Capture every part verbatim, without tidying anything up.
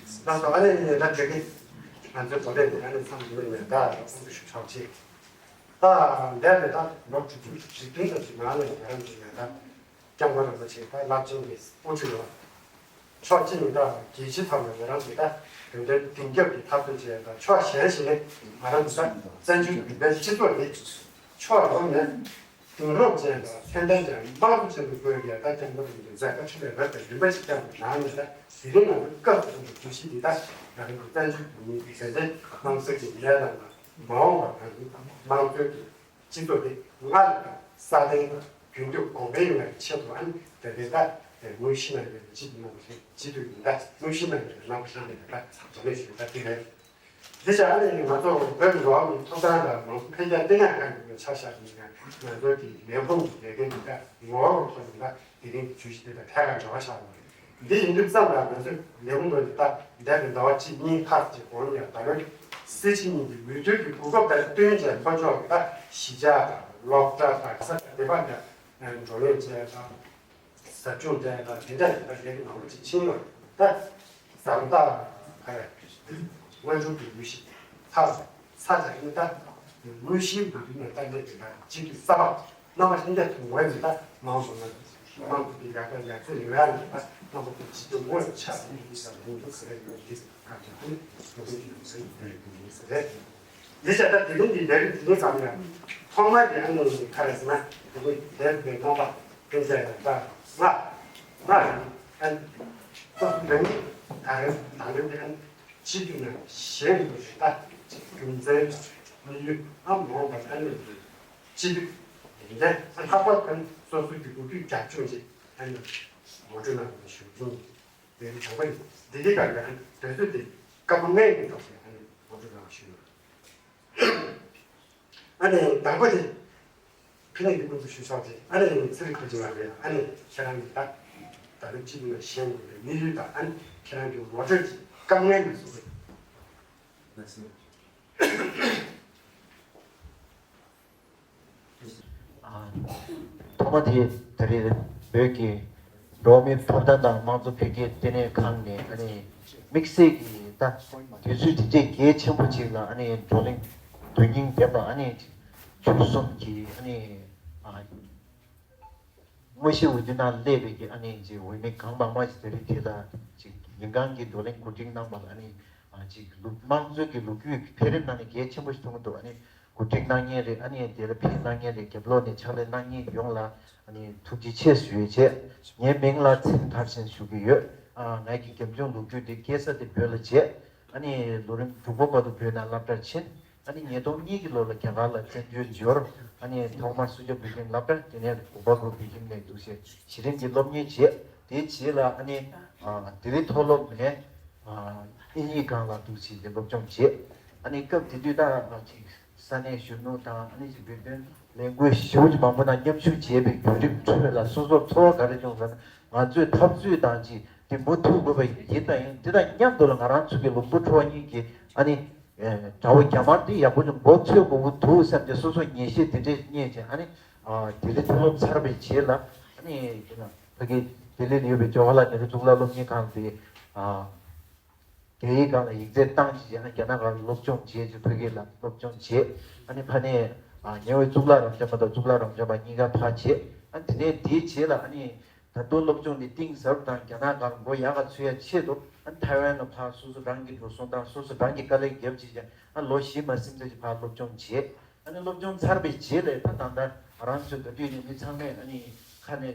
ལགས་སོ། ཨ་ནི་ད་དེ་གི་ང་ཚོའི་གོ་ལས་དེ་ཨ་ནི་མཚམས་འདིར་ནས་ད་ཚོགས་འདུ་ཞུ་ཆོག་ཅིག་ད་འདས་པའི་ད་ལོ་དྲུག་ཅུ་རེ་བདུན་ཙམ་ཞིག་ནང་ལ་ང་རང་ཚོ་ཡང་ད་སྐྱབས་མགོན་རིན་པོ་ཆེ་ད་རླབས་ཆེན་གྱི་དབུ་ཁྲིད་ཡོད། ཕྱོགས་གཅིག་ནས་ད་རྒྱལ་སྤྱི་ཐོག་ནས་ང་རང་ཚོ་ད་དོན་ལྡན་གཏིང་ཟབ་ཀྱི་འཐབ་རྩོད་བྱས། ད་ཕྱོགས་གཞན་ཞིག་ནས་ང་རང་ཚོ་ད་བཙན་བྱོལ་བོད་པའི་སྤྱི་ཚོགས་འདི་ཕྱོགས་ཡོངས་ནས་གདིང་རབས་ཅན་དང་ཚད་ལྡན་ཅན་དམངས་གཙོ་ཅན་དུ་བཀོད་ཡག་ད་སྐྱབས་མགོན་རིན་པོ་ཆེའི་མཛད་པ་འཕྲིན་ལས་རབ་དང་རིམ་པ་ཞིག་བསྐྱངས་པའི་ནང་ནས་ད་དེ་རིང་ང་ཚོ་སྐབས་སུ་བབས་པའི་བརྗོད་གཞི་འདི་ད་ང་རང་ཚོ་བཙན་བྱོལ་བོད་མིའི་དོན་ལྡན་དམངས་གཙོའི་གི་ལས་དང་མ་འོངས་པར་ང་ཚོའི་དམངས་གཙོའི་གི་སྤྱི་ཚོགས་དེ་སྔར་ལས་ཀྱང་སྲ་བརྟན་དང་རྒྱུན་མཐུད་གོང་འཕེལ་ཡོང་བའི་ཆེད་དུ་ཨ་ནི་དེ་རིང་ད་དངོས་གཞི་ནང་ཡོད་པའི་སྤྱི་འཐུས་རྣམ་པ་ཞིག་སྤྱི་འཐུས་ཡིན་ད་དངོས་གཞི་ནང་ཡོད་པའི་རྣམ་པ་ཞིག་ནས་ད་བགྲོ་གླེང་ཞུ་ད་དེ་རེད། འདི་ཆ་ཨ་ནི་ང་ཚོ་བོད་ཀྱི་འགྲོ་བ་མིའི་ཐོབ་ཐང་དང་མང་གཙོ་འཕེལ་རྒྱས་བསྟི་གནས་ཁང་གི་ཆ་བཞག་ནས་ང་ཚོའི་གི་ལས་ཁུངས་ཀྱི་ལས་འགན་འདི་ད་ངོ་བོ་ཐོག་ནས་ད་དེ་རིང་གི་བརྗོད་གཞི་འདི་ད་ཐད་ཀར་འབྲེལ་བ་བཞག་དགོས་རེད། འདི་ཡིན་དུས་ཙམ་ལ་ང་ཚོས་ལས་ཁུངས་ནང་དུ་ད་འདས་པའི་ཟླ་བ་གཅིག་གཉིས་ལྷག་ཅིག་གོང་ནས་ད་ལོའི་སྲིད་སྤྱི་གཉིས་ཀྱི་འོས་བསྡུ་གི་གོ་སྐབས་དང་བསྟུན་བྱས་ལྷོ་ཕྱོགས་ཀྱི་ད་གཞིས་ཆགས་དང་སློབ་གྲྭ་དང་ས་ཆ་དེ་བར་ནས་བགྲོ་གླེང་བྱས་དང་ཟབ་སྦྱོང་བྱས་དང་དེ་འདྲ་ཡིན་ད་ལས་ཀྱི་ནང་ལོགས་ཅིག་ཕྱིན་ཡོད་ད། ཟམ་ཐག་ཧ་ཡ་དངོས་སྒྲུབ་ཀྱི་ལུས་ཤིག་ཐག་ས་ཆ་ཡིན་ད། དངོས་གཞིའི་འབུལ་རྒྱུ་ནས་ད་ལས་ཀྱི་ད་སྤྱི་འཐུས་གསར་པ། རྣམ་པ་ལྷན་རྒྱས་ཚོ་ངོས་ནས་ད་མང་ཚོགས་ལ་དམངས་གཙོ་གི་ཡག་པ་ཡག་ཚད་ཡོང་ཡག་ནས་ད་རྣམ་པ་ཚོ་སྤྱི་འཐུས་དངོས་སུ་ཆགས་ཡིན་ཟེར་ཡོང་རྒྱུ་ཟེར་ཡོད་འདི་ག་དེ་ཧུན་ཧུན་ཧུན་ཟེར་ཡོད་འདི་ཟེར་རེད། འདི་བྱས་ད་དེ་རིང་འདི་ལས་རིམ་འདི་ནས་ཙམ་ཡང་ཐོག་མར་དེ་ཨ་ནི་ག་རེ་ཟེར་ན་དེ་ཀོ་དེབ་དེ་རྣམ་པ་ཕན་ཆད་ད་ལྔ་ལྔ་རེད། ཨ་ནི་ཏོག་ཙམ་རིང་ད་རེས་ད་རེས་དེ་ཨ་ནི་སྤྱི་འཐུས་ནང་གཞན་དུ་ད་རྒྱུ་མཚན་དམིགས་ཡུལ་ཨ་མ་འོངས་པ་ཨ་ནི་སྤྱི་འཐུས་ཡིན་ཏེ་ལྷག་པར་དུ་སོ་སོ་གི་ལོ་རྒྱུས་རྒྱབ་ལྗོངས་ཅིག་ཨ་ནི་ངོ་སྤྲོད་གནང་དགོས་ཞུ་རྒྱུ་ཡིན། དེ་རིང་དྲན་པ་ཡིན། འདི་གའི་སྐབས་ལ་ཨ་ནི་དུས་ཚོད་དེ་སྐབས་ལྔའི་ནང་ཐོག་ནས་ཨ་ནི་ངོ་སྤྲོད་གནང་ཞུ་ཡོད། ཨ་ནི་དང་པོ་དེ་ཕི་ནས་འདི་ཀུན་ཏུ་ཞུ་ཆོག་ཅིག་ཨ་ནི་ཚེ་རིང་ཁོ་ཅི་ལ་རེད། ཨ་ནི་ཁྱེད་རང་གི་ད་ད་ལོ་གཅིག་ནས་གཞན་གྱི་དམིགས་ཡུལ་དང་ཨ་ནི་ཁྱེད་རང་གི་ངོ་སྤྲོད་ཀྱི་སྐབས་ལྔའི་ནང་སོང་བས། ཐོག་མ་དེ་ད་རེས་བོད་ཀྱི་འགྲོ་བ་མིའི་ཐོབ་ཐང་དང་དམངས་གཙོ་འཕེལ་རྒྱས་ལྟེ་གནས་ཁང་ནས་ཨ་ནི་དམིགས་བསལ་གྱི་ད་དུས་ཚོད་དེ་འདྲའི་གལ་ཆེན་པོ་ཅིག་ལ་ཨ་ནི་བགྲོ་གླེང་དོན་སྙིང་ལྡན་པ་ཨ་ནི་ཆུ་གསུམ་གྱི་ཨ་ནི་དངོས་གཞི་འོས་བསྡུ་ནང་སླེབས་པའི་གི་ཨ་ནི་ཅིག་འོས་མི་གང་མང་མང་ཞིག་ད་རེས་དེ་ལ་ཅིག་ཉིན་གང་གི་བགྲོ་གླེང་གོ་སྒྲིག་གནང་བ་ལ་ཨ་ནི་ཅིག་ལུགས་དམངས་གཙོའི་གི་ལོ་རྒྱུས་ཀྱི་འཕེལ་རིམ་ནང་ནས་གལ་ཆེན་པོ་ཞིག་མཐོང་གི་འདུག་ཨ་ནི་གོ་སྒྲིག་གནང་མཁན་རེད། ཨ་ནི་དེ་ལ་ཕེབས་གནང་མཁན་རེད། རྒྱབ་ལོགས་ནས་ཕྱག་ལས་གནང་མཁན་ཡོངས་ལ་ཨ་ནི་ཐུགས་རྗེ་ཆེ་ཞུ་ཡས་བྱས། ངའི་མིང་ལ་ཚེ་རིང་མཐར་ཕྱིན་ཞུ་གི་ཡོད། ཨ་ང་གི་རྒྱབ་ལྗོངས་ལོ་རྒྱུས་དེ་སྐྱེས་ས་དེ་བོད་ལ་བྱས། ཨ་ནི་ལོ་རིམ་དྲུག་པ་བར་དུ་བོད་ནང་སློབ་གྲྭར་ཕྱིན། ཨ་ནི་ཉིས་སྟོང་གཉིས་ཀྱི་ལོ་ལ་རྒྱ་གར་ལ་བཙན་བྱོལ་འབྱོར། ཨ་ནི་ཐོག་མར་སུ་ཇཱ་བོད་ཁྱིམ་སློབ་གྲྭ། དེ་ནས་གུ་པ་གུ་བོད་ཁྱིམ་ནས་འདུག་སེ་གཞི་རིམ་གྱི་སློབ་གཉེར་བྱས། དེའི་རྗེས་ལ་ཨ་ནི་ཨ་ལྡི་ལི་མཐོ་སློབ་ནས་ཨ་དབྱིན་ཡིག་སྒང་ལ་འདུག་སེ་དེ་སློབ་སྦྱོང་བྱས། ཨ་ནི་སྐབས་དེ་དུས་ད་ཨ་ཅིག་ས་གནས་གཞོན་ནུ་དང་ཨ་ནི་ཅིག་བོད་དོན་ལས་འགུལ་ཞེ་པོ་ཅིག་མང་པོ་ནང་མཉམ་ཞུགས་བྱས་པའི་བརྒྱུད་རིམ་ཁྲོད་ལ་སོ་སོར་ཚོར་བ་ག་རེ་བྱུང་ཟེར་ན། ང་ཚོས་འཐབ་རྩོད་དང་ཅིག་དེ་མུ་མཐུད་དགོས་པ་ཡིན་ད་ཡིན། འདི་དང་མཉམ་དུ་ལ་ང་རང་ཚོ་གི་ལུང་པ་ཁྲོ་བ་གཉིས་ཀྱི་ཨ་ནི་དགྲ་བོ་རྒྱ་དམར་འདི་ཡག་པོ་ཅིག་མགོ་ཚོས་དགོས་ཀྱི་འདུག་བསམ་སྟེ་སོ་སོ་ངེས་ཤེས་དེ་འདྲས་རྙེད་ཅིང་། ཨ་ནི་ལྡི་ལི་མཐོ་སློབ་ཚར་བའི་རྗེས་ལ་ཨ་ནི་དེ་ན་ཕ་གི་ལྡི་ལི་ལ་ཡོད་པའི་ཇོ་ཧ་ལ་ནེ་རུ་གཙུག་ལག་སློབ་གཉེར་ཁང་དེ་རྒྱ་ཡིག་སྒང་ལ་ཡིག་ཚད་བཏང་ཅིག་བྱས་ན་རྒྱ་ནག་སྒང་ལ་སློབ་སྦྱོང་བྱས་ཅིག་ཕ་གི་ལ་སློབ་སྦྱོང་བྱས། ཨ་ནི་ཕ་ནས་ཉེ་བའི་གཙུག་ལག་རབ་འབྱམས་པ་དང་གཙུག་ལག་རབ་འབྱམས་པ་གཉིས་ཀ་ཕར་བྱས། ཨ་ནི་དེ་ནས་དེའི་རྗེས་ལ་ཨ་ནི། ད་དུང་སློབ་སྦྱོང་འདི་གཏིང་ཟབ་དང་རྒྱ་ནག་སྒང་མགོ་ཡག་ག་ཚོད་ཡ་ཆེད་དུ་ཨ་ནི་ཐའེ་ཝན་ལ་ཕར་སོ་སོ་རང་གི་འགྲོ་སོང་དང་སོ་སོ་རང་གི་དཀའ་ལས་བརྒྱབ་བྱས་ཀྱང་ཨ་ལོ་བཞི་མ་ཟིན་ཙམ་ཅིག་ཕར་སློབ་སྦྱོང་བྱས། ཨ་ནི་སློབ་སྦྱོང་ཚར་བའི་རྗེས་ལ་ད་ད་ལྟ་ང་རང་ཚོའི་ག་དུས་ནས་མི་ཚང་མས་ཨ་ནི་ཁ་ནས་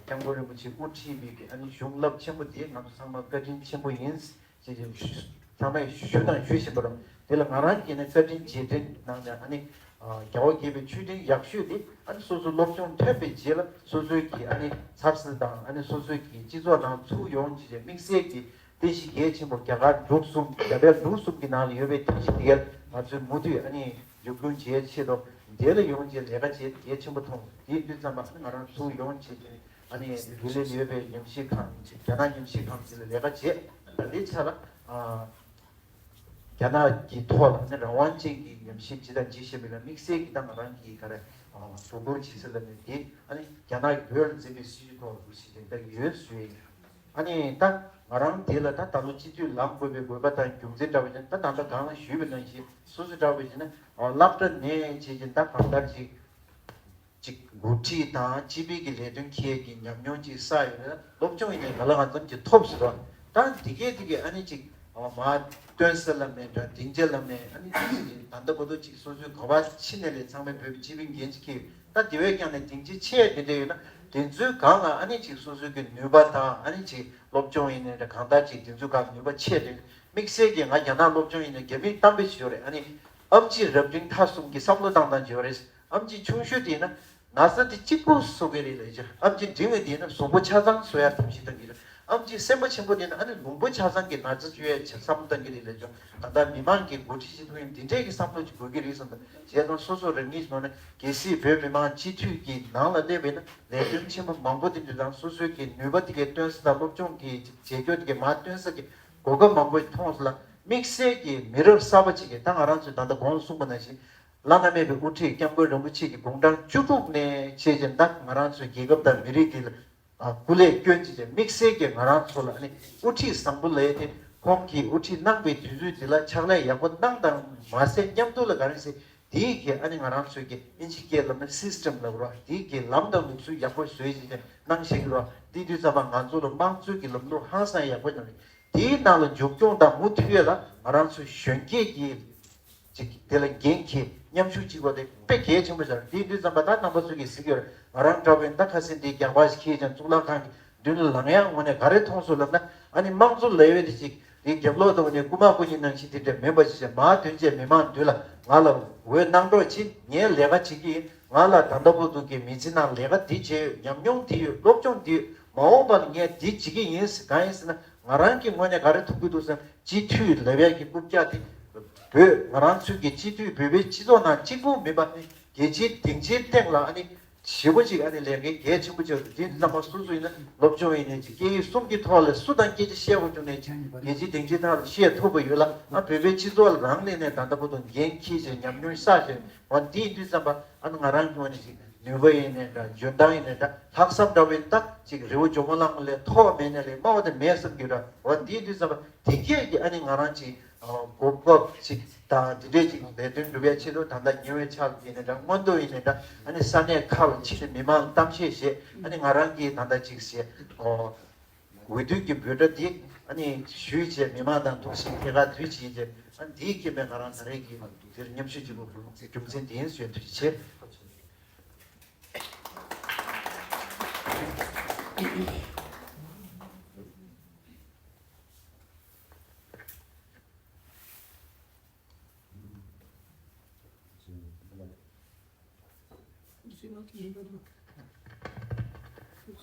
སྐྱབས་མགོན་རིན་པོ་ཆེ་དབུ་ཁྲིད་པའི་གི་ཨ་ནི་གཞུང་རླབས་ཆེན་པོ་དེ་ང་ཚོ་ཚང་མ་བཀའ་དྲིན་ཆེན་པོ་ཡིན། ཅེས་ཚང་མས་ཞུ་དང་ཞུ་བཞིན་པ་རེད། དེ་ལ་ང་རང་གིས་ནི་བཀའ་དྲིན་རྗེས་དྲན་གནང་ནས་ཨ་ནི་རྒྱལ་བ་དགྱེས་པའི་མཆོད་སྤྲིན་ཡག་ཤོས་དེ་ཨ་ནི་སོ་སོ་སློབ་སྦྱོང་ཐོན་པའི་རྗེས་ལ་སོ་སོའི་གི་ཨ་ནི་ཚབ་སྲིད་དང་ཨ་ནི་སོ་སོའི་གི་སྤྱི་ཚོགས་ནང་ཚུར་ཡོང་བྱས་ཏེ་དམིགས་བསལ་གྱི་རྟེན་གཞི་གལ་ཆེན་པོ་རྒྱ་གར་འབྲུག་གསུམ་རྒྱ་བལ་འབྲུག་གསུམ་གྱི་ནང་ལ་ཡོད་པའི་རྟེན་གཞི་དེ་གར་ང་ཚོས་མུ་མཐུད་ཨ་ནི་མཛུབ་སྟོན་བྱེད་ཆེད་དུ་དེ་ལ་ཡོང་བྱས་ལས་ཀ་བྱེད་གལ་ཆེན་པོ་མཐོང་། དེ་ཡིན་དུས་ཙམ་པ་ཨ་ནི་ང་རང་ཚུར་ཡོང་བྱས་ཏེ་ཨ་ནི་ལྡི་ལིར་ཡོད་པའི་ཉམས་ཞིབ་ཁང་རྒྱ་ནག་ཉམས་ཞིབ་ཁང་དེ་ལ་ལས་ཀ་བྱེད། ད་ལྟའི་ཆ་ལ་ཨ། རྒྱ་ནག་གི་ཐོག་ལ་ནི་རང་དབང་ཅན་གྱི་ཉམས་ཞིབ་ཇི་ལྟར་བྱེད་བཞིན་པའི་ལ་དམིགས་བསལ་གྱི་ད་ང་རང་གིས་ག་རེ་དོ་ཁུར་བྱེད་ས་ལ་ནི་དེ་ཨ་ནི་རྒྱ་ནག་གི་བོད་ལ་འཛིན་པའི་སྲིད་བྱུས་ཐོག་ལ་འགྲོ་བཞིན་དེ་འདྲ་ཡོད་ཟེར་ཡིན། ཨ་ནི་ད་ང་རང་དེ་ལ་ད་ད་ལོ་སྤྱི་འཐུས་ལངས་དགོས་པའི་དགོས་པ་དང་རྒྱུ་མཚན་འདྲ་བ་ཅན་ད་ད་ལྟ་གང་ལ་ཞུས་པ་ནང་བཞིན་སོ་སོ་འདྲ་བ་ཅན་ན་སློབ་གྲྭ་ནས་བྱས་ཀྱིན་ད་གང་ལྟར་ཅིག་ཅིག་འགོ་ཁྲིད་དང་སྤྱི་པའི་གི་ལས་དོན་འཁྱེར་གྱི་ཉམས་མྱོང་ཅིག་བསགས་ཡོད་ན་སློབ་སྦྱོང་ཡིན་ནའི་ག་ལ་གང་འཚམ་ཅིག་ཐོབ་ཟེར་བ་ད་འདི་གས་འདི་གས་ཨ་ནི་ཅིག་མ་སྟོན་ས་ལ་མེད་འདྲ་སྡིངས་ཆ་ལ་མེད་ཨ་ནི་ཅིག་ཅིག་ད་ལྟ་བར་དུ་ཅིག་སོ་སོའི་ག་བ་ཕྱི་ནས་ལས་ཚང་མས་བོད་པའི་སྤྱི་པའི་འགན་ཅིག་འཁྱེར་ཡོད། ད་དེ་བས་ཀྱང་ནས་སྡིངས་ཆ་ཆེ་དེ་འདྲ་ཡོད་ན་དེ་ཚོའི་སྒང་ལ་ཨ་ནི་ཅིག་སོ་སོའི་གི་ནུས་པ་དང་ཨ་ནི་ཅིག་སློབ་སྦྱོང་ཡིན་ནའི་འདྲ་གང་ལྟར་ཅིག་དེ་ཚོའི་སྒང་ནུས་པ་ཆེ་རེད། དམིགས་བསལ་གྱི་ང་རྒྱ་ནག་སློབ་སྦྱོང་ཡིན་ནའི་རྒྱ་མིས་གཏམ་དཔེ་ཞིག་ཡོད་རེད། ཨ་ནི་ཨམ་ཆི་རབ་འབྲིང་ཐ་གསུམ་གྱི་བསམ་བློ་བཏང་སྟངས་ཅིག་ཡོད་རེད། ཨམ་ཆི་ཆུང་ཤོས་དེ་ཡིན་ན་ན་ཚ་དེ་གཅིག་པོ་གསོ་གི་རེད་ལབ་ཀྱི་རེད། ཨམ་ཆི་འབྲིང་བའི་དེ་ཡིན་ན་གཟུགས་པོ་ཆ་ཚང་གསོ་ཡ་ཐབས་ཤེས་གཏང་གི་རེད། ཨམ་ཆི་སེམས་པ་ཆེན་པོ་དེ་ན་ཨ་ནི་ལུང་པ་ཆ་ཚང་གི་ན་ཚ་བཅོས་ཡ་ཆ་བསམ་བློ་གཏང་གི་རེད་ལབ་ཀྱང་ད་ལྟ་མི་མང་གི་འགོ་ཁྲིད་བྱེད་ཐུབ་མཁན་འདི་འདྲས་ཀྱི་བསམ་བློ་ཅིག་དགོས་ཀྱི་རེད་བསམ་པ་བྱས་ཙང་སོ་སོ་རང་ཉིད་ནང་ནས་གལ་སྲིད་བོད་མི་མང་སྤྱི་འཐུས་ཀྱི་ནང་ལ་སླེབས་པས་ན་ལས་དོན་ཆེན་པོ་མང་པོ་དེ་འདྲ་དང་སོ་སོའི་གི་ནུས་པ་དེ་གའི་སྟོན་ས་དང་སློབ་སྦྱོང་གི་བྱེད་སྐྱོ་དེ་གའི་མ་སྟོན་ས་གི་གོ་སྐབས་མང་པོ་མཐོང་སོང་ལ་དམིགས་བསལ་གྱི་མི་རབས་གསར་པ་ཅིག་གིས་ད་ང་རང་ཚོས་ད་ལྟ་གོང་ལ་གསུངས་པ་ནང་བཞིན་བླ་ན་མེད་པའི་དབུ་ཁྲིད་སྐྱབས་མགོན་རིན་པོ་ཆེ་གི་དགུང་གྲངས་བཅུ་དྲུག་ནས་བྱས་ཀྱི་ད་ང་རང་ཚོའི་རྒྱལ་ཁབ་དང་མི་རིགས་འདི་ལ། ཨ་སྐུ་ལས་བསྐྱོན་ཅིག་ཅེས་དམིགས་བསལ་གྱིས་ང་རང་ཚོ་ལ་ནི་དབུ་ཁྲིད་བཟང་པོ་ལས་ཏེ་ཁོང་གིས་དབུ་ཁྲིད་གནང་པའི་དུས་ཚོད་འདི་ལ་ཕྱག་ལས་ཡག་པོ་གནང་དང་མ་ཟད་མཉམ་དུ་ལ་ག་རེ་ཟེར་དེའི་གི་ཨ་ནི་ང་རང་ཚོའི་གི་ཨིན་ཇི་སྐད་ལ་ནི་སིས་ཊེམ་ལབ་རོགས་དེའི་གི་ལམ་དང་ལུགས་སྲོལ་ཡག་པོ་བཟོས་ཅིག་ཅེས་གནང་ཤེས་ཀྱི་རོགས་དེ་དུས་ཙམ་པ་ང་ཚོ་ལ་དམངས་གཙོའི་གི་ལམ་ལུགས་ཧང་སང་ཡག་པོ་གནང་རེད། དེའི་ནང་ལ་མཇུག་སྐྱོང་དང་མུ་མཐུད་ཡོད་ལ་ང་རང་ཚོའི་གཞོན་སྐྱེས་ཀྱི་ཅིག་དེ་ལ་འགན་འཁྱེར་མཉམ་ཞུགས་བྱེད་དགོས་དེ་དཔེ་གལ་ཆེན་པོ་ཆགས་རེད། དེ་དུས་ཙམ་པ་ད་རྣམ་པ་ཚོ་གིས་གཟིགས་ཡོད་རེད། ང་རང་འདྲ་བོའི་ད་ཁ་སེང་དེའི་རྒྱག་པ་ཞིག་ཁྱེར་ཀྱང་གཙུག་ལག་ཁང་གི་མདུན་ལ་ལངས་ཡག་ངོ་ནས་ག་རེ་མཐོང་སོང་ལབ་ན་ཨ་ནི་དམངས་གཙོ་ལབ་ཡོད་དེ་ཅིག་དེའི་རྒྱབ་ལོག་ཏུ་ནས་རྐུ་མ་རྐུ་ཉེས་ནང་བཞིན་དེ་འདྲ་མིན་པ་ཞིག་བྱས་མར་དོན་བྱས་མི་མང་མདུན་ལ་ང་ལ་འོས་གནང་རོགས་གྱིས། ངས་ལས་ཀ་བྱེད་ཀྱི་ཡིན། ང་ལ་ད་ལྟ་བར་དུ་གི་མི་ཚེ་ནང་ལས་ཀ་འདི་བྱས་ཡོད། ཉམས་མྱོང་འདི་ཡོད། སློབ་སྦྱོང་འདི་ཡོད། མ་འོངས་པ་ལ་ངས་འདི་བྱེད་ཀྱི་ཡིན་ཟེར་གང་ཡིན་ཟེར་ན། ང་རང་གི་ངོས་ནས་ག་རེ་མཐོང་གི་འདུག་ཟེར་ན་སྤྱི་འཐུས་ལབ་ཡག་གི་རྐུབ་བཀྱག་དེ་བོད་ང་རང་ཚོའི་གི་སྤྱི་འཐུས་བོད་པའི་སྤྱི་ཚོགས་ནང་གཅིག་པུ་མིན་པ་ནི་རྒྱལ་སྤྱིའི་སྡིངས་ཆའི་སྟེང་ལ་ཨ་ནི་ཞེ་པོ་ཅིག་ཨ་ནི་ལས་འགན་གལ་ཆེན་པོ་ཅིག་འདི་རྣམ་པ་སོ་སོ་ཡིན་ན་སློབ་སྦྱོང་ཡིན་ནའི་ཅིག་སྐད་ཡིག་གསུམ་གྱི་ཐོག་ལ་སུ་དང་སྐད་ཆ་བཤད་དགོས་བྱུང་ནའི་ཅིག་རྒྱལ་སྤྱིའི་སྡིངས་ཆའི་ཐོག་ལ་བཤད་ཐུབ་པ་ཡོད་ལ་ཨ་བོད་པའི་སྤྱི་ཚོགས་ལ་རང་ལས་ནས་ད་ལྟ་བར་དུ་འགན་འཁྱེར་བྱས་ཉམས་མྱོང་བསགས་བྱས་འོ་འདི་ཡིན་དུས་ཙམ་པ་ཨ་ནི་ང་རང་གི་ངོས་ནས་ཅིག་ནུས་པ་ཡིན་ནའི་འདྲ། འཇོན་ཐང་ཡིན་ནའི་འདྲ། ལྷག་བསམ་འདྲ་བོ་ཡིན་ད་ཅིག་རི་བོ་འཇོལ་མོ་གླང་མ་ལས་མཐོ་བ་མེད་ནའི་ལས་དམའ་བ་དེ་མེད་བསམ་གྱི་འདྲ། འོ་འདི་ཡིན་དུས་ཙམ་པ་དེ་གས་ཀྱི་ཨ་ནི་ང་རང་ཅིག་གོ་སྐབས་ཅིག་དང་འདི་འདྲས་ཅིག་ལས་དོན་སྒྲུབ་ཡ་ཆེད་དུ་ད་ལྟ་ཉེ་བའི་ཆར་ཡིན་ནའི་འདྲ། སྔོན་དུ་ཡིན་ནའི་འདྲ། ཨ་ནི་ས་གནས་ཁག་ལ་ཕྱིན་ནས་མི་མང་ལ་གཏམ་བཤད་བྱས་ཨ་ནི་ང་རང་གིས་ད་ལྟ་ཅིག་བྱས་འོ་འོས་བསྡུ་གི་འབོད་སྒྲ་འདི་ཨ་ནི་ཞུས་བྱས་མི་མང་དང་ཐུག་ཞིང་ཐད་ཀར་དུས་ཅིག་ཡིན་བྱས་ཨ་ནི་འདིའི་རྐྱེན་པས་ང་རང་ད་རེས་ཀྱི་དེར་མཉམ་ཞུགས་བྱེད་དགོས་རྒྱུ་མཚན་དེ་ཡིན་ཞུ་ཡ་ཐུགས་རྗེ་ཆེ།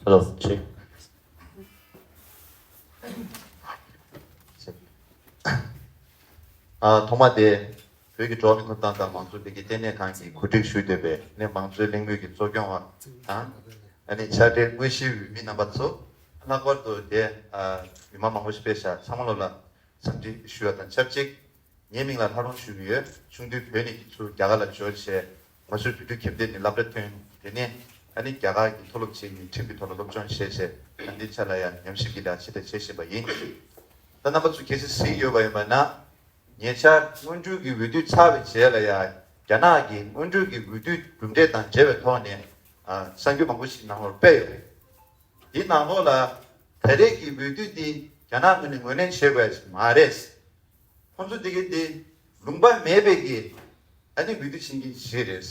Hello, check. ཨ་ཐོག་མ་དེ་བོད་ཀྱི་འགྲོ་བ་མིའི་ཐོབ་ཐང་དང་མང་གཙོ་འཕེལ་རྒྱས་ལྟེ་གནས་ཁང་གི་གོ་སྒྲིག་ཞུས་འདོད་པའི་ནས་མང་གཙོའི་གླེང་མོལ་གྱི་གཙོ་སྐྱོང་བ་དང་། ཨ་ནི་ཕྱག་སྦྲེལ་དངོས་གཞིའི་འོས་མི་རྣམ་པ་ཚོ། ལྷག་པར་དུ་དེ་ཨ་མི་མང་མང་པོ་ཞིག་ཕེབས་ཤག་ཚང་མ་ལོ་ལ་འཚམས་འདྲི་ཞུ་བ་དང་ཆབས་ཅིག་ངའི་མིང་ལ་ལྷ་རུང་ཞུ་གི་ཡོད། ཆུང་དུས་བོད་ནས་ཚུར་རྒྱ་གར་ལ་འབྱོར་བྱས་ང་ཚོའི་བོད་ཕྲུག་ཁྱིམ་སྡེ་ནས་སློབ་གྲྭ་ཐོན། དེ་ནས་ཨ་ནི་རྒྱ་གར་གྱི་མཐོ་སློབ་ཆེན་གྱི་ཁྲིམས་ཀྱི་ཐོག་ལ་སློབ་སྦྱོང་བྱས་བྱས་ད་ལྟའི་ཆ་ལ་ཡང་ཉམས་ཞིབ་ཀྱི་ལས་ཀ་ཆེ་ཕྲ་བྱེད་བཞིན་པ་ཡིན། ད་རྣམ་པ་ཚོ་གལ་སྲིད་གཟིགས་ཡོད་པ་ཡིན་པ་ན། ཉེ་ཆར་སྔོན་འགྲོའི་གི་འོས་བསྡུ་ཚར་བའི་རྗེས་ལ་ཡང་རྒྱ་ནག་གི་སྔོན་འགྲོའི་གི་འོས་བསྡུའི་གྲུབ་འབྲས་དང་འབྲེལ་བའི་ཐོག་ནས་ཨ་གསར་འགྱུར་མང་པོ་ཞིག་ནང་ལོགས་སྤེལ་ཡོད་རེད། དེའི་ནང་ལོགས་ལ་ད་རེས་ཀྱི་འོས་བསྡུ་འདི་རྒྱ་ནག་ངོས་ནས་ངོས་ལེན་བྱེད་དགོས་ཡ་ཞིག་མ་རེད། ཁོང་ཚོ་འདི་གི་འདི་ལུང་པ་མེད་པའི་གི་ཨ་ནི་འོས་བསྡུ་བྱེད་མཁན་ཞིག་རེད།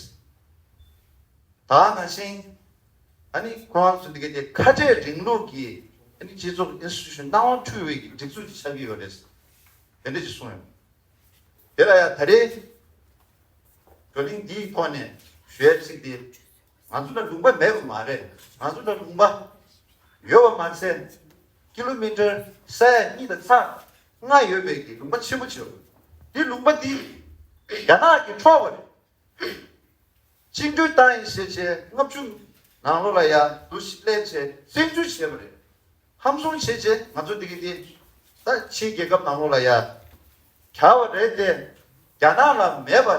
ད་ནང་བཞིན་ཨ་ནི་ཁོ་རང་ཚོ་འདི་ག་དེ་ཁ་བྲལ་རིང་ལུགས་ཀྱི་ཨ་ནི་སྤྱི་ཚོགས་ཨིན་སི་ཊི་ཊུ་ཤན་སྣང་བ་འཁྲུལ་བའི་སྒྲིག་འཛུགས་ཅིག་ཆགས་ཀྱི་ཡོད་རེད། དེ་འདྲ་ཅིག་གསུངས་ཡོད། དེ་ལ་ཡང་ད་རེས་བགྲོ་གླེང་འདིའི་ཐོག་ནས་ཞུ་ཡ་ཅིག་དེ་ང་ཚོ་ལ་ལུང་པ་མེད་པ་མ་རེད། ང་ཚོ་ལ་ལུང་པ་ཡོད་པ་མ་ཟད་ཀི་ལོ་མི་ཊར་ས་ཡ་གཉིས་དང་ཚེག་ལྔ་ཡོད་པའི་གི་ལུང་པ་ཆེན་པོ་ཅིག་ཡོད། དེ་ལུང་པ་འདི་རྒྱ་ནག་གིས་འཕྲོག་པ་རེད། བཅིངས་འགྲོལ་བཏང་ཡིན་ཞེས་བྱས་ལྔ་བཅུ་ནང་ལོགས་ལ་ཡ་འདུ་ཤེས་སླེབས་བྱས་བཙན་འཛུལ་བྱས་པ་རེད། ཧམ་བཟུང་བྱས་བྱས་ང་ཚོ་འདི་གི་འདི་ད་ཕྱིའི་རྒྱལ་ཁབ་ནང་ལོགས་ལ་ཡ་གྱར་བ་རེད་དེ། རྒྱ་ནག་ལ་མེད་པ་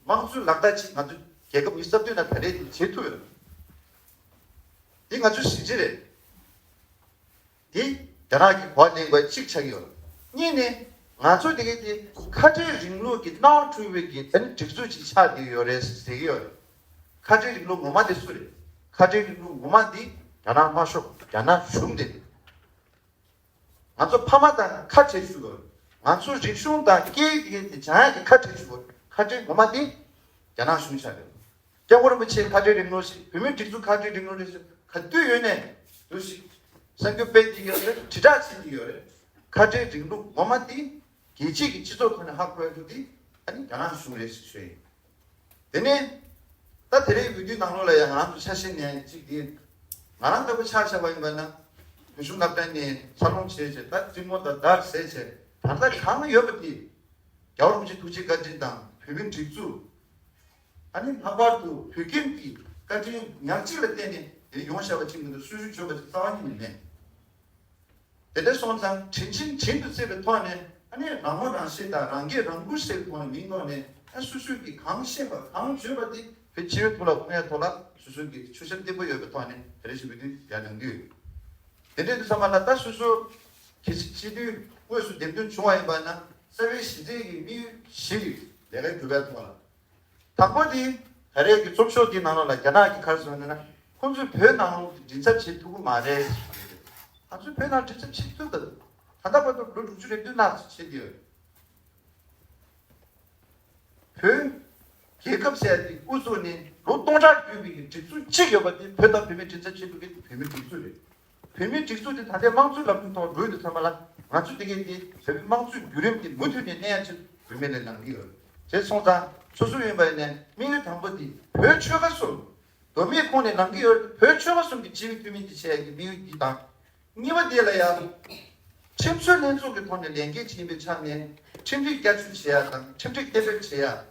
དམངས་གཙོའི་ལག་བསྟར་ཅིག་ང་ཚོ་རྒྱལ་ཁབ་ཉི་ཤུ་རྩ་བདུན་ནང་ད་རེས་འདི་བྱེད་ཐུབ་ཡོད། འདི་ང་ཚོའི་གཟི་བརྗིད་རེད། འདི་ རྒྱ་ནག་གི་གོ་བ་ལེན་དགོས་གཅིག་ཆགས་ཀྱི་ཡོད། གཉིས་ནི་ང་ཚོ་དེ་གའི་དེ་ཁ་བྲལ་རིང་ལུགས་ཀྱི་སྣང་བ་འཁྲུལ་བའི་གི་ཨ་ནི་སྒྲིག་འཛུགས་ཅིག་ཆགས་བསྡད་ཡོད་རེད་ཟེར་གྱི་ཡོད་རེད། ཁ་བྲལ་རིང་ལུགས་ངོ་མ་དེ་སུ་རེད། ཁ་བྲལ་རིང་ལུགས་ངོ་མ་དེ་རྒྱ་ནག་དམར་ཤོག་རྒྱ་ནག་གཞུང་དེ་རེད། ང་ཚོ་ཕ་མ་དང་ཁ་བྲལ་ཞུ་དགོས། ང་ཚོ་རིག་གཞུང་དང་སྐད་ཡིག་དེ་གའི་དེ་སྦྱང་ཡག་གི་ཁ་བྲལ་ཞུ་དགོས། ཁ་བྲལ་ངོ་མ་དེ་རྒྱ་ནག་གཞུང་ཆགས་རེད། སྐྱབས་མགོན་རིན་པོ་ཆེ་ཁ་བྲལ་རིང་ལུགས་ཟེར། བོད་མིའི་སྒྲིག་འཛུགས་ཁ་བྲལ་རིང་ལུགས་རེད་ཟེར། ག་དུས་ཡོད་ནས་འདུག་ཞིག་གསར་འགྱུར་སྤེལ་བསྡད་ཀྱི་ཡོད་རེད། དྲིལ་བསྒྲགས་བྱེད་ཀྱི་ཡོད་རེད། ཁ་བྲལ་རིང་ལུགས་ངོ་མ་དེ་རྒྱལ་སྤྱིའི་གི་སྤྱི་ཚོགས་ཁོ་ནས་ཧ་གོ་ཡ་འདུག་དེ་ཨ་ནི་རྒྱ་ནག་གཞུང་རེད་ཟེར་ཞུ་ཡིན། དེ་ནས་ད་དེ་རིང་འོས་བསྡུའི་ནང་ལོགས་ལ་ཡང་ང་རང་ཚོ་ཆ་ཤས་ནས་གཅིག་དེ་ང་རང་ལྟ་བུ་ཆ་བཞག་པ་ཡིན་པ་ན་བོད་གཞུང་སློབ་གྲྭ་ནས་འཚར་ལོངས་བྱས་བྱས་ད་བཙུན་མོ་དང་དར་ཟས་བྱས་ད་ལྟ་གང་ཡོད་པ་དེ། རྒྱལ་བ་རིན་པོ་ཆེ་ཐུགས་རྗེ་བཀའ་དྲིན་དང་བོད་མིའི་སྒྲིག་འཛུགས། ཨ་ནི་ལྷག་པར་དུ་བོད་ཁྱིམ་གྱི་བཀའ་དྲིན་ཉག་གཅིག་ལ་བརྟེན་ནས་དེ་ཡོང་བཞག་པ་ཅིག་མི་འདུག་སུ་ཞིག་བརྗོད་པ་ཅིག་རྩ་བ་ཉིད་ནས་མེད། དེ་འདྲ་སོང་ཙང་དྲིན་ཆེན་དྲིན་དུ་བརྩི་བའི་ཐོག་ནས་ཨ་ནི་རང་ངོ་རང་ཤེས་དང་རང་སྐད་རང་མགོ་ཤེས་པའི་ཐོག་ནས་མིང་ཐོག་ནས་ཨ་སོ་སོས་ཀྱི་གང་ཤེས་པ་གང་བརྗོད་པ་དེ་བོད་སྤྱི་བའི་ཐོག་ལ་ཕུང་ཡ་ཐོག་ལ་སོ་སོའི་གི་ཆོད་སེམས་བརྟན་པོ་ཡོད་པའི་ཐོག་ནས་དེ་རེ་ཞིག་བོད་དོན་ཡར་ལངས་རྒྱུ་ཡོད། དེ་འདྲའི་དུས་ཚང་མ་ལ་ད་སོ་སོ་གལ་སྲིད་སྤྱི་འཐུས་དངོས་སུ་འདེམས་ཐོན་བྱུང་བ་ཡིན་པ་ན་རྩ་བའི་གཞི་རྩའི་གི་དམིགས་ཡུལ་བཞི་རེད། ལས་ཀའི་གྲུབ་པའི་ཐོག་ལ། དང་པོ་དེ་ད་རེས་ཀྱི་ཚོགས་ཤོག་དེའི་ནང་ལོགས་ལ་རྒྱ་ནག་གིས་ག་རེ་ཟེར་ན་ཁོང་ཚོས་བོད་ནང་ལོགས་ཀྱི་མགྲིན་ཚབ་བྱེད་ཐུབ་ཀྱི་མ་རེད། ང་ཚོས་བོད་ནང་མགྲིན་ཚབ་བྱེད་ཐུབ་ད། ད་ལྟ་བར་དུ་ལོ་དྲུག་ཅུ་རེ་བདུན་ལྷག་ཙམ་བྱས་ཡོད། བོད་རྒྱལ་ཁབ་ཟེར་དེ་དབུ་བཙུགས་ནས་ལོ་སྟོང་ཕྲག་བརྒྱུད་པའི་སྒྲིག་འཛུགས་གཅིག་ཡོད་པ་དེ་བོད་དང་བོད་མིའི་མགྲིན་ཚབ་བྱེད་ཐུབ་མཁན་དེ་བོད་མིའི་སྒྲིག་འཛུགས་རེད། བོད་མིའི་སྒྲིག་འཛུགས་དེ་ད་ལྟའི་དམངས་གཙོའི་ལམ་ལུགས་ཐོག་འགྲོ་ཡོད་དུས་ཚང་མ་ལ་ང་ཚོ་དེ་གའི་དེ་བོད་མིའི་དམངས་གཙོའི་བརྒྱུད་རིམ་དེ་མུ་མཐུད་ནས་གནས་ཡ་ཆེད་བོད་མི་ལས་ལངས་ཀྱི་ཡོད། བྱས་སོང་ཙང་སོ་སོ་ཡིན་པ་ཡིན་ནས་དམིགས་ཡུལ་དང་པོ་དེ་བོད་ཆོལ་ཁ་གསུམ་མདོ་སྨད་ཁོངས་ནས་ལངས་ཀྱི་ཡོད། བོད་ཆོལ་ཁ་གསུམ་གྱི་སྤྱི་བའི་འཐུས་མི་དེ་བྱས་ཡ་གི་དམིགས་ཡུལ་དེ་དང་། གཉིས་པ་དེ་ལ་ཡང་། ཁྲིམས་སྲོལ་ལྷན་ཚོགས་ཀྱི་ཐོག་ནས་ལས་འགན་བྱེད་པའི་ཆ་ནས་ཁྲིམས་སྒྲིག་བསྐྱར་བཅོས་བྱེད་ཡ་དང་ཁྲིམས་སྒྲིག་གཏན་འབེབས་བྱེད་ཡ།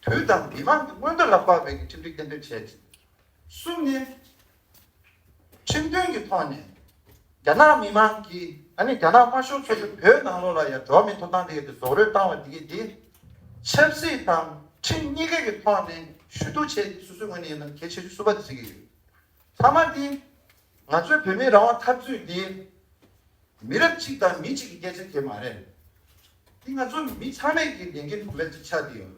དུས་དང་མི་མང་གི་མངོན་འདོད་ལ་དཔག་པའི་ཁྲིམས་སྒྲིག་གཏན་འབེབས་བྱས་ཏེ། གསུམ་ནི། ཁྲིམས་དོན་གྱི་ཐོག་ནས་རྒྱ་ནག་མི་མང་གིས་ཨ་ནི་རྒྱ་ནག་དམར་ཤོག་ཚོ་གིས་བོད་ནང་ལོགས་ལ་ཡ་འགྲོ་བ་མིའི་ཐོབ་ཐང་དེ་གའི་དེ་རྡོག་རོལ་བཏང་བ་དེ་གའི་དེ་ཆབ་སྲིད་དང་ཁྲིམས་གཉིས་ཀའི་གི་ཐོག་ནས་ཞུ་གཏུག་བྱས་ཏེ་སོ་སོའི་ངོས་ནས་ཡིན་ན་གལ་ཆེ་ཤོས་གསུམ་པ་དེ་བརྩི་གི་ཡོད། ཐ་མ་དེ། ང་ཚོའི་བོད་མིའི་རང་དབང་འཐབ་རྩོད་འདི་མི་རབས་གཅིག་དང་མི་གཅིག་གི་སྐད་ཆ་དེ་མ་རེད། འདི་ང་ཚོ་མི་ཚང་མས་ཀྱི་ལས་འགན་གྲུབ་པ་ཅིག་ཆགས་བསྡད་ཡོད།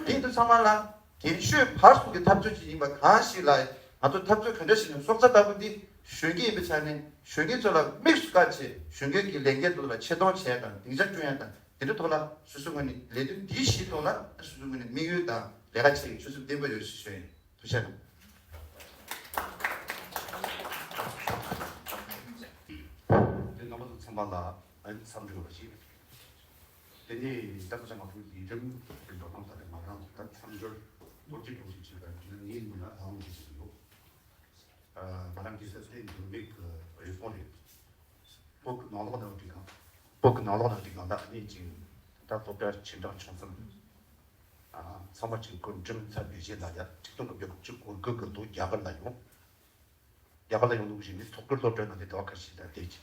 དེ་ཚོ་ཚང་མ་ལ་རྒན་ཤོས་བར་གསུམ་གྱི་འཐབ་རྩོད་ཅིག་ཡིན་པ་གང་ཞིག་ལ་ང་ཚོ་འཐབ་རྩོད་ག་འདྲ་ཞིག་ནས་སྲོག་རྩ་ལྟ་བུ་འདི་གཞོན་སྐྱེས་ཡིན་པའི་ཆ་ནས་གཞོན་སྐྱེས་ཚོ་ལ་དམིགས་སུ་བཀར་བྱས་གཞོན་སྐྱེས་ཀྱི་ལས་འགན་དེ་ཚོ་ལ་ཆེ་མཐོང་བྱས་དང་སྡིངས་ཆ་བསྐྲུན་ཡ་དང་དེ་འདྲ་ཐོག་ལ་སོ་སོའི་ངོས་ནས་ལས་དོན་འདིའི་གཞི་ཐོག་ལ་སོ་སོའི་ངོས་ནས་དམིགས་ཡུལ་དང་ལས་ཀ་བྱེད་ཀྱི་ཆོད་སེམས་བརྟན་པོ་ཡོད་ཞེས་ཞུ་ཡིན། ཐུགས་རྗེ་ཆེ། དེ་རྣམ་པ་ཚོ་ཚང་མ་ལ་ཨ་ནི་འཚམས་འདྲི་ཞུ་བ་ཞིག་དེ་ནས་ད་ཆ་ང་ཚོའི་ལས་རིམ་གྱི་འགྲོ་སྟངས་ལྟར་ང་རང་ད་མཚམས་སྦྱོར་ལོ་རྒྱུས་སྒྲོག་ཞིག་བྱས་པ་ཡིན་ན་ངའི་མིང་ལ་ཨང་ཞེས་ཟེར་གྱི་ཡོད། ང་རང་གི་སེམས་ནས་འདུན་པའི་རེ་སྐོང་རེད། བོད་ཀྱི་ནང་ལོགས་ནང་དེ་གང་། བོད་ཀྱི་ནང་ལོགས་ནང་དེ་གང་ལ་ཨ་ནི་ཅིང་ད་སློབ་གྲྭ་ཆེ་འབྲིང་ཆུང་གསུམ། ཚང་མ་གཅིག་གོ་འགྲིམ་ཚར་བའི་རྗེས་ལ་ཡ་ཆིག་སྟོང་དགུ་བརྒྱ་དགུ་བཅུ་གོ་དགུ་གི་ལོ་རྒྱ་གར་ལ་ཡོང་། རྒྱ་གར་ལ་ཡོང་ལུགས་བཞིན་ནི་ཐོག་ཁུལ་སློབ་གྲྭ་ནང་དེ་ཟླ་བ་ཁ་ཤས་ལ་བསྡད་ཀྱི།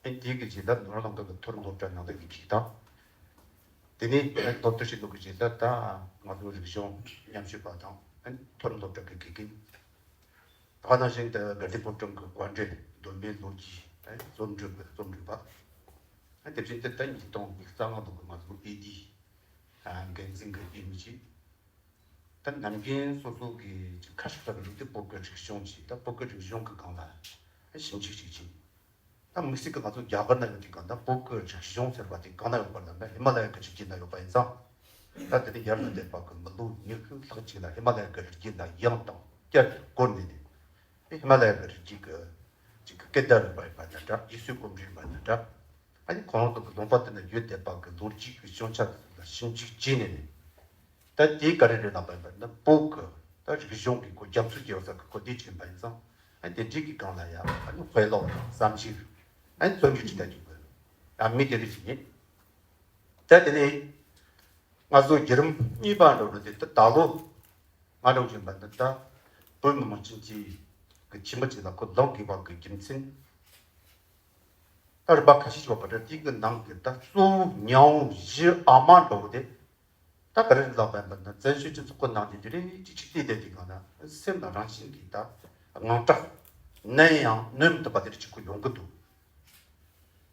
ཨེ་དེའི་གི་རྗེས་ལ་ནོར་ལང་ཀ་གི་མཐོ་རིམ་སློབ་གྲྭ་ནང་ལ་ཡི་གེ་དང་། དེ་ནས་སློབ་གྲྭ་ཞིག་ལོག་གི་རྗེས་ལ་ད་ང་ཚོ་རིག་གཞུང་ཉམས་ཞིབ་པ་དང་ཨེ་མཐོ་རིམ་སློབ་གྲྭ་གི་དགེ་རྒན། ད་ག་ནང་བཞིན་དུ་དགའ་ལྡན་ཕོ་བྲང་གི་བཀའ་འགྲེལ་མདོ་སྨད་ལོ་རྒྱུས་ཨེ་རྩོམ་སྒྲིག་གི་རྩོམ་སྒྲིག་པ། ཨེ་དེ་བཞིན་དུ་ད་ཉིས་སྟོང་རྩ་ལྔ་ལོ་གི་ང་ཚོ་ཨེ་ཌི་འགན་འཛིན་གྱི་འོས་མི་ཅིག་ད་ནམ་རྒྱུན་སོ་སོ་གི་ཁ་ཤས་ལ་ལུགས་དེ་བོད་ཀྱི་རིག་གཞུང་ཅིག་ད་བོད་ཀྱི་རིག་གཞུང་གི་སྒང་ལ་ཞིབ་འཇུག་ཅིག་བྱས། ད་དམིགས་བསལ་གྱི་ང་ཚོ་རྒྱ་གར་ན་ཡོད་དུས་གང་ད་བོད་ཀྱི་རིག་གཞུང་ཟེར་བ་དེ་གང་ན་ཡོད་པ་ལ་ན་ཧི་མ་ལ་ཡ་གི་རི་རྒྱུད་ན་ཡོད་པ་ཡིན་ཙང་། ད་དེ་ནི་ཡར་ལ་བསྡད་པ་གི་མི་ལོ་ཉི་ཤུ་ལྷག་ཅིག་ལ་ཧི་མ་ལ་ཡ་གི་རི་རྒྱུད་ལ་ཡང་དང་བསྐྱར་བསྐོར་ནས་ནས། ཧི་མ་ལ་ཡ་གི་རི་རྒྱུད་ཀྱི་ཅིག་གི་སྐད་བརྡ་རིག་པ་ཡིན་པ་ན་འདྲ། ཡིག་གཟུགས་གོམས་འདྲིས་ཡིན་པ་ན་འདྲ། ཨ་ནི་ཁོང་རང་ཚོ་གི་ལུང་པ་དེ་ན་ཡོད་བསྡད་པ་གི་ལོ་རྒྱུས་ཀྱི་བྱུང་བྱ་ལ་ཞིབ་འཇུག་བྱས་ནས་ནས། ད་དེའི་ག་རེ་རེད་ལབ་པ་ཡིན་པ་ན་བོད་ཀྱི་ད་རིག་གཞུང་གི་གོ་རྒྱ་མཚོ་རྒྱས་པ་ས་གི་གོ་བདེ་ཅིག་ཡིན་པ་ཡིན་ཙང་། ཨ་ནི་དེ་འདྲའི་གི་སྒང་ལ་ཡ་ཨ་ནི་དཔེ་ཀློག་བསམ་གཞིག་ཨ་ནི་རྩོམ་རྒྱུག་ཅིག་ལྟ་རྒྱུ་གི་ཨ་མི་དེ་རིགས་ཤིག་ཡིན། ད་དེ་ནས་ང་ཚོ་བརྒྱུད་རིམ་གཉིས་པ་འགྲོ་འགྲོ་དེ་ད་ད་ལོ་ང་འགྲོ་བཞིན་པ་འདི་ད་བོད་མི་མང་སྤྱི་འཐུས་ཀྱི་ཁྱིམ་པ་ཅིག་ལ་ཁོ་ལངས་དགོས་པ་གི་རྒྱུ་མཚན། ད་རིམ་པ་ཁ་ཤས་ཤིག་ཡོད་པ་འདྲ། དེ་གི་ནང་གི་ད་གཙོ་བོ་ཉམས་བཞི་ཨ་མ་འགྲོ་བ་དེ། ད་ག་རེ་ལབ་པ་ཡིན་པ་ན་བཙན་བྱོལ་སྤྱི་ཚོགས་ཀྱི་ནང་དེ་འདི་རེད་ཅིག་ཅིག་བལྟས་བསྡད་དུས་གང་ན་སེམས་ལ་རང་བཞིན་གྱིས་ད་དངངས་སྐྲག་མནན་ཡང་གནོན་མི་ཐུབ་པ་དེ་འདྲ་ཅིག་ཁོ་ཡོང་གི་འདུག་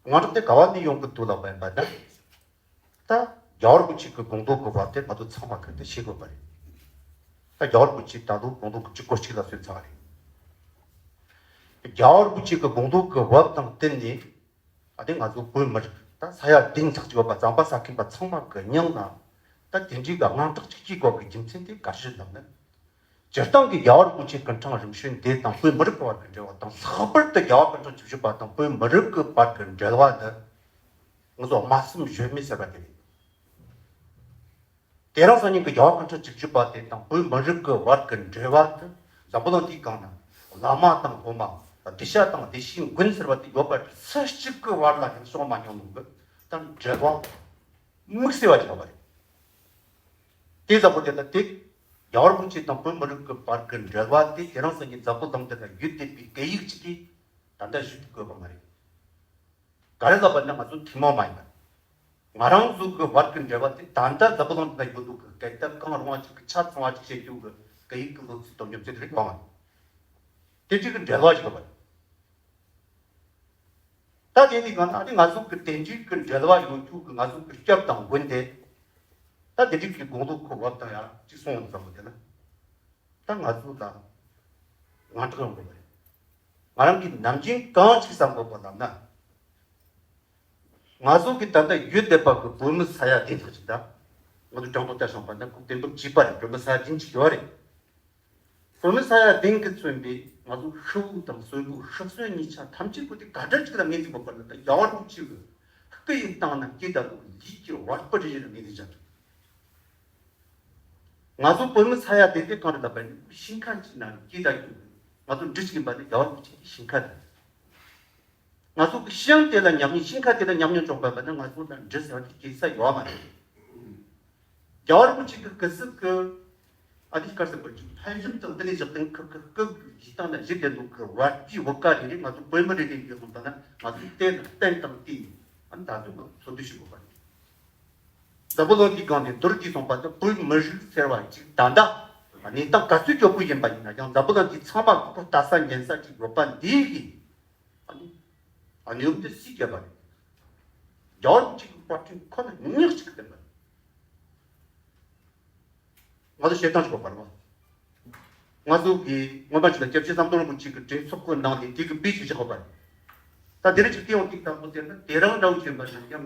དངངས་སྐྲག་དེ་ག་བ་ནས་ཡོང་གི་འདུག་ལབ་པ་ཡིན་པ་ན། ད་རྒྱལ་བ་རིན་པོ་ཆེ་གི་དགོངས་དོན་གི་བར་དེ་ང་ཚོ་ཚང་མ་གི་དེ་ཤེས་དགོས་པ་རེད། ད་རྒྱལ་བ་རིན་པོ་ཆེ་ད་ལོ་དགུང་ལོ་དགུ་བཅུ་གོ་གཅིག་ལ་སོན་ཚར་བ་རེད། རྒྱལ་བ་རིན་པོ་ཆེ་གི་དགོངས་དོན་གི་བབ་དང་བསྟུན་ནས། ཨ་དེ་ང་ཚོ་བོད་མི་རིགས་ད་ས་ཡ་བདུན་ཚོགས་ཀྱི་ཡོད་པ་རྩམ་པ་ཟ་མཁན་པ་ཚང་མ་གི་སྙིང་ལ། ད་དེ་འདྲའི་གི་དངངས་སྐྲག་ཅིག་སྐྱེ་དགོས་གི་རྒྱུ་མཚན་དེ་ག་རེ་རེད་ལབ་ན། སྤྱིར་བཏང་གི་རྒྱལ་བ་རིན་པོ་ཆེ་སྐུ་ཕྲེང་རིམ་བྱོན་འདི་དང་བོད་མི་རིགས་ཀྱི་བར་གྱི་འབྲེལ་བ་དང་། ལྷག་པར་དུ་རྒྱལ་བ་སྐུ་ཕྲེང་བཅུ་བཞི་པ་དང་བོད་མི་རིགས་ཀྱི་བར་གྱི་འབྲེལ་བ་འདི་ང་ཚོ་སྨྲ་བསམ་བརྗོད་མེད་ཟེར་བ་དེ་རེད། དེ་རིང་སང་ཉིན་གྱི་རྒྱལ་བ་སྐུ་ཕྲེང་བཅུ་བཞི་པ་དེ་དང་བོད་མི་རིགས་ཀྱི་བར་གྱི་འབྲེལ་བ་དེ་འཛམ་བུ་གླིང་འདིའི་སྒང་ན་བླ་མ་དང་སློབ་མ། སྡེ་བཤགས་དང་སྡེ་བཤགས་མགོན་ཟེར་བ་དེ་ཡོད་པ་སུ་གཅིག་གི་བར་ལ་ཡང་བྱུང་མ་མྱོང་ནོ་གི་ད་འབྲེལ་བ་དམིགས་བསལ་བ་ཆགས་པ་རེད། དེ་ལྟ་བུ་དེ་ལ་དེ་རྒྱལ་བ་རིན་པོ་ཆེ་དང་བོད་མི་རིགས་ཀྱི་བར་གྱི་འབྲེལ་བ་དེ་དེ་རིང་སང་ཉིན་འཛམ་བུ་གླིང་འདི་ན་ཡོད་བསྡད་པའི་སྐད་ཡིག་ཅིག་གིས་ད་ལྟ་ཞུ་དགོས་པ་མ་རེད། ག་རེ་ལབ་པ་ན་ང་ཚོ་ཐུན་མོང་མ་ཡིན་པ། ང་རང་ཚོ་གི་བར་གྱི་འབྲེལ་བ་དེ་ད་ལྟ་འཛམ་བུ་གླིང་འདི་ན་ཡོད་འདུག་གི་སྐད་བརྡ་གང་རུང་བ་ཅིག་གི་ཆ་ཚང་བ་ཅིག་བཤད་རྒྱུ་གི་སྐད་ཡིག་གི་ལོ་ཚིགས་དོ་མཉམ་ཚིག་རིག་པ་མ་རེད། དེ་གཅིག་གི་འབྲེལ་བ་ཞིག་ཡོད་པ་རེད། ད་དེ་ནི་གང་ན་ཨ་ནི་ང་ཚོ་གི་དེ་འདྲའི་གི་འབྲེལ་བ་ཡོད་རྒྱུ་གི་ང་ཚོ་གི་སྐྱབས་དང་མགོན་དེ། ད་དེ་འདྲའི་གི་དགོངས་དོན་གོ་བབ་དང་ཡང་གཅིག་སོང་བ་ཙམ་པོ་དེ་ན། ད་ང་ཚོ་ད་དངངས་སྐྲག་ཡོང་དགོས་པ་རེད། ང་རང་གིས་ནམ་རྒྱུན་གང་ཅིག་བསམ་དགོས་པ་ལབ་ན། ང་ཚོ་གི་ད་ལྟ་ཡོད་བསྡད་པ་གི་བོད་མི་ས་ཡ་བདུན་ལྷག་ཅིག་ད། ང་ཚོ་གྲངས་ཐོ་ལྟ་སོང་པ་ན་ཁོ་བདེན་པོ་གཅིག་པ་རེད། བོད་མི་ས་ཡ་བདུན་ཅིག་ཡོད་རེད། བོད་མི་ས་ཡ་བདུན་གིས་མཚོན་པའི་ང་ཚོ་ཤི་བོ་དང་གསོན་པོ་ཤི་གསོན་གཉིས་ཆ་ཐམས་ཅད་པོ་དེ་ག་འདྲ་ཅིག་ལ་ངོས་འཛིན་དགོས་པ་ལ་ད་རྒྱལ་བ་རིན་པོ་ཆེ་གི་སྐུ་ཡི་སྟེང་ན་སྐྱེས་ད་ལོ་ལུས་ཀྱི་བར་པ་རེ་རེ་ལ་ངོས་འཛིན་བྱ་ཐུབ། ང་ཚོ་བོད་མི་ས་ཡ་བདུན་དེ་གང་རེད་ལབ་པ་ཡིན་ན་ཤིང་ཁ་ཅིག་ན་སྐྱེས་ད་ཡོད། ང་ཚོ་འདྲི་ཅིག་ཡིན་པ་ནི་རྒྱལ་བ་རིན་པོ་ཆེ་དེ་ཤིང་ཁ་རེད། ང་ཚོ་གི་ཤིང་དེ་ལ་ཉམས་མྱོང་ཤིང་ཁ་དེ་ལ་ཉམས་མྱོང་བྱུང་བ་ན་ང་ཚོ་ལ་འདྲི་ཟེར་བ་དེ་སྐྱེ་ས་ཡོད་མ་རེད། རྒྱལ་བ་རིན་པོ་ཆེ་གི་སྐུ་གཟུགས་ཀྱི་ཨ་ནི་དཀར་ཟེར་བ་ཅིག་ཕན་ཡོན་དང་འདི་ནས་བཞག་སྟེང་ཁུ་ཁུ་ཁུ་གི་ལུས་སྟེང་ན་བཞུགས་བསྡད་འདུག་གི་བར་དུ་བོད་ཀ་རེ་རེ་ང་ཚོ་བོད་མི་རེ་རེ་ཡིན་ཟེར་བ་ན་ང་ཚོ་བལྟས་ན་བསྟན་དང་བལྟས་ནས་ཨ་ནི་ད་དུང་ང་ཚོ་འཚོ་སྡོད་བྱེད་དགོས་པ་རེད། འཛམ་བུ་གླིང་འདིའི་སྒང་ནས་མདོར་བསྡུས་སོང་པ་ན་བོད་མི་རིགས་ཟེར་བ་ཅིག་ད་ལྟ་གནས་སྟངས་ག་ཚོད་སྐྱོ་པོ་ཡིན་པ་ཡིན་ན་ཡང་འཛམ་བུ་གླིང་འདིའི་ཚང་མ་གི་ཁོ་ལྟ་ས་ཉན་ས་ཅིག་ཡོད་པ་འདི་གི་ཨ་ནི། ཨ་ནི་འོ་འདི་སྲིད་རྒྱབ་པ་རེད། རྒྱལ་བ་རིན་པོ་ཆེ་གི་བཀའ་དྲིན་ཁོ་ན་ཉག་གཅིག་གི་བསྟན་པ་རེད། ང་ཚོ་བཤད་སྟངས་ཤིག་གོ་བར་བ། ང་ཚོ་གི་སྔོན་མ་ཞིག་ལ་སྐྱབས་རྗེ་ཟམ་གདོང་རིན་པོ་ཆེ་གི་གྲོས་ཚོགས་ཀྱི་ནང་ནས་དེ་གི་འབུལ་ཞིག་བཞག་པ་རེད། ད་དེ་རིང་ཅིག་སྐྱེ་བོ་ཏིག་དང་པོ་ཟེར་ན་དེ་རང་འདྲ་བོ་ཅན་པ་ཞིག་ཡང་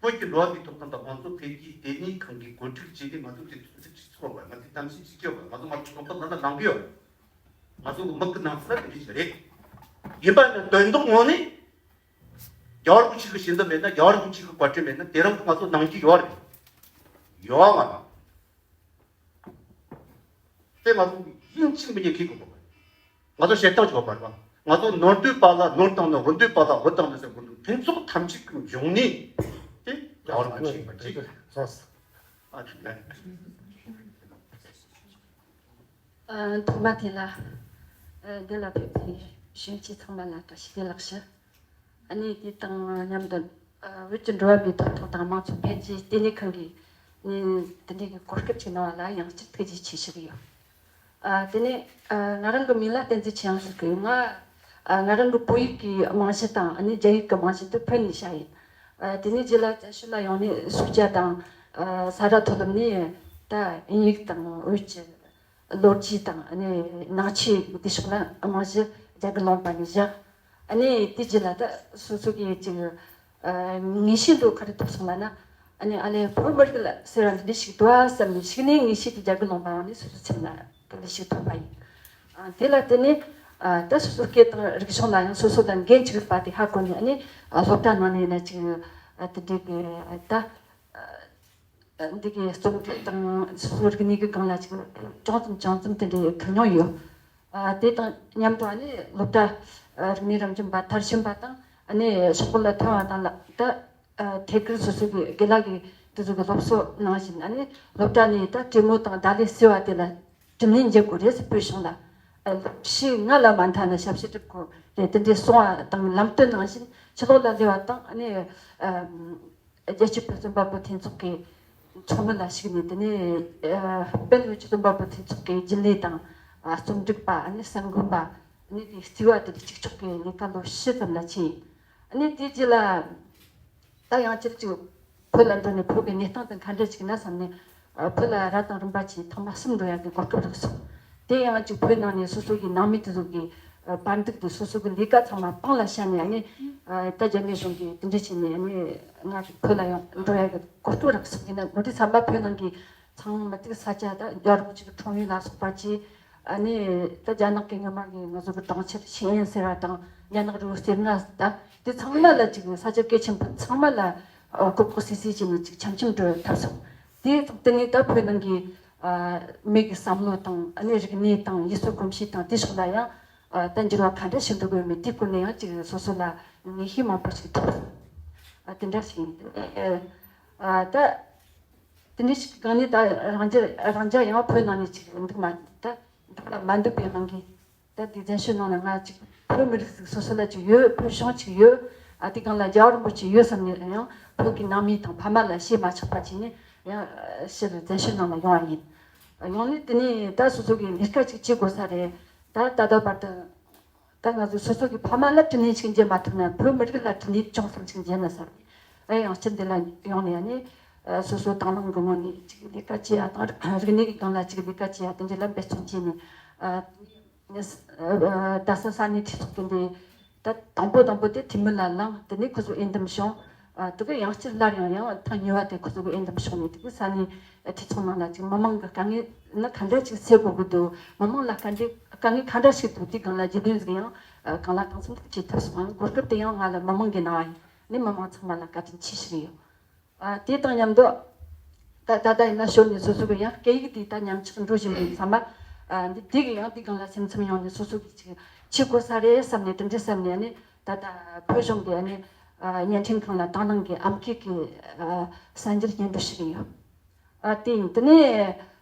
བོད་ཀྱི་འགྲོ་བ་མིའི་ཐོབ་ཐང་དང་དམངས་གཙོ་འཕེལ་རྒྱས་ལྟེ་གནས་ཁང་གིས་གོ་སྒྲིག་བྱས་ཏེ་ང་ཚོ་དེ་ཐུགས་ཚིག་ཅིག་ཚོགས་པ་ང་ཚོའི་གཏམ་བཤད་ཅིག་སྐྱོད་པ་ང་ཚོ་ང་ཚོ་གྲོང་པ་ནང་ལ་ནང་གི་ཡོད། ང་ཚོ་གི་མི་གི་ནང་ཚུལ་དེ་འདྲ་ཞིག་རེད། ཡིན་པ་ནི་དོན་དག་ངོ་ནས་རྒྱལ་བ་རིན་པོ་ཆེ་གི་ཞལ་འཛོམས་མེད་ན་རྒྱལ་བ་རིན་པོ་ཆེ་གི་བཀའ་དྲིན་མེད་ན་དེ་རིང་ང་ཚོ་ནང་གི་ཡོད་རེད། ཡོད་མ་རེད། དེ་ང་ཚོ་ཡིན་གཅིག་མིན་གཉིས་ཁེལ་དགོས་པ་རེད། ང་ཚོ་བཤད་སྟངས་ཅིག་ཡོད་པ་རེད་པ། ང་ཚོ་ནོར་འདུས་པ་ལ་ནོར་བཏང་ནས་འོ་འདུས་པ་ལ་འོ་བཏང་ནས་ཟེར་དགོས་འདུག་ཕུན་ཚོགས་ཐམས་ཅད་ཀྱི་འབྱུང་གནས་དེ་རྒྱལ་བ་རིན་པོ་ཆེ་ཡིན་པ་གཅིག་ཨ་ཐུག་ལ། ཐོག་མ་དེ་ལ་འདི་ལ་ཕེབས་པའི་གཞོན་སྐྱེས་ཚང་མ་ལ་བཀྲ་ཤིས་བདེ་ལེགས་ཞུ། ཨ་ནི་དེ་དང་མཉམ་དུ་བོད་ཀྱི་འགྲོ་བ་མིའི་ཐོབ་ཐང་དང་དམངས་གཙོ་འཕེལ་རྒྱས་ལྟེ་གནས་ཁང་གིས་ནི་དེ་འདྲའི་གི་གོ་སྐབས་ཅིག་གནང་བ་ལ་ཡང་བསྐྱར་ཐུགས་རྗེ་ཆེ་ཞུ་གི་ཡོད། དེ་ནས་ང་རང་གི་མིང་ལ་བསྟན་འཛིན་ཆོས་དབྱངས་ཟེར་གི་ཡོད། ང་ང་རང་གི་བོད་ཡིག་གི་རྨང་གཞི་དང་ཨ་ནི་རྒྱ་ཡིག་གི་རྨང་གཞི་དེ་བོད་ནས་བཞག་ཡིན། དེ་ནས་རྗེས་ལ་བཙན་བྱོལ་ལ་ཡོང་ནས་སུ་ཇཱ་དང་ས་ར་མཐོ་སློབ་ནས་ད་དབྱིན་ཡིག་དང་བོད་ཀྱི་ལོ་རྒྱུས་དང་ཨ་ནི་ནང་ཆོས་དེ་ཕྱོགས་ལ་རྨང་གཞི་རྒྱ་གར་ལུང་པ་ནས་བཞག་ཨ་ནི་དེ་རྗེས་ལ་ད་སོ་སོ་གི་ཅིག་ངེས་ཤེས་འདུག་ག་རེ་ཐོབ་སོང་ལབ་ན། ཨ་ནི་ཨ་ལས་བོད་མི་རིགས་ལ་ཟེར་བ་འདི་འདྲ་ཞིག་འདུག་ཨ་བསམ་ནས་ཞིག་ནས་ངེས་ཤེས་དེ་རྒྱ་གར་ལུང་པ་འོང་ནས་སོ་སོ་སེམས་ལ་དེ་འདྲ་ཞིག་ཐོབ་པ་ཡིན། དེ་ལ་བརྟེན་ནས་ད་སོ་སོ་སྐད་དང་རིག་གཞུང་ལ་ཡང་སོ་སོ་ལ་འགན་ཅིག་ཡོད་པ་དེ་ཧ་གོ་ནས་ཨ་ནི་སློབ་གྲྭ་ནང་ནས་ཡིན་ན་ཅིག་དེ་འདྲའི་གི་ད། འདི་གའི་རྩོམ་སྒྲིག་དང་སོ་སོའི་རིག་གནས་ཀྱི་སྒང་ལ་ཅིག་ཅུང་ཙམ་ཅུང་ཙམ་དེ་འདྲའི་ཐུགས་མྱོང་ཡོད། ཨ་དེ་དང་མཉམ་དུ་ཨ་ནི་སློབ་གྲྭ་རིག་གནས་རང་བྱུང་པ་མཐར་ཕྱིན་པ་དང་ཨ་ནི་ཤོག་བུ་ལ་ཐོན་པ་དང་ལ་ད་ཐད་ཀར་སོ་སོ་གི་དགེ་ལགས་ཀྱིས་དེ་ཚོ་གི་སློབ་གསོ་གནང་བཞིན་ཨ་ནི་སློབ་གྲྭ་ནས་ད་གྲོས་མོལ་དང་བརྡ་ལན་ཟེར་བ་དེ་ལ་དྲིན་ལན་འཇལ་དགོས་རེད་ཟེར་བོད་གཞུང་ལ། ཞབས་ཕྱི་ང་ལ་མ་མཐའ་ན་ཞབས་ཕྱི་སྒྲུབ་དགོས་རེད་དེ་འདྲའི་གསུང་བ་དང་ལམ་སྟོན་གནང་བཞིན་ཕྱི་ལོགས་ལ་སླེབས་པ་དང་ཨ་ནི། རྒྱལ་སྤྱིའི་བོད་རྩོམ་པ་པོ་མཐུན་ཚོགས་ཀྱི་ཚོགས་མི་ལ་ཞུགས་ནས་དེ་ནས་དཔལ་བོད་ཀྱི་རྩོམ་པ་པོ་མཐུན་ཚོགས་ཀྱི་རྒྱུན་ལས་དང་རྩོམ་སྒྲིག་པ་ཨ་ནི་གསར་འགོད་པ་ཨ་ནི་དེའི་རྩིས་པ་དེ་འདྲ་གཅིག་ལྕོགས་ཀྱི་ལས་ཀ་ལོ་བཞི་ཙམ་ལ་བྱས། ཨ་ནི་དེ་རྗེས་ལ་ད་ཡང་ཅིག་ཅིག་བོད་ལ་འགྲོ་ནས་བོད་ཀྱི་གནས་སྟངས་དེ་ག་འདྲ་ཅིག་ན་བསམ་ནས། ཨ། བོད་ལ་རབ་དང་རིམ་པ་བྱས་ཐེངས་མ་གསུམ་འགྲོ་ཡག་གི་གོ་སྐབས་རག་སོང་། དེ་ཡང་ཅིག་བོད་ནང་ནས་སོ་སོ་གི་ནང་མི་དེ་ཚོ་གི་ཨ་བར་འདུག་དེ་སོ་སོ་གི་ལས་ཀ་ཚང་མ་སྤང་ལ་བཞག་ནས། ཨ་ནི་ཨ་ད་རྒྱ་མི་གཞུང་གིས་དེ་འདྲ་བྱས་ནས། ཨ་ནི་ང་ཅིག་བོད་ལ་ཡང་འགྲོ་ཡག་གི་གོ་སྐབས་རག་སོང་། ཡིན་ན་མུ་མཐུད་བསམ་པ་བོད་ནང་གི་ཚང་མ་དེ་ས་ཆ་ད་རྒྱ་རོགས་ཅིག་ཁྲོམ་ཡུལ་ལ་སོགས་པ་བྱས། ཨ་ནི་ད་རྒྱ་ནག་གི་སྔོན་མ་གི་ང་ཚོ་གི་གྲོང་ཁྱེར་ཤེས་ཡོན་ཟེར་བ་དང་། རྒྱ་ནག་རི་བོ་གཏེར་མངའ་ད་དེ་ཚང་མ་ལ་ཅིག་ས་ཆ་གལ་ཆེན་པོ་ཚང་མ་ལ་ཨ་ལྐོག་ལྐོག་སི་སི་བྱས་ནས་ཅིག་འཆམ་འཆམ་འགྲོ་ཐབས་སོང་། དེ་དེ་ནས་ད་བོད་ནང་གི་ཨ་མི་གི་བསམ་བློ་དང་། ཨ་ནི་རིག་གནས་དང་ཡུལ་སྲོལ་གོམས་གཤིས་དང་དེ་ཕྱོགས་ལ་ཡང་ཨ་ད་འགྱུར་བ་ག་འདྲ་ཞིག་འགྲོ་གི་ཡོད་མེད། དེའི་སྐོར་ནས་ཡང་ཅིག་སོ་སོ་ལ་ངེས་ཤེས་མང་པོ་ཞིག་ཐོབ་སོང་། ཨ་དེ་འདྲ་ཞིག་ཡིན། ཨ་ད། དེ་འདྲ་ཞིག་གི་སྒང་ནས་ད་རང་རྒྱལ་རང་རྒྱལ་ཡང་བོད་ནང་ནས་ཅིག་འདུག་མ་ད་འདུག་ལ་མ་འདུག་པའི་དབང་གིས། ད་འདི་བཙན་བྱོལ་ནང་ལ་ང་ཅིག་བོད་མི་རིགས་ཟིག་སོ་སོ་ལ་ཅིག་ཡོད། བོད་གཞུང་ཅིག་ཡོད། ཨ་དེ་སྒང་ལ་རྒྱལ་བ་རིན་པོ་ཆེ་ཡོད་བསམ་ནས་ཡང་བོད་ཀྱི་ནང་མི་དང་ཕ་མ་ལ་བཤད་མ་ཆོག་པ་བྱས་ནས་ཡང་ཕྱིར་བཙན་བྱོལ་ནང་ལ་ཡོང་བ་ཡིན། ཡོང་ནས་དེ་ནས་ད་སོ་སོ་གི་ལས་ཀ་ཅིག་བྱེད་དགོས་ས་རེད། ད་ད་ལྟ་བར་དུ། ད་ང་ཚོ་སོ་སོ་གི་ཕ་མ་ལ་དྲིན་ལན་ཞིག་འཇལ་མ་ཐུབ་ན། བོད་མི་རིགས་ལ་དྲིན་ལན་ཅུང་ཙམ་ཞིག་འཇལ་ན་བསམ། ཨེ་ཡང་སྤྱི་འདི་ལ་ཡོང་ནས། ཨ་ནི་ཨ་སོ་སོ་དང་བླངས་ཀྱི་ངོས་ནས་ཅིག་ལས་ཀ་བྱེད་ཡ་དང་། རིག་གནས་ཀྱི་སྒང་ལ་ཅིག་ལས་ཀ་བྱེད་ཡ་དེ་འདྲ་ལ་འབད་བརྩོན་བྱས་ནས། ཨ་ཨ་རྡ་ས་ས་གནས་འཐུས་ཚོགས་དེ་འདྲའི་ད་དང་པོ་དང་པོ་དེ་འཐུས་མི་ལ་ལངས། དེ་ནས་ཁོ་ཚོ་འོས་འདེམས་བྱུང་། ཨ་དེ་ག་ཡང་སྤྱིར་སླར་ཡང་ཡང་ཐེངས་གཉིས་པ་དེ་ཁོ་ཚོ་གི་འོས་འདེམས་བྱུང་ནས། དེ་གི་ས་གནས་འཐུས་ཚོགས་ནང་ལ་ཅིག་མི་མང་གི་དཀའ་ངལ་ནི་ག་འདྲ་ཅིག་སེལ་དགོས་ཀྱི་འདུག་མི་མང་ལ་ག་འདྲ་དཀའ་ངལ་ག་འདྲ་ཞིག་འདུག་དེ་སྒང་ལ་རྒྱུས་ལོན་ཟིག་ཡང་ཨ་གང་ལ་གང་འཚམ་ཅིག་བྱེད་ཐུབ་སོང་། གོ་སྐབས་དེ་ཡང་ང་ལ་མི་མང་གིས་གནང་བ་ཡིན། ནི་མི་མང་ཚང་མ་ལ་བཀའ་དྲིན་ཆེ་ཞུ་གི་ཡོད། ཨ་དེ་དང་མཉམ་དུ་ད་ད་ལྟ་ཡིན་ན་ཞོར་ནས་སོ་སོ་གི་ཡང་སྐད་ཡིག་དེ་ད་ཉམས་ཆག་འགྲོ་བཞིན་པའི་ཚང་མ། ཨ་འདི་དེ་གི་ཡང་དེ་སྒང་ལ་སེམས་འཚབ་ཡོང་ནས་སོ་སོ་གི་ཅིག་བྱེད་དགོས་ས་རེད་བསམ་ནས། དེ་འདྲ་བསམ་ནས། ཨ་ནི་ད་ལྟ་བོད་གཞུང་གི་ཨ་ནི་ཨ་བརྙན་འཕྲིན་ཁང་ལ་དང་བླངས་ཀྱི་ཨམ་སྐད་ཀྱི་ཨ་གསར་འགྱུར་སྙན་སྒྲོན་ཞུ་གི་ཡོད། ཨ་དེ་ཡིན། དེ་ནས་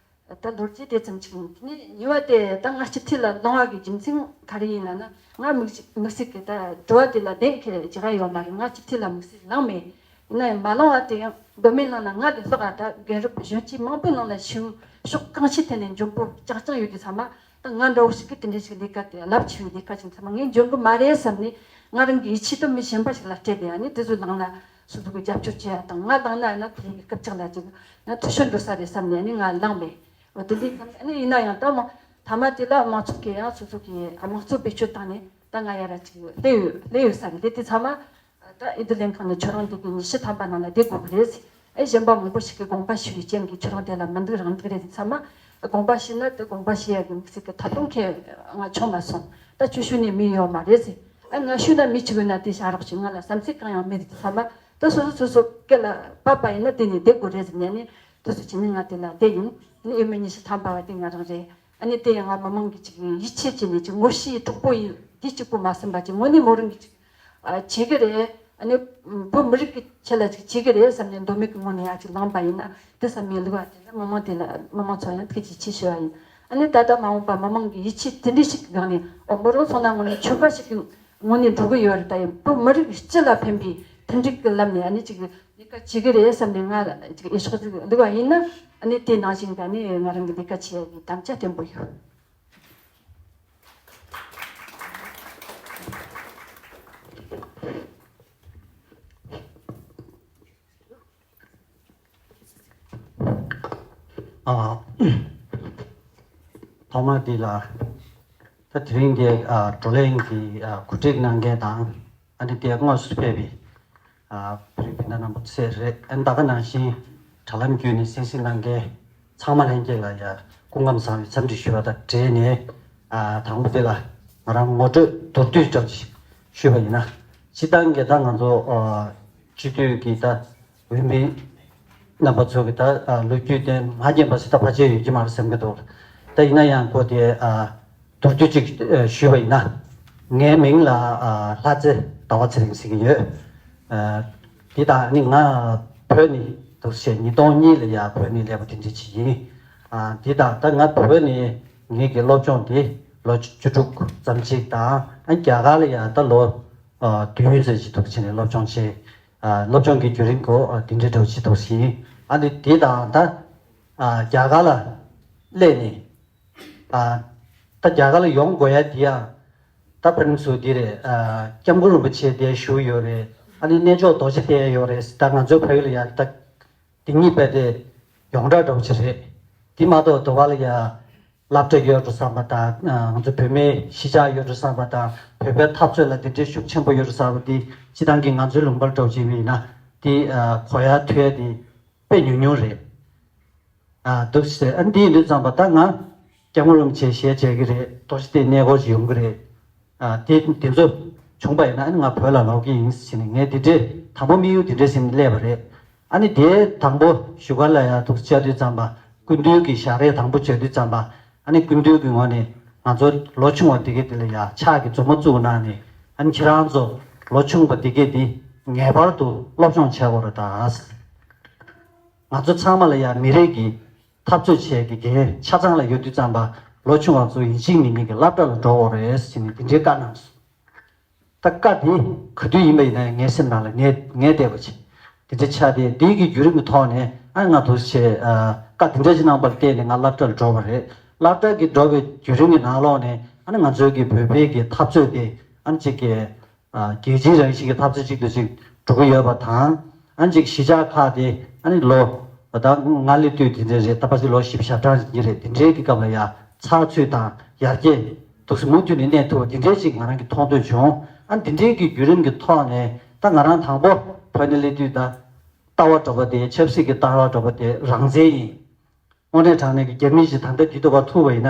ད་ལོ་རྒྱུས་དེ་ཙམ་ཅིག་ཡིན། དེ་ནས་གཉིས་པ་དེ་ད་ང་སྤྱི་འཐུས་ལ་ལངས་པ་གི་རྒྱུ་མཚན་ག་རེ་ཡིན་ལབ་ན། ང་དམིགས་དམིགས་བསལ་གྱི་ད་དྲི་བ་དེ་ལ་ལན་འཁྱེར་རྒྱུ་ག་ཡོད་མ་རེད། ང་སྤྱི་འཐུས་ལ་དམིགས་བསལ་ལངས་མེད། ཡིན་ན་ཡང་མ་ལངས་པ་དེ་ཡང་མདོ་སྨད་ནང་ན་ང་ལས་ལྷག་ག་ད་རྒན་རབས་གཞོན་སྐྱེས་མང་པོའི་ནང་ལ་ཞུགས། ཕྱོགས་གང་ཅིའི་ཐད་ནས་འཇོན་པོ་རྐྱང་རྐྱང་ཡོད་དུས་ཙང་མ། ད་ང་འདྲ་བོ་ཞིག་གིས་དེ་འདྲ་ཞིག་ལས་ཀ་དེ་རླབས་ཆེ་བའི་ལས་ཀ་ཅིག་ཚང་མ་ངས་འཇོན་གི་མ་རེད་བསམ་ནས། ང་རང་གི་ཡིད་ཆེས་དེ་མི་གཞན་པ་ཞིག་ལ་སྤྲད་དེ། ཨ་ནི་དེ་ཚོ་ལངས་ན་སོ་སོ་གི་རྒྱབ་སྐྱོར་བྱེད་ཡ་དང་། ང་ལངས་ན་ཨ་ནི་དེ་རིང་གི་སྐབས་ཅིག་ལ་ཅིག་ང་འཐུས་ཤོར་འགྲོ་ས་རེད་བསམ་ནས། ཨ་ནི་ང་ལངས་པས། འོ་དེ་འདྲའི་ཨ་ནི་ཡིན་ན་ཡང་ད་མ་མཐའ་མ་དེ་ལ་མང་ཚོགས་ཀྱིས་ཡང་སོ་སོ་གི་དམངས་གཙོ་བེད་སྤྱོད་བཏང་ནས་ད་ང་ཡར་ཅིག་སླེབས་ཡོད་སླེབས་ཡོད་ས་རེད། དེ་དེ་ཚང་མ། ད་ཨེ་འདི་ལེན་ཁང་ནས་ཁྱོད་རང་འདི་གི་ཉི་ཤུ་ཐམ་པ་ནང་ལ་བསྡད་དགོས་གི་རེད་ཟེར། ཨེ་གཞན་པ་མང་པོ་ཞིག་གིས་དགོངས་པ་ཞུ་བའི་རྐྱེན་གྱིས་ཁྱོད་རང་དེ་ལ་མི་འདུག་རང་འདུག་རེད་ཟེར། ཚང་མ་དགོངས་པ་ཞུས་ན་དེ་དགོངས་པ་ཞུ་ཡ་གི་དམིགས་བསལ་གྱི་ཐད་གཏོང་མཁན་ང་བྱུང་མ་སོང་། ད་ཁྱོད་ཞུས་ན་མི་ཡོད་མ་རེད་ཟེར། ཨེ་ང་ཞུས་ན་མི་ཅིག་ཡོད་ན་དེ་བྱ་རོགས་བྱེད། ང་ལ་བསམ་ཚུལ་གང་ཡང་མེད་ཟེར། ཚང་མ་ད་སོ་སོ་སོ་སོ་སྐད་ལ་བབས་པ་ཡིན་ན་དེ་ནས་བསྡད་དགོས་རེད་ཟེར་ནས། ཨ་ནི་དེ་ཚོ་བྱས་ནས་ང་དེ་ལ་བསྡད་ཡིན། ཨ་ནི་ཨེ་མི་ཉི་ཤུ་ཐམ་པ་བ་དེ་ང་རང་རེད། ཨ་ནི་དེ་ཡང་ང་མི་མང་གི་ཅིག་ཡིད་ཆེས་བྱས་ནས་ཅིག་ངོ་ཤེས་གྲོགས་པོ་ཡིན། དེ་གཅིག་པུ་མ་ཟིན་པ་ཅིག་དངོས་གནས་མོ་རང་གི་ཅིག་ཨ་བྱེད་གི་རེད། ཨ་ནི་བོད་མི་རིགས་ཀྱི་ཆེད་ལ་ཅིག་བྱེད་གི་རེད་བསམ་ནས་མདོ་སྨད་ཀྱི་ངོས་ནས་ཡང་ཅིག་ལངས་པ་ཡིན་ན། དེ་བསམ་ཡས་ལུགས་པ་དེ་ལ་མི་མང་དེ་ལ་མི་མང་ཚོ་ཡང་ཐུགས་རྗེ་ཆེ་ཞུ་བ་ཡིན། ཨ་ནི་ད་ལྟ་མ་འོངས་པ་མི་མང་གི་ཡིད་ཆེས་དེ་འདྲ་ཞིག་གི་སྒང་ནས། ཨོ་མོ་རང་སོང་ན་དངོས་གནས་ཆོལ་ཁ་ཞིག་གི་ངོས་ནས་འགྲོ་གི་ཡོད་རེད། ད་ཡིན་བོད་མི་རིགས་སྤྱི་ལ་ཕན་པའི་མཐུན་སྒྲིལ་གྱི་ལམ་ནས་ཨ་ནི་ཅིག་ལས་ཀ་བྱེད་གི་རེད་བསམ་ནས་ང་ལ་ཅིག་འོས་ཤོག་ཅིག་བླུགས་པ་ཡིན་ན། ཨ་ནི་དེ་ནང་བཞིན་ད་ནི་ང་རང་གི་ལས་ཀ་བྱེད་ཡ་གི་དམ་བཅའ་བརྟན་པོ་ཡོད། ཨ། ཐོག་མར་འདི་ལ་ད་དེ་རིང་འདི་ཨ་བགྲོ་གླེང་གི་ཨ་གོ་སྒྲིག་གནང་མཁན་དང་། ཨ་ནི་དེ་དངོས་སུ་ཕེབས་པའི་ཨ་བོད་རིགས་སྤུན་ཟླ་རྣམ་པ་ཚོ་རེད། ཨ་ནི་ད་ག་ནང་བཞིན་དྲ་ལམ་བརྒྱུད་ནས་གསན་གཟིགས་གནང་མཁན་ཚང་མ་ལྷན་རྒྱས་ལ་ཡ་སྐུ་ཁམས་བཟང་བའི་འཚམས་འདྲི་ཞུ་བ་དང་འབྲེལ་ནས། ཨ་དང་པོ་དེ་ལ་ང་རང་ངོ་སྤྲོད་མདོར་བསྡུས་ཙམ་ཞིག་ཞུས་པ་ཡིན་ན། སྤྱིར་བཏང་གི་ད་ང་ཚོ་ཨ་སྤྱི་འཐུས་ཀྱི་ད་འོས་མི་རྣམ་པ་ཚོ་གི་ད་ཨ་ལོ་རྒྱུས་དེ་མ་ཉན་པ་ཞིག་ད་ཕལ་ཆེར་ཡོད་ཀྱི་མ་རེད་བསམ་གྱི་འདུག་ད་ཡིན་ན་ཡང་ཁོ་དེ་ཨ་མདོར་བསྡུས་ཅིག་ཨ་ཞུས་པ་ཡིན་ན། ངའི་མིང་ལ་ཨ་ལྷ་རྩེ་ཟླ་བ་ཚེ་རིང་ཟེར་གྱི་ཡོད། ཨ་དེ་དང་ནི་ང་བོད་ནས་འདུག་སེ་ཉིས་སྟོང་གཉིས་ལ་ཡ་བོད་ནས་སླེབས་པ་དེ་འདྲ་ཅིག་ཡིན། ཨ་དེ་དང་ད་ང་བོད་ནས་ངེད་ཀྱི་སློབ་སྦྱོང་དེ་ལོ་བཅུ་དྲུག་ཙམ་ཅིག་དང་། ཨ་རྒྱ་གར་ལ་ཡ་ད་ལོ་ཨ་བདུན་ཙམ་ཅིག་འདུག་བྱས་ནས་སློབ་སྦྱོང་བྱས། ཨ་སློབ་སྦྱོང་གི་བརྒྱུད་རིམ་སྐོར་ཨ་དེ་འདྲའི་འདྲ་བོ་ཅིག་འདུག་སེ་ཡིན། ཨ་ནི་དེ་དང་ད་ཨ་རྒྱ་གར་ལ་སླེབས་ནས། ཨ་ད་རྒྱ་གར་ལ་ཡོང་དགོས་ཡ་དེ་ཡང་ ད་ཕ་རིམ་ཚོ་འདི་རེད། ཨ། སྐྱབས་མགོན་རིན་པོ་ཆེ་འདིར་བཞུགས་ཡོད་རེད། ཨ་ནི་གནས་མཆོག་རྡོ་རྗེ་གདན་ཡོད་རེད། ད་ང་ཚོའི་བལ་ཡུལ་ལ་ཡ་ད་འདི་གཉིས་རྦད་དེ་ཡོངས་གྲགས་འདྲ་བོ་ཅིག་རེད། འདི་མ་གཏོགས་འདི་པ་ལ་ཡ་སློབ་གྲྭ་ཡོད་འགྲོ་བསམ་པ་དང་། ང་ཚོ་བོད་མིའི་གཞིས་ཆགས་ཡོད་འགྲོ་བསམ་པ་དང་། བོད་པའི་འཐབ་རྩོད་ལ་འདི་འདྲའི་ཤུགས་ཆེན་པོ་ཡོད་འགྲོ་བསམ་པ་འདི་སྤྱིར་བཏང་གི་ང་ཚོའི་ལུང་པར་འགྲོ་བྱས་པ་ཡིན་ན་འདི་གོ་ཡ་ཐོས་ཡ་འདི་དཔེ་ཉུང་ཉུང་རེད། ཨ། འདུག་ཟེར། ཨ། འདི་ཡིན་དུས་ཙམ་པ་ད་ང་སྐྱབས་མགོན་རིན་པོ་ཆེ་ཞལ་མཇལ་གྱི་རེད། རྡོ་རྗེ་གདན་གནས་སྐོར་ཞིག་ཡོང་གི་རེད། ཨ། དེ་དེ་ཚོ་བྱུང་པ་ཡིན་ན་ཨ་ནི་ང་བོད་ལ་ལོག་གི་ཡིན་ཟེར་ནས་ངས་དེ་འདྲའི་དང་པོ་དམིགས་ཡུལ་དེ་འདྲའི་ཟིན་སླེབས་པ་རེད། ཨ་ནི་དེའི་དང་པོ་བཞུགས་སྒར་ལ་ཡ་འདུག་བཅར་དུས་ཙམ་པ་སྐུ་མདུན་གྱི་ཞལ་རས་དང་པོ་མཇལ་དུས་ཙམ་པ་ཨ་ནི་སྐུ་མདུན་གྱི་ངོས་ནས་ང་ཚོ་ལོ་ཆུང་བ་དེ་གས་དེ་ལ་ཡ་ཕྱག་གི་མཛུབ་མོ་བཙུགས་གནང་ནས། ཨ་ནི་ཁྱེད་རང་ཚོ་ལོ་ཆུང་བ་དེ་གས་དེ་ངེས་པར་དུ་སློབ་སྦྱོང་བྱེད་དགོས་རེད་ད། ང་ཚོ་ཚང་མ་ལ་ཡ་མི་རིགས་ཀྱི་འཐབ་རྩོད་བྱེད་ཀྱི་འགན་ཆ་ཚང་ལ་ཡོད་དུས་ཙམ་པ་ལོ་ཆུང་བ་ཚོ་ཡིན་གཅིག་མིན་གཉིས་ཀྱི་སློབ་གྲྭ་ལ་འགྲོ་དགོས་རེད་ཟེར་ནས་དེ་འདྲའི་བཀའ་གནང་སོང་། ད་བཀའ་དེ་ག་དུས་ཡིན་པ་ཡིན་ན་ངའི་སེམས་ནང་ལ་ངས་ངས་བསྡད་པ་ཅིག་དེ་འདྲ་ཆགས་ཏེ། འདི་གི་བརྒྱུད་རིམ་གྱི་ཐོག་ནས་ཨ་ང་འདུག་བྱས། ཨ། བཀའ་དེ་འདྲ་ཅིག་གནང་པ་ལ་བརྟེན་ནས་ང་སློབ་གྲྭར་འགྲོ་བ་རེད། སློབ་གྲྭ་གི་འགྲོ་བའི་བརྒྱུད་རིམ་གྱི་ནང་ལོགས་ནས་ཨ་ནི་ང་ཚོའི་གི་བོད་པའི་གི་འཐབ་རྩོད་དེ་ཨ་ནི་ཅིག་གི་ཨ། རྒྱལ་སྤྱིའི་རང་བཞིན་གྱི་འཐབ་རྩོད་ཅིག་ཏུ་ཅིག་འགྲོ་གི་ཡོད་པ་དང་། ཨ་ནི་ཅིག་གཞིས་ཆགས་ཁག་དེ་ཨ་ནི་ལོ་ད་ང་སླེབས་དུས་དེ་འདྲ་རེད། ད་ཕལ་ཆེར་ལོ་བཞི་བཅུ་ཞེ་གྲངས་ཡིན་གྱི་རེད། དེ་འདྲའི་གི་སྐབས་ལ་ཡ་ཚགས་ཚུད་དང་ཡར་རྒྱས་འདུག་སེ་མུ་མཐུད་ནས་གནས་ཐུབ་པ་དེ་འདྲའི་ཅིག་ང་རང་གི་མཐོང་ཐོས་བྱུང་། ཨ་ནི་དེ་འདྲའི་གི་བརྒྱུད་རིམ་གྱི་ཐོག་ནས་ད་ང་རང་དང་པོ་བོད་ནས་སླེབས་དུས་ད་ལྟ་བ་འདྲ་པོ་དེ། ཆབ་སྲིད་ཀྱི་ལྟ་བ་འདྲ་པོ་དེ་རང་བཙན་ཡིན། དངོས་གནས་དྲང་གནས་ཀྱི་རྒྱ་མི་ཞིག་ད་ལྟ་འདི་ཐུག་པ་ཐུག་པ་ཡིན་ན་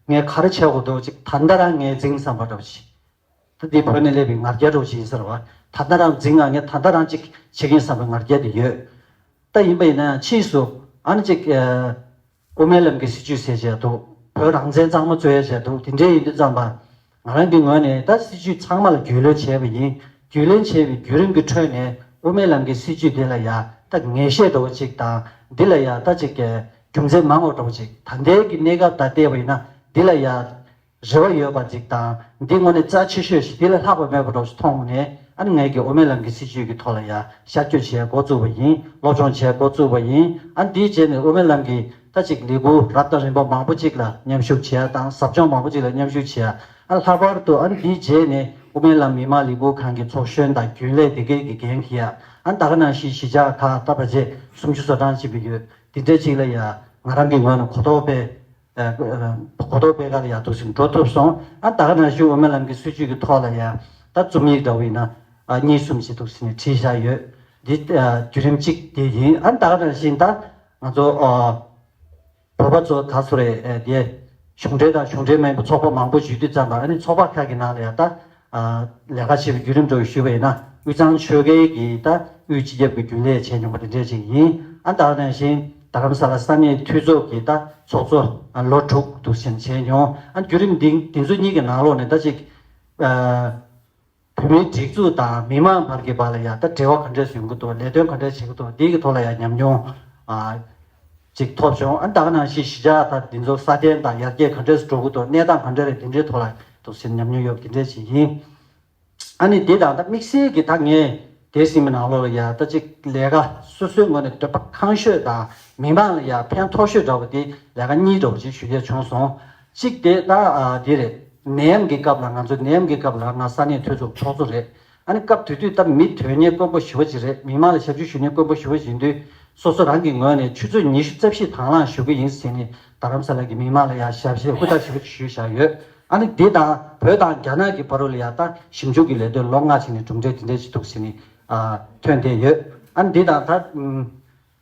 ངས་ག་རེ་བྱེད་དགོས་འདུག་ཅིག་ད་ལྟ་རང་ངས་འཛིང་བསམ་པ་འདྲ་པོ་ཞིག་ད་འདི་བོད་ནས་སླེབས་པའི་ང་རྒྱལ་འདྲ་པོ་ཞིག་ཡིན་ཟེར་བ། ད་ལྟ་རང་འཛིང་ང་ངས་ད་ལྟ་རང་ཅིག་བྱེད་ཀྱི་ཡིན་བསམ་པའི་ང་རྒྱལ་དེ་ཡོད། ད་ཡིན་པ་ཡིན་ན་ཕྱིས་སུ་ཨ་ནི་ཅིག་ཨ། དབུ་མའི་ལམ་གྱི་སྲིད་བྱུས་ཟེར་བྱས་འདུག་བོད་རང་བཙན་གཙང་མ་རྩོད་ཡ་བྱས་འདུག་དེ་འདྲའི་ཡིན་དུས་ཙམ་པ་ང་རང་གི་ངོས་ནས་ད་སྲིད་བྱུས་ཚང་མ་ལ་རྒྱུས་ལོན་བྱས་པ་ཡིན། རྒྱུས་ལོན་བྱས་པའི་བརྒྱུད་རིམ་གྱི་ཁྲོད་ནས་དབུ་མའི་ལམ་གྱི་སྲིད་བྱུས་དེ་ལ་ཡ་ད་ངེས་ཤེས་འདྲ་པོ་ཅིག་དང་། འདི་ལ་ཡ་ད་ཅིག་གི་རྒྱུ་མཚན་མང་པོ་འདྲ་པོ་ཅིག་ད་ལྟའི་གི་གནས་སྐབས་ད་བལྟས་པ་ཡིན་ན་འདི་ལ་ཡ་རེ་བ་ཡོད་པ་ཅིག་དང་། འདི་དངོས་གནས་རྩ་ཆེ་ཤོས་ཤིག་འདི་ལས་ལྷག་པ་མེད་པ་འདྲ་པོ་ཞིག་མཐོང་ནས། ཨ་ནི་ངས་ཀྱི་དབུ་མའི་ལམ་གྱི་སྲིད་བྱུས་ཀྱི་ཐོག་ལ་ཡ་ཤར་བསྐྱོད་བྱས་འགོ་བཙུགས་པ་ཡིན། སློབ་སྦྱོང་བྱས་འགོ་བཙུགས་པ་ཡིན། ཨ་ནི་འདིའི་རྗེས་ནས་དབུ་མའི་ལམ་གྱི་ད་ཅིག་ལས་འགུལ་རབ་དང་རིམ་པ་མང་པོ་ཅིག་ལ་མཉམ་ཞུགས་བྱས་དང་། ཟབ་སྦྱོང་མང་པོ་ཅིག་ལ་མཉམ་ཞུགས་བྱས། ཨ་ལྷག་པར་དུ་ཨ་ནི་འདིའི་རྗེས་ནས་དབུ་མའི་ལམ་མི་མང་ལས་འགུལ་ཁང་གི་ཚོགས་གཞོན་དང་རྒྱུན་ལས་དེ་གའི་གི་འགན་འཁྱེར་ཡ། ཨ་ནི་ད་ག་ནང་བཞིན་གཞིས་ཆགས་ཁག་ད་ཕལ་ཆེར་སུམ་ཅུ་སོ་གྲངས་ཅིག་ཡོད། དེ་འདྲ་ཅིག་ལ་ཡ་ང་རང་གི་ངོས་ནས་གོ་རྟོགས་སྤེལ། ཨ། གོ་རྟོགས་སྤེལ་ག་ལ་ཡ་འདུག་སེ་འགྲོ་ཐུབ་སོང་། ཨ་ད་ག་ནང་བཞིན་དབུ་མའི་ལམ་གྱི་སྲིད་བྱུས་ཀྱི་ཐོག་ལ་ཡ་ད་རྩོམ་ཡིག་འདྲ་པོ་ཡིན་ན་ཨ་གཉིས་གསུམ་ཞིག་འདུག་སེ་ནས་བྲིས་བཞག་ཡོད། འདི་ཨ་བརྒྱུད་རིམ་གཅིག་དེ་ཡིན། ཨ་ད་ག་ནང་བཞིན་ད་ང་ཚོ་ཨ་བོད་པ་ཚོ་ད་སུ་རེད། ཨ་དེ་གཞུང་འབྲེལ་དང་གཞུང་འབྲེལ་མིན་པའི་ཚོགས་པ་མང་པོ་ཞིག་ཡོད་དུས་ཙམ་པ། ཨ་ནི་ཚོགས་པ་ཁག་གི་ནང་ལ་ཡ་ད་ཨ་ལས་ཀ་བྱེད་པའི་བརྒྱུད་རིམ་འདྲ་པོ་ཞུས་པ་ཡིན་ན། དབུས་གཙང་ཆོལ་ཁའི་གི་ད་དབུས་སྤྱི་ཁྱབ་ཀྱི་རྒྱུན་ལས་བྱས་མྱོང་པ་དེ་འདྲས་ཅིག་ཡིན། ཨ་ད་ག་ནང་བཞིན་རྡ་རམ་ས་ལ་ས་གནས་འཐུས་ཚོགས་ཀྱི་ད་ཚོགས་གཙོ་ཨ་ལོ་དྲུག་འདུག་སེ་བྱས་མྱོང་། ཨ་བརྒྱུད་རིམ་འདི་འདི་ཚོ་གཉིས་ཀྱི་ནང་ལོགས་ནས་ད་ཅིག་ཨ་བོད་མིའི་སྒྲིག་འཛུགས་དང་མི་མང་བར་གྱི་བར་ལ་ཡ་ད་འབྲེལ་བ་ག་འདྲས་ཡོང་གི་འདུག་ལས་དོན་ག་འདྲས་བྱེད་ཀྱི་འདུག་འདི་གི་ཐོག་ལ་ཡ་ཉམས་མྱོང་ཨ་ཅིག་ཐོབ་བྱུང་། ཨ་ད་ག་ནང་བཞིན་གཞིས་ཆགས་ད་འདི་ཚོ་སྲ་བརྟན་དང་ཡར་རྒྱས་ག་འདྲས་འགྲོ་གི་འདུག་གནས་སྟངས་ག་འདྲས་རེད། འདི་འདྲའི་ཐོག་ལ་འདུག་སེ་ཉམས་མྱོང་ཡོད་པ་འདི་འདྲས་ཅིག་ཡིན། ཨ་ནི་འདི་དང་ད་དམིགས་བསལ་གྱི་ད་ངས་དེ་ཟིན་པའི་ནང་ལོགས་ལ་ཡ་ད་ཅིག་ལས་ཀ་སོ་སོའི་ངོས་ནས་འདོད་པ་ཁེངས་ཤོས་དང་མི་མང་ལ་ཡ་ཕན་ཐོགས་ཤོས་འདྲ་བོ་དེ་ལས་ཀ་གཉིས་འདྲ་བོ་ཅིག་ཞུ་ཡས་བྱུང་སོང་། གཅིག་དེ་ད་ཨ་འདི་རེད། ནད་ཡམས་ཀྱི་སྐབས་ལ་ང་ཚོ་ནད་ཡམས་ཀྱི་སྐབས་ལ་ང་ས་གནས་འཐུས་ཚོགས་ཚོགས་གཙོ་རེད། ཨ་ནི་སྐབས་དེ་དུས་ད་མི་དོན་གཉེར་དཀོན་པོ་ཞེ་པོ་ཅིག་རེད། མི་མང་ལ་ཞབས་ཞུ་ཞུ་མཁན་དཀོན་པོ་ཞེ་པོ་ཅིག་ཡིན་དུས། སོ་སོ་རང་གི་ངོས་ནས་ཆུ་ཚོད་ཉི་ཤུ་རྩ་བཞི་དང་བླངས་ཞུ་གི་ཡིན་ཟེར་ནས་རྡ་རམ་ས་ལ་གི་མི་མང་ལ་ཡ་ཞབས་ཕྱི་ཧུར་ཐག་ཞེ་པོ་ཅིག་ཞུས་བཞག་ཡོད། ཨ་ནི་འདི་དང་བོད་དང་རྒྱ་ནག་གི་བར་དུ་ལ་ཡ་ད་ཞིབ་འཇུག་གི་ལས་དོན་ལོ་ལྔ་ཕྱིན་ནས་གྲུབ་འབྲས་དེ་འདྲས་ཅིག་འདུག་ཟེར་ནས་ཨ་ཐོན་བསྡད་ཡོད། ཨ་ནི་འདི་དང་ད་ཨམ།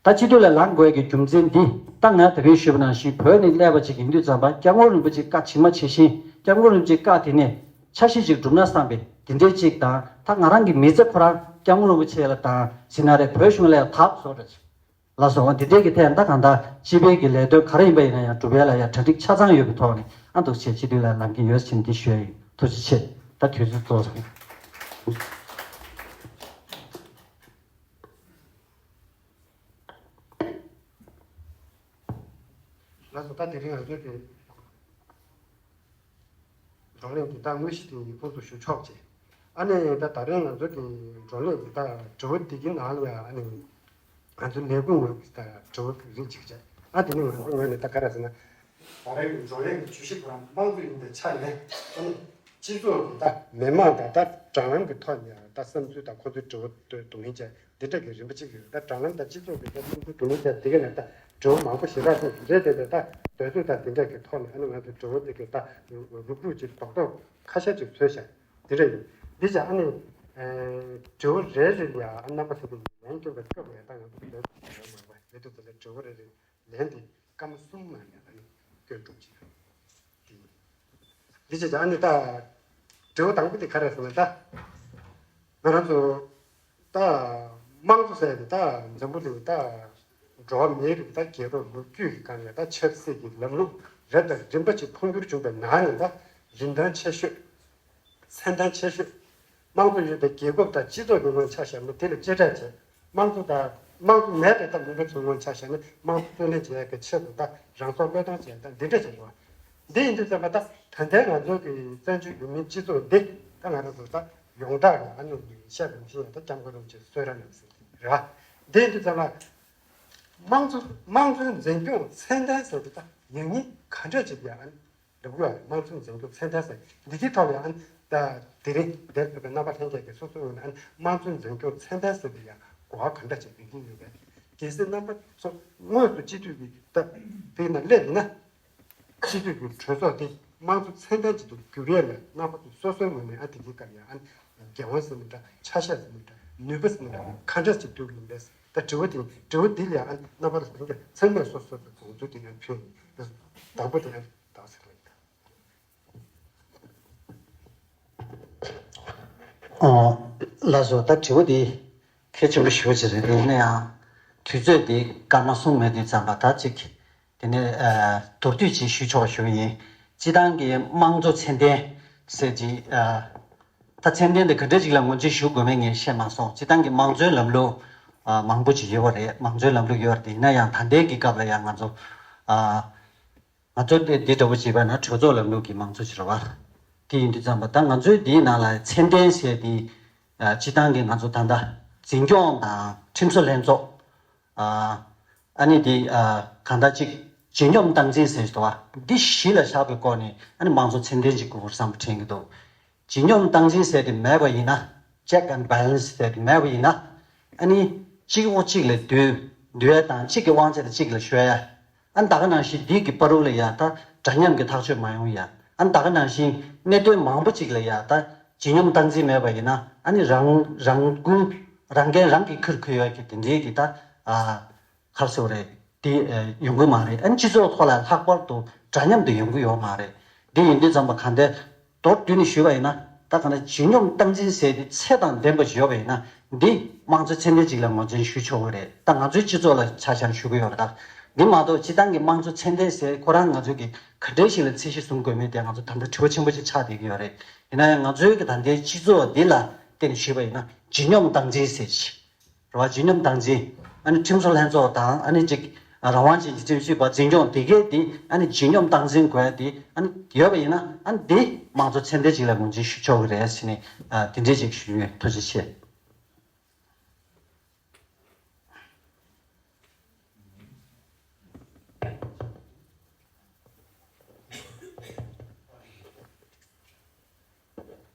ད་སྤྱི་འཐུས་ལ་ལངས་དགོས་ཀྱི་རྒྱུ་མཚན་འདི། ད་ང་ད་གིན་ཞུས་པ་ནང་བཞིན་བོད་ནས་སླེབས་པ་ཅིག་ཡིན་དུས་ཙམ་པ་སྐྱབས་མགོན་རིན་པོ་ཆེ་བཀའ་ཇི་མ་ཇི་བཞིན། སྐྱབས་མགོན་རིན་པོ་ཆེ་བཀའ་དེ་ནས་འཆར་གཞི་ཅིག་བསྒྲུབས་ན་བསམ་པའི་དེ་འདྲའི་ཅིག་དང་། ད་ང་རང་གི་མི་ཚེ་ཁོ་རང་སྐྱབས་མགོན་རིན་པོ་ཆེ་ལ་དང་ཟིན་ན་རེད། བོད་གཞུང་ལ་ཡང་དག་བཟོ་རེད། ལགས་སོ། འོ་དེ་འདྲའི་གི་ཐད་ད་གང་ལྟར་སྤྱི་པའི་གི་ལས་དོན་ག་རེ་ཡིན་པ་ཡིན་ན་ཡང་སྒྲུབ་ཡ་ལ་ཡང་གྲ་སྒྲིག་ཆ་ཚང་ཡོད་པའི་ཐོག་ནས་ཨ་འདུག་བྱས་སྤྱི་འཐུས་ལ་ལངས་ཀྱི་ཡོད་ཟེར་འདི་ཞུ་ཡ་ཡིན། ཐུགས་རྗེ་ཆེ། ད་དུས་ཚོད་རྫོགས་སོང་། ལགས་སོ། ད་དེ་རིང་ང་ཚོའི་དེ་བགྲོ་གླེང་འདི་དག་དངོས་གཞི་དེ་ཡིག་ཁུངས་སུ་ཞུ་ཆོག་ཅེས། ཨ་ནི་ད་ད་རིང་ང་ཚོ་དེ་བགྲོ་གླེང་འདི་དག་དྲི་བ་འདི་གི་ནང་ལ་ཡང་ཨ་ནི་ང་ཚོ་ལས་ཁུངས་ངོས་ཀྱི་ད་དྲི་བ་རེ་གཅིག་བྱས། ཨ་དེ་ནི་ང་ཚོ་ངོས་ནས་ད་ག་རེ་ཟེར་ན། ད་རེས་ཀྱི་བགྲོ་གླེང་གི་བརྗོད་གཞི་ཁོ་རང་དམངས་གཙོ་ཡིན་པའི་ཆ་ནས་ཨ་ནི། སྤྱི་ཚོགས་ཀྱི་ད་མི་མང་དང་ད་དྲ་ལམ་གྱི་ཐོག་ནས་ད་བསམ་ཚུལ་དང་ཁོང་ཚོའི་འབྲེལ་བ་འདུག་མིན་བཅས་འདི་འདྲ་གི་རིམ་པ་གཅིག་ཡོད། ད་དྲ་ལམ་དང་སྤྱི་ཚོགས་ཀྱི་ད་བསམ་ཚུལ་འདུག་མིན་བཅས་འདི་ག་ནས་ད་འབྲེལ་བ་མང་པོ་ཞེ་དྲག་ཅིག་རེད་དེ། ད་དུས་ཚོད་དང་དེ་འདྲ་གི་ཐོག་ནས་ཨ་ནི་ང་ཚོའི་འབྲེལ་བ་འདི་གི་ད་རུབ་རུབ་ཅིག་རྡོག་རྡོག་ཁ་ཤས་ཅིག་བཟོས་བཞག་འདི་འདྲ་ཡིན། འདི་བྱས་ཨ་ནི་འབྲེལ་བ་རེ་རེ་ལ་ཡང་ཨ་རྣམ་པ་ཚོ་གི་ལན་སྐྱོན་པའི་སྐབས་ལ་ད་ང་ཚོ་འབྲེལ་བ་མང་པ་རེད་འདུག་དེ་ལ་འབྲེལ་བ་རེ་རེ་ལན་དེ་སྐར་མ་གསུམ་ནང་ནས་ཨ་ནི་སྐྱོན་གྲུབ་ཅིག་ཡོད། འདི་བྱས་ཨ་ནི་ད་འབྲེལ་བ་དང་པོ་དེ་ག་རེ་ཟེར་ན། ད་ང་རང་ཚོ་ད་དམངས་གཙོ་ཟེར་དེ་ད་འཛམ་བུ་གླིང་ད་འགྲོ་བ་མིའི་རིགས་ད་རྒྱལ་རབས་ལོ་རྒྱུས་ཀྱི་སྒང་ནས་ད་ཆབ་སྲིད་ཀྱི་ལམ་ལུགས་རབ་དང་རིམ་པ་ཅིག་འཕོ་འགྱུར་བྱུང་པའི་ནང་ནས་ད་རིན་ཐང་ཆེ་ཤོས། མཚན་མཐོང་ཆེ་ཤོས། དམངས་གཙོ་ཡོད་པའི་རྒྱལ་ཁབ་དང་སྤྱི་ཚོགས་ཀྱི་ངོས་ཆ་བཞག་ན་དེ་ལ་གཅེས་སྤྲས་བྱས། དམངས་གཙོ་དང་དམངས་གཙོ་མེད་པའི་ད་མི་འདྲ་ཚོའི་ངོས་ཆ་བཞག་ན་དམངས་གཙོ་རྩོད་ལེན་བྱེད་ཡག་གི་ཆེད་དུ་ད་རང་སྲོག་བློས་གཏོང་བྱེད་ཡག་ད་འདི་འདྲ་བྱེད་དགོས། འདི་ཡིན་དུས་ཙམ་པ་ད་ད་ལྟའི་ང་ཚོ་གི་བཙན་བྱོལ་བོད་མིའི་སྤྱི་ཚོགས་འདི་ད་ང་རང་ཚོ་ད་ཡོངས་གྲགས་ཀྱི་ཨ་ནི་བཤད་པ་ནང་བཞིན་ད་སྐྱབས་མགོན་རིན་པོ་ཆེ་གསོལ་རས་གནང་ཟེར་རེད་བ། འདི་ཡིན་དུས་ཙམ་པ་དམངས་གཙོ་དམངས་གཙོའི་འཛིན་སྐྱོང་ཚད་ལྡན་ཟེར་དེ་ད་ཡང་སྙིང་ག་འདྲ་ཅིག་ཡང་ཨ་ནི། འདུག་ཡོད། དམངས་གཙོའི་འཛིན་སྐྱོང་ཚད་ལྡན་ཟེར་འདི་གི་ཐོག་ལ་ཡང་ད་དེ་རིང་འདིར་ཕེབས་པའི་རྣམ་པ་ལྷན་རྒྱས་ཀྱིས་སོ་སོའི་ངོས་ནས་དམངས་གཙོའི་འཛིན་སྐྱོང་ཚད་ལྡན་ཟེར་འདི་ཡང་གོ་བ་ག་འདྲ་ཅིག་ལེན་གྱི་ཡོད་པས། གལ་སྲིད་རྣམ་པ་ཚོ་དངོས་སུ་སྤྱི་འཐུས་ཀྱི་ད་དེ་ན་སླེབས་ཡིན་ན། སྤྱི་འཐུས་ཀྱི་གྲོས་ཚོགས་དེ་དམངས་གཙོ་ཚད་ལྡན་ཅིག་ཏུ་འགྱུར་ཡས་ལ་རྣམ་པ་ཚོ་སོ་སོའི་ངོས་ནས་ཨ་དེ་གི་སྐབས་ཡང་ཨ་འགན་དབང་ཟེར་མི་འདྲ། ཆ་ཤས་ཟེར་མི་འདྲ། ནུས་པ་ཟེར་མི་འདྲ་ག་འདྲ་ཅིག་འདུག་ཡིན་པས། ད་དྲི་བ་དེ་དྲི་བ་འདི་ལ་ཡང་ཨ་རྣམ་པ་ལྷན་རྒྱས་ཚང་མས་སོ་སོ་སོ་དགོངས་ཚུལ་དེ་ཡང་ཕུལ་ཡིན། དང་པོ་དེ་ཡང་། ཨོ། ལགས་སོ། ད་དྲི་བ་འདི་གལ་ཆེན་པོ་ཞེ་པོ་ཅིག་རེད། ཡིན་ན་ཡང་དུས་ཚོད་འདི་སྐར་མ་གསུམ་མེད་དུས་ཙམ་པ་ད་ཅིག་དེ་ནས་ཨ་མདོར་བསྡུས་ཅིག་ཞུ་ཆོག་ཞུ་གི་ཡིན། སྤྱི་བཏང་གི་དམངས་གཙོ་ཚད་ལྡན་ཟེར་ཅིག་ཨ་ད་ཚད་ལྡན་དེ་ག་འདྲ་ཅིག་ལ་ངོས་འཛིན་ཞུ་དགོས་མིན་ངས་ཤེས་མ་སོང་། སྤྱི་བཏང་གི་དམངས་གཙོའི་ལམ་ལུགས་ཨ་མང་པོ་ཅིག་ཡོད་པ་རེད། དམངས་གཙོའི་ལམ་ལུགས་ཡོད་པ་རེད། ཡིན་ན་ཡང་ད་ལྟའི་གི་སྐབས་ལ་ཡང་ང་ཚོ་ཨ། ང་ཚོ་འདི་འདི་འདྲ་པོ་བྱས་པ་ན་གྲོས་ཚོགས་ལམ་ལུགས་ཀྱི་མང་གཙོ་ཅིག་རེད་བ། དེ་ཡིན་དུས་ཙམ་པ་ད་ང་ཚོའི་འདིའི་ནང་ལ་ཚད་ལྡན་ཟེར་དེ་ཨ་སྤྱི་བཏང་གི་ང་ཚོ་ད་ལྟ་འཛིན་སྐྱོང་དང་ཁྲིམས་བཟོ་ལྷན་ཚོགས་ཨ་ཨ་ནི་འདི་ཨ་གང་ལྟར་ཅིག་ཇེ་སྙོམས་སྟངས་འཛིན་ཟེར་གྱི་འདུག་བ། འདི་གཞི་ལ་བཞག་པའི་སྐོར་ནས་ཨ་ནི་དམངས་གཙོ་ཚད་ལྡན་ཅིག་དགོས་བསམ་པ་དྲན་གྱི་འདུག་ཇེ་སྙོམས་སྟངས་འཛིན་ཟེར་དེ་མེད་པ་ཡིན་ན། check and balance ཟེར་དེ་མེད་པ་ཡིན་ན། ཨ་ནི་གཅིག་འོག་གཅིག་ལ་སྡུད་སྡུད་ཡ་དང་གཅིག་གི་དབང་ཆ་དེ་གཅིག་ལ་གཞོལ་ཡ། ཨ་ནི་ད་ག་ནང་བཞིན་འདི་གི་བར་དུ་ལ་ཡ་ད་འདྲ་མཉམ་གྱི་ཐག་གཅོད་མ་ཡོང་ཡ། ཨ་ནི་ད་ག་ནང་བཞིན་གནད་དོན་མང་པོ་གཅིག་ལ་ཡ་ད་ཇེ་སྙོམས་སྟངས་འཛིན་མེད་པ་ཡིན་ན། ཨ་ནི་རང་རང་འགུལ་རང་འགན་རང་གིས་འཁུར་ཁུར་ཡོད་ཀྱི་དེ་འདྲའི་གི་ད་ཨ། ག་རེ་ཟེར་དགོས་རེད། དེ་ཨ་ཡོང་གི་མ་རེད། ཨ་ནི་སྤྱི་ཚོགས་ཐོག་ལ་ལྷག་པར་དུ་འདྲ་མཉམ་དུ་ཡོང་གི་ཡོད་མ་རེད། དེ་ཡིན་དུས་ཙམ་པ་གང་ལྟར་མདོར་བསྡུས་ནས་ཞུས་པ་ཡིན་ན། ད་གང་ལྟར་ཇེ་སྙོམས་སྟངས་འཛིན་ཟེར་དེ་ཚད་དང་ལྡན་པ་ཞིག་ཡོད་པ་ཡིན་ན། འདི་དམངས་གཙོ་ཚད་ལྡན་ཅིག་ལ་ངོས་འཛིན་ཞུ་ཆོག་གི་རེད། ད་ང་ཚོའི་སྤྱི་ཚོགས་ལ་ཆ་བཞག་ཞུ་གི་ཡོད་རེད། ད་འདི་མ་གཏོགས་སྤྱི་བཏང་གི་དམངས་གཙོ་ཚད་ལྡན་ཟེར་ཁོ་རང་ང་ཚོ་གི་ག་འདྲ་ཞིག་ལ་ཚད་གཞི་བཟུང་དགོས་མིན་དེ་ང་ཚོ་ད་ལྟ་དྲི་བ་ཆེན་པོ་ཞིག་ཆགས་བསྡད་ཀྱི་ཡོད་རེད། ཡིན་ན་ཡང་ང་ཚོའི་གི་ད་ལྟའི་སྤྱི་ཚོགས་འདི་ལ་བརྟེན་ནས་ཞུས་པ་ཡིན་ན་ཇེ་སྙོམས་སྟངས་འཛིན་ཟེར་ཅིག་རེད་བ། ཇེ་སྙོམས་སྟངས་འཛིན། ཨ་ནི་ཁྲིམས་བཟོ་ལྷན་ཚོགས་དང་ཨ་ནི་ཅིག་རང་དབང་ཅན་གྱི་ཁྲིམས་ཞིབ་པ་འཛིན་སྐྱོང་དེ་གས་དེ་ཨ་ནི་ཇེ་སྙོམས་སྟངས་འཛིན་དགོས་ཡ་དེ་ཨ་ནི་ཡོད་པ་ཡིན་ན། ཨ་ནི་དེ་དམངས་གཙོ་ཚད་ལྡན་ཅིག་ལ་ངོས་འཛིན་ཞུ་ཆོག་གི་རེད་ཟེར་ནས་ཨ་དེ་འདྲས་ཅིག་ཞུ་ཡོད། ཐུགས་རྗེ་ཆེ།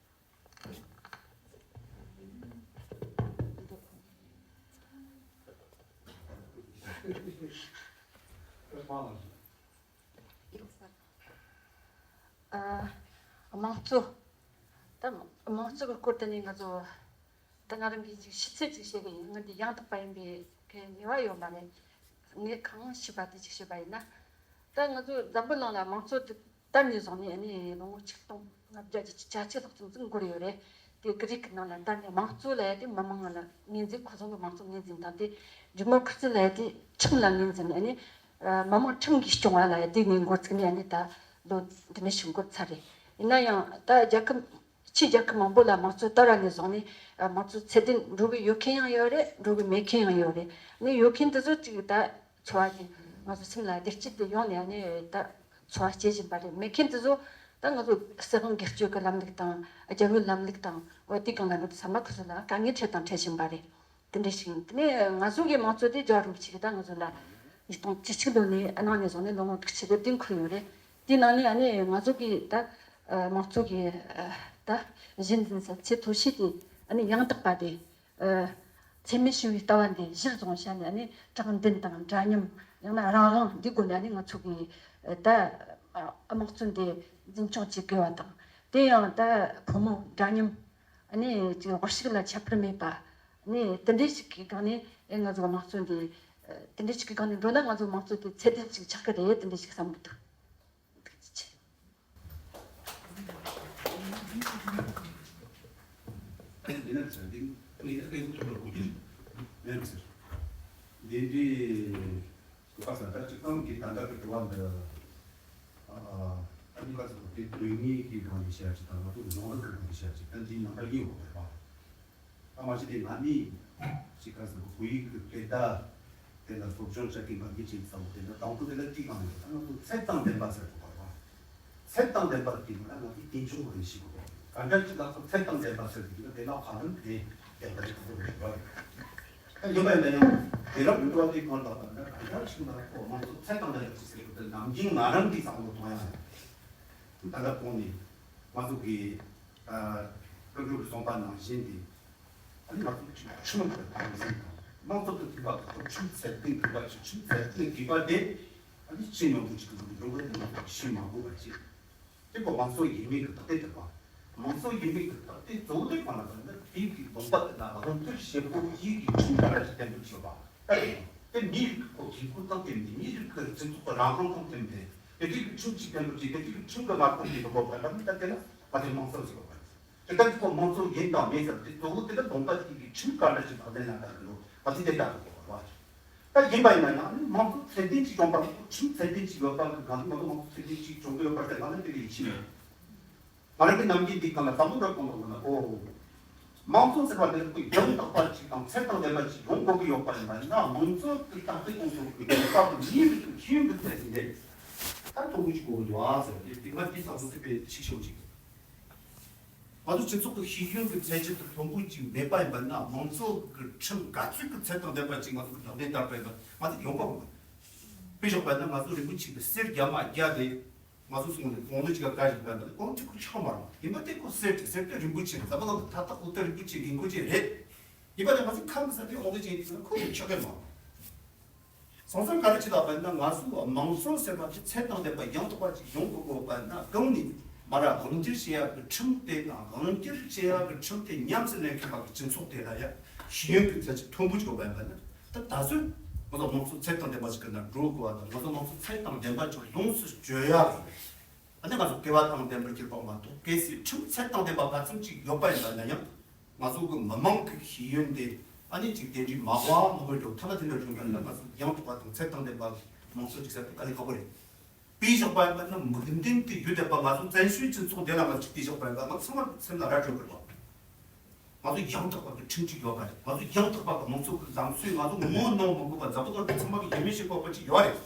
ཨ། དམངས་གཙོ། ད་དམངས་གཙོ་གི་སྐོར་དེ་ནས་ང་ཚོ་ད་ང་རང་གིས་ཅིག་ཤེས་ཚད་ཅིག་བཤད་གི་ཡིན། ང་འདི་ཡང་དག་པ་ཡིན་པའི་གི་ངེས་པ་ཡོད་མ་རེད། ངས་གང་ཤེས་པ་དེ་ཅིག་བཤད་པ་ཡིན་ན། ད་ང་ཚོ་འཛམ་བུ་གླིང་ལ་དམངས་གཙོ་དེ་དར་ནས་བཟུང་ནས་ཨ་ནི་ལོ་ངོ་ཆིག་སྟོང་ལྔ་བརྒྱ་བརྒྱད་ཅུ་གྱ་གཅིག་ལྷག་ཙམ་ཙམ་འགོར་ཡོད་རེད། དེ་གི་རིགས་ཀྱི་ནང་ལ་ད་ནི་དམངས་གཙོ་ལབ་ཡ་དེ་མི་མང་ལ་ངོས་འཛིན། ཁོ་ཚོ་གི་དམངས་གཙོ་ངོས་འཛིན་དང་། དེ་ཌི་མོ་ཀྲ་སི་ལབ་ཡ་དེ་ཁྲིམས་ལ་ངོས་འཛིན། ཨ་ནི་མི་མང་ཁྲིམས་ཀྱིས་སྐྱོང་བ་ལབ་ཡ་དེ་ནས་འགོ་བཙུགས་ནས་ཨ་ནི་ད་ལོ་འདི་འདྲ་ཞིག་འགོར་ཚར་རེད། ཡིན་ན་ཡང་ད་རྒྱལ་ཁབ་ཕྱིའི་རྒྱལ་ཁབ་མང་པོ་ལ་དམངས་གཙོ་དར་བ་ནས་བཟུང་ནས་དམངས་གཙོ་ཚད་ལྡན་འགྲོ་གི་ཡོད་མཁན་ཡང་ཡོད་རེད། འགྲོ་གི་མེད་མཁན་ཡང་ཡོད་རེད། ཨ་ནི་ཡོད་མཁན་དེ་ཚོ་ཅིག་ད་འཚོ་བ་ཅིག་ང་ཚོ་སེམས་ལ་བདེ་སྐྱིད་དེ་ཡོང་ནས་ཨ་ནི་ད་འཚོ་བ་སྐྱེལ་བཞིན་པ་རེད། མེད་མཁན་དེ་ཚོ་ད་ང་ཚོ་སྲིད་དབང་སྒེར་གཅོད་ཀྱི་ལམ་ལུགས་དང་རྒྱལ་བའི་ལམ་ལུགས་དང་། འོ་དེ་གང་ལ་འགྲོ་དུས་ཚང་མ་ཁོ་ཚོ་ལ་དཀའ་ངལ་འཕྲད་དང་འཕྲད་བཞིན་པ་རེད། དེ་འདྲ་ཞིག་ཡིན། དེ་ནས་ང་ཚོ་གི་དམངས་གཙོ་དེ་རྒྱལ་བ་རིན་པོ་ཆེ་གིས་ད་ང་ཚོ་ལ་ཉིས་སྟོང་བཅུ་གཅིག་ལོ་ནས་གནང་ནས་བཟུང་ནས་ལོ་ངོ་དྲུག་ཅུ་གི་དེ་འཁོར་ཡོད་རེད། དེའི་ནང་ནས་ཨ་ནི་ང་ཚོ་གི་ད་ ཨ་དམངས་གཙོ་གི་ཨ་ད་གཞི་འཛིན་ས་ཚད་མཐོ་ཤོས་དེ་ཨ་ནི་ཡང་དག་པ་དེ། ཨ་འཚེ་མེད་ཞི་བའི་ལྟ་བ་འདི་གཞིར་བཟུང་བྱས་ནས་ཨ་ནི་དྲང་བདེན་དང་འདྲ་མཉམ། ཡང་ན་རང་དབང་འདི་སྒོ་ནས་ཨ་ནི་ང་ཚོ་གི་ཨ་ད་ཨ་དམངས་གཙོ་འདི་འཛིན་སྐྱོང་བྱེད་དགོས་པ་དང་། དེ་ཡང་ད་ཕོ་མོ་འདྲ་མཉམ། ཨ་ནི་ཅིག་དབར་ཞུགས་ལ་ཁྱད་པར་མེད་པ། ཨ་ནི་དེ་འདྲ་ཞིག་གི་སྒང་ནས་ཨེ་ང་ཚོ་དམངས་གཙོ་འདི་ཨ་དེ་འདྲ་ཞིག་གི་སྒང་ནས་འགྲོ་ན་ང་ཚོ་དམངས་གཙོ་དེ་ཚད་ལྡན་ཞིག་ཆགས་ཀྱི་རེད། དེ་འདྲ་ཞིག་བསམ་གྱི་འདུག། ཐུགས་རྗེ་ཆེ། འདི་ནས་ཟེར་འདི་ངས་སྐད་ཆ་ཐོག་ལ་གོ་རྒྱུ་མེད་ཟེར། འདི་འདྲའི་གོ་སྐབས་ཟེར་ད་ཅིག་ཏང་གི་ད་ལྟ་གི་འགྲོ་བ་འདི། ཨ་ཨ་ནི་ཁ་ཚོ་དེ་དོན་གཉིས་ཀྱི་སྒང་ནས་བཤད་ཅིག་དང་ང་ཚོ་གི་ནང་ལོགས་ཀྱི་སྒང་ནས་བཤད་ཅིག་ད་འདི་ནང་པ་གཉིས་ཡོད་པ་རེད་པ། ཨ་མ་གཞི་དེ་ང་མི་ཅིག་ག་ཟེར་བོད་ཡིག་གི་སྐད་བརྡ་དེ་ལ་སློབ་སྦྱོང་བྱ་གི་མ་གི་ཅིག་ཚ་བོ་དེ་ལ་དང་པོ་དེ་ལ་ཏིག་གང་ཡོད་ད་ང་ཚོ་ཚད་དང་ལྡན་པ་ཟེར་དགོས་པ་རེད་བ། ཚད་དང་ལྡན་པ་དེ་ལ་ང་ཚོ་རྟེན་འབྱུང་གི་རིགས་ཤིག་དགོས་པ་རེད། ག་འདྲ་ཅིག་ལ་ཚོ་ཚད་དང་ལྡན་པ་ཟེར་གི་ལ་དེ་ལ་ག་རེ་དེ་ལྡན་པ་ཞིག་དགོས་པ་རེད་བ། ཡིན་པ་ཡིན་ན་ཡང་དེ་རབས་འགྲོ་བ་དེ་གང་ལ་དང་འདྲ་ག་འདྲ་ཞིག་ལ་ཁོ་མང་གཙོ་ཚད་དང་ལྡན་པ་ཅིག་ཟེར་གི་དེ་ནམ་རྒྱུན་ང་རང་གི་བསམ་བློ་གཏོང་ཡ་ཡིན། ད་ལྟ་གོང་ནས་ང་ཚོ་གི་ཀུན་སྤྱོད་ཀྱི་གསུངས་པ་ནང་བཞིན་དེ། ཨ་ནི་ང་ཚོ་ཁྲིམས་ཁྲིམས་ཀྱི་དམ་འཛིན་དང་དམངས་གཙོ་དང་མཐུན་པ་དང་ཁྲིམས་ཚད་ལྡན་དགོས་པ་ཞིག་ཁྲིམས་ཚད་ལྡན་དགོས་པ་དེ་ཨ་ནི་ཤེས་མྱོང་བོ་ཅིག་གི་འགྲོ་གི་དེ་ང་ཚོ་ཤེས་མ་དགོས་པ་ཅིག་དེ་ཁོ་དམངས་གཙོ་ཡིན་མིན་གྱི་རྟགས་དེ་དེ་པ། དམངས་གཙོ་ཡིན་མིན་གྱི་རྟགས་དེ་གཙོ་བོ་དེ་གང་ལ་ཟེར་ན་དེ་གི་ལུང་པ་དེ་ལ་རང་བཙན་ཞེ་པོ་ཡིད་ཀྱི་ཁྲིམས་ག་ར་ཞིག་བསྟན་འདུག་ཞུ་བ། ད་དེ་མི་རིགས་ཁོ་གི་ཁུལ་དང་བསྟན་ཏེ་མི་རིགས་ཀྱི་སྤྱི་ཚོགས་ཀྱི་རང་དབང་དང་བསྟན་ཏེ་དེ་གི་ཁྲིམས་ཅིག་བསྟན་འདུག་ཅིག་དེ་གི་ཁྲིམས་ཀྱི་མ་ཁོངས་ཀྱི་ལུང་པ་དེ་ལ་མི་ལྟ་དེ་ལ་ང་ཚོས་དམངས་གཙོ་ཞེས་པ། དེ་ལྟར་ཁོ་དམངས་གཙོ་ཡིན་དང་མིན་ཟེར་དེ་གཙོ་བོ་དེ་ལ་ལུང་པ་ཅིག་གི་ཁྲིམས་ག་འདྲ་ཞིག་ལག་ལེན་ལ་བསྟར་གི་འདུག་ང་ཚོས་དེ་ལྟ་དགོས་པ་རེད། ད་ཡིན་པ་ཡིན་ན་ཡང་ནི་དམངས་གཙོ་ཚད་ལྡན་ཅིག་ཡོང་བར་ཁྲིམས་ཚད་ལྡན་ཅིག་ཡོད་པ་གི་གང་ལ་ང་ཚོ་དམངས་གཙོ་ཚད་ལྡན་ཅིག་བྱུང་གི་ཡོད་པར་བལྟས་ན་ནི་དེ་ལས་ཡིད་ཆེས་མེད། ང་རང་གི་ནམ་རྒྱུན་འདི་གང་ལ་བསམ་བློ་རག་གཏོང་དགོས་ན་ཨོ། དམངས་གཙོ་ཟེར་བ་དེ་ཁོ་ཡང་དག་པ་ཅིག་དང་ཚད་དང་ལྡན་པ་ཅིག་ཡོང་དགོས་ཀྱི་ཡོད་པ་ཡིན་པ་ཡིན་ན་དམངས་གཙོ་གི་རྟགས་དེ་ཁོང་ཚོ་གི་ཡོད་པ་གི་མིའི་རིགས་ཀྱི་ཤེས་ཡོན་གྱི་ཚད་ཅིག་ལས་ད་མཐོན་པོ་ཅིག་དགོས་ཀྱི་འདུག་ཨ་ཟེར་དེ་དེ་ང་དེ་བསམ་བློ་དེ་དཔེ་ཞིག་ཤོད་ཅིག་ང་ཚོ་སྤྱི་ཚོགས་ཀྱི་ཤེས་ཡོན་གྱི་ཚད་གཞི་དེ་མཐོན་པོ་ཅིག་མེད་པ་ཡིན་པ་ན་དམངས་གཙོ་གི་ཁྲིམས་ག་ཚོད་ཀྱི་ཚད་དང་ལྡན་པ་ཅིག་ང་ཚོ་གི་ལག་ལེན་བསྟར་བ་ཡིན་པ་ང་ཚོ་ཡོང་པ་མི་འདུག་དཔེ་བཞག་པ་ན་ང་ཚོ་རིན་པོ་ཆེ་གི་གསེར་རྒྱ་མ་བརྒྱ་དེ་ང་ཚོ་སོང་ནས་གོང་ལོ་གཅིག་ག་བཀའ་ཞིག་བཏང་ན་གོང་གཅིག་ཁོ་ཆགས་མ་རུང་ཡིན་པ་དེ་ཁོ་གསེར་གྱི་གསེར་དེ་རིན་པོ་ཆེ་རེད། ད་པ་ལ་ད་ལྟ་ཁོ་དེ་རིན་པོ་ཆེ་གི་མགོ་ཅིག་རེད། ཡིན་པ་དེ་ང་ཚོ་ཁམས་ཀྱི་ས་དེ་གོང་ལོ་གཅིག་ཡིན་དུས་ན་ཁོ་ཆགས་ཀྱི་མ་རུང་། སོང་ཙང་ག་རེ་བྱེད་དགོས་པ་ཡིན་ན་ང་ཚོ་དམངས་གཙོ་ཟེར་བ་དེ་ཚད་དང་ལྡན་པ་ཡང་དག་པ་ཅིག་ཡོང་དགོས་པ་ཡིན་ན་གང་ནས་མ་ར་དབང་སྒྱུར་བྱེད་ཡག་གི་ཁྲིམས་དེ་དང་དབང་སྒྱུར་བྱེད་ཡག་གི་ཁྲིམས་དེ་ཉམས་སུ་ལེན་མཁན་པ་གི་སྤྱི་ཚོགས་དེ་ལ་ཡ་ཤེས་ཡོན་གྱི་ཚད་གཞི་མཐོན་པོ་ཅིག་དགོས་པ་ཡིན་པ་ན་ད་ད་གཟོད་ང་ཚོ་དམངས་གཙོ་ཚད་དང་ལྡན་པ་ཞིག་གི་ནང་འགྲོ་དགོས་པ་དང་ང་ཚོ་དམངས་གཙོ་ཚད་དང་ལྡན་པ་ཅིག་ལོངས་སུ་སྤྱོད་ཡག་གི་ཨ་ནི་ང་ཚོ་སྐལ་བ་དང་ལྡན་པར་གྱུར་པ་མ་གཏོགས་གལ་སྲིད་ཁྲིམས་ཚད་དང་ལྡན་པ་ག་ཚོད་ཅིག་ཡོད་པ་ཡིན་པ་ན་ཡང་། ང་ཚོ་གི་མི་མང་གི་ཤེས་ཡོན་དེ་ཨ་ནི་ཅིག་དེ་འདྲའི་མ་དབང་མང་པོ་འགྲོ་ཐ་ན་དེ་འདྲ་བྱུང་ན་ང་ཚོ་ཡང་དག་པ་དང་ཚད་དང་ལྡན་པ་གི་དམངས་གཙོ་ཅིག་ཟེར་དེ་དཀའ་ལས་ཁག་པོ་རེད། དཔེ་བཞག་པ་ཡིན་པ་ན་མིག་མདུན་དུ་ཡོད་བསྡད་པ་ང་ཚོ་བཙན་བྱོལ་སྤྱི་ཚོགས་འདི་ལ་ང་ཚོ་དཔེ་བཞག་པ་ཡིན་པ་ང་ཚང་མ་སེམས་ལ་ར་སྤྲོད་དགོས་པ། ང་ཚོ་ཡང་དག་པ་གི་ཁྲིམས་གཅིག་ཡོད་པ་རེད། ང་ཚོ་ཡང་དག་པ་གི་དམངས་གཙོ་གི་ལམ་སྲོལ་ང་ཚོ་ངོ་གནོང་མི་དགོས་པ་འཛམ་བུ་གླིང་ཚང་མ་གི་ཡིད་སྨོན་བྱེད་དགོས་པ་ཅིག་ཡོད་རེད།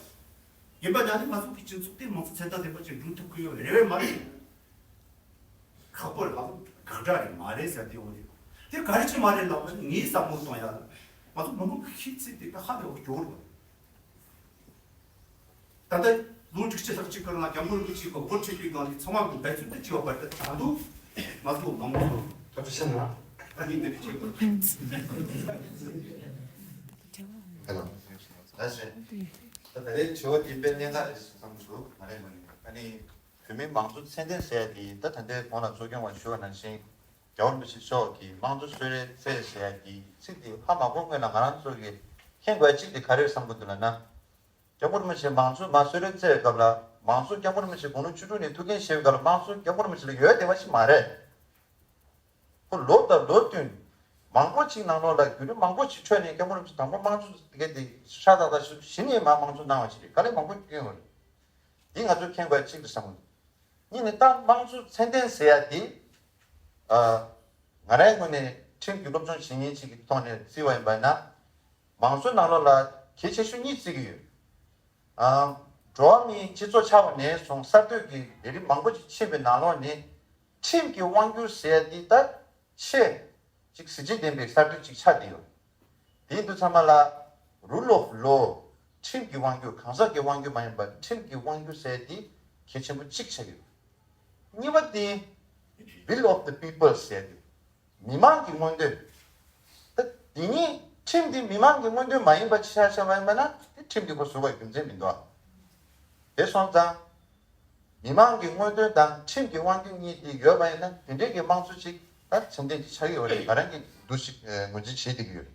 ཡིན་པ་ཡང་ནི་ང་ཚོ་གི་སྤྱི་ཚོགས་དེ་དམངས་གཙོ་ཚད་དང་ལྡན་པ་ཅིག་འགྲོ་ཐུབ་ཀྱི་ཡོད་རེད་བས་མ་རེད། ཁག་པོ་རེད་ལ་དགག་སྒྲ་རེད་མ་རེད་ཟེར་དེ་འོ་རེད། དེ་ག་རེ་ཅི་མ་རེད་ལབ་ན་ངའི་བསམ་བློ་གཏོང་ཡ་ལ་ང་ཚོ་མི་མང་གི་ཤེས་ཚད་དེ་ཧ་ལས་པ་སྐྱོ་བོ་རེད། ད་ལྟ་ལོ་དྲུག་ཅུ་ལྷག་ཅིག་གི་རིང་ལ་སྐྱབས་མགོན་རིན་པོ་ཆེ་གི་འགོ་ཁྲིད་པའི་སྒང་ནས་ཚང་མ་གི་འབད་བརྩོན་དུ་བྱས་པ་བར་དུ་ད་དུང་ང་ཚོ་མང་ཚོགས་ཐུབ་ཆེ་ན་ད་ནི་འདི་བྱེད་དགོས། ཧེ་ལོ། ད་ཟེར། ད་ད་རེས་དྲི་བ་འདི་དཔེ་གནད་འགག་རེད་བསམ་གྱི་འདུག་ང་རེ་མ་ཡིན་ཨ་ནི། བོད་མིའི་མང་གཙོ་ཚད་ལྡན་ཟེར་ཡ་དེ་ད་ད་ལྟའི་གོང་ལ་གཙོ་སྐྱོང་བ་ཞུ་བ་ནང་བཞིན་རྒྱལ་བ་རིན་པོ་ཆེ་མཆོག་གིས་དམངས་གཙོ་གསོལ་རས་བསྩལ་ཟེར་ཡ་དེ་ཚིག་དེ་ཧ་མ་གོ་སྔོན་ལ་ང་རང་ཚོ་གིས་མཁྱེན་དགོས་ཡ་གཅིག་དེ་ག་རེ་རེད་བསམ་གྱི་འདུག་ལབ་ན། སྐྱབས་མགོན་རིན་པོ་ཆེ་མང་གཙོ་མར་གསོལ་རས་བསྩལ་བའི་སྐབས་ལ་མང་གཙོ་སྐྱབས་མགོན་རིན་པོ་ཆེ་དགུང་ལོ་བཅུ་དྲུག་ནས་ཐུགས་འགན་བཞེས་པའི་སྐབས་ལ་དམངས་གཙོ་སྐྱབས་མགོན་རིན་པོ་ཆེ་ལ་ཡོད་བསྡད་པ་ཞིག་མ་རེད། ཁོ་ལོ་དང་ལོ་བསྟུན། མང་པོ་ཅིག་ནང་ལོགས་ལ་བརྒྱུད་རིམ་མང་པོ་ཅིག་འཕྲོས་ནས་སྐྱབས་མགོན་རིན་པོ་ཆེ་དང་པོ་དམངས་གཙོ་དེ་ག་དེ་ཧྲ་ཏག་ཏག་ཞིག་གཞི་ནས་མར་དམངས་གཙོ་གནང་བ་ཞིག་རེད། དཀའ་ལས་མང་པོ་བསྐྱོན་ཡོད་རེད། འདི་ང་ཚོས་མཁྱེན་དགོས་ཡ་གཅིག་རེད་བསམ་གྱི་འདུག་གཉིས་ནི་ད་དམངས་གཙོ་ཚད་ལྡན་ཟེར་ཡ་འདི། ཨ། ང་རའི་ངོས་ནས་ཁྲིམས་ཀྱི་སློབ་སྦྱོང་བྱེད་མཁན་ཅིག་གི་ཐོག་ནས་བརྩིས་པ་ཡིན་པ་ན། མང་གཙོའི་ནང་ལོགས་ལ་གལ་ཆེ་ཤོས་གཉིས་བརྩི་གི་ཡོད། ཨ། འགྲོ་བ་མིའི་སྤྱི་ཚོགས་ཆགས་པ་ནས་བཟུང་གསར་གཏོད་ཀྱི་ལས་རིམ་མང་པོ་ཅིག་ཕྱིན་པའི་ནང་ལོགས་ནས། ཁྲིམས་ཀྱི་དབང་སྒྱུར་ཟེར་ཡ་འདི་ད་ཆེས་ཅིག་གཟི་བརྗིད་ལྡན་པའི་གསར་གཏོད་ཅིག་ཆགས་བསྡད་ཡོད། དེ་དུས་ཚང་མ་ལ་rule of law ཁྲིམས་ཀྱི་དབང་སྒྱུར་གང་ཟག་གི་དབང་སྒྱུར་མ་ཡིན་པར་ཁྲིམས་ཀྱི་དབང་སྒྱུར་ཟེར་ཡ་འདི་གལ་ཆེན་པོ་གཅིག་ཆགས་ཡོད། གཉིས་པ་དེ་Will of the People ཟེར་ཏེ། མི་མང་གི་མངོན་འདོད། ད་དེ་ཉིད་ཁྲིམས་འདི་མི་མང་གི་མངོན་འདོད་མ་ཡིན་པ་ཆ་བཞག་པ་ཡིན་པ་ན་དེ་ཁྲིམས་འདི་ཁོ་བཟོ་བའི་རྒྱུ་མཚན་མི་འདུག་དེ་སོང་ཙང་། མི་མང་གི་མངོན་འདོད་དང་ཁྲིམས་ཀྱི་དབང་སྒྱུར་གཉིས་དེ་ཡོད་པ་ཡིན་ན་དེ་འདྲའི་གི་དམངས་གཙོ་ཅིག་ད་ཚད་ལྡན་ཅིག་ཆགས་ཀྱི་ཡོད་རེད། ང་རང་གི་འདུ་ཤེས་ངོས་འཛིན་བྱེད་བསྡད་ཀྱི་ཡོད་རེད།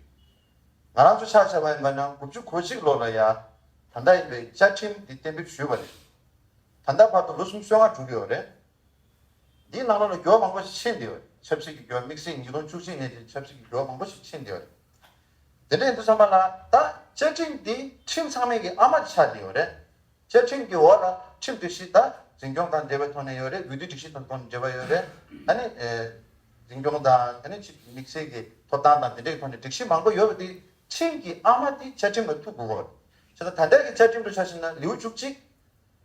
ང་རང་ཚོ་ཆ་བཞག་པ་ཡིན་པ་ན་དགུ་བཅུ་གོ་གཅིག་ལོ་ལ་ཡ་ད་ལྟ་ཡིན་པའི་བཅའ་ཁྲིམས་འདི་གཏན་འབེབས་ཞུས་པ་རེད། ད་ལྟ་བར་དུ་ལོ་སུམ་ཅུ་སོ་ལྔ་འགྲོ་གི་ཡོད་རེད། འདིའི་ནང་ལོགས་ལ་འགྱུར་བ་མང་པོ་ཞིག་ཕྱིན་བསྡད་ཡོད་རེད། ཆབ་སྲིད་ཀྱི་འགྱུར་བ། དམིགས་བསལ་ཉིས་སྟོང་བཅུ་གཅིག་ནས་དེ་ཆབ་སྲིད་ཀྱི་འགྱུར་བ་མང་པོ་ཞིག་ཕྱིན་བསྡད་ཡོད་རེད། དེ་འདྲ་ཡིན་དུས་ཙམ་པ་ལ་ད་བཅའ་ཁྲིམས་འདི་ཁྲིམས་ཚང་མའི་གི་ཨ་མ་དེ་ཆགས་བསྡད་ཡོད་རེད། བཅའ་ཁྲིམས་ཀྱི་འོག་ལ་ཁྲིམས་སྒྲིག་གཞི་ད་འཛིན་སྐྱོང་དང་འབྲེལ་བའི་ཐོག་ནས་ཡོད་རེད། འོས་བསྡུ་སྒྲིག་གཞི་དང་ཐོག་ནས་འབྲེལ་བ་ཡོད་རེད། ཨ་ནི་ཨེ་འཛིན་སྐྱོང་དང་ཨ་ནི་ཅིག་དམིགས་བསལ་གྱི་ཐོབ་ཐང་དང་དེ་འདྲའི་ཐོག་ནས་སྒྲིག་གཞི་མང་པོ་ཡོད་པ་དེ་ཁྲིམས་ཀྱི་ཨ་མ་དེ་བཅའ་ཁྲིམས་ལ་ཐུག་དགོས་ཀྱི་ཡོད་རེད། བྱས་ཙང་ད་ལྟའི་གི་བཅའ་ཁྲིམས་དུ་ཆ་བཞག་ན་ལེའུ་བཅུ་གཅིག་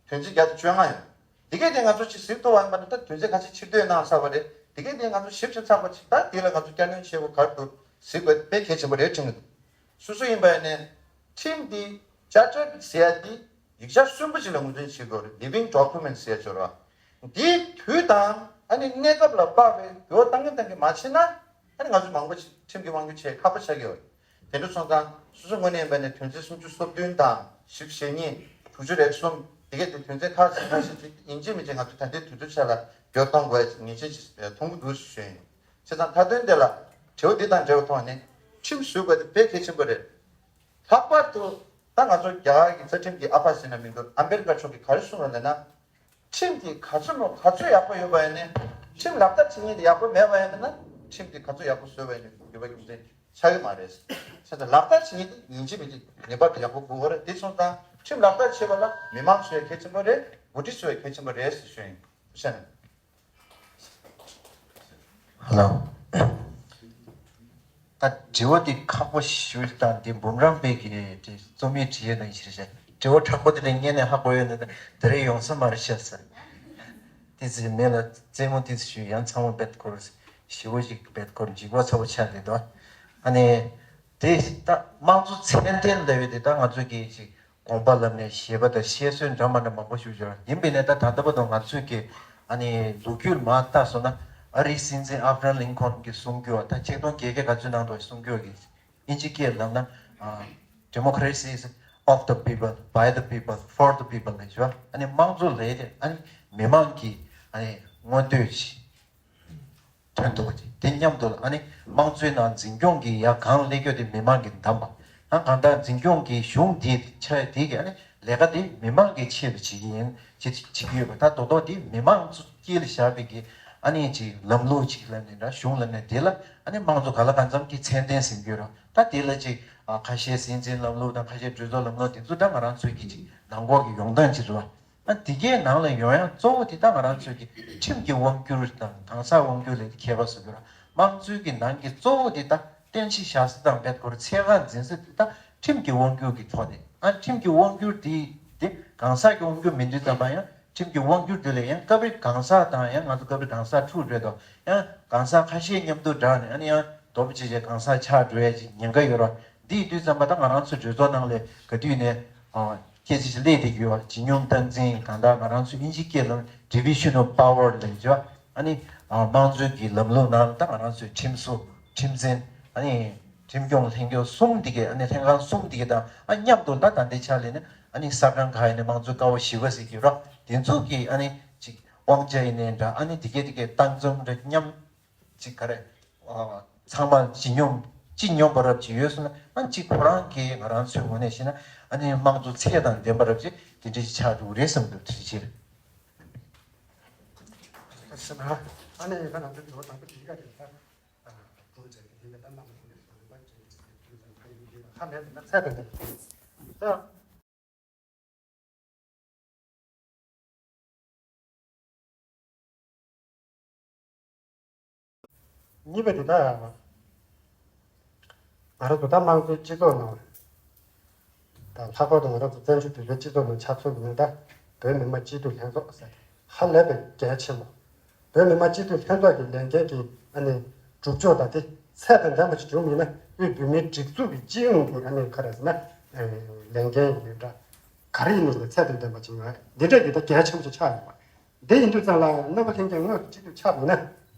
དོན་ཚན་བརྒྱ་དང་བཅོ་ལྔ་ཡོད། དེ་གས་དེ་ང་ཚོ་ཅིག་ཟིན་ཐུབ་པ་ཡིན་པ་ན་ད་དོན་ཚན་ག་ཚོད་ཕྱིར་བསྟོད་གནང་ཚར་བ་རེད། དེ་གས་དེ་ང་ཚོ་ཞིབ་ཅིག་ཚགས་པ་ཅིག་ད་དེ་ལ་ང་ཚོ་བསྐྱར་སྣོན་བྱེད་དགོས་ག་རེ་འདུག་ཟེར་དགོས་དཔེ་གལ་ཆེན་པོ་རེད་དྲན་གྱི་འདུག་སོ་སོ་ཡིན་པ་ཡིན་ནའི་ཁྲིམས་འདི་བསྐྱར་བཅོས་ཟེར་ཡ་འདི་ཡིག་ཆ་གསོན་པོ་ཅིག་ལ་ངོས་འཛིན་བྱེད་དགོས་རེད། Living Document ཟེར་ཡ་ཅིག་ཡོད་རེད་བ། འདིའི་དུས་དང་ཨ་ནི་གནས་སྐབས་ལ་དཔག་པའི་འགྱུར་བ་བཏང་གིན་བཏང་གིན་མ་བྱས་ན། ཨ་ནི་ང་ཚོ་མང་པོ་ཞིག་ཁྲིམས་ཀྱི་དབང་སྒྱུར་བྱེད་ཁག་པོ་ཆགས་ཀྱི་ཡོད། དེ་འདྲ་སོང་ཙང་སོ་སོ་ངོས་ནས་ཡིན་པ་ནས་དོན་ཚན་སུམ་ཅུ་སོ་བདུན་དང་བཞི་བཅུ་ཞེ་གཉིས། དྲུག་ཅུ་རེ་གསུམ། དེ་གས་དེ་དོན་ཚན་ཁག་ཅིག་ཁག་ཅིག་ཅིག་ཡིན་གཅིག་མིན་གཅིག་ང་ཚོ་ད་ལྟའི་དུས་ཚོད་ཆ་ལ་འགྱུར་གཏོང་དགོས་ཡ་ངེས་ཅན་ཅིག་མཐོང་གི་འདུག་ཞུ་ཡིན། བྱས་ཙང་མཐའ་དོན་དེ་ལ་དྲི་བ་འདི་དང་འབྲེལ་བའི་ཐོག་ནས་ཁྲིམས་བཟོ་དགོས་དེ་དཔེ་གལ་ཆེན་པོ་རེད། ལྷག་པར་དུ་ད་ང་ཚོ་རྒྱ་གར་གྱི་རྩ་ཁྲིམས་ཀྱི་ཨ་ཕ་ཟེར་ན་མི་འདུག་ཨམ་བེད་ཀར་མཆོག་གིས་ག་རེ་གསུངས་པ་ལབ་ན། ཁྲིམས་དེ་ག་ཚོད་མོ་ག་ཚོད་ཡག་པོ་ཡོད་པ་ཡིན་ནའི། ཁྲིམས་ལག་བསྟར་བྱེད་མཁན་དེ་ཡག་པོ་མེད་པ་ཡིན་ན། ཁྲིམས་དེ་ག་ཚོད་ཡག་པོ་བཟོས་པ་ཡིན་ནའི་འགྱུར་བ་རྒྱུ་མཚན་ཆགས་ཀྱི་མ་རེད། བྱས་ཙང་ལག་བསྟར་བྱེད་མཁན་དེ་ཡིན་གཅིག་མིན་གཅིག་ངེས་པར་དུ་ཡག་པོ་དགོས་པ་རེད། དེ་སོང་ཙང་ཁྲིམས་ལག་བསྟར་བྱེད་པ་ལ་མི་མང་བཟོ་ཡ་གལ་ཆེན་པོ་རེད། འགོ་ཁྲིད་བཟོ་ཡ་གལ་ཆེན་པོ་རེད་ཟེར་ཞུ་ཡིན། ཤ་ན། ཧ་ལོ། ད་དྲི་བ་འདི་ཁག་པོ་ཞུ་དང་འདི་འབུམ་རམས་པའི་གི་དེ་རྩོམ་ཡིག་བྲིས་ཡོད་ནང་བཞིན་རེད། དྲི་བ་དྲང་པོ་དེ་ལས་ངས་ནས་ཧ་གོ་ཡོད་ནི་དེ་རེ་ཡོང་ས་མ་རེད་ཤག་ཟེར། དེ་ཚེ་མེ་ལ་རྩེད་མོ་དེ་ཚེ་ཞུ་ཡང་ཚང་མ་བེད་ཁོར་ཞི་བོ་ཞིག་བེད་ཁོར་འཇིགས་པ་ཚ་བོ་ཆགས་རེད་དོ། ཨ་ནི་དེ་ད་དམངས་གཙོ་ཚད་ལྡན་ལབ་ཡོད་དེ་ད་ང་ཚོ་གི་ཅིག་དགོངས་པ་ལབ་ནས་བཞེད་པ་དང་བཤད་སྲོལ་འདྲ་མ་འདྲ་མང་པོ་ཞིག་ཡོད། ཡིན་པས་ནས་ད་ད་ལྟ་བར་དུ་ང་ཚོས་ཀྱི་ཨ་ནི་ལོ་རྒྱུས་མར་བལྟས་སོང་ན། ཨ་རིའི་སྲིད་འཛིན་ཨབ་རམ་ལིན་ཁོན་གྱིས་གསུང་རྒྱུ་བ་ད་ཆིག་སྟོང་བརྒྱད་བརྒྱ་ག་ཚོད་ནང་དུ་གསུང་རྒྱུ་བ་གི་ཨིན་ཇི་སྐད་ལབ་ན། Democracy is of the people, by the people, for the people ལབ་ཞུ་བ། ཨ་ནི་དམངས་གཙོ་ལས་དེ་ཨ་ནི་མི་མང་གི་ཨ་ནི་མངོན་འདོད་ཅིག་དོན་དུ་དེ་མཉམ་དུ་ཨ་ནི་དམངས་གཙོའི་ནང་འཛིན་སྐྱོང་གི་ཡ་གང་ལས་སྐྱོ་དེ་མི་མང་གི་འདམ་པ། ཨ་གང་ལྟར་འཛིན་སྐྱོང་གི་གཞུང་དེ་ཆ་དེ་གི་ཨ་ནི་ལས་ཀ་དེ་མི་མང་གི་ཆེད་དུ་བྱེད་ཀྱི་ཡིན་བྱེད་བྱེད་ཀྱི་ཡོད་པ། ད་རྡོག་རྡོག་དེ་མི་མང་ཚོ་དཀྱིལ་ལ་བཞག་པའི་གི་ཨ་ནི་ཅིག་ལམ་ལུགས་ཅིག་ལབ་ནས་འདྲ་གཞུང་ལབ་ནས་དེ་ལ་ཨ་ནི་དམངས་གཙོ་ག་ལ་གང་འཚམ་གྱི་ཚད་ལྡན་ཟིན་གྱི་ཡོད་ར། ད་དེ་ལ་ཅིག་ཨ་ཁ་ཤས་སྲིད་འཛིན་ལམ་ལུགས་དང་ཁ་ཤས་གྲོས་ཚོགས་ལམ་ལུགས་དེ་ཚོ་ད་ང་རང་ཚོའི་གི་ཅིག་ནང་འགོག་གི་ཡོང་སྟངས་ཅིག་རེད་བ། ཨ་འདི་གའི་ནང་ལ་ཡོང་ཡ་གཙོ་བོ་དེ་ད་ང་རང་ཚོའི་གི་ཁྲིམས་ཀྱི་དབང་སྒྱུར་དང་གང་ཟག་དབང་སྒྱུར་ལས་ཁྱད་པར་བཟོ་རྒྱུ་ར། དམངས་གཙོའི་གི་ནང་གི་གཙོ་བོ་དེ་ད་རྟེན་གཞི་བཞག་ས་དང་བེད་ཁོར་ཚད་བཀག་འཛིན་ས་དེ་ད་ཁྲིམས་ཀྱི་དབང་སྒྱུར་གྱི་ཐོག་ནས། ཨ་ཁྲིམས་ཀྱི་དབང་སྒྱུར་དེ་དེ་གང་ཟག་གི་དབང་སྒྱུར་མིན་དུས་ཙམ་པ་ཡང་ཁྲིམས་ཀྱི་དབང་སྒྱུར་དེ་ལས་ཡང་སྐབས་རེ་གང་ཟག་དང་ཡང་ང་ཚོ་སྐབས་རེ་གང་ཟག་འཁྲུག་འགྲོ་དང་ཡང་གང་ཟག་ཁ་ཤས་མཉམ་དུ་སྦྲགས་ནས་ཨ་ནི་ཡང་དོ་པོ་བྱས་བྱས་གང་ཟག་ཆགས་འགྲོ་ཡ་ཅིག་ཉེན་ཁ་ཡོད་ར། འདི་ཡིན་དུས་ཙམ་པ་ད་ང་རང་ཚོ་གྲོས་ཚོགས་ནང་ལས་ག་དུས་ནས་ཨ་སྐད་ཆ་ཞིག་སླེབས་བསྡད་ཀྱི་ཡོད། ཇི་སྙོམས་སྟངས་འཛིན་གང་ལྟར་ང་རང་ཚོ་ཨིན་ཇི་སྐད་ལ་Division of Power ལབ་ཀྱི་ཡོད། ཨ་ནི་ཨ་དམངས་གཙོའི་གི་ལམ་ལུགས་ནང་ད་ང་རང་ཚོའི་ཁྲིམས་བཟོ་ཁྲིམས་འཛིན་ཨ་ནི་ཁྲིམས་སྐྱོང་ལྷན་ཁྱོང་གསུམ་འདི་གས་ཨ་ནི་ལྷན་ཁང་གསུམ་འདི་གས་དང་ཨ་མཉམ་དུ་ད་ད་ལྟའི་ཆ་ལས་ནི་ཨ་ནི་ས་ཁང་ཁག་ཡིན་ནི་དམངས་གཙོའི་ཀ་བ་བཞི་པ་ཟེར་གྱི་ཡོད་ར། དེ་ཚོ་གི་ཨ་ནི་ཅིག་དབང་ཆ་ཡིན་ནའི་འདྲ་ཨ་ནི་འདི་གས་འདི་གས་སྟངས་འཛོམས་འདྲ་མཉམ། ཅིག་ག་རེ། ཨ་ཚང་མ་ཇི་སྙོམས་ཅི་སྙོམས་པ་རབ་ཅིག་ཡོད་སོང་ན་ཨ་ཅིག་ཁོ་རང་གིས་ང་རང་ཚོའི་ངོས་ནས་བཤད་ན་ཨ་ནི་དམངས་གཙོ་ཚད་དང་ལྡན་པ་རབ་ཅིག་དེ་འདྲ་ཞིག་ཆགས་འགྲོ་གི་རེད་བསམ་འདུག་དེ་ཕྱིར། ཨ་ནི་ཁ་ནང་དུ་འགྲོ་དང་པོ་དེ་ག་རེད་ད། ཨ་ཁོང་ཚོས་དེ་ལ་ད་དམངས་གཙོ་ནས་དང་པ་ཅིག་ཁ་ནས་ད་ཚད་དང་ལྡན་པ། གཉིས་པ་དེ་དག་ང་རང་ཚོ་ད་དམངས་གཙོའི་སྤྱི་ཚོགས་ནང་ད་ལྷག་པར་དུ་ང་རང་ཚོ་བཙན་བྱོལ་བོད་པའི་སྤྱི་ཚོགས་ནང་ཆགས་ཚུལ་ནི་ད་བོད་མི་མང་སྤྱི་འཐུས་ལྷན་ཚོགས་ཟེར་ཧ་ལས་པའི་གལ་ཆེན་པོ། བོད་མི་མང་སྤྱི་འཐུས་ལྷན་ཚོགས་ཀྱི་ལས་འགན་གྱི་ཨ་ནི་སྒྲུབ་ཕྱོགས་ད་དེ་ཚད་དང་ལྡན་པ་ཞིག་བྱུང་མེད་ན་དབུས་བོད་མིའི་སྒྲིག་འཛུགས་ཀྱི་སྤྱི་ཡོངས་ཀྱི་ཨ་ནི་ག་རེ་ཟེར་ན་ལས་འགན་ཡིན་འདྲ་ག་རེ་ཡིན་ནའང་ཚད་དང་ལྡན་པ་ཞིག་ཡོང་ཡ་འདི་འདྲ་གི་ད་གལ་ཆེན་པོ་ཞིག་ཆགས་ཡོད་པ། དེ་ཡིན་དུས་ཙམ་ལ་རྣམ་པ་ལྷན་རྒྱས་དངོས་སུ་སྤྱི་འཐུས་ཆགས་འདུག་ན།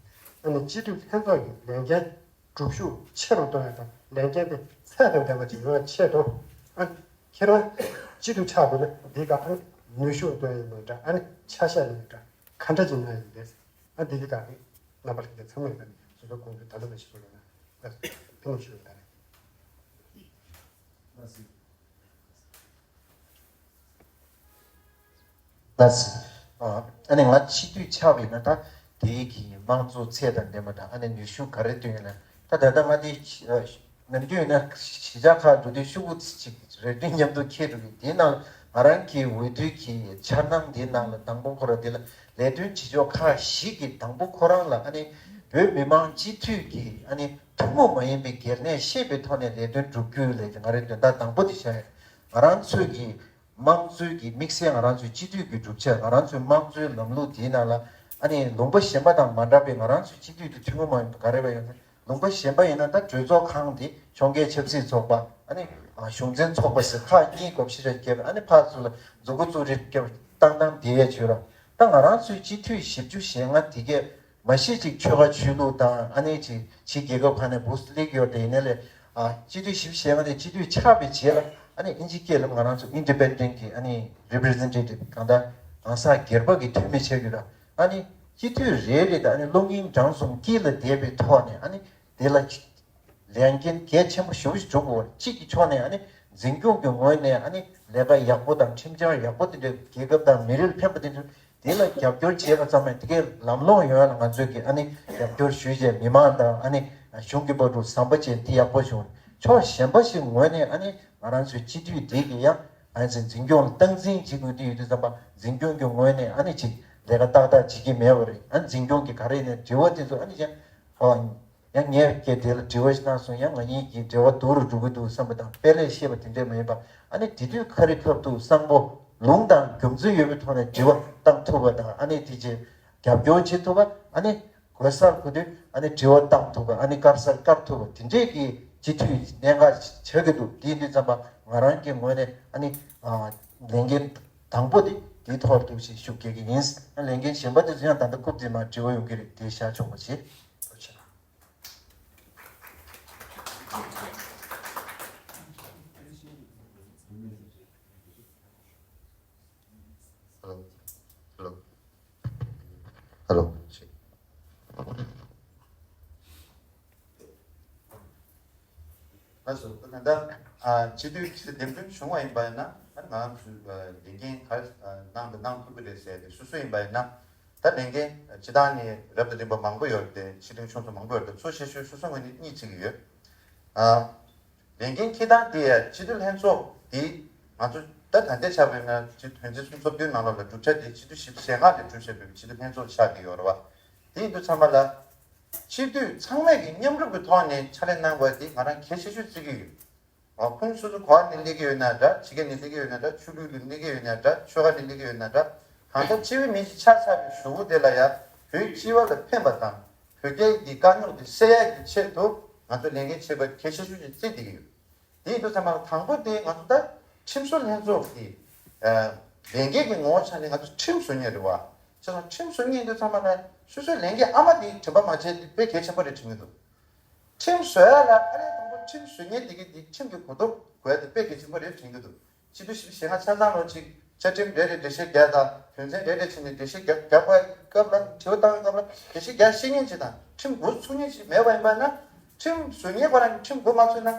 ཨ་ནི་སྤྱི་འཐུས་ལྷན་ཚོགས་ཀྱི་ལས་འགན་སྒྲུབ་ཤུགས་ཆེ་རུ་གཏོང་ཡ་དང་ལས་འགན་དེ་ཚད་དང་ལྡན་པ་ཅིག་ཡོང་བའི་ཆེད་དུ། ཨ་ཁྱེད་རང་སྤྱི་འཐུས་ཆགས་འདུག་ན་འདི་ག་ཨ་ནི་ནུས་ཤུགས་གཏོང་ཡ་ཡིན་པ་འདྲ། ཨ་ནི་ཆ་ཤས་ཡིན་པ་འདྲ། ག་འདྲ་ཅིག་གནང་ཡ་ཡིན་པས། ཨ་འདི་གི་ག་རེ་རྣམ་པ་ལྷན་རྒྱས་ཚང་མས་ཨ་ནི་སོ་སོའི་དགོངས་ཚུལ་ད་ལྟ་ནས་ཞུ་རོགས་གནང་། ཨ་ཕན་ནས་ཞུ་རོགས་གནང་། ལགས་སོ། ལགས་སོ། ཨ་ཨ་ནི་ང་སྤྱི་འཐུས་ཆགས་པ་ཡིན་ན་ད་དེའི་གི་དམངས་གཙོ་ཚད་དང་ལྡན་པ་དང་ཨ་ནི་ནུས་ཤུགས་ག་རེ་བཏོན་ཡོད་ན་ད་ད་ལྟ་ང་དེ་ནམ་རྒྱུན་ཡིན་ན་གཞིས་ཆགས་ཁག་འགྲོ་དུས་ཤོག་གུ་ཅིག་རེ་འདུན་མཉམ་དུ་འཁྱེར་འགྲོ་གི། དེའི་ནང་ང་རང་གི་འོས་བསྡུ་གི་འཆར་སྣང་དེའི་ནང་ལ་དང་པོ་ཁོ་རང་དེ་ལ་ལས་དོན་བྱེད་ཕྱོགས་ཁག་བཞི་གི་དང་པོ་ཁོ་རང་ལ་ཨ་ནི་བོད་མི་མང་སྤྱི་འཐུས་ཀྱི་ཨ་ནི་ཐུན་མོང་མ་ཡིན་པའི་སྒེར་ནད་ཤེས་པའི་ཐོག་ནས་ལས་དོན་བསྒྲུབ་རྒྱུ་ལས་ང་རའི་དོན་དག་དང་པོ་དེ་བྱས། ང་རང་ཚོའི་གི་དམངས་གཙོའི་གི་དམིགས་བསལ་ང་རང་ཚོའི་སྤྱི་འཐུས་ཀྱི་གྲུབ་ཆ། ང་རང་ཚོའི་དམངས་གཙོའི་ལམ་ལུགས་དེའི་ནང་ལ་ཨ་ནི་ལུང་པ་གཞན་པ་དང་མ་འདྲ་བའི་ང་རང་ཚོའི་སྤྱི་འཐུས་དེ་ཐུན་མོང་མ་ཡིན་པ་ག་རེ་བ་ཡོད་ན། ལུང་པ་གཞན་པ་ཡིན་ན་ད་གྲོས་ཚོགས་ཁང་དེ་ཕྱོགས་འགལ་ཆབ་སྲིད་ཚོགས་པ་ཨ་ནི་གཞུང་འཛིན་ཚོགས་པ་ཟེར་ཁག་གཉིས་སྒོ་ཕྱི་ར་བརྒྱབ། ཨ་ནི་ཕར་ཚུར་ལ་མཛུབ་གུ་བཙུགས་རེ་བརྒྱབ་བཏང་བཏང་དེ་ཡས་བྱོས་ར། ད་ང་རང་ཚོའི་སྤྱི་འཐུས་བཞི་བཅུ་ཞེ་ལྔ་དེ་གས་མ་གཞི་ཅིག་ཆོལ་ཁ་ཆོས་ལུགས་དང་ཨ་ནི་ཅིག་ཕྱི་རྒྱལ་ཁབ་ཁག་ནས་བུ་སླེབས་ཡོད་དེ་ཡིན་ནའི་ལས་ཨ་སྤྱི་འཐུས་བཞི་བཅུ་ཞེ་ལྔ་དེ་སྤྱི་འཐུས་ཆགས་པའི་རྗེས་ལ་ཨ་ནི་ཨིན་ཇི་སྐད་ལ་ང་རང་ཚོ་independent གི་ཨ་ནི་representative གང་ལྟར་གང་ཟག་སྒེར་པ་གི་འཐུས་མི་ཆགས་ཀྱི་ར། ཨ་ནི་སྤྱི་འཐུས་རེ་རེ་དང་ཨ་ནི་བློ་ངན་བྲང་གསུམ་དཀྱིལ་ལ་བསྡད་པའི་ཐོག་ནས་ཨ་ནི་དེ་ལ་ལས་འགན་གལ་ཆེན་པོ་ཞེ་པོ་ཞིག་སྒྲུབ་དགོས། གཅིག་གི་ཕྱོགས་ནས་ཨ་ནི་འཛིན་སྐྱོང་གི་ངོས་ནས་ཨ་ནི་ལས་ཀ་ཡག་པོ་དང་ཁྲིམས་འཆར་ཡག་པོ་དེ་འདྲ་རྒྱལ་ཁབ་དང་མི་རིགས་ལ་ཕན་པ་དེ་འདྲ་དེ་ལ་རྒྱབ་སྐྱོར་བྱས་པ་ཙམ་མིན། དེ་གའི་ལམ་ལྷོང་ཡོང་ཡ་ལ་ང་ཚོས་ཀྱི་ཨ་ནི་རྒྱབ་སྐྱོར་ཞུས་བྱས་མི་མང་དང་ཨ་ནི་གཞུང་གི་བར་དུ་ཟམ་པ་བྱས་དེ་ཡག་པོ་བྱུང་། ཕྱོགས་གཞན་པ་ཞིག་ངོས་ནས་ཨ་ནི་ང་རང་ཚོའི་སྤྱི་འཐུས་དེ་གི་ཡང་ཨ་ནི་འཛིན་སྐྱོང་ལ་སྟངས་འཛིན་བྱེད་དགོས་དུས་ཡོད་དུས་ཙམ་པ་འཛིན་སྐྱོང་གི་ངོས་ནས་ཨ་ནི་ཅིག་ལས་ཀ་ཏག་ཏག་བྱེད་ཀྱི་མེད་པ་རེད། ཨ་ནི་འཛིན་སྐྱོང་གི་ག་རེ་ནས་དྲི་བ་དེ་ཚོ་ཨ་ནི་ཡང་ཧོ། ཡང་ངས་ཀྱིས་དེ་ལ་དྲི་བ་ཞིག་གནང་སོང་། ཡང་ང་གཉིས་ཀྱི་འབྲེལ་བ་སྡུག་རུ་འགྲོ་གི་འདུག་བསམ་པ་དང་། དཔེ་ལས་ཤེས་པ་དེ་འདྲས་མ་ཡིན་པ། ཨ་ནི་དེ་དུས་ཁ་རི་ཁ་ཐུག་གསང་པོ་ལུང་དང་རྒྱུ་མཚན་ཡོད་པའི་ཐོག་ནས་དྲི་བ་བཏང་ཐུབ་པ་དང་། ཨ་ནི་དེ་རྗེས་རྒྱབ་སྐྱོར་བྱེད་ཐུབ་པ། ཨ་ནི་གོ་སར་གོ་དུས་ཨ་ནི་དྲི་བ་བཏང་ཐུབ་པ། ཨ་ནི་དཀར་སར་དཀར་ཐུབ་པ་དེ་འདྲས་ཀྱི་སྤྱི་འཐུས་གནད་འགག་ཆགས་ཀྱི་འདུག་དེ་ཡིན་དུས་ཙམ་པ་ང་རང་གི་ངོས་ནས་ཨ་ནི་ལས་འགན་དང་པོ་དེ་དེའི་ཐོག་ཏུ་ཞིག་ཞུ་གལ་གྱི་ཡིན། ལས་འགན་གཞན་པ་དེ་ཚོ་ཡང་ད་ལྟ་རྐུབ་དེ་མ་དྲི་བ་ཡོང་གི་རེད། དེ་བཞག་ཆོག་པ་བྱེད། Hello. Hello. Hello. ལགས་སོ། ད་ལྟ་ཨ་སྤྱི་འཐུས་ཀྱི་འདེམས་ཐོན་བྱུང་བ་ཡིན་པ་ཡིན་ན་ང་རང་ཚོས་ལས་འགན་ག་རེ་གནང་དང་གནང་ཐུབ་ཀྱི་རེད་ཟེར་ཏེ། སོ་སོ་ཡིན་པ་ཡིན་ན། ད་ལས་འགན་སྤྱི་བཏང་ནས་རབ་དང་རིམ་པ་མང་པོ་ཡོད་རེད་དེ། ཕྱིར་འཐེན་ཆུང་ཚོ་མང་པོ་ཡོད་རེད་དེ། གཙོ་ཆེ་ཤོས་སོ་སོ་ངོས་ནས་གཉིས་བརྩི་གི་ཡོད། ཨ། ལས་འགན་འཁྱེར་སྟངས་དེ་ཡང་སྤྱི་འཐུས་ལྷན་ཚོགས་དེ་ང་ཚོ་ད་ད་ལྟའི་ཆར་བའི་ནང་སྤྱི་འཐུས་དོན་ཚན་སུམ་ཅུ་སོ་བདུན་ནང་ལོགས་ལ་གྲུབ་ཆ་དེ་སྤྱི་འཐུས་བཞི་བཅུ་ཞེ་ལྔ་ལས་གྲུབ་བཞག་པའི་སྤྱི་འཐུས་ལྷན་ཚོགས་ཆགས་ཀྱི་ཡོད་རེད་བ། དེ་ཡིན་དུས་ཚང་མ་ལ་སྤྱི་འཐུས་ཚང་མས་ཀྱི་མཉམ་རུབ་ཀྱི་ཐོག་ནས་ཕྱག་ལས་གནང་དགོས་དེ་ང་རང་གལ་ཆེ་ཤོས་བརྩི་གི་ཡོད། ཨ། ཁོང་སོ་སོ་ག་བ་ནས་སླེབས་ཀྱི་ཡོད་ན་འདྲ། ཕྱི་རྒྱལ་ནས་སླེབས་ཀྱི་ཡོད་ན་འདྲ། ཆོས་ལུགས་ལ་སླེབས་ཀྱི་ཡོད་ན་འདྲ། ཆོལ་ཁ་ནས་སླེབས་ཀྱི་ཡོད་ན་འདྲ། གང་ལྟར་སྤྱི་པའི་མི་ཞིག་ཆགས་ཚར་བའི་གཞུག་གུ་དེ་ལ་ཡང་བོད་སྤྱི་པ་ལ་ཕན་པ་དང་། བོད་རྒྱའི་གི་དཀའ་རྙོག་དེ་སེལ་ཡག་གི་ཆེད་དུ་ང་ཚོ་ལས་འགན་བྱེད་དགོས་གལ་ཆེ་ཤོས་ཤིག་བརྩི་བསྡད་ཀྱི་ཡོད། དེ་ཡིན་དུས་ཚང་མ་དང་པོ་དེ་ང་ཚོ་ད་ཁྲིམས་བཟོ་ལྷན་ཚོགས་ཀྱི་ཨ་ལས་འགན་གྱི་ངོ་བོ་ཆ་ནས་ང་ཚོ་ཁྲིམས་བཟོ་མཁན་རེད་བ། བྱས་ཙང་ཁྲིམས་བཟོ་མཁན་དེ་ཚང་མ་ལ་སོ་སོའི་ལས་འགན་ཨ་མ་དེ་དྲན་པ་མ་བརྗེད་དེ་དཔེ་གལ་ཆེན་པོ་རེད་དྲན་གྱི་འདུག་ཁྲིམས་བཟོ་ཡ་ལ་ཨ་ལས་དང་པོ་ཁྲིམས་བཟོ་མཁན་དེ་གི་དེ་ཁྲིམས་ཀྱི་གོ་རྟོགས་དགོས་ཡ་དེ་དཔེ་གལ་ཆེན་པོ་རེད་དྲན་གྱི་འདུག་སྤྱི་འཐུས་བཞི་བཅུ་ཞེ་ལྔ་ཆ་ཚང་ལོ་གཅིག་བཅའ་ཁྲིམས་རེ་རེ་འགྲེལ་བཤད་རྒྱག་དང་དོན་ཚན་རེ་རེ་བྱས་ནས་འགྲེལ་བཤད་རྒྱག་རྒྱག་པའི་སྐབས་ལ། དྲི་བ་བཏང་བའི་སྐབས་ལ་འགྲེལ་བཤད་རྒྱག་ཤེས་མཁན་ཅིག་དང་ཁྲིམས་འགོ་ཚུགས་མཁན་ཅིག་མེད་པ་ཡིན་པ་ན། ཁྲིམས་བཟོ་མཁན་ཁོ་རང་གིས་ཁྲིམས་འགོ་མ་ཚུགས་ན།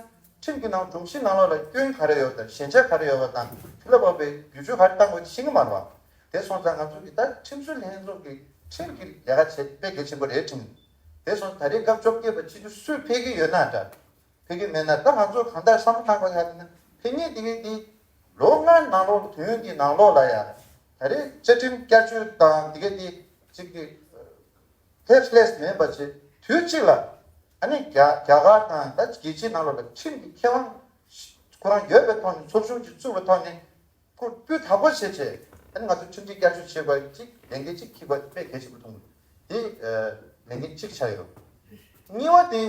ཁྲིམས་ཀྱི་ནང་སྒྲོམ་གཞི་ནང་ལོགས་ལ་སྐྱོན་ག་རེ་ཡོད་དང་ཞན་ཆ་ག་རེ་ཡོད་པ་དང་དེ་ལ་དཔག་པའི་བསྒྱུར་བཅོས་ག་རེ་བཏང་དགོས་ཤེས་ཀྱི་མ་རེད་བ། དེ་སོང་ཙང་ང་ཚོ་གི་ད་ཁྲིམས་བཟོ་ལྷན་ཚོགས་ཀྱི་ཁྲིམས་ཀྱི་ལས་ཀ་བྱེད་དཔེ་གལ་ཆེན་པོ་རེད་དྲན། དེ་སོང་ཙང་ད་རེས་སྐབས་བཅོ་བརྒྱད་པ་སྤྱི་འཐུས་སུས་ཕེབས་ཀྱི་ཡོད་ན་འདྲ། ཕེབས་ཀྱི་མེད་ན་ད་ང་ཚོ་གང་ལྟར་བསམ་བློ་བཏང་དགོས་ཡ་དེ་ནི་ཕེབས་མཁན་དེ་གའི་དེ་ལོ་ལྔའི་ནང་ལོགས་དུས་ཡུན་གྱི་ནང་ལོགས་ལ་ཡ་ད་རེས་བཅའ་ཁྲིམས་བསྐྱར་བཅོས་དང་དེ་གའི་དེ་གཅིག་གི་ཕེབས་ལས་མེད་པ་བྱས་དུས་གཅིག་ལ་ཨ་ནི་རྒྱ་རྒྱ་གར་དང་ད་རྒྱལ་སྤྱིའི་ནང་ལོགས་ལ་ཁྲིམས་ཀྱི་ཁེ་དབང་ཁོ་རང་ཡོད་པའི་ཐོག་ནས་ཚོགས་ཆུང་ཅིག་བཙུགས་པའི་ཐོག་ནས། ཁོ་སྤུས་དག་པོ་བྱས་བྱས་ཨ་ནི་ང་ཚོ་ཁྲིམས་སྒྲིག་བསྐྱར་བཅོས་བྱེད་དགོས་ཅིག་ལས་འགན་གཅིག་འཁྱེར་དགོས་དཔེ་གལ་ཆེན་པོ་མཐོང་གི་འདུག་དེ་ལས་འགན་གཅིག་ཆགས་ཡོད། གཉིས་པ་དེ་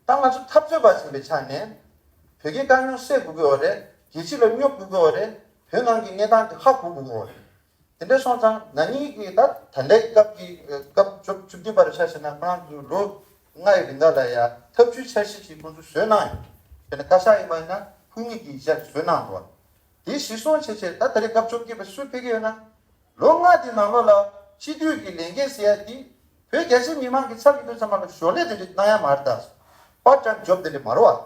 ད་ང་ཚོ་འཐབ་རྩོད་པ་ཟིན་པའི་ཆ་ནས་བོད་ཀྱི་དཀའ་རྙོག་སེལ་དགོས་ཀྱི་ཡོད་རེད། རྒྱལ་སྤྱི་ལ་སྙོབ་དགོས་ཀྱི་ཡོད་རེད། བོད་ནང་གི་གནས་སྟངས་དེ་ཧ་གོ་དགོས་ཀྱི་ཡོད་རེད། དེ་འདྲ་སོང་ཙང་ན་ནིང་གི་ད་ད་ལྟའི་སྐབས་ཀྱི་སྐབས་བཅུ་བཅུ་བདུན་པར་ཆ་བཞག་ན་ཁོ་རང་ཚོའི་ལོ་ལྔ་ཡི་རིང་ག་ལ་ཡ་ཐབས་ཇུས་འཆར་གཞི་ཞིག་ཁོང་ཚོས་བཟོས་གནང་ཡོད། དཔེར་ན་བཀའ་ཤག་ཡིན་པ་ཡིན་ན་ཁུངས་སྣེ་གི་ཡིག་ཆ་ཞིག་བཟོས་གནང་འདུག་དེ་གཞིར་བཟུང་བྱས་བྱས་ད་ད་རེས་སྐབས་བཅོ་བརྒྱད་པ་སུས་ཕེབས་ཀྱི་ཡོད་ན། ལོ་ལྔ་དེ་ནང་ལོགས་ལ་སྤྱི་འཐུས་ཀྱི་ལས་འགན་ཟེར་ཡ་དེ་བོད་རྒྱ་ཆེ་མི་མང་གི་ཚབ་ཀྱི་དོན་ཚང་མ་ལ་ཞོར་ལས་དེ་འདྲ་གནང་ཡ་མ་རེད་ད། པར་ཊ་ཊའིམ་ཇོབ་དེ་འདྲ་མ་རེད་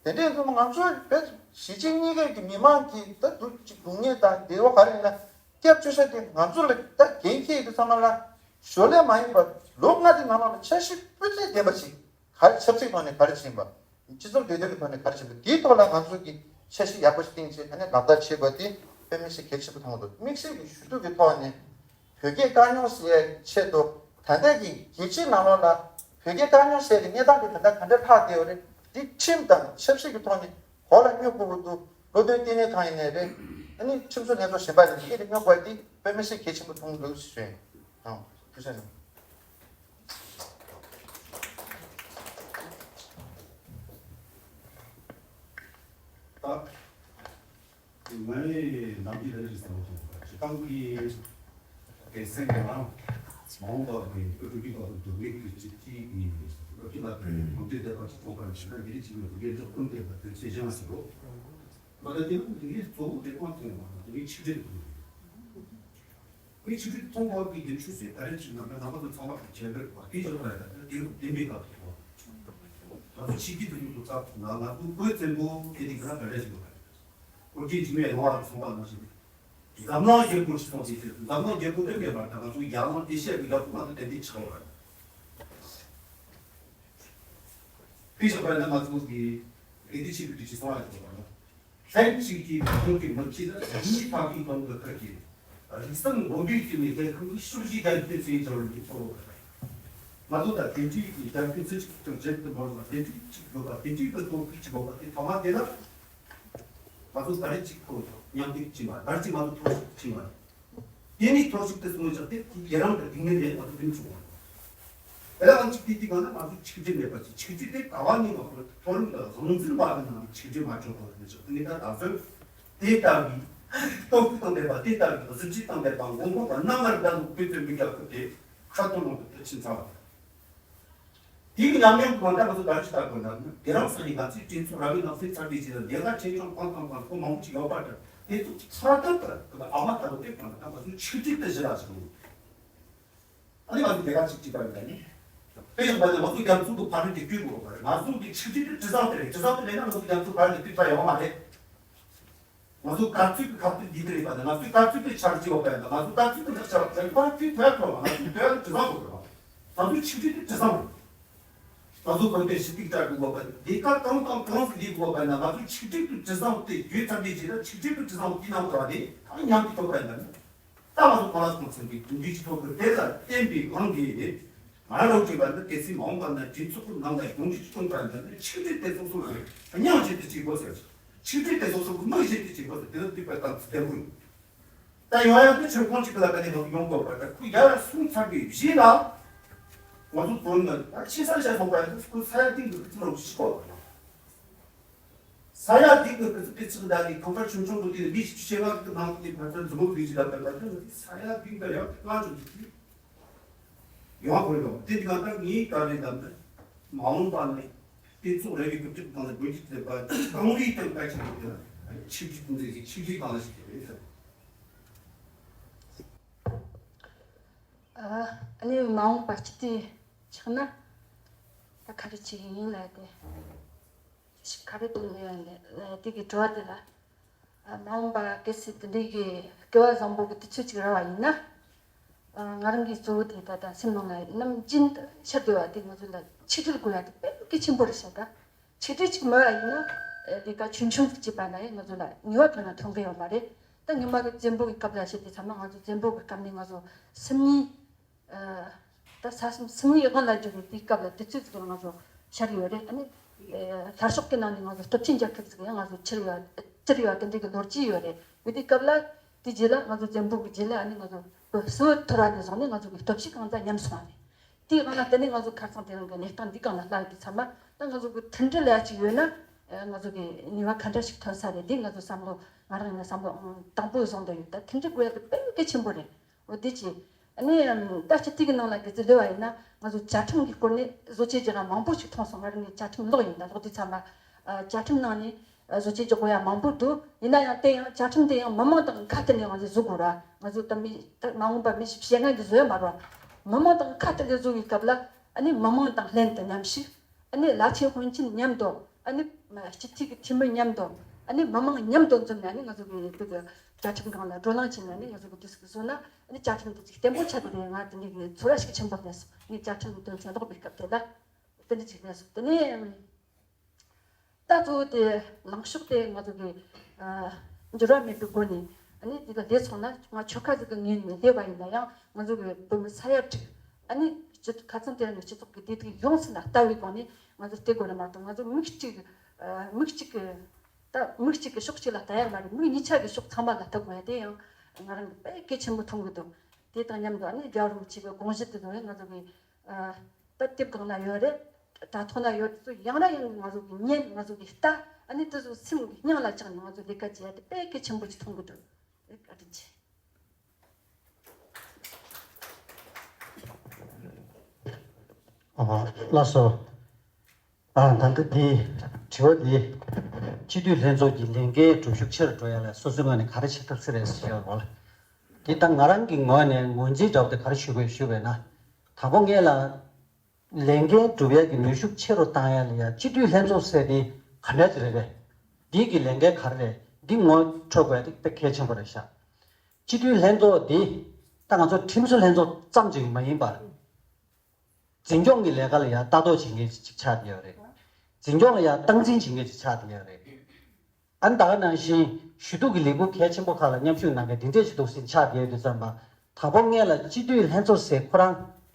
བ། དེ་འདྲའི་ཚོ་ང་ཚོ་བོད་གཞིས་བྱེས་གཉིས་ཀའི་གི་མི་མང་གི་ད་སྡུག་ཅིག་སྡུག་བསྔལ་དང་བདེ་བ་ག་རེ་ཡིན་ན་སྐྱབས་བཅོལ་ས་དེ་ང་ཚོ་ལ་ད་འགན་འཁྱེར་ཡོད་དེ་ཚང་མ་ལ་ཞོར་ལས་མ་ཡིན་པར་ལོ་ལྔ་དེ་ནང་ལོགས་ལ་འཆར་གཞི་སྤུས་ཚད་ལྡན་པ་ཞིག་ག་རེ་ཆབ་སྲིད་ཐོག་ནས་ག་རེ་ཕྱིན་པ། སྤྱི་ཚོགས་འབྲེལ་མཐུད་ཀྱི་ཐོག་ནས་ག་རེ་ཕྱིན་པ་དེའི་ཐོག་ལ་ང་ཚོ་གི་འཆར་གཞི་ཡག་པོ་ཞིག་བཏིང་བྱས་ཨ་ནི་ལག་བསྟར་བྱེད་དགོས་དེ་དཔེ་མི་སྲིད་གལ་ཆེན་པོ་མཐོང་གི་འདུག་དམིགས་བསལ་གྱི་ཞུ་གཏུག་གི་ཐོག་ནས་བོད་སྐད་དཀའ་རྙོག་སེལ་ཡའི་ཆེད་དུ་ད་ལྟ་གི་རྒྱལ་སྤྱིའི་ནང་ལོགས་ལ་བོད་སྐད་དཀའ་རྙོག་སེལ་ཡའི་གནས་སྟངས་དེ་ད་ལྟ་ག་འདྲ་ལྷག་བསྡད་ཡོད་རེད། འདི་ཁྲིམས་དང་ཆབ་སྲིད་ཀྱི་ཐོག་ནས་གོ་ལ་སྙོག་དགོས་ཀྱི་འདུག་བློ་འདོན་ལྟེ་གནས་ཁང་ཡིན་ནའི་རེད། ཨ་ནི་ཁྲིམས་བཟོ་ལྷན་ཚོགས་གཞན་པ་ཡིན་ནའི་སྐད་དེ་སྙོག་དགོས་དེ་དཔེ་མི་སྲིད་གལ་ཆེན་པོ་མཐོང་གི་འདུག་ཞེས་ཞུ་ཡིན། ཨང་། ཐུགས་རྗེ་གནང་། ད་ངའི་ནམ་རྒྱུན་ལས་རིགས་བསམ་བློ་གཏོང་བ་སྤྱི་བཏང་གི་དགེ་མཚན་གྱི་ནང་མ་འོངས་པ་གི་བོད་ཕྲུག་གི་བར་དུ་འདུག་མེད་ཀྱི་སྤྱི་གཅིག་གི་བོད་ཕྲུག་ལ་གོམས་འདྲིས་ལྡན་པ་ཞིག་ཐོབ་པར་ཞུ་ན་འདི་རིགས་ཀྱི་ཡོད་དགེ་སློབ་ཀུན་བསྡད་པ་དོན་ཆེ་ཞིང་ཞིག་རོ། མ་ད་དེ་ནི་འདི་གའི་གཙོ་བོ་དེ་ཁོང་ཚོས་མ་དེ་གའི་ཆིག་སྒྲིལ་དགོས། མི་ཆིག་སྒྲིལ་མཐོང་བ་གི་རྒྱུ་མཆོག་ཟེར་ད་རེས་ཀྱི་ནང་ན་རྣམ་པ་ཚོ་ཚང་མ་གི་ཁྱད་པར་བ་དེ་ཡོད་པ་རེད། ད་དེ་རུ་བདེན་པའི་སྐབས་དེ་ང་ཚོ་ཆིག་སྒྲིལ་དུ་ཡོད་དུ་ཚགས་ང་ང་ཚོ་བོད་བཙན་པོ་དེ་དེ་ག་ད་རེས་ཀྱི་ཡོད་པ་རེད། ཨོ་རྒྱན་འཇིགས་མེད་ལོ་བ་སོང་བ་ནང་བཞིན་འཛམ་གླིང་རྒྱལ་ཁབ་ཞིག་སོང་ཟེར་ཚེ་འཛམ་གླིང་རྒྱལ་ཁབ་དེ་མེད་པར་ད་ང་ཚོ་ཡར་ལངས་དེ་བཤད་པའི་རྒྱལ་ཁབ་ང་ཚོ་དེ་འདྲའི་ཆགས་པ་རེད། དེ་བཞག་པ་ན་ང་ཚོ་གི་དེ་དེ་ཆིག་སྒྲིལ་གྱི་སོང་བ་རེད། ལྷན་ཅིག་གིས་ཁོང་གི་མི་ཁྱི་ལ་ཡིད་ཕམ་གྱི་དོན་དུ་ཁ་གྱིས་རིགས་སམ་དགོན་པའི་སྐྱེ་བའི་ལས་ཁུངས་ཀྱི་ཤུགས་ཀྱིས་དགའ་སྟོན་ཟེར་འབྱོར་བའི་ཚོར་བ། ང་ཚོ་དང་དེ་འདྲའི་གི་དགའ་སྟོན་ཚེ་གཅིག་ཏུ་འབྲེལ་དུ་འབོར་བ་དེ་འདྲའི་གཅིག་དགོས་པ་དེ་འདྲའི་གི་སྟོབས་ཤུགས་ཀྱི་དགོས་པ་དེ་ཐོག་མ་དེ་ལ་ང་ཚོ་ད་རེས་གཅིག་ཁོ་མཉམ་འདེགས་བྱིན་པ་ད་རེས་གཅིག་ང་ཚོ་ཐོར་ཞིག་བྱིན་པ་རེད། དེ་ནི་ཐོར་ཞིག་ཏུ་སོང་བཞག་སྟེ་དེ་རྒྱལ་རང་གི་སྡིག་ངན་ལས་ང་ཚོ་རིམ་བྱུང་བ། དེ་ལ་ང་ཚོ་སྐད་དེ་གང་ན་ང་ཚོ་ཆིག་སྒྲིལ་མེད་པ་ཅིག་ཆིག་སྒྲིལ་དེ་ག་བ་ནས་ང་ཚོ་མཐོ་རིམ་དང་རང་བཙན་པ་གི་ནང་ཆིག་སྒྲིལ་མ་བྱུང་བ་རེད་ཤག་དེ་ནི་ད་ད་གཟོད་དེ་ལྟ་བུའི་སྟོབས་ཤུགས་དང་ལྡན་པ་དེ་ལྟ་བུའི་གཟི་བརྗིད་དང་ལྡན་པ་མགོན་པོ་དང་རྣམ་པར་ལྡན་པའི་དཔེ་སྟོན་པའི་རྒྱལ་ཁབ་དེ་ཁ་ཐོར་ནང་དུ་ཕྱིན་ཚར་བ་རེད། དེའི་ཉམས་མྱོང་གི་ནང་ད་ང་ཚོ་ག་རེ་ཞིག་ལྟ་དགོས་ན་དེ་རིང་སང་ཉིན་ང་ཚོའི་གྲོས་ཚོགས་ར་བའི་ནང་སྲིད་ཚར་བའི་རྗེས་ལ་ལས་ཀ་ཆེ་ཆུང་གང་དང་གང་ཁོ་མང་པོ་ཞིག་ཡོད་པ་འདྲ། དེ་ཚོ་ཚ་ཐབས་ལྟར་ཨ་མ་ལྟ་བུ་དེ་གང་ལ་ད་ང་ཚོའི་ཆིག་སྒྲིལ་དུ་གཞི་ལ་བཞག་ནས། ཨ་ནི་ང་ཚོ་ལས་ཀ་ཅིག་བྱེད་པ་ཡིན་ན་ནི། དཔེ་བཞག་པ་ན་ང་ཚོ་རྒྱ་མཚོ་གི་ཕ་རོལ་ཏུ་བསྐྱོད་དགོས་པ་རེད། ང་ཚོ་གི་ཆིག་སྒྲིལ་དེ་དྲི་བཟང་དེ་རེད། དྲི་བཟང་དེ་མེད་ན་ང་ཚོ་རྒྱ་མཚོ་ཕ་རོལ་ཏུ་བསྐྱོད་ཐུབ་ཡོད་མ་རེད། ང་ཚོ་ག་ཚོད་ཀྱི་ཁ་གཏད་འདི་དེ་རེད་པ་ན་ང་ཚོས་ག་ཚོད་ཀྱི་འཆར་གཞི་ཡོད་པ་ཡིན་ན་ང་ཚོ་ག་ཚོད་ཀྱི་ལག་ཆ་བ་ཡིན་པ་དེ་དོན་ཐོག་ང་ཚོས་དོན་དྲི་བཟང་དགོས་པ། ང་ཚོའི་ཆིག་སྒྲིལ་དེ་དྲི་བཟང་རེད། ང་ཚོ་གོང་དེ་ཞི་གཏིང་བྲལ་དགོས་པ་ལས་ཀ་གང་དང་གང་ཞིག་ལས་དགོས་པ་ཡིན་ན་ང་ཚོའི་ཆིག་སྒྲིལ་དུ་དྲི་བཟང་དེ་ཡོད་ཚར་དུས་རྗེས་ལ་ཆིག་སྒྲིལ་དུ་དྲི་བཟང་དེ་ནང་དུ་བ་དེ་ད་ཉམས་ཀྱི་ཐོག་པ་ཡིན་ན། ད་ང་ཚོ་གོང་ལ་གོང་ཚན་པའི་དོན་འདུས་ཀྱི་ཐོག་གི་དེ་ལ་བརྟེན་པའི་དབང་གིས་ང་རང་གིས་པ་འདི་གལ་སྲིད་མ་འོངས་པ་ན་གྲོས་ཚོགས་ཀྱི་ནང་ལ་ཡོང་རྒྱུ་གཏོང་པ་འདི་ནི་ཆིག་སྒྲིལ་དེ་སོ་སོ་ལ་སྙིང་རྗེ་དེ་གཅིག་དགོས་ཟེར། ཆིག་སྒྲིལ་དེ་སོ་སོ་གི་མིག་བཞིན་དུ་གཅིག་པ་དེ་ལ་ཐུག་པའི་གཏམ་ཚིག་བརྟན་པོ་ཡིན། ད་ཡོང་ཡག་དེ་ཁྱོད་ཁོང་གཅིག་ལ་ག་ནས་ཡོང་དགོས་པ་ད་ཁོ་ཡར་སོང་ཚར་བའི་རྗེས་ལ་ང་ཚོ་བོད་ནང་ད་ཆེ་ས་བཤད་སོང་པ་ཡིན་ན་ཁོ་ས་ཡ་སྟེང་དུ་ཁི་ཚི་ལོག་ཤི་གོ། ས་ཡ་སྟེང་དུ་ཁི་ཚི་ཁི་ཚི་ད་གི་ཁང་པ་ཆུང་ཆུང་དུ་དེ་མི་ཆེ་བ་གི་ནང་དུ་ཕར་ཚུར་མཛུབ་མོ་བུད་ཅིག་ལ་བབས་པ་ད་ས་ཡ་སྟེང་དུ་ཡང་ང་ཚོ་དེ་ཡོང་དགོས་ཡོང་དེ་གི་ད་ངའི་བཀའ་ལན་ད་མ་འོངས་པ་ནས། དེ་ཚོ་རེ་བའི་སྐུ་དྲུག་དང་ལ་དགོས་ཀྱི་ཐེབས་པ་གང་རེད་དང་བཀའ་ཆེན་པོ་དེ་ལ་ཆིག་སྒྲིལ་དེ་འཛིན་གྱི་ཆིག་སྒྲིལ་གང་ལ་ཞིག་རེད་ཟེར། ཨ་ནི་མ་འོངས་པ་སྤྱི་དེ་ཆགས་ན་ད་ག་རེ་བྱེད་ཀྱི་ཡིན་ལ་དེ་ཞིག་ག་རེ་དུ་ལས་དེ་གི་དྲི་བ་དེ་ལ། མ་འོངས་པ་གལ་སྲིད་དེ་འདྲའི་གི་སྐལ་བ་བཟང་པོ་གི་དུས་ཚོད་ཅིག་རག་པ་ཡིན་ན། ང་རང་གི་གཙོ་བོ་དེ་ད་ལྟ་སེམས་ནང་ལ་ནམ་རྒྱུན་དུ་འཆར་བསྡད་པ་དེ་ང་ཚོ་ལ་ཆིག་སྒྲིལ་དགོས་ཡ་དེ་དཔེ་གལ་ཆེན་པོ་རེད་ཤག་ད་ཆིག་སྒྲིལ་ཅིག་མེད་པ་ཡིན་ན་ལས་ཀ་ཆུང་ཆུང་ཅིག་བྱེད་པ་ན་ཡང་ང་ཚོ་ལ་ནུས་པ་ཐོན་ན་ཐོན་གི་ཡོད་མ་རེད། ད་སྔོན་མ་གི་བཙན་པོ་གི་སྐབས་ལ་བཤད་དེ་ཚང་མ་ང་ཚོ་བཙན་པོ་གི་སྐབས་ནས་ང་ཚོ་སེམས་ཉིད། ད་ས་སེམས་སེམས་ཉིད་དབང་ལ་འགྱུར་བའི་དུས་སྐབས་ལ་དུས་ཚོད་ཅིག་ལ་ང་ཚོ་ཤར་ཡོད་རེད། ཨ་ནི་ལྷ་ཕྱོགས་ཀྱི་ནང་ནས་ང་ཚོ་སྟོབས་ཆེན་རྒྱལ་ཁབ་ཅིག་ཡང་ང་ཚོ་ཆེར་ཡོད་ཆེར་ཡོད་དེ་འདྲའི་གི་ལོ་རྒྱུས་ཡོད་རེད། ཡོད་དུས་སྐབས་ལ་དེ་རྗེས་ལ་ང་ཚོ་བཙན་པོ་གི་རྗེས་ལ་ཨ་ནི་ང་ཚོ་སུ་ཐོར་བ་ནས་བཟུང་ནས་ང་ཚོ་གི་སྟོབས་ཤུགས་གང་ཙམ་ཉམས་སོང་བ་རེད། དེའི་སྒང་ལ་དེ་ནས་ང་ཚོ་ཁ་སང་དེ་རིང་གི་གནས་སྟངས་འདི་སྒང་ལ་ལྷག་དུས་ཚང་མ་ད་ང་ཚོ་གི་མཐུན་སྒྲིལ་ལ་ཅིག་ཡོད་ན་ང་ཚོ་གི་ནུས་པ་ག་འདྲ་ཞིག་ཐོན་ས་རེད། འདི་ང་ཚོ་བསམ་བློ་ ང་རང་ནས་བསམ་བློ་ཨང་དང་པོ་བཟུང་བསྡད་ཡོད། ད་མཐུན་སྒྲིལ་དགོས་ཡ་དེ་དཔེ་གལ་ཆེན་པོ་རེད། འོ་དེ་ཅི། ཨ་ནི་ཨམ་ད་སྤྱི་འཐུས་ཀྱི་ནང་ལ་གི་ཚེ་ལོས་པ་ཡིན་ན་ང་ཚོ་བཅའ་ཁྲིམས་ཀྱི་སྐོར་ནས་བཟོ་བཅོས་བྱེད་ཡ་མང་པོ་ཞིག་མཐོང་སོང་། ང་རང་ནས་བཅའ་ཁྲིམས་ཀློག་ཡིན། ད་ཀློག་དུས་ཚང་མ་ཨ་བཅའ་ཁྲིམས་ནང་ནས་ཨ་བཟོ་བཅོས་བྱེད་དགོས་ཡ་མང་པོ་འདུག་ཡིན་ན་ཡང་དེ་ཡང་བཅའ་ཁྲིམས་དེ་ཡང་མི་མང་དང་ཁ་གཏད་ནས་ང་ཚོས་བཟོ་དགོས་ར། ང་ཚོ་ད་མི་ད་མ་འོངས་པ་མི་བཞི་བཅོ་ལྔ་གི་བཟོ་ཡ་མ་རེད་བ། མི་མང་དང་ཁ་གཏད་ནས་བཟོ་བའི་སྐབས་ལ་ཨ་ནི་མི་མང་དང་ལྷན་དུ་མཉམ་ཞུགས། ཨ་ནི་བླ་ཆེན་དཔོན་ཆེན་མཉམ་དུ། ཨ་ནི་སྤྱི་འཐུས་ཀྱི་འཐུས་མི་མཉམ་དུ། ཨ་ནི་མི་མང་མཉམ་དུ་འཛོམས་ནས། ཨ་ནི་ང་ཚོ་གི་དེ་གི་བཅའ་ཁྲིམས་སྒང་ལ་བགྲོ་གླེང་བྱས་ནས། ཨ་ནི་ང་ཚོ་གི་དུས་སུ་བཟོ་ན། ཨ་ནི་བཅའ་ཁྲིམས་དེ་ཅིག་བརྟན་པོ་ཆགས་ཀྱི་རེད། ང་དེ་འདྲའི་གི་ཚོར་བ་ཞིག་ཆེན་པོ་སླེབས་སོང་། ཨ་ནི་བཅའ་ཁྲིམས་དེ་དོན་ཚན་ཀློག་པའི་སྐབས་དེ་ལ་དེ་འདྲ་ཅིག་སླེབས་སོང་། དེ་ནས་ད་གཙོ་བོ་དེ་ལངས་ཕྱོགས་དེ་ང་ཚོ་གི་ཨ་འགྱུར་བ་མེད་པའི་སྒོ་ནས། ཨ་ནི་དེ་ལ་སླེབས་སོང་ན། ང་ཆོལ་ཁ་ཟིག་གི་ངོས་ནས་སླེབས་པ་ཡིན་ན་ཡང་། ང་ཚོ་གི་བོད་མི་ས་ཡ་དྲུག་ཨ་ནི་སྤྱི་ཁ་ཚང་དེ་རིང་གི་སྤྱི་ཚོགས་ཀྱི་བདེ་སྡུག་ཡོངས་སུ་ལ་ལྟ་བའི་སྒོ་ནས་ང་ཚོ་བལྟ་དགོས་རེད་མ་གཏོགས། ང་ཚོ་མིག་གཅིག་ཨ་མིག་གཅིག་གི་ད་མིག་གཅིག་གི་ཕྱོགས་གཅིག་ལ་ལྟ་ཡ་མ་རེད། མིག་གཉིས་ཆ་གི་ཕྱོགས་ཚང་མ་ལ་ལྟ་དགོས་ཡ་དེ་ཡང་ང་རང་གི་དཔེ་གལ་ཆེན་པོ་མཐོང་གི་འདུག་དེ་དང་མཉམ་དུ་ཨ་ནི་རྒྱལ་བ་རིན་པོ་ཆེ་གི་དགོངས་གཞི་དེ་ཚོ་ཡང་ང་ཚོ་གི་ཨ་ད་དེབ་སྒང་ན་ཡོད་རེད། དྲ་ཐོག་ན་ཡོད་རེད། དེ་ཚོ་ཡང་ན་ཡང་ང་ཚོ་གི་ཉན། ང་ཚོ་གི་ལྟ། ཨ་ནི་དེ་ཚོ་སེམས་ཀྱི་སྙིང་ལ་བཅངས་ནས་ང་ཚོ་ལས་ཀ་བྱེད་ཡ་དེ་དཔེ་གལ་ཆེན་པོ་ཅིག་མཐོང་གི་འདུག་བཀའ་དྲིན་ཆེ། ཨ་ལགས་སོ། ཨ་ད་ལྟ་འདི་དྲི་བ་འདི་སྤྱི་འཐུས་ལྷན་ཚོགས་ཀྱི་ལས་འགན་སྒྲུབ་ཤུགས་ཆེ་རུ་འགྲོ་ཡ་ལ་སོ་སོའི་ངོས་ནས་ག་རེ་བྱེད་ཐུབ་ས་རེད་ཟེར་ཡོད་རེད་བ། འདི་ད་ང་རང་གི་ངོས་ནས་ངོས་འཛིན་འདྲ་བོ་དེ་ག་རེ་ཞུ་དགོས་ཞུས་པས་ན། དང་པོ་ངེད་ལ་ལས་འགན་སྒྲུབ་ཡ་གི་ནུས་ཤུགས་ཆེ་རུ་བཏང་ཡ་ལ་ཡ་སྤྱི་འཐུས་ལྷན་ཚོགས་ཟེར་དེ་ག་འདྲ་ཅིག་རེད་པས། འདི་གི་ལས་འགན་ག་རེ་རེད། འདི་ངོ་འཕྲོད་དགོས་ཡ་དེ་དཔེ་གལ་ཆེན་པོ་རེད་ཤག་སྤྱི་འཐུས་ལྷན་ཚོགས་འདི་ད་ང་ཚོ་ཁྲིམས་བཟོ་ལྷན་ཚོགས་ཙམ་ཅིག་མ་ཡིན་པར། འཛིན་སྐྱོང་གི་ལས་ཀ་ལ་ཡང་ལྟ་རྟོག་བྱེད་མཁན་ཅིག་ཆགས་བསྡད་ཡོད་རེད། འཛིན་སྐྱོང་ལ་ཡང་སྟངས་འཛིན་བྱེད་མཁན་ཅིག་ཆགས་བསྡད་ཡོད་རེད། ཨ་ནི་ད་ག་ནང་བཞིན་ཞུ་གཏུག་གི་ལས་ཁུངས་གལ་ཆེན་པོ་ཁག་ལ་མཉམ་ཞུགས་གནང་མཁན་འདི་འདྲས་ཅིག་འདུག་ཟིན་ཆགས་བསྡད་ཡོད་དུས་ཙམ་པ། དང་པོ་ངེད་ལ་སྤྱི་འཐུས་ལྷན་ཚོགས་ཟེར་ཁོ་རང་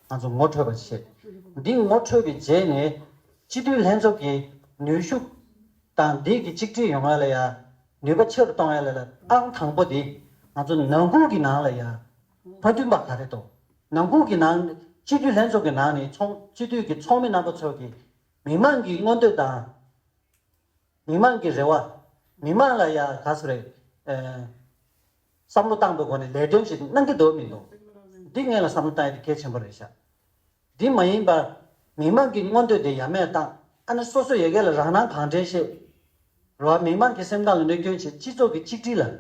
ང་ཚོ་ངོ་འཕྲོད་པ་བྱེད། འདི་ངོ་འཕྲོད་པའི་རྗེས་ནས་སྤྱི་འཐུས་ལྷན་ཚོགས་ཀྱི་ནུས་ཤུགས་དང་འདི་གི་གཅིག་སྒྲིལ་ཡོང་ཡ་ལ་ཡ་ནུས་པ་ཆེ་རུ་གཏོང་ཡ་ལ་ཡ་ཨང་དང་པོ་འདི་ང་ཚོ་ནང་ཁུལ་གྱི་ནང་ལ་ཡ་མ་མཐུན་པ་ག་རེ་འདུག་ནང་ཁུལ་གྱི་ནང་སྤྱི་འཐུས་ལྷན་ཚོགས་ཀྱི་ནང་ནས་ཚོགས་སྤྱི་འཐུས་ཀྱི་ཚོགས་མི་རྣམ་པ་ཚོ་གིས་མི་མང་གི་མངོན་འདོད་དང་། མི་མང་གི་རེ་བ། མི་མང་ལ་ཡ་ག་སུ་རེད། ཨེ། བསམ་བློ་བཏང་པའི་སྒོ་ནས་ལས་དོན་ཞིག་གནང་གི་འདུག་མི་འདུག་འདི་སྔོན་ལ་བསམ་བློ་བཏང་ཡ་དེ་གལ་ཆེན་པོ་རེད་ཤག་འདི་མ་ཡིན་པར་མི་མང་གི་མངོན་འདོད་དེ་ཡ་མེད་བཏང་། ཨ་ནི་སོ་སོ་ཡ་གི་ལ་རང་སྣང་གང་དྲན་བྱེད། རེད་བ། མི་མང་གི་སེམས་ཁམས་ལ་གནོད་སྐྱོན་བྱེད། སྤྱི་ཚོགས་ཀྱི་གཅིག་སྒྲིལ་ལ།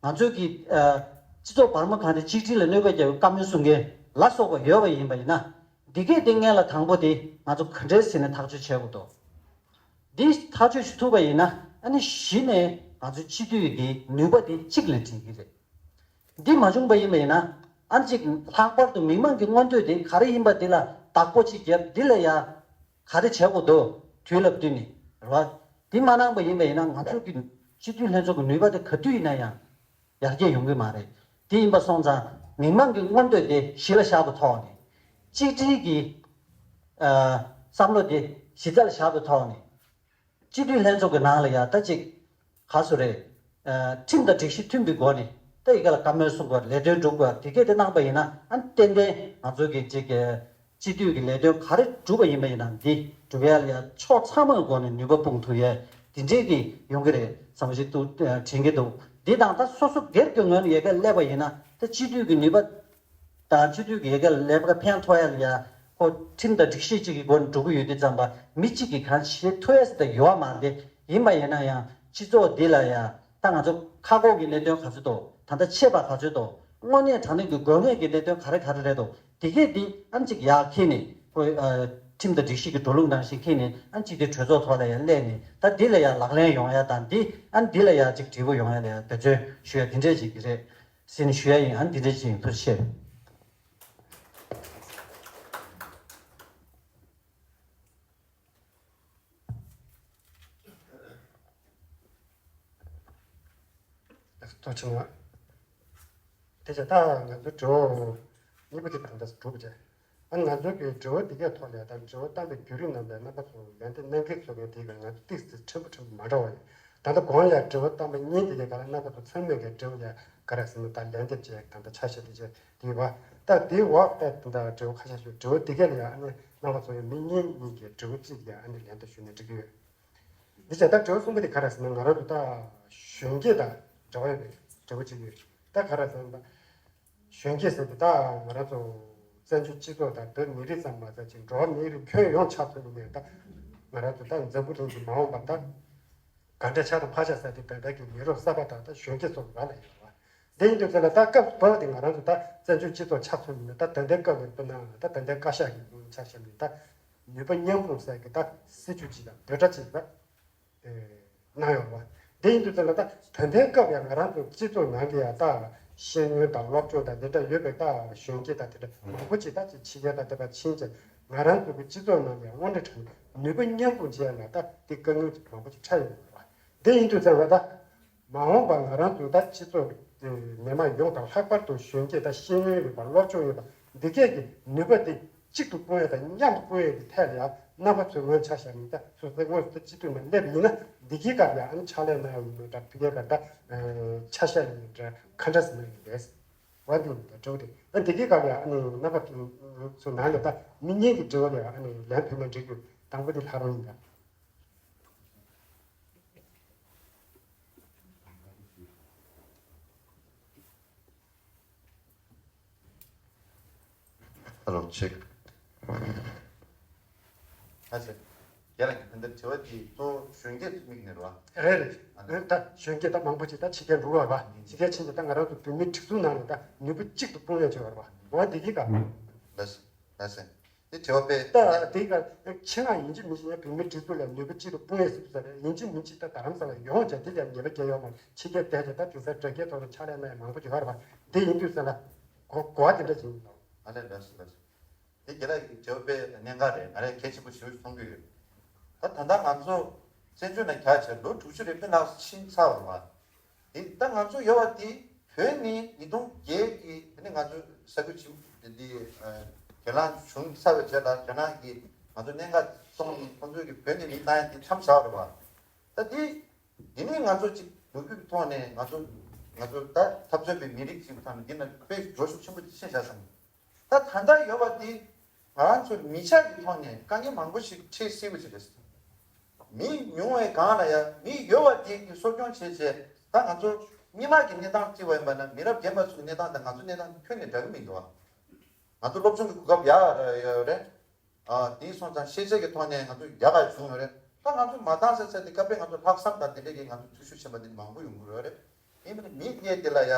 ང་ཚོས་ཀྱི་ཨ་སྤྱི་ཚོགས་བར་མ་གང་དེ་གཅིག་སྒྲིལ་ལ་གནོད་པ་རྒྱག་པའི་བཀའ་མོལ་གསུང་མཁན་ལ་སོགས་པ་ཡོད་པ་ཡིན་པ་ཡིན་ན། འདི་གས་དེ་སྔོན་ལ་དང་པོ་དེ་ང་ཚོ་ག་འདྲས་ཟེར་ནས་ཐག་གཅོད་བྱེད་དགོས་འདུག་འདི་ཐག་གཅོད་ཞུ་ཐུབ་པ་ཡིན་ན། ཨ་ནི་གཞི་ནས་ང་ཚོ་སྤྱི་འཐུས་ཀྱི་ནུས་པ་དེ་གཅིག་ལས་འགྲིག་གི་རེད། འདི་མ་བྱུང་པ་ཡིན་པ་ཡིན་ན། ཨ་ནི་གཅིག་ལྷག་པར་དུ་མི་མང་གི་མངོན་འདོད་དེ་ག་རེ་ཡིན་པ་འདི་ལ་བདག་པོ་གཅིག་བརྒྱབ། འདི་ལ་ཡ་ག་རེ་བྱེད་དགོས་འདུག་དུས་ལ་བསྟུན་ནས་རེད་བ། འདི་མ་གནང་པ་ཡིན་པ་ཡིན་ན་ང་ཚོ་གི་སྤྱི་འཐུས་ལྷན་ཚོགས་ཀྱི་ནུས་པ་དེ་ག་དུས་ཡིན་ན་ཡང་ཡར་རྒྱས་ཡོང་གི་མ་རེད། དེ་ཡིན་པ་སོང་ཙང་མི་མང་གི་མངོན་འདོད་དེ་གཞི་ལ་བཞག་པའི་ཐོག་ནས། གཅིག་སྒྲིལ་གྱི་ཨ་བསམ་བློ་དེ་གཞི་རྩ་ལ་བཞག་པའི་ཐོག་ནས། སྤྱི་འཐུས་ལྷན་ཚོགས་ཀྱི་ནང་ལ་ཡ་ད་ཅིག་ག་སུ་རེད། ཨ་ཁྲིམས་དང་སྒྲིག་གཞི་མཐུན་པའི་སྒོ་ནས་ད་ཡི་གེ་ལ་བཀའ་མོལ་གསུང་དགོས། ལས་དོན་སྒྲུབ་དགོས། དེ་གས་དེ་གནང་པ་ཡིན་ན། ཨ་ནི་ཏན་ཏན་ང་ཚོ་གི་ཅིག་གི་སྤྱི་འཐུས་ཀྱི་ལས་དོན་ག་རེ་སྒྲུབ་པ་ཡིན་པ་ཡིན་ན། འདི་སྒྲུབ་ཡ་ལ་ཡ་ཕྱོགས་ཚང་མའི་སྒོ་ནས་ནུས་པ་སྤུངས་ཐུབ་ཡ་དེ་འདྲས་ཀྱི་ཡོང་གི་རེད་བསམ་བཞིན་དུ་ཨ་དྲན་གྱི་འདུག་འདི་དང་ད་སོ་སོ་སྒེར་གྱི་ངོས་ནས་ཡ་གི་སླེབས་པ་ཡིན་ན། ད་སྤྱི་འཐུས་ཀྱི་ནུས་པ་དང་སྤྱི་འཐུས་ཀྱི་ཡ་གི་ལས་ཀ་ཕན་ཐོགས་ཡ་ལ་ཡ་ཁོ་ཁྲིམས་དང་སྒྲིག་གཞི་གཅིག་གི་སྒོ་ནས་འགྲོ་གི་ཡོད་དུས་ཙམ་པ། མི་གཅིག་གིས་གང་བྱེད་ཐུབ་ཡ་ཟེར་ད་ཡོད་མ་རེད། ཡིན་པ་ཡིན་ན་ཡང་སྤྱི་ཚོགས་འདི་ལ་ཡ་ད་ང་ཚོ་ཁ་ཁོག་གི་གནད་དོན་ག་ཚོད་འདུག་ད་ལྟ་ཆད་པ་ག་ཚོད་འདུག་དངོས་གནས་དྲང་གནས་ཀྱི་དགོས་ངེས་ཀྱི་གནད་དོན་ག་རེ་ག་རེ་རེད་འདུག་དེ་གས་འདི་ཨ་ནི་གཅིག་ཡར་འཁྱེར་ནས། ཁོ་ཨ་ཁྲིམས་དང་སྒྲིག་གཞི་གི་འགྲོ་ལུགས་ནང་བཞིན་འཁྱེར་ནས། ཨ་ནི་གཅིག་དེ་གྲོས་ཚོགས་ཐོག་ལ་ཡར་སླེབས་ནས། ད་འདི་ལ་ཡར་ལག་ལེན་ཡོང་ཡ་དང་། འདི་ཨ་ནི་འདི་ལ་ཡར་གཅིག་འབྲས་བུ་ཡོང་ཡ་ལ་ཡར་འབད་བརྩོན་ཞུ་ཡ་འདི་འདྲས་ཅིག་གི་རེད་ཟེར་ནས་ཞུ་ཡ་ཡིན། ཨ་ནི་འདི་འདྲས་ཅིག་ཡིན། ཐུགས་རྗེ་ཆེ། ཐུགས་རྗེ་ཆེ། དེ་བྱས་ད་ང་ཚོའི་དྲི་བ་གཉིས་པ་དེ་ད་ལྟ་གྲུབ་པ་བྱས། ཨ་ང་ཚོའི་གི་དྲི་བ་འདི་གའི་ཐོག་ལ་ད་དྲི་བ་བཏང་པའི་བརྒྱུད་རིམ་ནང་ལ་རྣམ་པ་ཚོ་ལན་འདེབས་གནང་མཁན་ཚོ་གི་དེ་ག་ང་ཚོ་ཏོག་ཙམ་ཕྲན་བུ་ཕྲན་བུ་མ་འདྲ་བ་ཡོད། ད་ལྟ་གོང་ལ་དྲི་བ་བཏང་པ་གཉིས་དེ་གའི་ག་ལ་རྣམ་པ་ཚོ་ཚང་མས་གི་དྲི་བ་ལ་ག་རེ་ཟེར་ན་ད་ལན་འདེབས་བྱས། ད་ལྟ་ཆ་ཤས་དེ་བྱས་དེ་བ། ད་དེའི་འོག་ད་ད་དྲི་བ་ཁ་ཤས་ཤིག་དྲི་བ་དེ་ག་ལ་ཡང་ཨ་ནི་རྣམ་པ་ཚོ་ཡང་མི་གཉིས་གཉིས་ཀྱི་དྲི་བ་གཅིག་ལ་ཡང་ཨ་ནི་ལན་འདེབས་ཞུས་ན་འགྲིག་གི་ཡོད། འདི་བྱས་ད་དྲི་བ་གསུམ་པ་དེ་ག་རེ་ཟེར་ན། ང་རང་ཚོ་ད་གཞོན་སྐྱེས་དང་ འབྲེལ་བ་ཡོད་པའི་འབྲས་བུ་ཅིག་ཡོད། ད་ག་རེ་ཟེར་ན། གཞོན་སྐྱེས་ཟེར་དུས་ད་ང་རང་ཚོ་བཙན་བྱོལ་སྤྱི་ཚོགས་དང་བོད་མི་རིགས་ཙམ་མ་ཟད་ཅིག་འགྲོ་བ་མིའི་རིགས་ཁྱོན་ཡོངས་ཆ་མཚོན་ནས་ད་ང་རང་ཚོ་ད་འཛམ་བུ་གླིང་གི་མ་འོངས་པ་ད་ག་འདྲ་ཆགས་དང་ཕ་ཆགས་ས་དེ་བོད་པའི་གི་མི་རབས་གསར་པ་དང་ད་གཞོན་སྐྱེས་ཚོ་ལ་ལ་ཡོད་པ། དེ་ཡིན་དུས་ཚོད་ལ་ད་སྐབས་བབ་དེ་ང་རང་ཚོ་ད་བཙན་བྱོལ་སྤྱི་ཚོགས་ཆ་མཚོན་ནས་ད་ད་ལྟའི་སྐབས་ལ་དཔེར་ན་ད་ད་ལྟའི་བཀའ་ཤག་གི་ཆ་བཞག་ནས་ད་ནུས་པ་མཉམ་སྤུངས་ཟེར་གི་ད་སྲིད་བྱུས་ཅིག་དང་བསྡུར་གྲྭ་ཅིག་ད། གནང་ཡོད་རེད་བ། དེ་ཡིན་དུས་ཙམ་ལ་ད་ད་ལྟའི་སྐབས་ཡང་ང་རང་ཚོ་སྤྱི་ཚོགས་ནང་གི་ཡང་ད་ཤེས་ཡོན་དང་སློབ་སྦྱོང་དང་དེ་འདྲ་ཡོད་པའི་ད་གཞོན་སྐྱེས་དང་དེ་འདྲ་མང་པོ་ཅིག་ད་ཅིག་ཕྱི་རྒྱལ་དང་དེ་འདྲ་ཕྱིན་ཅིང་ང་རང་ཚོ་གི་སྤྱི་ཚོགས་ནང་ཡང་དངོས་འབྲེལ་དྲང་ནུས་པ་མཉམ་སྤུངས་བྱས་ཡང་ད་དེ་དཀའ་ངལ་ཅིག་མང་པོ་ཅིག་འཕྲད་ཡོད་རེད་བ། དེ་ཡིན་དུས་ཙམ་ལ་ད་མ་འོངས་པ་ང་རང་ཚོ་ད་སྤྱི་ཚོགས་མི་མང་ཡོངས་དང་ལྷག་པར་དུ་གཞོན་སྐྱེས་ད་ཤེས་ཡོན་ཡོད་པ་སློབ་སྦྱོང་ཡོད་པ་འདི་གས་ཀྱི་ནུས་པ་དེ། གཅིག་ཏུ་སྤུངས་ཡས་དང་མཉམ་དུ་སྤུངས་ཡས་ཀྱི་ཐད་ལ་ཡང་རྣམ་པ་ཚོའི་ངོས་ཆ་བཞག་ནས་ད་སོ་སོའི་ངོས་སུ་སྤྱི་འཐུས་ནང་སླེབས་ཡིན་ན་འདི་གའི་སྐབས་ལ་ཡང་ཕྱག་ལས་གནང་ཡ་ཡིན་མིན་འདྲ་ཕ་གིའི་སྐབས་ད་ཆ་ཤས་ཡིན་འདྲ་ཁ་འདྲ་ཟེར་ན་ཡིན་པས། འོ་འདི་ཡིན་ད་འགྲོ་དེ་ཨ་འདི་གའི་སྐབས་ལ་ཡང་ཨ་ནི་རྣམ་པ་ཚོའི་ནང་ལ་ད་མི་གཉིས་ཀྱི་འབྲེལ་བ་ལ་ཡང་ཨ་ནི་ལན་ཕུལ་ན་འགྲིག་གི། དང་པོ་འདི་ལྷ་རོང་ཡིན་ད། ཧེ་ལོ་ཆེག་ཨ་ཙི། རྒན་ལགས་ཀྱིས་ད་ལྟ་དྲི་བ་དེ་གཙོ་བོ་གཞོན་སྐྱེས་ཚོའི་མིག་ནས་རེད་བ། རེད་རེད། ཨ་ནི་ད་གཞོན་སྐྱེས་ད་མང་པོ་ཅིག་ད་ཕྱི་རྒྱལ་འགྲོ་བ་རེད་བ། ཕྱི་རྒྱལ་ཕྱིན་ཅིག་ད་ང་རང་ཚོ་བོད་མིའི་སྒྲིག་འཛུགས་ནང་ནས་ད་ནུས་པ་གཅིག་ཏུ་སྤུངས་ཡས་བྱེད་བ་རེད་བ། འོ་འདི་གི་ག་ལ་སི་ལ་སི། དེ་དྲི་བ་དཔེ། ད་དེ་ག་ཆེད་མངགས་ཡིན་གཅིག་མིན་གཅིག་ཡང་བོད་མིའི་སྒྲིག་འཛུགས་ལ་ནུས་པ་གཅིག་ཏུ་སྤུངས་ཡས་སྲིད་པ་ཟེར་ཡིན་གཅིག་མིན་གཅིག་ད་རྡ་རམ་ས་ལ་ཡོང་བྱས་དེ་ལ་ཉེས་པ་སྐྱེལ་ཡོད་མ་རེད། ཕྱི་རྒྱལ་བསྡད་བྱས་ད་དེང་སང་དྲ་རྒྱའི་ཐོག་ལ་ཕྱག་ལས་གནང་ཡས་མང་པོ་ཅིག་ཡོད་རེད་བ། དེ་ཡིན་དུས་ས་ལ་གོ་གོ་བ་དེ་འདྲ་ཅིག་ཡིན་ནོ། ཨ་ལས་ལགས་སོ་ལགས་སོ། དེ་རྒན་ལགས་ཀྱི་དྲི་བ་དཔེ་གནད་འགག་རེད། ང་རས་གལ་ཆེན་པོ་ཞེ་པོ་ཅིག་མཐོང་གི་ཡོད། ད་ད་ལྟ་ང་ཚོ་བཙན་བྱོལ་ནང་རྒྱ་ཆེ་ལོ་དྲུག་ཅུ་རེ་བདུན་ལྷག་ཕྱིན་ཚར་བ་རེད་བ། དེ་ད་ང་ཚོ་ཡོད་པ་དེ་བོད་ནི་ཉིས་སྟོང་བརྒྱད་ཀྱི་དེ་ནི་ང་ཚོ་ས་ཁུལ་ཆེན་པོ་དེ་འདི་གྱེན་ལངས་བྱུང་ཚར་བའི་རྗེས་ལ་རྒྱ་ནག་གིས་ང་ཚོ་གནད་འགག་སོང་ནས་ཁོང་ཚོས་ཀྱི་བོད་ནས་མི་གནང་ཡ་དེ་མཚམས་བཞག་རེད་བ། ད་དེ་དེ་ནི་ང་ཚོ་གཅིག་ལོ་རྒྱུས་ཀྱི་ཐོག་ནས་ང་ཚོ་ང་ཚོ་ད་འཐབ་རྩོད་པའི་མི་རིགས་གཅིག་ཐོག་ནས་འདི་ན་དཔེ་འགྲོ་ཤུགས་ཆེན་པོ་ཅིག་ཕྱིན་བཞག་ཙང་། ད་ད་ལྟ་ཡོད་པ་འདི་ང་རང་ཚོ་མི་ཆ་གི་ཐོག་ནས་དཀའ་ངལ་མང་པོ་ཞིག་འཕྲད་སྲིད་པ་ཞིག་རེད། མི་ཉུང་བའི་སྒང་ལ་ཡང་མི་ཡོད་པ་དེ་གི་གསོ་སྐྱོང་བྱས་བྱས་ད་ང་ཚོ་སྔོན་མ་གི་གནས་སྟངས་བརྩི་བ་ཡིན་པ་ན་མི་རབས་རྒན་པ་ཚོའི་གནས་སྟངས་དང་ང་ཚོའི་གནས་སྟངས་ཁྱོན་ནས་འདྲ་གི་མི་འདུག་ཨ། ང་ཚོ་སློབ་སྦྱོང་གི་གོ་སྐབས་ཡག་ཡོད་རེད། ཨ་དེ་སོང་ཙང་ཤེས་ཚད་ཀྱི་ཐོག་ནས་ང་ཚོ་ཡག་ག་བྱུང་ཡོད་རེད། ད་ང་ཚོ་མ་འདང་ས་ཚད་དེ་སྐབས་རེ་ང་ཚོ་ལྷག་བསམ་དང་དེ་འདྲས་ཀྱི་ང་ཚོ་འཐུས་ཤུགས་ཆེན་པོ་དེ་མང་པོ་ཡོང་གི་ཡོད་རེད། ཡིན་ནའི་མི་སྣ་དེ་ལ་ཡ་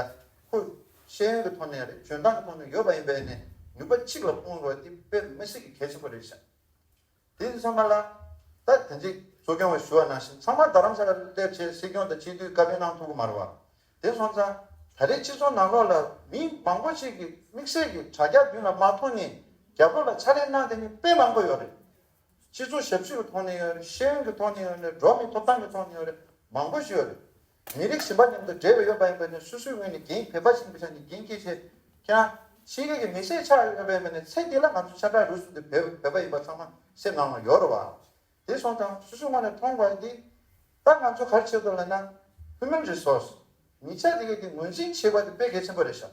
ཁོ་ཤེས་ཡོན་གྱི་ཐོག་ནས་རེད། འཇོན་ཐང་གི་ཐོག་ནས་ཡོད་པ་ཡིན་པས་ནས་ནུས་པ་གཅིག་ལ་སྤུངས་དགོས་དེ་དཔེ་མི་སྲིད་ཀྱི་གལ་ཆེན་པོ་རེད་ཤག་དེ་ཚང་མ་ལ་ད་དེ་འདྲའི་གཙོ་སྐྱོང་བ་ཞུ་བ་ནང་བཞིན་ཚང་མ་རྡ་རམ་ས་ལར་སླེབས་བྱས་སྲིད་སྐྱོང་དང་སྤྱི་འཐུས་བཀའ་བློན་གནང་ཐུབ་ཀྱི་མ་རེད་བ། དེ་སོང་ཙང་ད་རེས་སྤྱི་ཚོགས་ནང་ལོགས་ལ་མི་མང་པོ་ཞིག་གིས་དམིགས་བསལ་གྱི་དྲ་རྒྱ་མདུན་ལ་མ་མཐོང་ནས་རྒྱབ་ལོགས་ལ་ཕྱག་ལས་གནང་བསྡད་མཁན་དཔེ་མང་པོ་ཡོད་རེད། སྤྱི་ཚོགས་ཞབས་ཞུ་གི་ཐོག་ནས་ཡོད་རེད། ཤེས་ཡོན་གྱི་ཐོག་ནས་ཡོད་རེད། འགྲོ་བ་མིའི་ཐོབ་ཐང་གི་ཐོག་ནས་ཡོད་རེད། མང་པོ་ཞིག་ཡོད་རེད། མི་རིགས་གཞན་པ་མཉམ་དུ་འབྲེལ་བ་ཡོད་པ་ཡིན་པ་ནི་སོ་སོའི་ངོས་ནས་འགན་ཁྱད་པར་ཅན་པོ་ཆགས་ནས་འགན་འཁྱེར་བྱས་ཁྱེད་རང་ཕྱི་རྒྱལ་གྱི་མི་སེར་ཆགས་ཡོད་པ་ཡིན་པ་ནི་ཚེ་འདི་ལ་ང་ཚོ་ཆ་འདྲ་རུ་སུ་དེ་བོད་བོད་པ་ཡིན་པ་ཚང་མ་སེམས་ནང་ལ་ཡོད་རེད་བ། དེ་སོང་ཙང་སོ་སོའི་ངོས་ནས་མཐོང་དགོས་འདི་ད་ང་ཚོ་ག་རེ་བྱེད་དགོས་ལབ་ན་human resource མི་ཆ་དེ་གས་དེ་ངོས་འཛིན་བྱེད་པ་དེ་དཔེ་གལ་ཆེན་པོ་རེད་ཤག་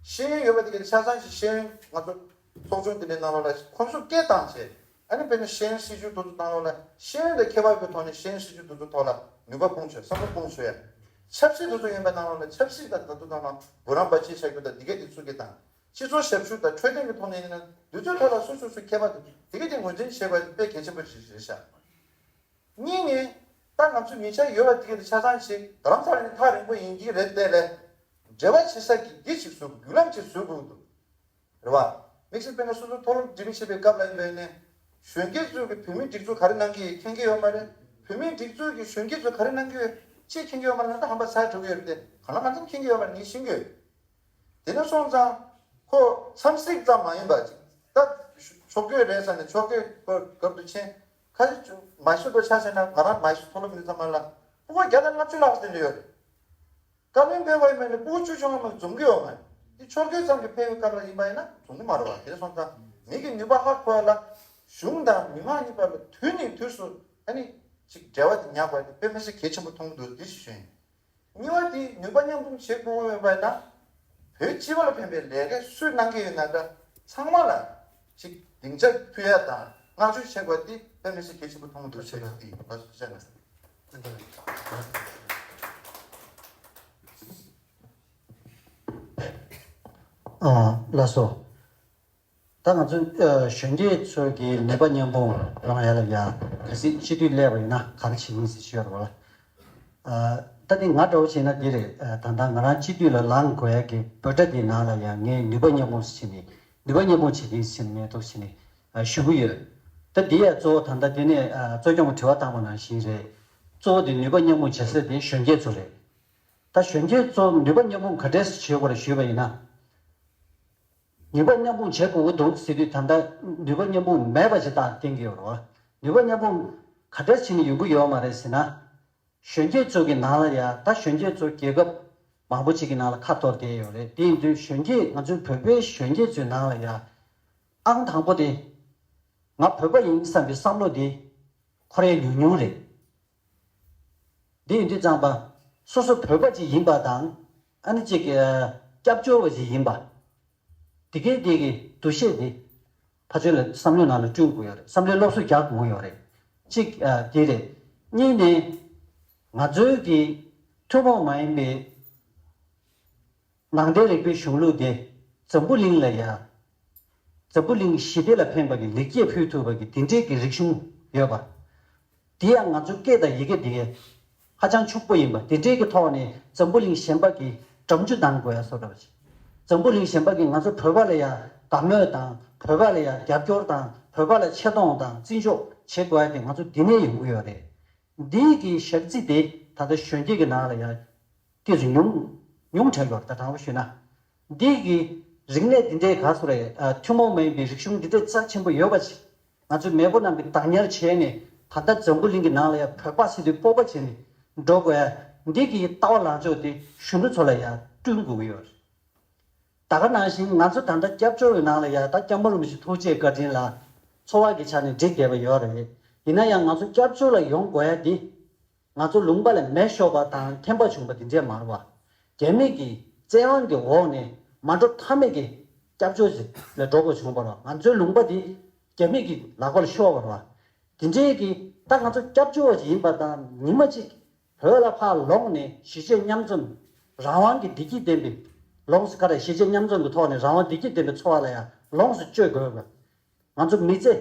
ཤེས་ཡོན་ཡོད་པ་དེ་གས་ཆ་ཚང་ཞིག་ཤེས་ཡོན་ང་ཚོ་ཚོགས་ཆུང་དེ་འདྲའི་ནང་ལོགས་ལ་ཁོང་ཚོ་སྐད་བཏང་བྱས་ཨ་ནི་དཔེར་ན་ཤེས་ཡོན་སྲིད་བྱུས་དེ་ཚོ་ནང་ལོགས་ལ་ཤེས་ཡོན་དང་ཁྱད་པར་གྱི་ཐོག་ནས་ཤེས་ཡོན་སྲིད་བྱུས་དེ་ཚོ་ཐོག་ལ་ནུས་པ་སྤུངས་བྱས་བསམ་བློ་སྤུངས་བྱས་ཡ། ཆབ་སྲིད་དེ་ཚོ་ཡིན་པའི་ནང་ལོགས་ལ་ཆབ་སྲིད་དང་ད་དུང་ནང་ལ་བུ་རམ་པ་ཅི་བྱ་རྒྱུ་དང་འདི་གས་དེ་ཚོ་གི་དང་སྤྱི་ཚོགས་ཞབས་ཞུ་དང་འཕྲོད་བསྟེན་གྱི་ཐོག་ནས་ཡིན་ན་དེ་ཚོའི་ཐོག་ལ་སོ་སོ་སོ་ཁྱད་པར་དེ་འདི་གས་དེ་ངོས་འཛིན་བྱེད་པ་དཔེ་གལ་ཆེན་པོ་ཞིག་རེད་ཤག་གཉིས་ནས་ད་ང་ཚོ་མི་ཆ་ཡོད་པ་དེ་གས་དེ་ཆ་ཚང་ཞིག་རྡ་རམ་ས་ལ་ནས་ཐག་རིང་པོ་ཡིན་གྱི་རེད་དེ་ལས་འབྲེལ་བ་བྱེད་ས་ཀྱི་འདི་ཞིག་བཟོ་དགོས་བརྒྱུད་ལམ་ཅིག་བཟོ་དགོས་འདུག་རེད་བ། དམིགས་བསལ་དཔེར་ན་སོ་སོ་མཐོ་སློབ་འབྲི་མི་བྱེད་པའི་སྐབས་ལ་ཡིན་པས་ནས་གཞོན་སྐྱེས་ཚོས་ཀྱི་བོད་མིའི་སྒྲིག་འཛུགས་ག་རེ་གནང་གི་ཡོད་མཁྱེན་གྱི་ཡོད་མ་རེད། བོད་མིའི་སྒྲིག་འཛུགས་ཀྱི་གཞོན་སྐྱེས་ཚོས་ག་རེ་གནང་གི་ཡོད་ཅེས་མཁྱེན་གྱི་ཡོད་མ་རེད་ན་ད་ཧམ་པ་ཚ་དྲགས་ཡོད་རེད་དེ་གང་ལ་གང་འཚམ་མཁྱེན་གྱི་ཡོད་མ་རེད་ངས་ཤེས་ཀྱི་ཡོད། དེ་ནས་སོང་ཙང་ཁོ་འཚམས་གཟིགས་ཙམ་མ་ཡིན་པ་ཅིག་ད་ཕྱོགས་བསྐྱོད་རེད་ཟེར་ནས་ཕྱོགས་བསྐྱོད་སྐོར་སྐབས་དུ་ཕྱིན་ཁ་ཤས་ཅུང་མ་ཤེས་པ་ཆ་བཞག་ན་ང་རང་མ་ཤེས་མཐོ་སློབ་ཡིན་ཙམ་མ་ལ་ཕྲུ་གུ་བརྒྱ་དང་ལྔ་བཅུ་ལྷག་ཙམ་ཡོད་རེད། བཀའ་བློན་ཕེབས་པ་ཡིན་པ་ནི་ཕྲུ་གུ་བཅུ་བཅོ་ལྔ་མ་འཛོམས་ཀྱི་ཡོད་མ་རེད། འདི་ཕྱོགས་བསྐྱོད་ཙམ་གྱིས་ཕེབས་པའི་སྐབས་ལ་ཡིན་པ་ཡིན་ན་འཛོམས་ཀྱི་མ་རེད་བ། དེ་སོང་ཙང་མི་གི་ནུས་པ་ཧ་གོ་ཡ་ལ་གཞུང་དང་མི་མང་གཉིས་བར་ལ་དུས་ནས་དུས་སུ་ཨ་ནི་ཅིག་འབྲེལ་བ་དེ་ཉར་དགོས་དེ་དཔེ་མི་སྲིད་གལ་ཆེན་པོ་མཐོང་གི་འདུག་འདི་ཞུ་ཞུ་ཡིན། གཉིས་པ་དེ་ནུས་པ་མཉམ་སྤུངས་བྱེད་དགོས་ཡོད་པ་ཡིན་ན་བོད་སྤྱི་པ་ལ་ཕན་པའི་ལས་ཀ་སུས་གནང་གི་ཡོད་ན་འདྲ་ཚང་མ་ལ་ཅིག་སྡིངས་ཆ་ཕུལ་ཡ་དང་བསྔགས་བརྗོད་བྱེད་དགོས་དེ་དཔེ་མི་སྲིད་གལ་ཆེན་པོ་མཐོང་གི་འདུག་ཞེས་དེ་ལ་སོགས་བཤད་ན། ཨ་ལགས་སོ། ད་ང་ཚོ་ཨ་གཞོན་སྐྱེས་ཚོ་གི་ནུས་པ་མཉམ་སྤུངས་རང་ཡ་ལ་ཡ་གལ་སྲིད་སྤྱི་འཐུས་སླེབས་པ་ཡིན་ན་ག་རེ་བྱེད་ཀྱི་ཡིན་ཟེར་ཞུ་ཡ་རེད་བ་ལ། ཨ་ད་དེ་ང་འདྲ་བོ་བྱས་ན་འདི་རེད། ཨ་ད་ལྟ་ང་རང་སྤྱི་འཐུས་ལ་ལངས་དགོས་ཡ་གི་འབོད་སྒྲ་དེའི་ནང་ལ་ཡ་ངས་ནུས་པ་མཉམ་སྤུངས་ཟེར་བྱས་ནས་ནུས་པ་མཉམ་སྤུངས་བྱེད་ཀྱི་ཡིན་ཟེར་ནས་ངས་ཐུགས་བྱས་ནས་ཨ་ཞུ་གི་ཡོད། ད་འདི་ཡ་གཙོ་བོ་ད་ལྟ་འདི་ནས་ཨ་གཙོ་སྐྱོང་གི་དྲི་བ་བཏང་པ་ནང་བཞིན་རེད། གཙོ་བོ་དེ་ནུས་པ་མཉམ་སྤུངས་བྱེད་ས་དེ་གཞོན་སྐྱེས་ཚོ་རེད། ད་གཞོན་སྐྱེས་ཚོ་ནུས་པ་མཉམ་སྤུངས་ག་འདྲས་བྱེད་དགོས་རེད་ཞུས་པ་ཡིན་ན། ནུས་པ་མཉམ་སྤུངས་བྱེད་དགོས་ཀྱི་འདུག་ཟེར་དུས་ད་ལྟ་ནུས་པ་མཉམ་སྤུངས་མེད་པ་ཞིག་ད་བསྟན་གྱི་ཡོད་རེད་བ། ནུས་པ་མཉམ་སྤུངས་ག་འདྲས་བྱས་ནས་ཡོང་གི་ཡོད་མ་རེད་ཟེར་ན། གཞོན་སྐྱེས་ཚོ་གི་ནང་ལ་ཡ་ད་གཞོན་སྐྱེས་ཚོ་རྒྱལ་ཁབ་མང་པོ་ཅིག་གི་ནང་ལ་ཁ་གཏོར་བསྡད་ཡོད་རེད། དེ་ཡིན་དུས་གཞོན་སྐྱེས་ང་ཚོའི་བོད་པའི་གཞོན་སྐྱེས་ཚོའི་ནང་ལ་ཡ་ཨང་དང་པོ་དེ་ང་བོད་པ་ཡིན་བསམ་པའི་བསམ་བློ་དེ་འཁོར་ཡ་ཉུང་ཉུང་རེད། འདི་ཡིན་དུས་ཙམ་པ། སོ་སོ་བོད་པ་ཅིག་ཡིན་པ་དང་། ཨ་ནི་ཅིག་ཨ་སྐྱབས་བཅོལ་བ་ཅིག་ཡིན་པ། དེ་གའི་དེ་གི་འདུ་ཤེས་དེ་ཕ་ཆོས་ལ་བསམ་བློའི་ནང་ལ་བསྐྲུན་དགོས་ཡོད་རེད། བསམ་བློའི་སློབ་གསོ་རྒྱག་དགོས་ཡོད་རེད། གཅིག་ཨ་དེ་རེད། གཉིས་ནས་ང་ཚོའི་གི་ཐུན་མོང་མ་ཡིན་པའི་ནང་བསྟན་རིག་པའི་གཞུང་ལུགས་དེ་འཛམ་བུ་གླིང་ལ་ཡ། འཛམ་བུ་གླིང་ཞི་བདེ་ལ་ཕན་པ་གི་ལེགས་སྐྱེས་ཕུལ་ཐུབ་པ་གི་དེ་འདྲའི་གི་རིག་གཞུང་ཡོད་པ། དེ་ཡང་ང་ཚོའི་སྐད་དང་ཡི་གེ་དེ་ཧ་ཅང་ཕྱུག་པོ་ཡིན་པ། དེ་འདྲའི་གི་ཐོག་ནས་འཛམ་བུ་གླིང་གཞན་པ་གི་འགྲམ་ཆུ་ལྡང་དགོས་ཡ་བཟོ་འདྲ་བ་ཞིག་འཛམ་བུ་གླིང་གཞན་པ་གི་ང་ཚོ་བོད་པ་ལ་ཡ་དགའ་མོས་དང་། བོད་པ་ལ་ཡ་རྒྱབ་སྐྱོར་དང་། བོད་པ་ལ་ཆེ་མཐོང་དང་བརྩི་འཇོག་བྱེད་དགོས་ཡ་དེ་ང་ཚོ་འདི་ནས་ཡོང་གི་ཡོད་རེད། འདིའི་གི་ཞག་རྩི་དེ་ད་ལྟ་གཞོན་སྐྱེས་ཀྱི་ནང་ལ་ཡ་ཏོག་ཙམ་ཉུང་ཉུང་དྲགས་ཡོད་རེད། ད་དྲང་པོ་ཞུས་ན། འདི་གི་རིག་གནས་འདི་འདྲའི་ག་ཚོད་རེད། ཨ་ཐུན་མོང་མ་ཡིན་པའི་རིག་གཞུང་འདི་འདྲའི་རྩ་ཆེན་པོ་ཡོད་པ་ཅིག་ང་ཚོའི་མེས་པོ་རྣམས་ཀྱིས་བདག་ཉར་བྱས་ནས་ད་ལྟ་འཛམ་བུ་གླིང་གི་ནང་ལ་ཡང་བོད་པ་ཟེར་དུས་སྤོབས་པ་བྱས་ནས་འགྲོ་དགོས་ཡ། འདི་གི་ལྟ་བ་ལངས་ཕྱོགས་དེ་གཞོན་ནུ་ཚོ་ལ་ཡང་བསྐྲུན་དགོས་ཀྱི་ཡོད་རེད། ད་ག་ནང་བཞིན་ང་ཚོ་ད་ལྟ་སྐྱབས་བཅོལ་བའི་ནང་ལ་ཡང་ད་སྐྱབས་མགོན་རིན་པོ་ཆེ་ཐུགས་རྗེ་བཀའ་དྲིན་ལ་འཚོ་བ་གི་ཆ་ནས་འགྲིག་བསྡད་པ་ཡོད་རེད། ཡིན་ན་ཡང་ང་ཚོ་སྐྱབས་བཅོལ་ལ་ཡོང་དགོས་ཡ་འདི། ང་ཚོ་ལུང་པ་ལ་མེ་ཤོར་བ་དང་ཐན་པ་བྱུང་བ་དེ་འདྲས་མ་རེད་བ། རྒྱ་མི་གི་བཙན་དབང་གི་འོག་ནས་མ་འགྲོ་ཐབས་མེད་ཀྱི་སྐྱབས་བཅོལ་ཞིག་ལ་འགྲོ་དགོས་བྱུང་བ་རེད་བ། ང་ཚོའི་ལུང་པ་དེ་རྒྱ་མི་གི་ལག་པ་ལ་ཤོར་བ་རེད་བ། དེ་འདྲས་ཀྱི་ད་ང་ཚོ་སྐྱབས་བཅོལ་བ་ཞིག་ཡིན་པ་དང་ཉི་མ་གཅིག་བོད་ལ་ཕར་ལོག་ནས་གཞིས་བྱེས་མཉམ་འཛོམས། རང་དབང་གི་བདེ་སྐྱིད་ལྡན་པའི་ལོགས་སུ་ག་རེ་གཞིས་བྱེས་མཉམ་འཛོམས་ཀྱི་ཐོག་ནས་རང་དབང་བདེ་སྐྱིད་ལྡན་པའི་འཚོ་བ་ལ་ཡང་ལོངས་སུ་སྤྱོད་དགོས་པ། ང་ཚོ་མི་ཚེ།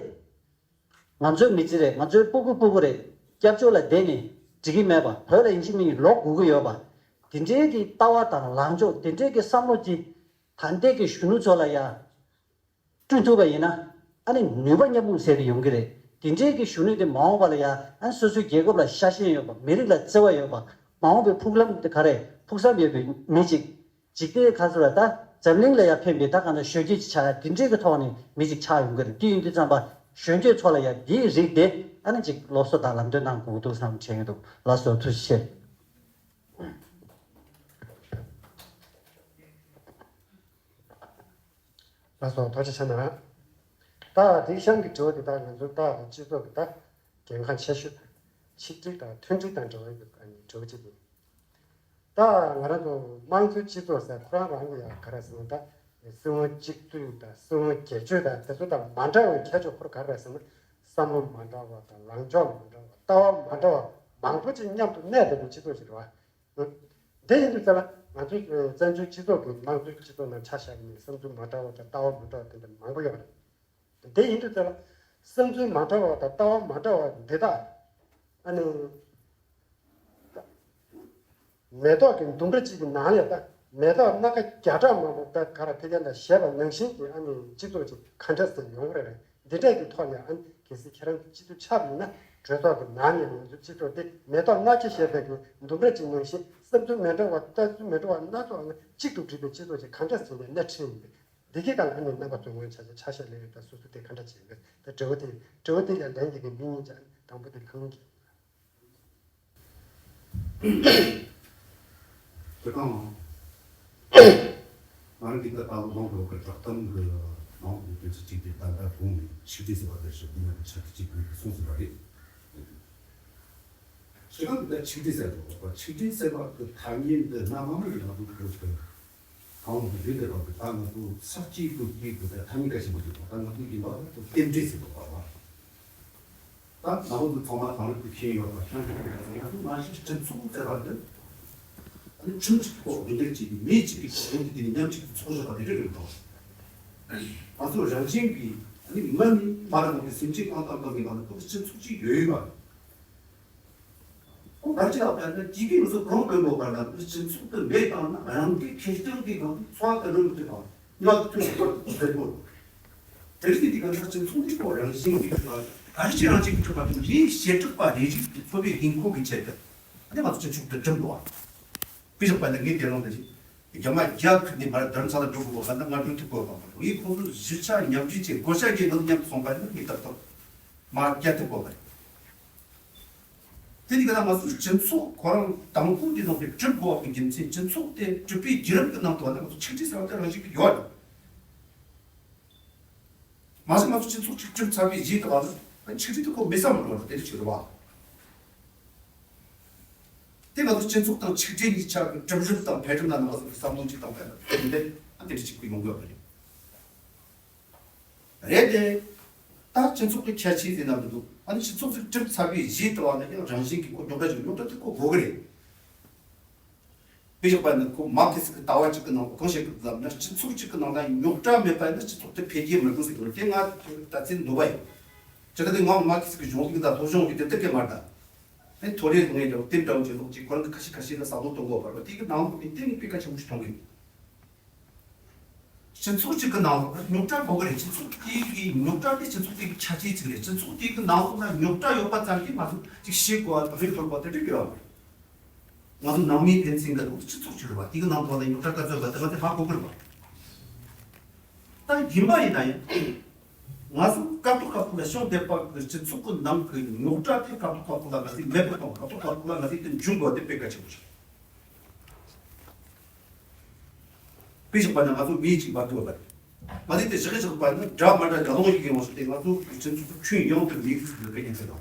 ང་ཚོའི་མི་ཚེ་རེད། ང་ཚོའི་སྤུ་གུ་སྤུ་གུ་རེད། སྐྱབས་བཅོལ་ལ་བསྡད་ནས་འགྲིག་གི་མེད་པ། བོད་ལ་ཡིན་གཅིག་མིན་གཅིག་ལོག་དགོས་ཀྱི་ཡོད་པ། དེ་འདྲའི་གི་ལྟ་བ་དང་ལངས་ཕྱོགས། དེ་འདྲའི་གི་བསམ་བློ་ཅིག་ད་ལྟའི་གི་གཞོན་ནུ་ཚོ་ལ་ཡང་བསྐྲུན་ཐུབ་པ་ཡིན་ན། ཨ་ནི་ནུས་པ་མཉམ་སྤུངས་ཟེར་དེ་ཡོང་གི་རེད། དེ་འདྲའི་གི་གཞོན་ནུ་དེ་མ་འོངས་པ་ལ་ཡང་ཨ་ནི་སོ་སོའི་རྒྱལ་ཁབ་ལ་ཤ་ཞེན་ཡོད་པ། མི་རིགས་ལ་བརྩེ་བ་ཡོད་པ། མ་འོངས་པའི་ཕུགས་ལམ་དེ་ག་རེ་ཕུགས་བསམ་ཡོད་པའི་མི་ཅིག་འཇིག་རྟེན་ག་ཚོད་ལ་ད་འཛམ་གླིང་ལ་ཡང་ཕན་པའི་ད་གང་ལྟར་གཞོན་སྐྱེས་ཅིག་ཆགས་ཡ་དེ་འདྲའི་གི་ཐོག་ནས་མི་ཅིག་ཆགས་ཡོང་གི་རེད། དེ་ཡིན་དུས་ཙམ་པ་གཞོན་སྐྱེས་ཚོ་ལ་ཡང་འདིའི་རིགས་དེ་ཨ་ནི་ཅིག་སློབ་གསོ་དང་ལམ་སྟོན་གནང་དགོས་ཀྱི་འདུག་བསམ་དྲན་གྱི་འདུག་ལགས་སོ། ཐུགས་རྗེ་ཆེ། ལགས་སོ། ཐུགས་རྗེ་ཆེ་གནང་། ད་དེང་སང་གི་དྲི་བ་དེ་དག་ང་ཚོ་ད་སྤྱི་ཚོགས་ཀྱི་ད་འགན་ཁག་ཆེ་ཤོས་ཆིག་སྒྲིལ་དང་མཐུན་སྒྲིལ་དང་འབྲེལ་བའི་དྲི་བ་ཅིག་ཡིན། ད་ང་རང་ཚོ་དམངས་གཙོའི་སྤྱི་ཚོགས་ཟེར་ཁོ་རང་རང་གི་ཡང་ག་རེ་ཟེར་ན། ད་སྲིད་དབང་གཅིག་སྡུད་དང་སྲིད་དབང་སྒེར་གཅོད་དང་དེ་ཚོ་དང་མ་འདྲ་བའི་ཁྱད་ཆོས་ཁོ་རང་ག་རེ་ཟེར་ན། བསམ་བློ་མ་འདྲ་བ་དང་ལངས་ཕྱོགས་མ་འདྲ་བ། ལྟ་བ་མ་འདྲ་བ་མང་པོ་ཅིག་མཉམ་དུ་གནས་བསྡད་པའི་སྤྱི་ཚོགས་ཤིག་རེད་བ། དེ་ཡིན་དུས་ཙམ་ལ་ང་ཚོའི་བཙན་བྱོལ་སྤྱི་ཚོགས་ཀྱི་དམངས་གཙོའི་སྤྱི་ཚོགས་ནང་ཆ་བཞག་ནས་བསམ་ཚུལ་མ་འདྲ་བ་དང་ལྟ་བ་མ་འདྲ་བ་དེ་འདྲ་མང་པོ་ཡོད་རེད། དེ་ཡིན་དུས་ཙམ་ལ་བསམ་ཚུལ་མ་འདྲ་བ་དང་ལྟ་བ་མ་འདྲ་བ་འདི་དག་ཨ་ནི་མེ་ཏོག་གི་ལྡུམ་ར་གཅིག་གི་ནང་ལ་ད་མེ་ཏོག་སྣ་ཁ་བརྒྱ་ཕྲག་མང་པོ་ད་ག་ར་འཕེལ་རྒྱས་དང་བཞད་པ་ནང་བཞིན་གྱི་ཨ་ནི་སྤྱི་ཚོགས་ཅིག་ག་འདྲ་ཟེར་ཡོང་གི་རེད། འདི་འདྲས་ཀྱི་ཐོག་ནས་ཨ་ནི་གལ་སྲིད་ཁྱེད་རང་སྤྱི་འཐུས་ཆགས་པ་ཡིན་ན་གྲོས་ཚོགས་ཀྱི་ནང་ནས་ང་ཚོའི་སྤྱི་ཚོགས་དེ་མེ་ཏོག་སྣ་ཁ་བཞད་པའི་གི་ལྡུམ་ར་གཅིག་ནང་བཞིན་བསམ་ཚུལ་མི་འདྲ་བ་ལྟ་ཚུལ་མི་འདྲ་བ་སྣ་ཚོགས་ཨ་ནི་གཅིག་ཏུ་སྒྲིལ་བའི་སྤྱི་ཚོགས་ཅིག་ག་འདྲ་ཟེར་ནས་སྣེ་ཁྲིད་ཡིན་པས། འདི་གི་སྒང་ལ་ཨ་ནི་རྣམ་པ་ཚོས་ངོས་ཆ་ཆ་ཤས་ལེན་ཡོད་ད་སོ་སོ་དེ་ག་འདྲ་བྱེད་ཡོད་ད་དྲི་བ་དེ་དྲི་བ་དེ་ལ་ལན་འདེབས་མཁན་མི་གཉིས་ཀྱང་དང་པོ་དེ་ཁང་གི། དེ་གང་ང་རང་གི་ད་ལྟ་ལོ་ལོ་གི་བསྒྲགས་གཏམ་གི་མང་པོ་དོན་ཚན་གཅིག་དེ་ད་ལྟ་གོང་ནས་ཆིག་སྒྲིལ་ཟེར་བ་དེ་ཞུ་དེ་ན་ཆ་གཅིག་གི་གསུངས་ཟིན་པ་རེད། དེ་གང་གི་ད་ཆིག་སྒྲིལ་ཟེར་བ་ཆིག་སྒྲིལ་ཟེར་བ་གི་ཐ་སྙད་འདི་སྣ་མང་མོ་ཡོད་ན་འདུག་གི་གང་དུ་འདི་འདི་བར་དུ་ད་ང་ཚོ་ས་སྐྱིད་དུ་སྐྱིད་དུ་ད་ཐ་སྙད་ཁ་ཤས་མ་འདུག་ད་ང་ཚོ་ཡིན་པ་ད་རྟེན་འབྲེལ་ཟེར་དགོས་པ་བ། ད་ང་ཚོ་ཚང་མ་དེང་རབས་ཀྱི་ཤེས་ཡོད་པ་ཤང་ཤང་ང་ཚོ་མ་གཞི་སྤྱི་ཚོགས་ཟེར་བ་འདི། ཁྲིམས་གཅིག་གི་ཐོག་འོས་བསྡུ་བྱས་ཏེ་མི་གཅིག་གི་ཐོག་འོས་བསྡུ་དེ་ནི་མཉམ་གཅིག་ཏུ་ཚོགས་འདུ་བ་དེ་འདྲ་རེད་དོ། ང་ཚོ་རང་བཞིན་གྱིས་ནི་མི་ནི་མ་རང་གི་སེམས་ཅན་གང་དང་གང་གི་ནང་ལ་ཁོ་ཚོ་སྤྱི་ཚོགས་ཅིག་ཡོད་ཡོད་པ། ཁོ་ག་ཅི་ལ་བརྟེན་ན་ཇི་སྐད་ང་ཚོ་གང་དགོས་མོ་བར་ལ་སྤྱི་ཚོགས་དེ་མེད་བཏང་ན་རང་གི་ཁེ་ཕན་གྱི་སྒང་དུ་འཚོ་བ་དེ་རོལ་མི་ཐུབ་པ་ང་ཐུབ་པ་ཟེར་གོ། དེ་རིང་འདི་ག་ས་སྤྱི་ཚོགས་འདི་ཁོ་རང་བཞིན་གྱི་ཐུབ་པ་ག་རེ་བྱས་རང་བཞིན་གྱི་ཐུབ་པ་དེ་མིའི་བྱེ་བྲག་པ་རེ་རིགས་ཀྱི་འཚོ་བའི་དགོས་མཁོ་གི་ཆེད་དུ་ཨ་ནི་ང་ཚོ་སྤྱི་ཚོགས་དེ་སྒྲིམ་འགྲོ་བ། དཔེ་བཞག་པ་ན་ངས་དེ་རིང་འདི་རྒྱ་མ་རྒྱ་ཁུལ་ནས་མར་རྡ་རམ་ས་ལ་འགྲོ་དགོས་པ་ན་ང་འགྲོ་ཐུབ་དགོས་པ་མ་རེད། ངས་ཁོང་ཚོ་གཞིས་ཆགས་མཉམ་འབྲེལ་བྱས་སྒོ་ཤག་གི་ནང་མཉམ་དུ་སོང་པ་ན་ངས་ཏག་ཏག་མར་བསྐྱལ་ཐུབ་དགོས་པ་རེད། དེ་ནི་ག་ལ་ང་ཚོའི་སྤྱི་ཚོགས་ཁོ་རང་དང་པོ་འདི་ནང་དུ་གྲུབ་དགོས་པ་གི་རྒྱུ་མཚན། སྤྱི་ཚོགས་དེ་གྲུབ་པའི་བརྒྱུད་རིམ་གྱི་ནང་དུ་བ་ན་ང་ཚོ་ཆིག་སྒྲིལ་ཟེར་བ་དེ་རང་བཞིན་གྱི་ཡོད་རེད། མ་གཞི་ང་ཚོ་སྤྱི་ཚོགས་ཅིག་གྲུབ་ཚར་བའི་རྗེས་དུ་བ་ན་ཆིག་སྒྲིལ་དེ་ཁོ་མེད་ས་མི་འགྲོ་བ་དེ་རེད་ཆོག་རེད་བ། དེ་ང་ཚོ་སྤྱི་ཚོགས་དང་ཆིག་སྒྲིལ་གཉིས་ཆར་གྱི་གྲུབ་རིམ་དང་འཕེལ་རིམ་ལ་ང་ཚོ་བསམ་བློ་ཅིག་བཏང་པ་ཡིན་ན་དེ་འདྲ་ཨ་དེ་འདྲ་ཅིག་གི་ཡོང་དགོས་པ་རེད། རེད་དེ། ད་སྤྱི་ཚོགས་ཀྱི་ཁྱད་ཆོས་ཟེར་ན་མི་འདུག་ཨ་ནི་སྤྱི་ཚོགས་ཅིག་གྲུབ་ཚར་བའི་རྗེས་དུ་བ་ན་ཡང་རང་བཞིན་གྱིས་ཁོ་རྙོག་དྲ་ཅིག་རྙོག་དྲ་དེ་ཁོ་དགོས་ཀྱི་རེད། དཔེ་བཞག་པ་ཡིན་ན་ཁོ་མར་ཁེ་སི་གི་ལྟ་བ་གཅིག་གི་ནང་དུ་གང་བཤད་ཀྱི་འདུག་ལབ་ན་སྤྱི་ཚོགས་གཅིག་གི་ནང་ལ་རྙོག་དྲ་མེད་པ་ཡིན་ན་སྤྱི་ཚོགས་དེ་འཕེལ་རྒྱས་མི་འགྲོ་ཟེར་གྱི་རེད། དེ་ང་ད་ཚིག་འདུག་པ་ཡིན། ཅི་ག་དེ་ང་མར་ཁེ་སི་གི་གཞུང་ལུགས་དང་སློབ་སྦྱོང་གི་དེ་ལྟར་གྱི་མ་རེད་ད། ཨེ་ཐོ་རེ་ལུང་ངེ་འདྲ་བོ་དེ་འདྲ་བོ་བྱེད་ལོག་ཅིག་ཁོ་རང་གི་ཁ་ཤས་ཁ་ཤས་ལ་བསམ་བློ་གཏོང་དགོས་པ་རེད། དེ་གི་ནང་ལོགས་ནས་དེ་ནི་དཔེ་གལ་ཆེན་པོ་ཞིག་མཐོང་གི་ཡོད། སྤྱི་ཚོགས་གཅིག་གི་ནང་ལོགས་ལ་རྙོག་དྲ་དགོས་ཀྱི་རེད། སྤྱི་ཚོགས་དེ་གི་རྙོག་དྲ་དེ་སྤྱི་ཚོགས་དེ་གི་ཆ་རྐྱེན་གཅིག་རེད། སྤྱི་ཚོགས་དེ་གི་ནང་ལོགས་ལ་རྙོག་དྲ་ཡོད་པ་ཙམ་གྱིས་ང་ཚོ་ཅིག་ཤེས་དགོས་པ་རེད་ཐོར་བ་དེ་འདྲ་ཡོད་པ་རེད། ང་ཚོ་ནང་མིའི་ཕན་ཚུན་གྱི་སྤྱི་ཚོགས་གཅིག་རེད་བ། དེ་གི་ནང་ལོགས་ལ་རྙོག་དྲ་ག་ཚོད་ཡོད་པ་དེ་ང་ཚོས་ཧ་གོ་གི་རེད་བ། ད་ཡིན་པ་ཡིན་ན་ཡང་ང་ཚོ་སྐབས་ཐོག་སྐབས་ཐོག་ལ་བྱུང་བསྡད་པ་གི་སྤྱི་ཚོགས་ཀྱི་ནང་གི་རྙོག་དྲ་དེ་སྐབས་ཐོག་སྐབས་ཐོག་ལ་ང་ཚོས་མེད་པར་གཏོང་བ། སྐབས་ཐོག་སྐབས་ཐོག་ལ་ང་ཚོས་དེ་འབྱུང་དགོས་པ་དེ་དཔེ་གལ་ཆེན་པོ་རེད། དཔེ་བཞག་པ་ན་ང་ཚོ་མི་གཅིག་བར་དུ་བ་རེད། ང་ཚོས་དེ་བཞག་བཞག་པ་ན་འདྲ་མ་འདྲ་འདྲ་མཉམ་ཞིག་ཡོང་བ་སོང་སྟེ་ང་ཚོ་སྤྱི་ཚོགས་ཁྱོན་ཡོངས་དུ་མི་གཅིག་ཡོད་པའི་ཉེན་ཁ་ཡོད།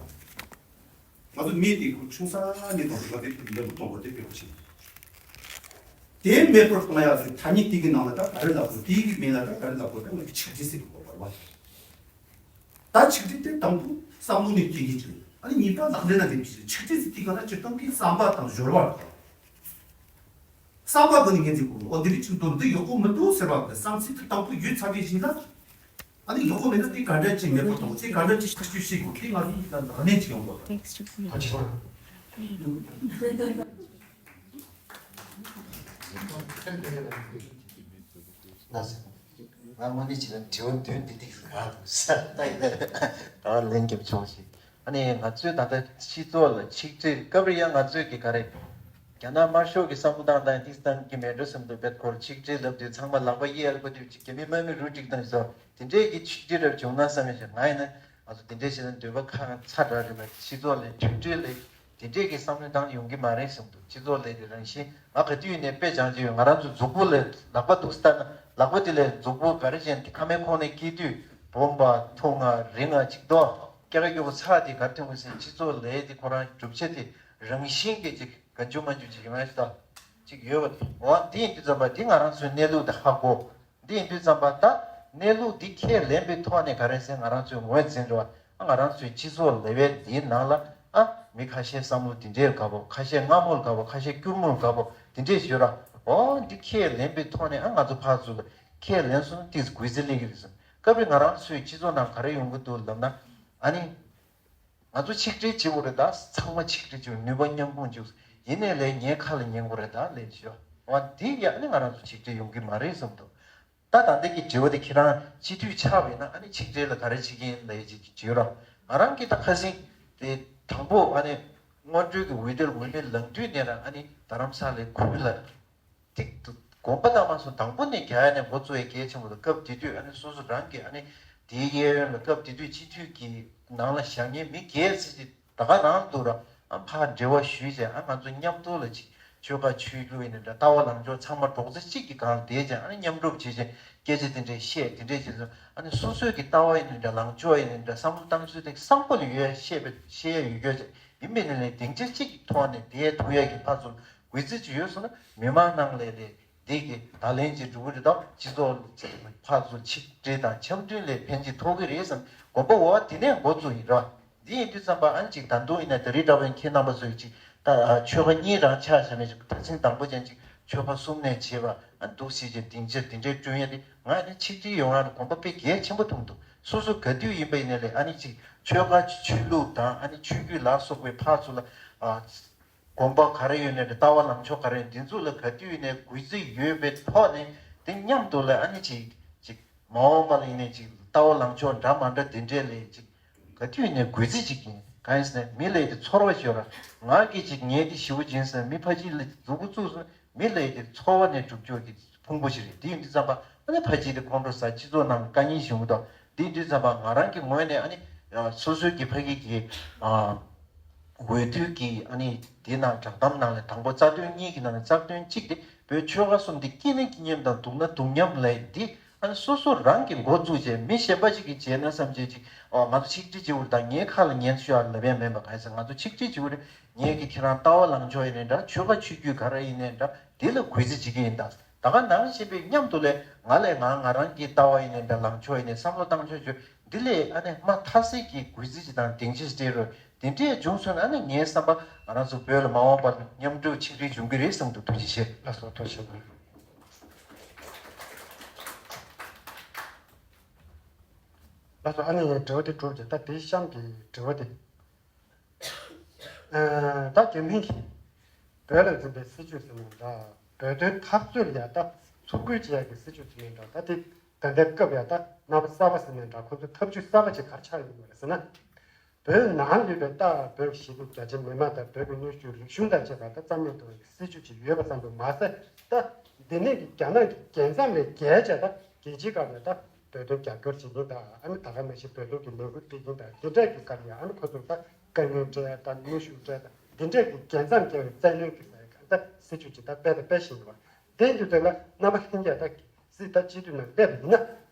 ང་ཚོ་མི་དེ་ཁོ་ཆུང་ས་ནས་དང་ང་ཚོས་དེ་འདྲ་མི་གཏོང་བ་དེ་དཔེ་བ་ཆེ། དེ་མེད་པར་གཏོང་ཡག་ཚོས་ཐ་སྙད་དེ་གི་ནང་ལ་ད་ག་རེ་ལབ་དགོས། དེ་གི་མིང་ལ་ད་ག་རེ་ལབ་དགོས། ད་ང་ཚོས་ཆིག་སྒྲིལ་ཟེར་གི་ཡོད་པ་རེད་བ། ད་ཆིག་སྒྲིལ་དེ་དང་པོ་བསམ་བློ་ནས་སྐྱེ་གི་ཅིག་ཨ་ནི་གཉིས་པ་ལག་ལེན་ལ་འདེབས་ཀྱི་ཅིག་ཆིག་སྒྲིལ་ཟེར་དེ་ག་ལ་སྤྱིར་བཏང་གི་བསམ་པ་དང་སྦྱོར་བ་རེད། བསམ་པ་གི་ནི་ངན་འཛིན་གོ་འོ་འདི་རིགས་ཅིག་འདུག་འདི་ཡག་པོ་མི་འདུག་ཟེར་བ་གི་བསམ་ཚུལ་དེ་དང་པོ་ཡོད་ཚར་བའི་གཞི་ལ། ཨ་ནི་ཡག་པོ་མེད་ན་དེ་ག་འདྲ་ཅིག་མེད་པར་གཏོང་དེ་ག་འདྲ་ཅིག་ཐག་གཅོད་བྱེད་དགོས་དེ་ང་ཚོ་ཡིད་ལ་ལག་ལེན་ཅིག་ཡོང་དགོས། ང་དངོས་གནས་བྱས་ན་དྲི་བ་བདུན་འདི་ཏིག་ཙམ་ག་འདུག་ས་ད་ཡིན་ན་ད་ལན་རྒྱབ་ཆོག་ཞིག་ཨ་ནི་ང་ཚོས་ད་ལྟ་སྤྱི་ཚོགས་ལ་ཆིག་སྒྲིལ་སྐབས་རེ་ཡང་ང་ཚོས་ཀྱི་ག་རེ། རྒྱ་ནག་དམར་ཤོག་གི་བསམ་བློ་བཏང་སྟངས་ཏིག་ཙམ་གྱི་མེད་འགྲོ་བསམ་འདུག་བེད་ཁོར་ཆིག་སྒྲིལ་ལབ་དུས་ཚང་མ་ལག་པ་གཡས་ལ་བཀོད་དུས་ཅིག་རྒྱ་མི་དམག་མི་རུ་སྒྲིག་སྟངས་སོགས་དེ་འདྲས་ཀྱི་ཆིག་སྒྲིལ་རབ་བྱུང་ན་བསམ་ཡོད་ཞེས། ང་ཡིན་ན་ང་ཚོ་དེ་འདྲས་བྱས་ན་འདོད་པ་ཁ་ཚ་དྲགས་རེད་མ་གཏོགས་སྤྱི་ཚོགས་ལ་མཐུན་སྒྲིལ་ལས་དེ་འདྲས་ཀྱི་བསམ་བློ་བཏང་ཡོང་གི་མ་རེད་བསམ་འདུག་སྤྱི་ཚོགས་ལས་དེ་རང་བཞིན་ང་ག་དུས་ནས་དཔེ་སྦྱང་གི་ཡོད། ང་རང་ཚོ་གཟུགས་པོ་ལས་ལག་པ་འདུག་ལྟ་ན་ལག་པ་དེ་ལས་གཟུགས་པོ་ག་རེ་བྱས་ནས་ཁ་མའི་ཁོང་ནས་སྐྱེས་དུས་སྦོམ་པ་ཐུང་ང་རིང་ང་ཅིག་དོ་སྐྱ་ཀ་སྐྱོ་པོ་ཚ་དེ་ག་རེ་ཐོན་གི་ཟེར་སྤྱི་ཚོགས་ལས་དེ་ཁོ་རང་གྲུབ་ཆ་དེ་རང་བཞིན་གྱིས་ཅིག་ག་འཇུ་མ་འཇུ་ཅིག་ཡོང་ཡ་ཞིག་ད་ཅིག་ཡོད་པ་འོ་འདི་ཡིན་དུས་ཙམ་པ་འདི་ང་རང་ཚོའི་གནས་ལུགས་དེ་ཧ་གོ། འདི་ཡིན་དུས་ཙམ་པ་ད་གནས་ལུགས་འདི་ཁས་ལེན་པའི་ཐོག་ནས་ག་རེ་ཟེར་ང་རང་ཚོའི་ངོས་འཛིན་རེད་བ། ང་རང་ཚོའི་སྤྱི་ཚོགས་ལས་བལ་འདིའི་ནང་ལ་ཨ་མི་ཁ་ཤས་བསམ་བློ་འདི་འདྲའི་དགའ་པོ་ཁ་ཤས་སྔ་མོ་ལ་དགའ་པོ་ཁ་ཤས་སྐྱུར་མོ་ལ་དགའ་པོ་འདི་འདྲས་ཡོད་ར། འོ་འདི་ཁས་ལེན་པའི་ཐོག་ནས་ཨ་ང་ཚོ་ཕར་ཚུར་ལ་ཁས་ལེན་སོང་ན་ཏིས་གུས་བརྩི་སླེབས་ཀྱི་རེད་བསམ། སྐབས་རེ་ང་རང་ཚོའི་སྤྱི་ཚོགས་ནང་ག་རེ་ཡོང་གི་འདུག་ལབ་ན་ཨ་ནི། ང་ཚོ་ཆིག་སྒྲིལ་བྱེད་དགོས་རེད་ད། ཚང་མ་ཆིག་སྒྲིལ་བྱེད་དགོས། ནུས་པ་མཉམ་སྤུངས་བྱེད་དགོས། ཡིན་ནའི་ལས་ངའི་ཁ་ལ་ཉན་དགོས་རེད་ད་ལས་བྱོས། འོ་འདི་ཡ་ནི་ང་རང་ཚོ་ཆིག་སྒྲིལ་ཡོང་གི་མ་རེད་བསམ་འདུག་ད་ད་ལྟ་གི་དྲི་བ་དེ་ཁྱེད་རང་སྤྱི་འཐུས་ཆགས་པ་ཡིན་ན་ཨ་ནི་ཆིག་སྒྲིལ་ལ་ག་རེ་བྱེད་ཀྱི་ཡིན་ལབ་ཡ་ཅིག་བྱེད་རོགས། ང་རང་གི་ད་ཁ་སང་དེ་དང་པོ་ཨ་ནི་སྔོན་འགྲོའི་གི་འོས་བསྡུ་ལ་འོས་མི་ལངས་དུས་ནས་རང་ཨ་ནི་རྡ་རམ་ས་ལའི་ཁུལ་ལ། ཏིག་ཏུ་དགོངས་པ་བཏང་མ་སོང་། དང་པོ་ནས་རྒྱ་ཡ་ནས་འགོ་བཙུགས་ཡས་གལ་ཆེན་པོ་དང་སྐབས་དེ་དུས་ཨ་ནི་སོ་སོ་རང་གི་ཨ་ནི་དེའི་གཡས་གཡོན་ལ་སྐབས་དེ་དུས་སྤྱི་འཐུས་ཀྱི་ནང་ལ་བཞག་མཁན་མི་སྒེར་ཚིག་ཅིག་ད་ག་རང་འདུག་ར། ཨ་ཕར་འབྲེལ་བ་ཞུས་བྱས་ཨ་ང་ཚོ་མཉམ་དུ་ལ་ཅིག་ཆོལ་ཁ་ཆོས་བརྒྱུད་ཡིན་ནའི་འདྲ་ལྟ་བ་ལངས་ཕྱོགས་ཚང་མ་རྡོག་རྩ་གཅིག་གི་སྒང་ལ་བསྡད་བྱས་ཨ་ནི་མཉམ་རུབ་བྱས་བྱས་སྐད་ཆ་དེ་འདྲས་བཤད་དེ་འདྲས་བྱས་ཚོ་ཨ་ནི་སོ་སོའི་གི་ལྟ་བ་ཡིན་ནའི་འདྲ་ལངས་ཕྱོགས་ཡིན་ནའི་འདྲ་བསམ་བློ་བཏང་ཚུལ་དེ་བསམ་བློ་ལ་ཡོད་ཡ་བཤད་པ་བཤད་ཡ་ཡོད་རྒྱུ་བྱས་ཡིན་པས་ནི་ལས་སྡིངས་ཆ་གཅིག་གི་ཐོག་ནས་བསྡད་ཐུབ་ཡ་གི་ཕར་ཚུར། གུས་བརྩི་ཅིག་ཡོད་སོང་ན་མི་མང་ནང་ལས་ལས་འདི་གི་བརྡ་ལན་ཅིག་འགྲོ་གི་རེད་དམ། སྤྱི་ཚོགས་ཕར་ཚུར་ཆིག་སྒྲིལ་དང་འཆམ་མཐུན་ལས་ཕན་ཅིག་ཐོགས་ཀྱི་རེད་བསམ་དགོངས་པ་འོ་དེ་ནས་འགོ་བཙུགས་ཡིན་ར། འདི་ཡིན་དུས་ཙམ་པ་ཨ་ནི་ཅིག་ད་དུང་ཡིན་ན་ད་རེས་འདྲ་བའི་ཁྱེད་རྣམ་པ་ཚོས་ཅིག་ ད་ཆོལ་ཁ་གཉིས་རང་ཆགས་བྱས་ནས་ཅིག་ད་ཐེངས་དང་པོ་ཅན་ཅིག་ཆོལ་ཁ་གསུམ་ནས་བྱས་པ་འདུག་སེ་བྱས་སྡིངས་ཆ་འདི་འདྲའི་བསྐྲུན་ཡ་དེ་ང་ནི་ཆིག་སྒྲིལ་ཡོང་ཡ་ལ་གོམ་པ་དཔེ་གལ་ཆེན་པོ་མཐོང་འདུག་སོ་སོ་ག་དུས་ཡིན་པ་ཡིན་ནའི་ལས་ཨ་ནི་ཅིག་ཆོལ་ཁ་ཆོས་ལུགས་དང་ཨ་ནི་ཆོས་བརྒྱུད་ལ་སོགས་པའི་ཕར་ཚུར་ལ་ཨ། དགོངས་པ་ག་རེ་ཡོད་ནའི་ལྟ་བ་ལངས་ཕྱོགས་ག་རེ་ཡོད་འདི་ཚོ་ལ་ག་དུས་ཡིན་ནའི་གུས་བརྩི་ཡོད་པའི་ཐོག་ནས་དེ་མཉམ་དུ་ལ་ཨ་ནི་ཅིག་ཅིག་མ་འོངས་པ་ལ་ཡིན་ནའི་ཅིག་ལྟ་བ་ལངས་ཕྱོགས་འདྲ་མ་འདྲ་འདི་འདྲས་ལས་ཅིག་ག་དུས་ཡིན་ནའི་གུས་བརྩི་ཅིག་ཡིན། གང་ཡིན་ཟེར་ན་མི་ལ་ཡིན་དེ་ཚོར་བ་ཞིག་ཡོད་ར། ང་གིས་ཅིག་ངས་དེ་ཞེ་པོ་ཅིག་ཡིན་ཟེར་ན་མི་ཕར་ཕྱི་ལ་མཛུབ་གུ་བཙུགས་སོང་མི་ལ་ཡིན་དེ་ཚོར་བ་ནས་གྲུབ་ཕྱོགས་ཀྱི་ཕུང་པོ་ཞིག་རེད། དེ་ཡིན་དུས་ཙམ་པ་ཨ་ནི་ཕར་ཕྱི་དེ་ཁོང་ཁྲོ་ཟ་སྤྱི་ཚོགས་ནང་ལ་དཀའ་ངལ་བྱུང་གི་འདུག་དེ་ཡིན་དུས་ཙམ་པ་ང་རང་གི་ངོས་ནས་ཨ་ནི་སོ་སོའི་གི་ཕ་གི་གི་ཨ། འོས་བསྡུ་གི་ཨ་ནི་དེ་ནང་བསྒྲགས་གཏམ་ནང་ལ་དང་པོ་རྩ་དོན་གཉིས་ཀྱི་ནང་ནས་རྩ་དོན་གཅིག་དེ་བོད་ཆོལ་ཁ་གསུམ་དེ་སྐྱིད་གནས་ཀྱི་མཉམ་དང་སྡུག་ན་སྡུག་མཉམ་ལས་འདི་ཨ་ནི་སོ་སོ་རང་གི་འགོ་བཙུགས་བྱས་མི་གཞན་པ་ཞིག་གིས་བྱས་ན་བསམ་བྱས་ཅིག་ཨོ་ང་ཚོ་ཆིག་སྒྲིལ་བྱེད་དགོས་རེད་དང་ངའི་ཁ་ལ་ཉན་ཤོག་ཨ་ལབ་ཡ་མེད་པ་གང་ཡིན་ཟེར་ང་ཚོ་ཆིག་སྒྲིལ་བྱེད་དགོས་རེད། ངས་ཀྱི་ཁྱེད་རང་ལྟ་བ་ལངས་ཕྱོགས་ཡིན་ནའི་འདྲ་ཆོལ་ཁ་ཆོས་བརྒྱུད་ག་རེ་ཡིན་ནའི་འདྲ་དེ་ལ་གུས་བརྩི་བྱེད་ཀྱི་ཡིན་ད། ད་ག་ནང་བཞིན་པའི་མཉམ་དུ་ལས་ང་ལས་ང་ང་རང་གི་ལྟ་བ་ཡིན་ནའི་འདྲ་ལངས་ཕྱོགས་ཡིན་ནའི་བསམ་བློ་བཏང་ཕྱོགས་བརྗོད་འདི་ལས་ཨ་ནི་མ་མཐའ་གསལ་གྱི་གུས་བརྩི་ཅིག་དང་སྡིངས་ཆ་ཅིག་སྤྲད་རོགས། དེ་འདྲས་བྱུང་སོང་ན་ཨ་ནི་ངའི་བསམ་པ་ང་རང་ཚོ་བོད་ལ་མ་འོངས་པར་མཉམ་འགྲོ་ཆིག་སྒྲིལ་འབྱུང་གི་རེད་བསམ་འདུག་ཐུགས་རྗེ་ཆེ། ལགས་སོ་ཐུགས་རྗེ་ཆེ། ལགས་སོ་ཨ་ནི་ངའི་དྲི་བ་དེ་གྲུབ་ཀྱི་ད་དེའི་གཤམ་གྱི་དྲི་བ་དེ། ད་རྒྱུན་མིན་གྱི་བོད་ལ་འཛིན་པའི་སྲིད་བྱུས་ཟེར་ནས་འདྲ། བོད་དོན་འཐབ་རྩོད་ལ་ཡ་ད་ཚུར་རྒོལ་བྱེད་ཡ་གི་སྲིད་བྱུས་ཟེར་ནས་འདྲ། ད་དེ་ད་ལྟའི་སྐབས་ཡ་ད་རྣམ་པ་གསར་པ་ཟེར་ནས་འདྲ་ཁོང་ཚོ་ཐབས་བྱུས་གསར་པ་ཅིག་ག་རེ་ཆགས་ཡོད་པ་རེད་ཟེར་ན། བོད་ནང་ཡོད་པའི་ད་བོད་ཀྱི་ཞི་བདེ་རྒྱ་ཆེ་མི་མང་དང་བོད་ཀྱི་ནུས་ཤུགས་རིག་གཞུང་དང་བཅས་པ་ད་རྩ་མེད་གཏོང་བའི་སྲིད་བྱུས་ཅིག་ཡོད་པ་ཙམ་དུ་མ་ཟད་ད་འདི་ནས་ཀྱི་རྒྱ་ནག་གི་རྒྱལ་མཚམས་ལས་བརྒལ་བྱས་ད་རྒྱལ་སྤྱིའི་སྒང་ལ་ད་བོད་དོན་རྒྱབ་སྐྱོར་བྱེད་མཁན་དང་ཨ་ནི་ད་ག་ནང་བཞིན་བོད་དོན་གྱི་ལས་འགུལ་སྤེལ་མཁན་དང་འདི་འདྲས་ཀྱི་སྐབས་ཡང་ཨ་ནི་ཁོ་ཚོར་ད་དཀའ་ངལ་འཕྲད་ཡ་དང་ནུས་ཤུགས་འཕྲད་དང་འདི་འདྲས་ཀྱི་རྒྱལ་མཚམས་བརྒལ་བའི་བཙན་གནོན་གྱི་ས་ཡ་གང་ད་སྲིད་བྱུས་ཅིག་ད་སྤེལ་དང་སྤེལ་བཞིན་ཡོད་པ་དེ་འདུག་དེ་ལ་རྣམ་པ་ལྷན་རྒྱས་ད་སྲིད་ད་སྤྱི་འཐུས་ནང་སླེབས་ཡིན་ན་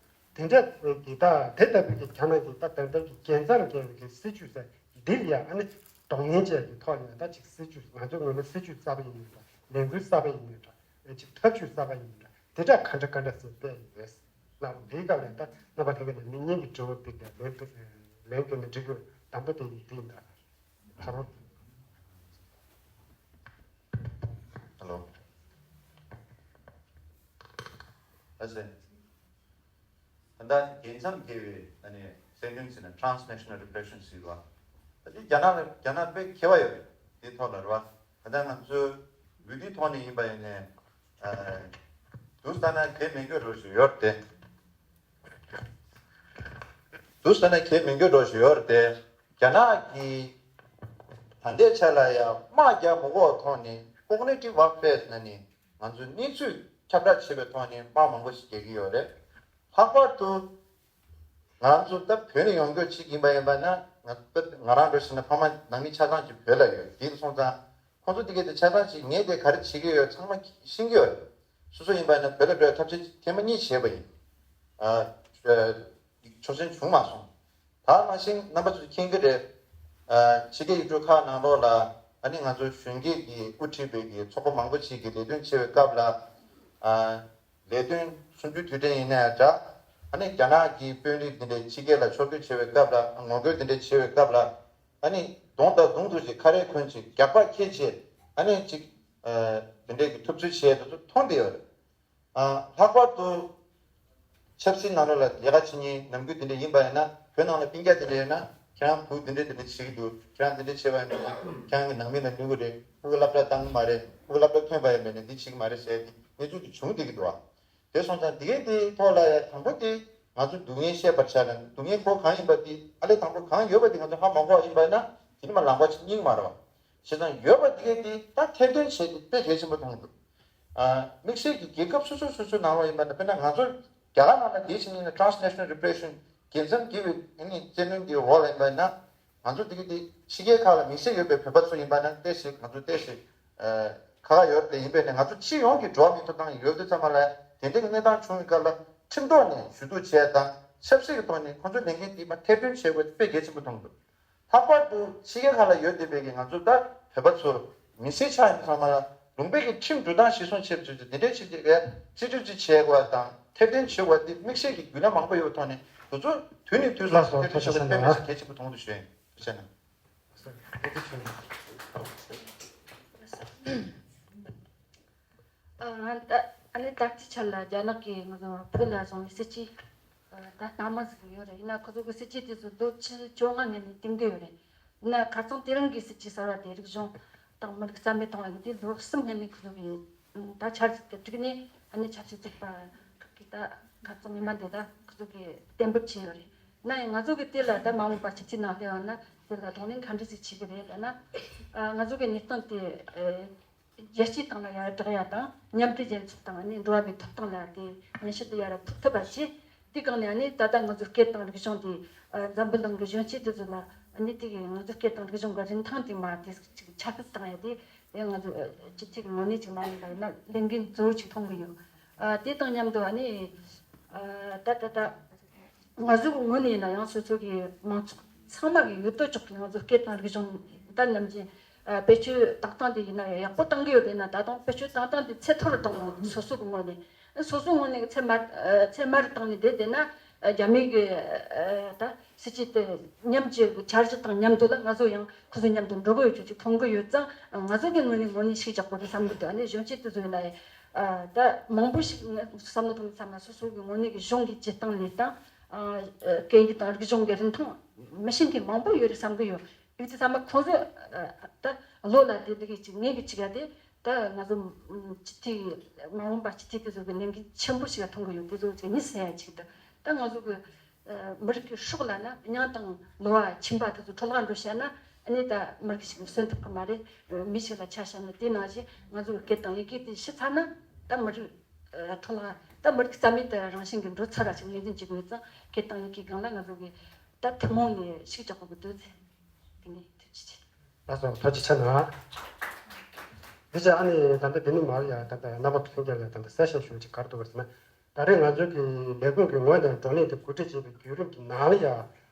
དེ་འདྲས་ཀྱི་ད་དེ་ལྟ་བུའི་གི་རྒྱ་ནག་གི་ད་ད་ལྟ་གི་རྒྱལ་མཚམས་བརྒལ་བའི་གི་སྲིད་བྱུས་ཟེར་འདི་ལ་ཡང་ཨ་ནི་གདོང་ལེན་བྱས་ཀྱི་ཐོག་ནས་ད་ཅིག་སྲིད་བྱུས་ང་ཚོ་ངོས་ནས་སྲིད་བྱུས་གསར་པ་ཡིན་མིན་འདྲ་ལས་འགུལ་གསར་པ་ཡིན་མིན་འདྲ་ཅིག་ཐབས་བྱུས་གསར་པ་ཡིན་མིན་འདྲ་དེ་འདྲ་ག་འདྲ་ག་འདྲ་ཟེར་སྤེལ་ཡོད། ལགས་འདིའི་སྐབས་ལ་ད་རྣམ་པ་ལྷན་རྒྱས་ནས་མི་གཉིས་ཀྱི་དྲི་བ་འདི་འདྲ་ལན་ལན་བཏོན་ནས་འགྲིག་གི་དང་པོ་དེ་ཡིན་འདི་ཡིན་ད། ཧ་རོ། ཧ་ལོ། ཨ་ཙི། ད་ལྟ་རྒྱལ་མཚམས་བརྒལ་བའི་ཨ་ནི་བཙན་གནོན་ཟེར་ན་transnational repression ཟེར་བ། ད་ལྟ་རྒྱ་ནག་ལ་རྒྱ་ནག་དཔེ་མཁས་པ་ཡོད་རེད་དེའི་ཐོག་ལ་རེད་བ། ད་ལྟ་ང་ཚོའི་ལུས་འདིའི་ཐོག་ནས་ཡིན་པ་ཡིན་ནའི། དུ་ས་ན་གལ་མི་འགྱུར་རོ་ཞིག་ཡོད་དེ། དུ་ས་ན་གལ་མི་འགྱུར་རོ་ཞིག་ཡོད་དེ། རྒྱ་ནག་གིས་ད་ལྟའི་ཆ་ལ་ཡང་དམག་རྒྱག་མི་དགོས་ཐོག་ནས་cognitive warfare ན་ནི་ང་ཚོས་གནས་ཚུལ་ཁྱབ་བསྒྲགས་བྱེད་པའི་ཐོག་ནས་དམག་མང་པོ་ཞིག་རྒྱག་གི་ཡོད་རེད། ལྷག་པར་དུ་ང་ཚོ་ད་བོད་ནས་ཡོང་རྒྱུ་ཅིག་ཡིན་པ་ཡིན་པ་ན་ང་ང་རང་འདྲ་ཞིག་ན་ཕ་མ་ནང་མི་ཆ་ཚང་ཅིག་བོད་ལ་ཡོད་དེ་སོང་ཙང་། ཁོང་ཚོ་དེ་གས་དེ་ཆ་ཚང་ཅིག་ངས་དེ་ག་རེ་བྱེད་ཀྱི་ཡོད་ཚང་མ་ཤེས་ཀྱི་ཡོད་རེད། སོ་སོ་ཡིན་པ་ན་བོད་ལ་འགྲོ་ཐབས་ཤེས་ཐེངས་མ་གཉིས་བྱས་པ་ཡིན། ཨ། ཆོག་མཆན་བྱུང་མ་སོང་། ད་ནང་བཞིན་རྣམ་པ་ཚོས་མཁྱེན་གྱི་རེད། ཨ། ཕྱི་རྒྱལ་ཡུལ་གྲུ་ཁག་ནང་ལོགས་ལ་ཨ་ནི་ང་ཚོ་གཞོན་སྐྱེས་ཀྱིས་དབུ་ཁྲིད་པའི་གི་ཚོགས་པ་མང་པོ་ཞིག་གིས་ལས་དོན་བྱེད་པའི་སྐབས་ལ། ཨ། ལས་དོན་གསུམ་བཅུའི་དུས་དྲན་ཡིན་ན་ཡང་འདྲ། ཨ་ནི་རྒྱ་ནག་གི་དཔོན་རིགས་འདི་འདྲའི་ཕྱི་རྒྱལ་ལ་ཕྱོགས་བསྐྱོད་བྱེད་པའི་སྐབས་ལ་ངོ་རྒོལ་འདི་འདྲ་བྱེད་པའི་སྐབས་ལ། ཨ་ནི་གདོང་དང་གདོང་ཐུག་ཅིག་ཁ་རས་གོན་ཅིག་རྒྱག་པ་ཁྱེར་ཅིག་ཨ་ནི་ཅིག་ཨ། དེ་འདྲའི་གི་ཐུབ་ཚོད་བྱས་དེ་ཚོ་མཐོང་བསྡད་ཡོད་རེད། ཨ། ལྷག་པར་དུ་ཆབ་སྲིད་ནང་ལོགས་ལ་ལས་ཀ་བྱེད་མཁན་ནམ་རྒྱུན་དེ་འདྲ་ཡིན་པ་ཡིན་ན་བོད་ནང་ལ་སྤུན་ཀྱག་དེ་འདྲ་ཡོད་ན་ཁྱེད་རང་བུ་དེ་འདྲ་དེ་འདྲ་བྱེད་ཀྱི་འདུག་ཁྱེད་རང་དེ་འདྲ་བྱས་པ་ཡིན་ན་ཁྱེད་རང་གི་ནང་མི་ལ་ལུས་ཀྱི་རེད། ཕྲུ་གུ་སློབ་གྲྭ་བཏང་གི་མ་རེད། ཕྲུ་གུ་སློབ་གྲྭ་ཐོན་པ་ཡིན་པ་ཡིན་ན་འདི་བྱེད་ཀྱི་མ་རེད་ཟེར་ཏེ་གནས་ཚུལ་དེ་བྱུང་བསྡད་ཀྱི་འདུག་ཨ། དེ་སོང་ཙང་འདི་གའི་དེའི་ཐོག་ལ་ཡང་དང་པོ་དེ་ང་ཚོ་སྡུག་བསྔལ་བཤད་པར་བྱ་ན་སྡུག་བསྔལ་ཁོ་གང་ཡིན་པ་དེ་ཨ་ལས་དང་པོ་གང་ཡོད་པ་དེ་ང་ཚོ་ཧ་མ་གོ་བ་ཡིན་པ་ཡིན་ན་དེ་ནི་མ་ལངས་པ་ཅིག་རྙིང་མ་རེད་བ། བྱས་ཙང་ཡོད་པ་དེ་གའི་དེ་ད་ཐེར་འདོན་བྱས་ཏེ་དཔེ་གལ་ཆེན་པོ་མཐོང་གི་འདུག་ཨ། དམིགས་བསལ་གྱི་རྒྱལ་ཁབ་སོ་སོ་སོ་སོའི་ནང་ལོགས་ཡིན་པ་ན་དཔེར་ན་ང་ཚོ་རྒྱ་གར་ནང་ལ་དེའི་ཕྱི་ཉིན་ན་transnational repression རྒྱལ་མཚམས་བརྒལ་བའི་ཨ་ནི་བཙན་གནོན་གྱི་འོག་ལ་ཡིན་པ་ཡིན་ན་ང་ཚོ་དེ་གའི་དེ་ཕྱི་རྒྱལ་ཁག་ལ་དམིགས་བསལ་ཡོད་པའི་བོད་པ་ཚོ་ཡིན་པ་ན་ཏོག་ཙམ་ང་ཚོ་ཏོག་ཙམ། ཨ། ཁག་ཁག་ཡོད་པ་ཡིན་པས་ནས་ང་ཚོ་སྤྱི་ཡོངས་ཀྱི་འགྲོ་བ་མིའི་ཐོབ་ཐང་ཡོད་དུས་ཙམ་པ་ལ་དེ་འདྲའི་གནས་སྟངས་བྱུང་བའི་སྐབས་ལ་ཁྲིམས་ཐོག་ནས་ཞུ་གཏུག་བྱས་དང་ཆབ་སྲིད་ཀྱི་ཐོག་ནས་ཁོང་ཚོའི་ལས་འགན་དེ་མ་ཐེར་འདོན་བྱེད་དགོས་དཔེ་གལ་ཆེན་པོ་མཐོང་འདུག་ལྷག་པར་དུ་ཕྱི་རྒྱལ་ཁག་ལ་ཡོད་བསྡད་པའི་གི་ང་ཚོ་ད་བོད་པ་ཚོ་མི་སེར་ཆགས་ཡིན་ཙམ་པ་ལ་ལུང་པའི་གི་ཁྲིམས་འགྲོ་སྟངས་གཞིར་བཟུང་བྱས་པ་ཚོས་དེ་འདྲའི་ཕྱི་རྒྱལ་གྱི་སྲིད་ཇུས་ཅིག་བྱེད་དགོས་པ་དང་ཐེར་འདོན་བྱེད་དགོས་པ་དེ་དམིགས་བསལ་གྱི་རྒྱུ་ལམ་མང་པོ་ཡོད་པའི་ཐོག་ནས་དེ་ཚོ་དུས་ནས་དུས་སུ་ལགས་སོ། ཐེར་འདོན་ཐུགས་རྗེ་བྱེད་དགོས་ཆེ་དཔེ་མི་སྲིད་གལ་ཆེན་པོ་མཐོང་འདུག་ཞུ་ཡིན། ཐུགས་རྗེ་གནང་། ཨ་ད་ཨ་ནི་ད་ལྟའི་ཆར་ལ་རྒྱ་ནག་གིས་ང་ཚོ་བོད་ལ་བཟུང་བའི་སྲིད་ཇུས་ད་སྣ་མང་ཟིག་ཡོད་རེད། ཡིན་ན་ཁོ་ཚོ་གི་སྲིད་ཇུས་དེ་ཚོ་ལོ་བཅུ་བཅོ་ལྔ་སྔོན་ནས་བཏིང་གི་ཡོད་རེད། ཡིན་ན་ཁ་སང་དེ་རིང་གི་སྲིད་ཇུས་གསར་བ་དེ་རིག་གཞུང་དང་མི་རིགས་རྩ་མེད་གཏོང་བ་གི་དེ་ལོ་གསུམ་སྔོན་ནས་ཁོ་ཚོ་གིས་ད་འཆར་གཞི་དེ་བསྒྲིགས་ནས་ཨ་ནི་ཆབ་སྲིད་བཙུགས་པ་ཁག་གིས་ད་ཁ་སང་ཉི་མ་འདི་ད་ཁོ་ཚོ་གིས་གཏན་འབེབས་བྱས་ཡོད་རེད། ཡིན་ན་ཡང་ང་ཚོ་གིས་དེ་ལ་ད་མ་འོངས་པ་སྤྱི་འཐུས་ནང་སླེབས་པ་ན་དེ་ལ་གདོང་ལེན་ག་འདྲ་ཞིག་བྱེད་གི་རེད་ལབ་ན། ང་ཚོ་གི་གནས་སྟངས་དེ། རྒྱལ་སྤྱིའི་སྟེང་ལ་ཡར་བསྒྲགས་ཡ་དང་མཉམ་འབྲེལ་རྒྱལ་ཚོགས་དང་ནི་འགྲོ་བ་མིའི་ཐོབ་ཐང་ལ་དེ་ཉམས་ཞིབ་དེ་ཡར་ཕུལ་ཐུབ་པ་བྱས། དེ་སྒང་ནས་ནི་ད་ལྟ་ང་ཚོའི་སྐད་དང་རིག་གཞུང་དེ་འཛམ་བུ་གླིང་གི་གཞོན་སྐྱེས་དེ་ཚོ་ལ་ནི་དེ་གི་ང་ཚོའི་སྐད་དང་རིག་གཞུང་གི་རིན་ཐང་དེ་མར་དེ་ཅིག་ཁྱབ་གདལ་བཏང་ཡ་དེ་ཡང་ང་ཚོ་སྤྱི་འཐུས་ཀྱི་ངོས་ནས་ཅིག་མ་ཡིན་པ་ཡིན་ན་ལས་འགན་གཙོ་བོ་ཅིག་མཐོང་གི་ཡོད། དེ་དང་མཉམ་དུ་ནི་ད་ད་ད། ང་ཚོའི་ངོས་ནས་ཡིན་ན་ཡང་སོ་སོ་གི་མང་ཚོགས་ཚང་མ་གི་ཡོད་དོ་ཅོག་གི་ང་ཚོའི་སྐད་དང་རིག་གཞུང་ད་ནམ་རྒྱུན་བེད་སྤྱོད་བཏང་སྟངས་དེ་ཡིན་ན་ཡག་པོ་བཏང་གི་ཡོད་དེ་ན་ད་དུང་བེད་སྤྱོད་བཏང་སྟངས་དེ་ཚད་མཐོ་རུ་བཏང་དགོས། སོ་སོ་གི་ངོས་ནས་སོ་སོའི་ངོས་ནས་ཚད་མ་ཚད་དམའ་རུ་བཏང་ནས་བསྡད་བསྡད་ན་རྒྱ་མི་གི་ད་སྲིད་ཇུས་དེ་མཉམ་གྱི་འཆར་གཞི་དང་མཉམ་དུ་ལ་ང་ཚོ་ཡང་ཁོ་ཚོ་མཉམ་དུ་འགྲོ་གི་ཡོད་ཅོག་ཅིག་མཐོང་གི་ཡོད་ཙང་ང་ཚོ་གི་ངོས་ནས་ངོས་ནས་ཤུགས་རྒྱག་དགོས་རེད་བསམ་གི་འདུག་ཨ་ནི་གཞོན་སྐྱེས་དེ་ཚོ་ཡིན་ན་ཡང་ད་མང་པོ་ཞིག་བསམ་བློ་བཏང་ནས་བསམ་ན་སོ་སོ་གི་ངོས་ནས་གི་གཞུང་གི་སྤྱིར་བཏང་ལས་དང་། སྐད་ཡིག་དང་རིག་གཞུང་གི་རིན་ཐང་མི་ཤེས་མཁན་མང་པོ་ཡོད་རེད་བསམ་གི་ཡོད། ཡོད་དུས་ཚང་མ་ཁོང་ཚོས་ད་བློ་ལ་དེ་འདི་གི་ཅིག་ངེས་གི་ཅིག་ཡ་དེ་ད་ང་ཚོ་སྤྱི་འཐུས་མ་འོངས་པ་སྤྱི་འཐུས་དེ་ཚོ་གི་ལས་འགན་ཆེན་པོ་ཞིག་ལ་མཐོང་གི་ཡོད། དེ་ཚོ་ཅིག་མི་ཟེར་ཡ་ཅིག་ད་ད་ང་ཚོ་གི་མི་རིགས་ཀྱི་སྲོག་ལ་ན་སྙིང་དང་ལོ་བ་ཕྱིན་པ་དེ་ཚོ་འཕྲོ་བརླག་འགྲོ་བྱས་ན་ཨ་ནི་ད་མི་རིགས་ཤིག་གསོན་ཐུབ་གི་མ་རེད། མི་ཞིག་ལ་ཆ་བཞག་ན་དེ་ནང་བཞིན་ང་ཚོ་གི་སྐད་དང་ཡི་གེ་དེ་ཤི་ཚར་ན་ད་མི་རིགས་འཕྲོ་བརླག་ད་མི་རིགས་རྩ་མེད་དུ་རང་བཞིན་གྱིས་འགྲོ་ཚར་བ་ཞིག་ངོས་འཛིན་བྱེད་དགོས་ཙང་སྐད་དང་ཡི་གེ་སྒང་ལ་ང་ཚོ་གི་ད་ཐུན་མོང་ནས་ཤུགས་རྒྱག་དགོས་ཀྱི་འདུག་ཟེར། དེ་ནས་ཐུགས་རྗེ་ཆེ། ལགས་སོ། ཐུགས་རྗེ་ཆེ་གནང་། འདི་ཅག་ཨ་ནི་ད་ལྟ་འདི་ནི་མར་ཡ་ད་ལྟ་རྣམ་པ་ལྷན་རྒྱས་ལ་ད་ལྟ་གསལ་བཤད་ཞུ་ཅིག་ག་རེ་འདུག་ཟེར་ན། ད་རེས་ང་ཚོའི་གི་ལས་ཁུངས་ཀྱི་ངོས་ནས་བགྲོ་གླེང་དེ་གོ་སྒྲིག་བྱས་པའི་བརྒྱུད་རིམ་གྱི་ནང་ལ་ཡ་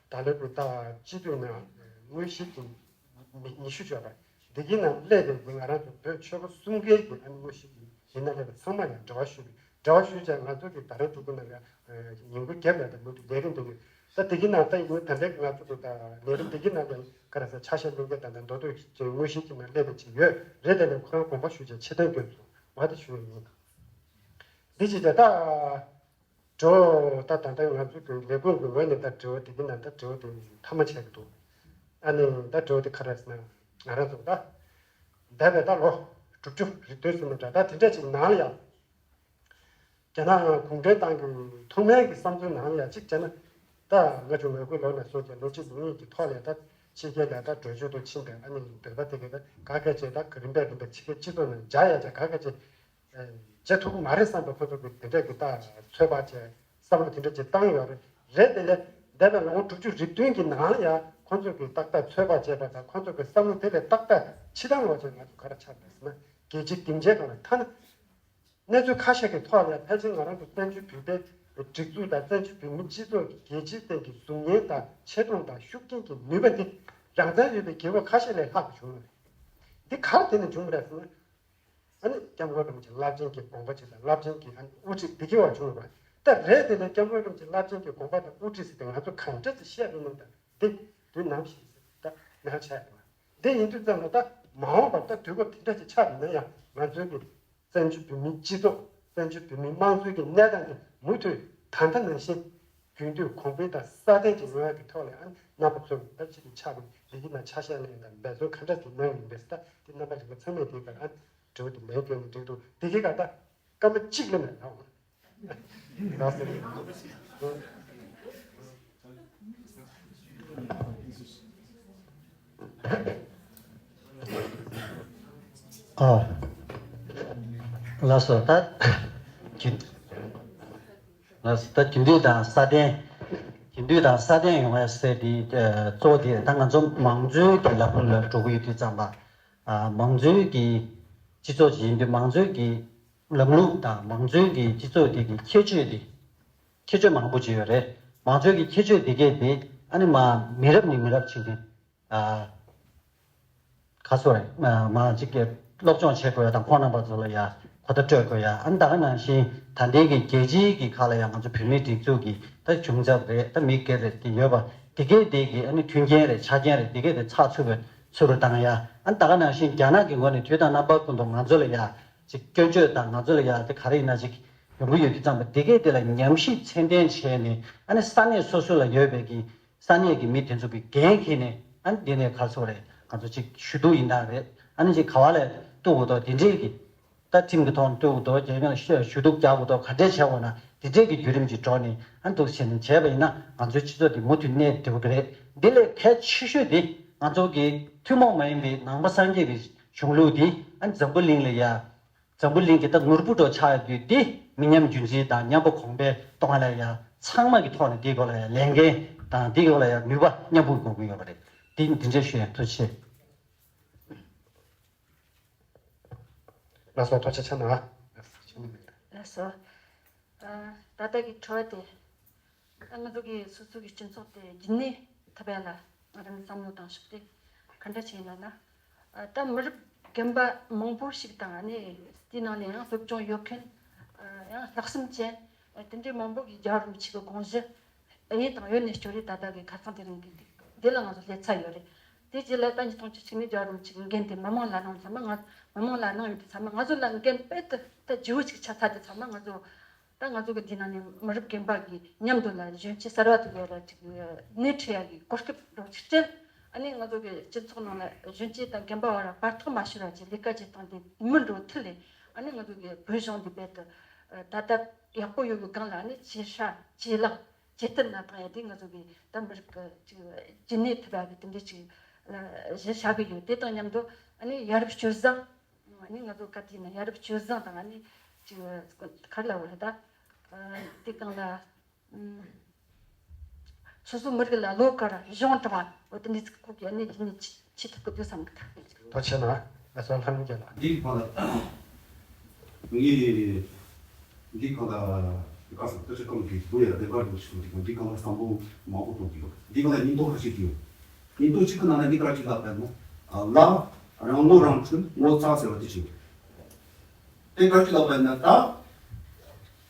ད་ལོ་གི་ད་སྤྱི་འཐུས་ནང་དངོས་གཞི་གི་མི་ཉི་ཤུ་ཡོད་པ། འདི་གི་ནང་སླེབས་པའི་ང་རང་ཚོ་བོད་ཆོལ་ཁ་གསུམ་ཀའི་གི་ཨ་ནི་དངོས་གཞི་གི་མི་སྣ་སླེབས་པ་ཚང་མ་ཡང་འབྲེལ་བ་ཞུས་པའི་འབྲེལ་བ་ཞུས་ཀྱང་ང་ཚོ་གི་ད་རེས་འདི་གི་ནང་ལ་ཉིན་གུང་བརྒྱབ་ལ་ད་མུ་མཐུད་ལས་རིམ་འདི་གི་ད་འདི་གི་ནང་ད་ཡིན་ད་ལྟའི་ང་ཚོ་གི་ད་ལས་རིམ་འདི་གི་ནང་ལ་ག་རེ་ཟེར་ཆ་ཤས་ལེན་མཁན་ད་ད་མདོ་སྟོད་ཀྱི་དངོས་གཞི་གི་ནང་སླེབས་པ་ཅིག་ཡོད་རེད། དེ་ནས་ཁོ་རང་དགོངས་པ་ཞུས་ཀྱང་ཆེ་མཐོང་སྐྱོན་སོང་བ་དེ་ཞུ་ཡི་ཡིན། འདི་ཅི་ད་ད། འགྲོ་ད་ད་ལྟ་ང་ཚོ་གི་ལས་ཁུངས་ཀྱི་ངོས་ནས་ད་དྲི་བ་དེ་གི་ནང་ད་དྲི་བ་དེ་མཐའ་མ་ཆད་ཀྱི་འདུག་ཨ་ནི་ད་དྲི་བ་དེ་ག་རེ་ཟེར་ན་ང་རང་ཚོ་ད་འདས་པའི་ད་ལོ་དྲུག་ཅུ་རེ་བདུན་ཟིན་ནས་འདྲ་ད་དེ་འདྲ་ཅིག་ནང་ལ་ཡང་རྒྱ་ནག་གུང་ཁྲན་ཏང་གི་ཐོག་མའི་གི་བསམ་ཚུལ་ནང་ལ་ཡང་གཅིག་བྱས་ན་ད་ང་ཚོ་ངོ་རྒོལ་ལོ་ནས་བཟུང་སྟེ་ལོ་གཅིག་ལོ་གཉིས་ཀྱི་ཐོག་ལ་ད་ཕྱི་རྒྱལ་ལ་ད་བྲོས་བྱོལ་དུ་ཕྱིན་པའི་ཨ་ནི་བོད་པ་དེ་གི་ད་ག་ག་བྱས་ད་རིམ་པས་རིམ་པས་ཕྱི་རྒྱལ་སྤྱི་ཚོགས་ནང་འཇགས་ཡ་ཆ་ག་ག་བྱས། བྱེད་ཐུབ་ཀྱི་མ་རེད་བསམ་པའི་ཁོ་ཚོ་གི་དེ་འདྲ་གི་ད་ཚོད་དཔག་བྱས་བསམ་བློ་དེ་འདྲ་ཅིག་བཏང་ཡོད་རེད། རེད་དེ་ལས་འདས་པའི་ལོ་ངོ་དྲུག་ཅུ་རེ་བདུན་གྱི་ནང་ལ་ཡང་ཁོ་ཚོ་གི་ཏག་ཏག་ཚོད་དཔག་བྱས་པ་དང་ཁོ་ཚོ་གི་བསམ་བློ་དེ་ལས་ཏག་ཏག་ཕྱི་ཐང་ལོག་བྱས་ང་ཚོ་ག་རེ་ཆགས་རེད་ཟེར་ན་རྒྱལ་སྤྱིའི་སྡིངས་ཆའི་སྒང་ལ་ཐ་ན་གནས་ཚུལ་ཁ་ཤས་ཀྱི་ཐོག་ལ་ཕལ་ཆེར་ང་རང་ཚོ་བཙན་བྱོལ་བོད་པའི་སྒྲིག་འཛུགས་དང་བཙན་བྱོལ་བོད་མིའི་སྤྱི་ཚོགས་ཀྱི་རྒྱལ་སྤྱིའི་སྟེང་གི་གཟུགས་བརྙན་དང་ཆེ་མཐོང་དང་ཤུགས་རྐྱེན་གྱི་ནུས་པ་འདི་རང་བཙན་ཡོད་པའི་རྒྱལ་ཁབ་ཁ་ཤས་ལས་ལྷག་པ་བྱུང་ཡོད་རེད། འདི་ག་རེ་དེ་ནས་བྱུང་བ་རེད་ཟེར་ན། ཨ་ནི་སྐྱབས་མགོན་རིན་པོ་ཆེ་རླབས་ཆེན་གྱི་དགོངས་པ་ཅིག་དང་རླབས་ཆེན་གྱི་ཨ་ནི་དབུ་ཁྲིད་འདི་གའི་བར་བྱུང་བ་ད་རེད། དེ་ནས་སྐྱབས་མགོན་རིན་པོ་ཆེ་རླབས་ཆེན་གྱི་དགོངས་པ་དང་དབུ་ཁྲིད་ཟེར་ཏེ་ང་ཚོ་གང་འདྲ་ཅིག་བཤད་རེད་ན་ད་འདི་དུས་ནམ་ཞིག་ཟེར་ད་ནང་ཆགས་ཡོད་པ། འདི་ཡིན་དུས་ཙམ་ལ་ད་མ་འོངས་པར་ད་དུས་སྐབས་དེ་འདྲ་ཅིག་ཆགས་ཡིན་ན་ཡང་ང་ཚོའི་གི་བཙན་བྱོལ་བོད་མིའི་སྤྱི་ཚོགས་བཙན་བྱོལ་བོད་མིའི་དམངས་གཙོའི་གི་གནས་སྟངས་དེ་མུ་མཐུད་ད་ལྟ་ནང་བཞིན་རྒྱུན་མཐུད་གོང་འཕེལ་དང་སྲ་བརྟན་གྱི་ཡོང་ཡག་གི་ཐོག་ལ་ཨ་ནི་རྣམ་པ་ཚོས་ད་ཅི་ཐུབ་ཆགས་པའི་ལས་ཀྱི་ནང་ཆ་ཤས་ལེན་དང་འབད་བརྩོན་ག་འདྲ་ཞིག་གནང་ཡིན་པས་ད་དེ་རྣམ་པ་རིག་པ་ཚང་མས་དེའི་སྐོར་ཨ་ནི་དྲི་བ་དེ་ལན་བསྐྱོན་ནས་འགྲིག་འདུག་དེ་གའི་སྐབས་ད་སྐར་མ་གཅིག་ལས་མེད་ད། ལགས་སོ། ཨ། ལགས་སོ། ད་རྒྱུན། ལགས་སོ། ད་རྒྱུན་མཐུད་དང་སྲ་བརྟན། རྒྱུན་མཐུད་དང་སྲ་བརྟན་ཡོང་བ་ཟེར་དེ་གཙོ་བོ་དེ་ད་ང་ཚོ་མང་གཙོའི་གི་ལམ་ལ་འགྲོ་གི་ཡོད་དུས་ཙམ་པ། ཨ། མང་གཙོའི་གི་སྤྱི་ཚོགས་ཅིག་ཡིན་དུས་མང་གཙོའི་གི་ལམ་ལུགས་དང་མང་གཙོའི་གི་སྤྱི་ཚོགས་དེ་གི་ཁྱད་ཆོས་དེ། ཁྱད་ཆོས་མང་པོ་ཅིག་ཡོད་རེད། མང་གཙོའི་གི་ཁྱད་ཆོས་དེ་གས་དེ་ཨ་ནི་མ་མི་རབས་ནས་མི་རབས་ཕྱིན་ཏེ། ཨ། ག་སོ་རེད། མ་མ་ཅིག་གི་སློབ་སྦྱོང་བྱེད་དགོས་ཡ་དང་ཁོང་རྣམ་པ་ཚོ་ལ་ཡ་གོ་བརྡ་སྤྲོད་དགོས་ཡ་ཨ་ནི་ད་ག་ནང་བཞིན་ད་ལྟའི་གི་རྒྱལ་སྤྱིའི་གི་ཁ་ལ་ཡ་ང་ཚོ་བོད་མིའི་སྒྲིག་འཛུགས་ཀྱི་ད་ཆུང་ཚབ་རེད། ད་མི་སྒེར་རེད་དེ་ཡོད་པ་དེ་གས་དེ་གི་ཨ་ནི་མཐུན་རྐྱེན་རེད་ཆ་རྐྱེན་རེད་དེ་གས་དེ་ཚགས་ཚུད་པའི་ ཚུར་བཏང་ཡ། ཨ་ནི་ད་ག་ནང་བཞིན་རྒྱ་ནག་གི་ངོས་ནས་དུས་དང་རྣམ་པ་ཀུན་ཏུ་ང་ཚོ་ལ་ཡ་ཅིག་སྐྱོན་བརྗོད་དང་ང་ཚོ་ལ་ཡ་དེ་ག་རེ་ཡིན་ན་ཅིག་ཡོང་གི་ཡོད་དུས་ཙམ་པ་འདི་གས་དེ་ལ་ཉམས་ཞིབ་ཚད་ལྡན་བྱས་ནས། ཨ་ནི་ས་གནས་སོ་སོ་ལ་ཡོད་པའི་གི་ས་གནས་ཀྱི་མི་དེ་ཚོ་གི་འགན་འཁྱེར་ནས། ཨ་ནི་འདི་ནས་ག་ཚོད་རེད། ང་ཚོ་ཅིག་ཞུ་གཏུག་ཡིན་ན་རེད། ཨ་ནི་ཅིག་ག་བ་ལ་གཏུག་དགོས་དོ་དེ་འདྲས་ཀྱི། ད་ཁྲིམས་ཀྱི་ཐོག་ནས་གཏུག་དགོས་དོ། རྒྱལ་ཡོངས་ལ་ཞུ་གཏུག་རྒྱག་དགོས་དོ། ག་འདྲས་བྱས་དགོས་ན་དེ་འདྲས་ཀྱི་བརྒྱུད་རིམ་གྱི་འགྲོ་ནས། ཨ་ནི་འདུག་བྱས་ནས་བྱས་པ་ཡིན་ན་ང་ཚོའི་སྤྱི་ཚོགས་འདི་མུ་མཐུད་གནས་ཐུབ་ཀྱི་རེད། འདི་ལས་གལ་ཆེ་ཤོས་དེ་ང་ཚོ་གི་ཐུན་མོང་མ་ཡིན་པའི་ནང་པ་སངས་རྒྱས་པའི་གཞུང་ལུགས་འདི། ཨ་ནི་འཛམ་བུ་གླིང་ལ་ཡ། འཛམ་བུ་གླིང་གི་ད་ནོར་བུ་འདྲ་ཆགས་ཡོད་དུས་འདི་མི་ཉམས་རྒྱུན་འཛིན་དང་མཉམ་པོ་གོང་འཕེལ་གཏོང་བ་ལ་ཡ་ཚང་མ་གི་ཐོག་ནས་འདིའི་སྐོར་ལ་ཡ་ལས་འགན་དང་འདིའི་སྐོར་ལ་ཡ་ནུས་པ་མཉམ་སྤུངས་དགོས་ཀྱི་ཡོད་པ་རེད། འདི་འདི་འདྲས་ཞུ་ཡ། ཐུགས་རྗེ་ཆེ། ལགས་སོ། ཐུགས་རྗེ་ཆེ་གནང་། ལགས་སོ། ཨ། ད་ལྟ་གི་དྲི་བ་དེ། ད་ང་ཚོ་གི་སོ་སོ་གི་སྤྱི་ཚོགས་དེ་རྒྱུན་གནས་ཐུབ་ཡ་ལ་ང་རང་བསམ་བློ་བཏང་ཕྱོགས་དེ་ག་འདྲ་ཞིག་ཡིན་ལབ་ན། ཨ། ད་མི་རབས་རྒན་པ་མང་པོ་ཞིག་དང་། ཨ་ནི་དེའི་ནང་ནས་ཡང་སློབ་སྦྱོང་ཡོད་མཁན། ཨ། ཡང་ལྷག་བསམ་ཅན། ཨ། དེ་འདྲའི་མང་པོ་གིས་རྒྱལ་བ་རིན་པོ་ཆེ་གི་དགོངས་གཞི་ཨེ་ཡིན་དང་ཡོད་ནས་སྐྱོ་རེ། ད་ལྟ་གི་ཁ་སང་དེ་རིང་གི་འདི་འདི་ལ་ང་ཚོ་སླེབས་ཚར་ཡོད་རེད། དེ་རྗེས་ལ་ད་ཉིས་སྟོང་བཅུ་གཅིག་ནས་རྒྱལ་བ་རིན་པོ་ཆེ་གི་འགན་དེ་མི་མང་ལ་གནང་ཚར་མ། ང་མི་མང་ལ་གནང་ཡོད་དུས་ཚང་མ་ང་ང་ཚོ་ལ་འགན་དཔེ་དེ་ད་ལྗིད་པོ་ཅིག་ཆགས་ཚར་དུས་ཚང་མ་ང་ཚོ། ད་ང་ཚོ་གི་འདི་ནང་ནས་མི་རབས་རྒན་པ་གི་མཉམ་དུ་ལ་གཞོན་སྐྱེས་གསར་བ་དེ་ལ་ཅིག་སྣེ་ཁྲིད་ཡ་གི་གོ་སྐབས་རོགས་ཅིག་སྤྲད། ཨ་ནི་ང་ཚོ་གི་སྤྱི་ཚོགས་ནང་ལ་གཞོན་སྐྱེས་དང་རྒན་པ་བར་བར་ཐག་མ་ཤོར་བ་ཅིག་ལས་ཀ་བྱེད་སྟངས་དེ་མུ་འགྲོ་མཐུད་ལས། ཨ་ནི་ང་ཚོ་གི་བོད་གཞུང་འདི་རྦད་དེ་ད་ལྟ་ཡག་པོ་ཡོད་པའི་སྒང་ལ། ཨ་ནི་ཇེ་ཧྲ་ཇེ་ལེགས་ཇེ་བསྟུད་ནས་བཏང་ཡ་དེ་ང་ཚོ་གི་ད་མི་རབས་ཀྱི་ཅིག་རྒྱུན་གནས་ཐུབ་ཡ་གི་དེ་འདྲ་ཅིག་ལ་གཞི་བཞག་གི་ཡོད། དེ་དང་མཉམ་དུ་ཨ་ནི་ཡ་རབས་སྤྱོད་བཟང་། ཨ་ནི་ང་ཚོ་ག་དུས་ན་ཡ་རབས་སྤྱོད་བཟང་དང་། ཨ་ནི་ཅིག་ག་རེ་ལབ་དགོས་རེད་ད། ཨ། དེ་སྒང་ལ། ཨ། སོ་སོ་མི་རིགས་ལ་བློ་དཀར་གཞུང་དྲང་བ། འོ་དེ་འདྲ་ཅིག་ཁོག་གི་ཨ་ནི་རྒྱུན་གནས་བྱེད་ཐུབ་ཀྱི་འདུག་བསམ་གི་ད། ཐུགས་རྗེ་ཆེ་གནང་། ལགས་སོ། ལྷ་མོ་རྒྱལ་ལགས། འདིའི་སྒང་ལ། ངས་འདིའི་སྒང་ལ་བཀའ་ཟུར་སྐུ་ཞབས་ཁོང་གིས་བོད་ཡར་ལས་འགུལ་རིན་པོ་ཆེ་གི་འདིའི་སྒང་ལ་བསམ་བློ་མང་པོ་གཏོང་གི་ཡོད། འདིའི་སྒང་ལ་སྙིང་སྟོབས་ཁ་ཤས་ཀྱི་ཡོད། སྙིང་སྟོབས་གཅིག་གི་ནང་ནས་འདི་ག་ཅིག་ལབ་པ་ཡིན་ན། ལ་རང་ངོ་རང་འཕྲོད་ངོ་ཚ་ཟེར་བ་དེ་ཞིག་ཡོད། དེ་ག་ཅིག་ལབ་པ་ཡིན་ན། ད་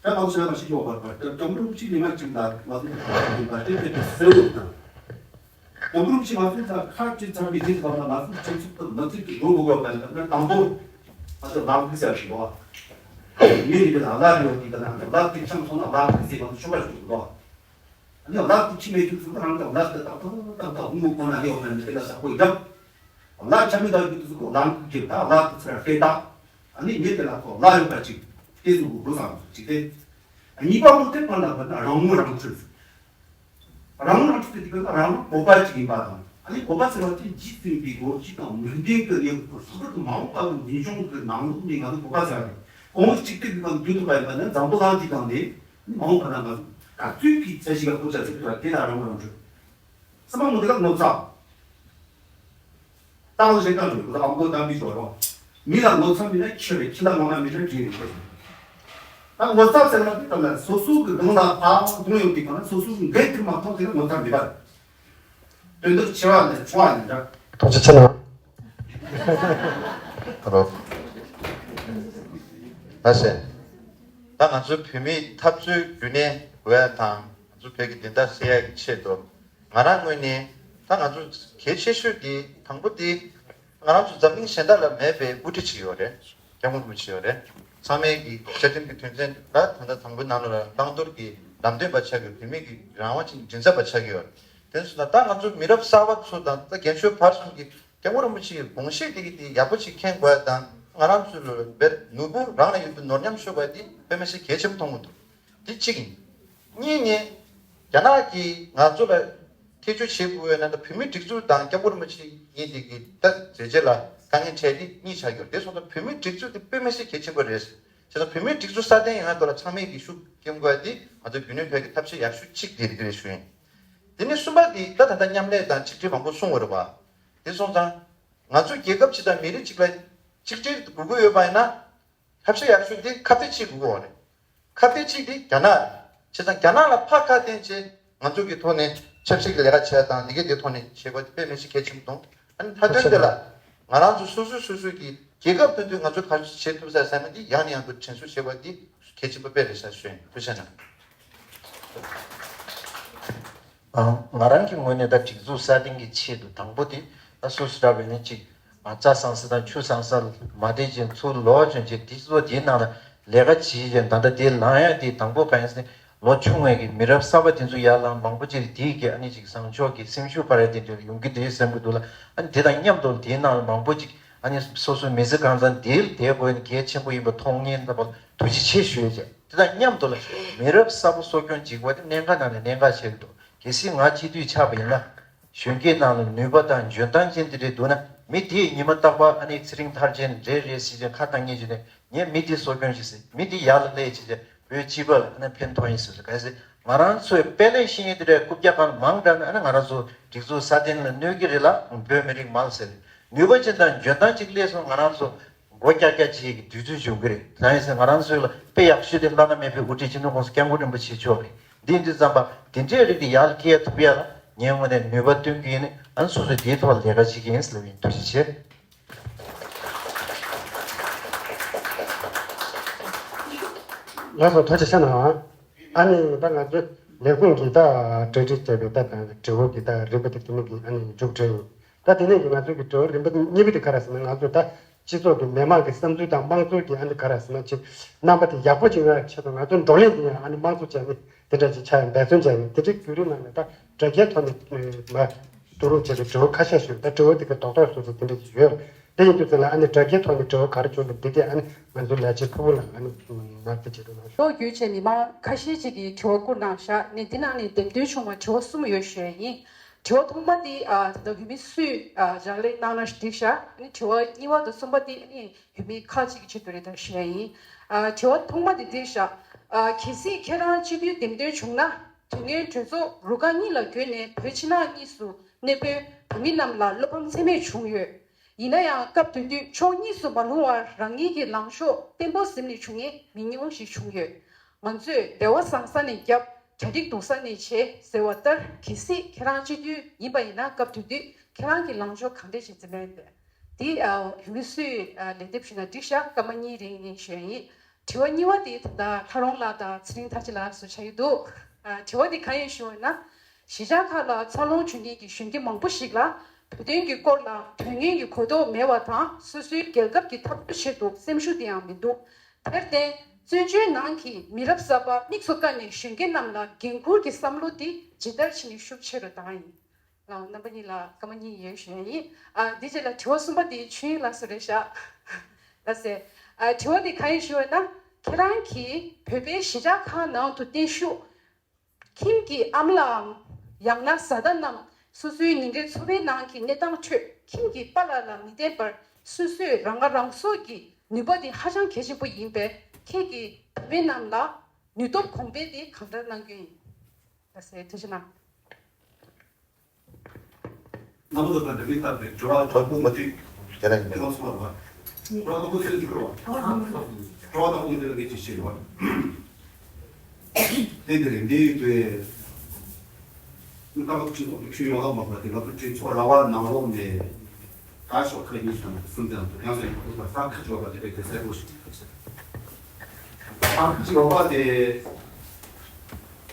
ད་ང་ཚོ་ཞེ་དྲག་ཞིག་ཡོད་པ་རེད། སྐྱབས་མགོན་རིན་པོ་ཆེ་ཉི་མ་གཅིག་ལ་ང་ཚོ་ཡིན་པ་སྤྲད་པའི་གསལ་བོ་དང་། སྐྱབས་མགོན་རིན་པོ་ཆེ་ང་ཚོའི་ཚ་ཁ་ཅིག་ཚར་བའི་རྗེས་སུ་ང་ཚོ་སྤྱི་ཚོགས་དང་མི་ཚེ་གི་འགྲོ་དགོས་པ་ཡིན་ན། དང་པོ་ང་ཚོ་ལམ་ཁུག་ཟེར་བ་ཞིག་འདུག་བ། མི་རིགས་ལ་ལ་ཡོད་དེ་ག་ན་ལ་དེ་འཆམ་སོང་ན་ལམ་ཁུག་ཟེར་ང་ཚོ་ཆོ་ག་ཞིག་འདུག་བ། ཨ་ནི་ལག་ཏུ་ཁྱི་མེད་དུས་སུ་རང་གི་ལག་ཏུ་ཏག་ཏག་ཏག་ཏག་དབུ་མོ་ཁོ་ན་ཡོད་མེད་དེ་ལ་ས་ཁོ་ཡང་། ལག་ཆ་མེད་དུས་སུ་ལམ་གྱི་ད་ལག་ཏུ་ཚུར་ཧྲེ་ད། ཨ་ནི་མི་དེ་ལ་ཁོ་ལ་ཡོད་པ་ཅིག་དེ་ཚོ་གོ་བསམ་ཅིག་དེ། གཉིས་པ་མོ་དེ་པ་ལ་བ་ན་རང་ངོ་རང་ཚོད། རང་ངོ་རང་ཚོད་དེ་དེ་ལ་རང་ལ་བོད་པ་ཅིག་ཡིན་པ་དང་། ཨ་ནི་བོད་པ་ཟེར་བ་དེ་རྗེས་ཟིན་པའི་སྒོ་གཅིག་དང་མི་ལྡན་གྱི་ལས་ཁུངས་སུ་ཁུར་དུ་མ་འོངས་པ་གི་འཛིན་སྐྱོང་གི་ནང་ལོགས་ནས་ང་ཚོ་བོད་པ་ཟེར་བ་རེད། གོང་གཅིག་སྒྲིལ་གྱི་ནང་འཛུལ་ཐུབ་པ་ཡིན་པ་ནི་འཛམ་བུ་གླིང་འདི་སྒང་ནས། མ་འོངས་པ་ན་ང་ཚོ་ག་ཚོད་ཀྱི་ཚད་ཞིག་ལ་ཁོ་ཅག་ཚིག་ཐོག་དེ་ལ་རང་མོས་རང་ཆོས། སྲིད་མ་མོ་དེ་ལ་ངོ་ཚ། ཏང་ལ་ཞེ་དྲག་འགྲོ་ཁོ་ཚོ་ཨ་མགོ་གཏམ་པའི་ཞོར་རོ། མི་ལ་ངོ་ཚ་མེད་ན་ཁྱི་རེད། ཁྱི་ལ་ངོ་མ་མེད་ན་བྲིས་རེད་ཁོ་ཚོ། ད་ངོ་ཚ་ཟེར་བ་དེ་ལྟར་ན་སོ་སོ་གི་སྒང་ལ་ཕར་གཏོང་ཡོང་དུས་སྒང་ལ་སོ་སོ་གི་འགན་འཁྱེར་མ་ཐོག་དེ་ལ་ངོ་ཚ་མེད་པ་རེད། དོན་དག་ཆེ་བ་ནས་ཆུང་བ་ནས་འདྲ། ཐུགས་རྗེ་ཆེ་གནང་། རོ། ད་ཟེར། ད་ང་ཚོའི་བོད་མིའི་འཐབ་རྩོད་རྒྱུན་གནས་འོས་དང་། ང་ཚོ་བོད་ཀྱི་བདེན་མཐའ་གསལ་ཡག་གི་ཆེད་དུ། ང་རང་ངོས་ནས་ད་ང་ཚོ་གལ་ཆེ་ཤོས་དེ་དང་པོ་དེ། ང་རང་ཚོ་འཛམ་གླིང་གཞན་དག་ལ་མེད་པའི་དབུ་ཁྲིད་ཅིག་ཡོད་རེད། སྐྱབས་མགོན་རིན་པོ་ཆེ་ཡོད་རེད། ཚང་མས་ཀྱི་བཅའ་ཁྲིམས་ཀྱི་དོན་ཚན་ལ་ད་ལྟ་དང་པོའི་ནང་ལ་བླང་དོར་གྱི་ལམ་སྟོན་པ་ཆགས་ཀྱི་ཡོད། བོད་མི་གི་རང་དབང་ཅན་མགྲིན་ཚབ་པ་ཆགས་ཀྱི་ཡོད། དེ་ཚོ་ད་ལྟ་ང་ཚོ་མི་རབས་གསར་པ་ཚོ་དང་ད་རྒན་གཞོན་བར་གསུམ་གྱིས་སྐྱབས་མགོན་རིན་པོ་ཆེའི་དགོངས་བཞེད་དེ་གི་དེ་ཡག་པོ་ཅིག་མཁྱེན་དགོས་དང་། ང་རང་ཚོ་ལ་བེད་ནོར་བུ་རང་ལ་ཡོད་པའི་ནོར་ཉམས་ཤོར་བ་དེ་དཔེ་མི་སྲིད་གལ་ཆེན་པོ་མཐོང་གི་འདུག་དེ་གཅིག་ཡིན། གཉིས་ནས། རྒྱ་ནག་གིས་ང་ཚོ་ལ་ཐེ་བྱུས་བྱེད་དགོས་པའི་ནང་དུ་བོད་མིའི་སྒྲིག་འཛུགས་དང་སྐྱབས་མགོན་རིན་པོ་ཆེ་གཉིས་དེ་གི་ད་མཛད་རྗེས་ལ་དཀའ་ངལ་འཕྲད་དེ་གཉིས་ཆགས་ཡོད། དེ་སོང་ཙང་བོད་མིའི་སྒྲིག་འཛུགས་དེ་དཔེ་མི་སྲིད་གལ་ཆེན་པོ་རེད། བྱས་ཙང་བོད་མིའི་སྒྲིག་འཛུགས་སྲ་བརྟན་ཡོང་ཡ་ཐོག་ལ་ཚང་མས་ཀྱི་ཤུགས་རྒྱབ་དགོས་ཡ་དེ་ང་ཚོ་རྒྱུན་གནས་ཐོག་གི་ཐབས་ཤེས་ཡག་ཤོས་གཅིག་དེ་རེད་ཞུ་ཡིན། དེ་ནས་གསུམ་པ་དེ་ད་ད་ལྟ་མཉམ་ལས་དང་ཆིག་སྒྲིལ་མང་པོ་གསུངས་པ་རེད་པ། དེ་སོང་ཙང་ང་ཚོ་རྒྱལ་ཁབ་གཅིག་དང་མི་རིགས་གཅིག་ལ་ཆིག་སྒྲིལ་དགོས་ཀྱི་ཡོད་པ་ཡིན་ན། ཐབས་ཤེས་ཡག་ཤོས་དེ་ཁ་གཏད་གཅིག་དགོས་ཀྱི་ཡོད་རེད། ཁ་གཏད་གཅིག་དེ་རྒྱ་ནག་རེད། བྱས་ཙང་རྒྱ་ནག་ལ་ཕར་ཁ་གཏད་བྱས་ང་ཚོ་གི་ཐོག་ནས་ཆབ་སྲིད་ཀྱི་ལས་ཀ་བྱས་དང་དེ་གའི་དེ་ཐོག་ནས་བྱེད་དགོས་དེ་དཔེ་མི་སྲིད་གལ་ཆེན་པོ་མཐོང་། ཨ་ནི་མཐའ་དོན་དེ་ལ་ང་རང་ཚོ་སོ་སོ་སོ་སོ་གི་རྒྱལ་ཁབ་དོན་དུ་ང་ཚོ་ག་རེ་བྱེད་ཐུབ་ས་བསམ་ན་དེ་ཡང་ནས་ཡང་དུ་དྲན་གསོ་བྱེད་དགོས་དེ་གལ་ཆེན་པོ་དཔེ་རེད་ཤག་ཞུ་ཡིན། ཐུགས་རྗེ་གནང་། ཨ། ང་རང་གི་ངོས་ནས་ད་སྒྲིག་འཛུགས་སྲ་བརྟན་གྱི་ཆེད་དུ་དང་པོ་དེ་ ད་སོ་སོ་འདྲ་བའི་ནི་གཅིག་རྩྭ་བཟང་ས་དང་ཆུ་བཟང་ས་མ་བསྡད་ཅིང་ཚུར་ལོག་བྱོན་ཅིང་དེ་ཚོ་དེའི་ནང་ལ་ལས་ཀ་བྱེད་ཅིང་ད་ལྟ་དེ་ལངས་ཡ་དེ་དང་པོ་གང་ཡིན་ཟེར་ན་ལོ་ཆུང་བའི་གི་མི་རབས་གསར་པ་དེ་ཚོ་ཡར་ལངས་མང་པོ་ཅིག་དེའི་གི་ཨ་ནི་ཅིག་བཟང་ཕྱོགས་ཀྱི་སེམས་ཤུགས་སྤར་ཡ་དེ་འདྲ་ཡོང་གི་འདུག་བསམ་གི་འདུག་ལ། ཨ་ནི་དེ་དང་མཉམ་དུ་དེའི་ནང་ལ་མང་པོ་ཅིག་ཨ་ནི་སོ་སོའི་མི་ཚེ་གང་ཚང་དེ་ལ་དེ་དགོས་ཡིན་གལ་ཆེན་པོ་ཡིན་པ་མཐོང་ཉིན་ལྟ་བུ་ཐུགས་རྗེ་ཆེ་ཞུ་ཡ་བྱས། དེ་དང་མཉམ་དུ་ལ་མི་རབས་གསར་པ་གསོ་སྐྱོང་བྱེད་དགོས་དེ་གནད་འགག་ནང་ནས་གནད་འགག་ཆེ་གི་འདུག་གལ་སྲིད་ང་སྤྱི་འཐུས་ཆགས་པ་ཡིན་ན། གཞོན་སྐྱེས་ནང་ལ་ནུས་པ་དང་འཇོན་ཐང་ཅན་དེ་འདྲས་འདུག་ན་མི་དེས་ཉི་མ་རྟག་པར་ཨ་ནི་ཚེ་རིང་མཐར་ཕྱིན་རེད་རེད་ཟེར་བྱས་ཁ་བཏང་ཉེན་བྱས་ནས་ངས་མི་དེ་གསོ་སྐྱོང་བྱེད་ཟེར་མི་དེ་ཡར་ལ་སླེབས་བྱས་བྱས་བོད་སྤྱི་པ་ལ་ཨ་ནི་ཕན་ཐོགས་ཡིན་ཟེར་ག་ཟེར་ང་རང་ཚོའི་དཔེ་ལས་ཤེས་ཡོན་དེ་འདྲས་རྐུབ་བཀྱག་གང་མང་དྲགས་ན་ཨ་ནི་ང་རང་ཚོ་སྒྲིག་འཛུགས་སྲ་བརྟན་ལ་གནོད་ཀྱི་རེད་ལ་བོད་མི་རིགས་མང་ཟེར་ནུས་པ་ཅན་དང་འཇོན་ཐང་ཅིག་སླེབས་སོང་ང་རང་ཚོ་མགོ་བཀྱག་བཀྱག་བྱེད་ཀྱི་དུས་ཚོད་བྱུང་གི་རེད། གང་ཡིན་ཟེར་ང་རང་ཚོའི་ལ་དཔེ་ཡག་ཤོས་དེ་བླ་ན་མེད་པའི་དབུ་ཁྲིད་སྤྱི་ནོར་༸གོང་ས་༸སྐྱབས་མགོན་རིན་པོ་ཆེ་མཆོག་རེད། འདི་ཡིན་དུས་ཙམ་པ་དེ་འདྲའི་རིགས་དེ་ཡར་སྐྱེལ་ཐུབ་ཡ་ལ་ངའི་ངོས་ནས་ནུས་པ་བཏོན་གྱི་ཡིན། ཨ་ནི་སོ་སོས་དེའི་ཐོག་ལ་ལས་ཀ་བྱེད་ཀྱི་ཡིན་ཟེར་ལབ་ཡིན། ཐུགས་རྗེ་ཆེ། ལགས་སོ་ཐུགས་རྗེ་ཆེ་གནང་། ཨ་ནི་ད་ང་ཚོའི་ལས་ཁུངས་ཀྱིས་ད་གྲ་སྒྲིག་བྱས་པའི་ད་དྲི་བ་གི་ད་རིམ་པ་དེ་དེ་ནས་ཀྱི་ཨ་ནི་མཇུག་སྒྲིལ་ཡིན། ད་དེ་ནས་ཀྱི་ང་ཚོའི་གི་དྲི་བ་རིམ་པ་གཉིས་པ་དེ་ག་རེ་ཟེར་ན་ང་ཚོས་ད་སྤྱི་ཚོགས་ཀྱི་མི་མང་གི་བསམ་ཚུལ་དང་དམངས་གཙོ་གི་ཨ་ནི་ག་རེ་ཟེར་ན་ཅིག་རྣམ་པ་དེ་ཡག་པོ་ཅིག་ཡོང་བའི་ཆེད་དུ་ང་ཚོའི་བགྲོ་གླེང་དེ་ཡང་ཨ་ནི་དམངས་གཙོ་བྱས་ནས་དེ་འདྲ་ཅིག་ཆགས་ཡ་འབད་བརྩོན་བྱས་ཡིན། དེ་འདྲའི་བརྒྱུད་རིམ་ནང་ནས་ད་དྲ་རྒྱའི་ཐོག་ནས་མ་བསྡུ་རུབ་བྱས་པའི་དྲི་བ་ཁ་ཤས་ཤིག་ད་དྲི་བ་དེ་གི་རྡོག་རྡོག་སོ་སོ་དེ་འདྲ་ཅིག་ཡོད། དེ་ཡིན་དུས་ཚོད་ལ་ཨ་ནི་དྲ་རྒྱའི་ཐོག་ནས་དྲི་བ་ག་རེ་བྱུང་འདུག་འདི་དེ་ཨ་ནི་ང་ཚོའི་ལས་བྱེད་ཕུར་བུ་ལགས་ཨ་ནི་ངག་ཐེངས་བྱེད་དུ་གནང་ཤོག་ལོ་རྒྱུས་བྱས་མི་མང་ཁ་ཤས་ཅིག་གིས་དྲི་བ་བསྐུར་གནང་བཞག་ནས་འདི་ནང་ནས་འདེམས་ཐོན་བྱུང་བ་དྲི་བ་གསུམ་ཡོད་ཞུ་ཡ་ཡིན། དྲི་བ་ཐོག་མ་དེ་ཨ་ད་ལྟ་འོས་མི་སུས་ཨ་ལག་ལེན་གནང་ན་འགྲིག་ཤག་ཨ་ནི་དྲི་བ་གཉིས་པ་དང་གསུམ་པ་དེ་ཨ་ནི་འོས་མི་ཁག་ཅིག་གི་ཆེད་དུ་རེད་ད་ཞུ་ཡ་ཡིན། ཨ་དྲི་བ་ཐོག་མ་དེ་འདི་ཤག་ཨ་གལ་སྲིད་ཁྱེད་རང་སྤྱི་འཐུས་འདེམས་ཐོན་བྱུང་ན་དོན་ལྔའི་གྲོས་ཚོགས་རུ་ཁག་གཉིས་ལ་བགོས་ནས་བོད་ཕྱི་ནང་གཉིས་སུ་གནས་སྤོས་བོད་མི་རྣམས་ལ་བློ་ཕམ་ཚད་མེད་བྱུང་ཡོད། ཡིན་ན་ཡང་སྐབས་དེ་དུས་ཕྱོགས་གཉིས་སུ་མ་ལྷུང་བར་རང་ཉིད་ཀྱི་ལངས་ཕྱོགས་བརྟན་པོ་ཟིན་ནས་བྱུང་མཁན་མི་ཉུང་ཞིག་བྱུང་ཡོད། ང་ཚོས་བདེ་བ་བཟང་ས་ནས་བརྒྱབ་གྲ་སྒྲིག་སྡུག་ས་ནས་བྱས་ཟེར་བ་ལྟར་གལ་སྲིད་ཁྱེད་རང་སྤྱི་འཐུས་ཡིན་པ་ཡིན་ན་སྐབས་དེ་དུས་ཁྱེད་རང་གི་ལངས་ཕྱོགས་གང་འདྲ་ཞིག་འཛིན་པ་ཡིན་པས། འདི་ཨ་འོས་མི་སུས་ཨ་ལན་འདེབས་ཞུས་ན་འགྲིག་ཤག་སྐར་མ་གཉིས་རིང་ནས་ཞུ་ཡ་ཡིན། དྲི་བ་གཉིས་པ་དེ་ད་ལྟ་ལྷ་རོང་ལགས་དང་ཚེ་རིང་ཐར་རྒྱས་ལགས་སུ་ཆགས་ཀྱི་འདུག་ཨ་དྲི་བ་དེ་གང་ཡིན་ཞུ་བ་ན། གཞིས་ཆགས་ཁག་ལ་འཚར་ལོངས་བྱུང་མཁན་གྱི་གཞོན་སྐྱེས་མང་པོ་ཞིག་ལ་བོད་དོན་གྱི་སྐོར་ལ་དོན་ངན་གྱི་གོ་རྟོགས་མེད་པ་དང་སོ་སོའི་རྒྱལ་ཁབ་ཀྱི་འཐབ་རྩོད་ཆེད་དུ་སེམས་ཤུགས་དེ་ཡང་མི་འདུག་དེར་བརྟེན་བཙན་བྱོལ་ནང་གི་མི་རབས་གསར་པ་དམིགས་སུ་བཀར་ནས་གཞོན་སྐྱེས་རྣམས་ལ་འགན་འཁུར་གྱི་བསམ་བློ་དེ་ཇི་ལྟར་བྱས་ནས་ཤུགས་ཆེ་རུ་བཏང་ཡིན། ལགས་རྣམ་པ་གཉིས་ལ་སྐར་མ་གཉིས་ཡོད་ཞུ་ཡ་ཡིན། ཨ་འདི་རྗེས་ལ་དྲི་བ་གསུམ་པ་དེ་ཆོས་དབྱིངས་ལགས་སུ་རེད་ཤག་ལགས་སེ། ཨ་དྲི་བ་དེ་གང་ཡིན་ཞུ་བ་ན་ཁྱེད་རང་གིས་བོད་པའི་གཞིས་ཆགས་ཁག་ནང་དུ་བརྟན་བཞུགས། ཁྱིམ་གྱི་ཨ་མ་ལའམ་ཡང་ན་བཟའ་ཟླ་རྣམས་སོ་སོའི་ཉིན་རེའི་འཚོ་བའི་ནང་གི་གནས་སྟངས་ཁྲོད་ཁྱིམ་གྱི་པཱ་ལགས་ལ་མི་བརྟེན་པར་སོ་སོས་རང་ཁ་རང་གསོ་གི་ནུས་པ་དེ་ཧ་ཅང་གལ་ཆེན་པོ་ཡིན་པས་ཁྱེད་ཀྱིས་བུད་མེད་རྣམས་ལ་ནུས་སྟོབས་གོང་སྤེལ་དེ་གང་ལྟར་གནང་རྒྱུ་ཡིན། ལགས་སེ་ཐུགས་རྗེ་གནང་། རྣམ་པ་ཚོ་དང་འབྲེལ་བའི་སྟབས་ཀྱིས་དྲི་བ་དྲང་པོ་མ་ཐུག་དེ་ལ་ཡིན་དེ་ལ་སོང་བ་དྲི་བ་དང་པོ་སུས་ཞུ་རོགས། དྲི་བ་དང་པོ་འདི་ལ་ངས་ཅིག་བཤད་ཡོད། དེ་འདི་རེད། འདི་ཡོད་དུས་ཀ་ལོག་ཁྲིད་ཚོགས་ཀྱི་ཁྱོན་ཡོངས་ལ་མ་པ་དེ་ང་ཚོ་གྲོས་ཚོགས་ར་བ་ནང་ལོགས་ནས་ད་ཤོག་ཁག་གཉིས་དང་གསུམ་དེ་ལ་ཡང་སེ་ཡོད་པ་ས་ཁ་ཆོག་པ་དེ་བས་དེ་གསལ་པོ་ཞིག་ས་ཁ་ཆོག་པ་དེ་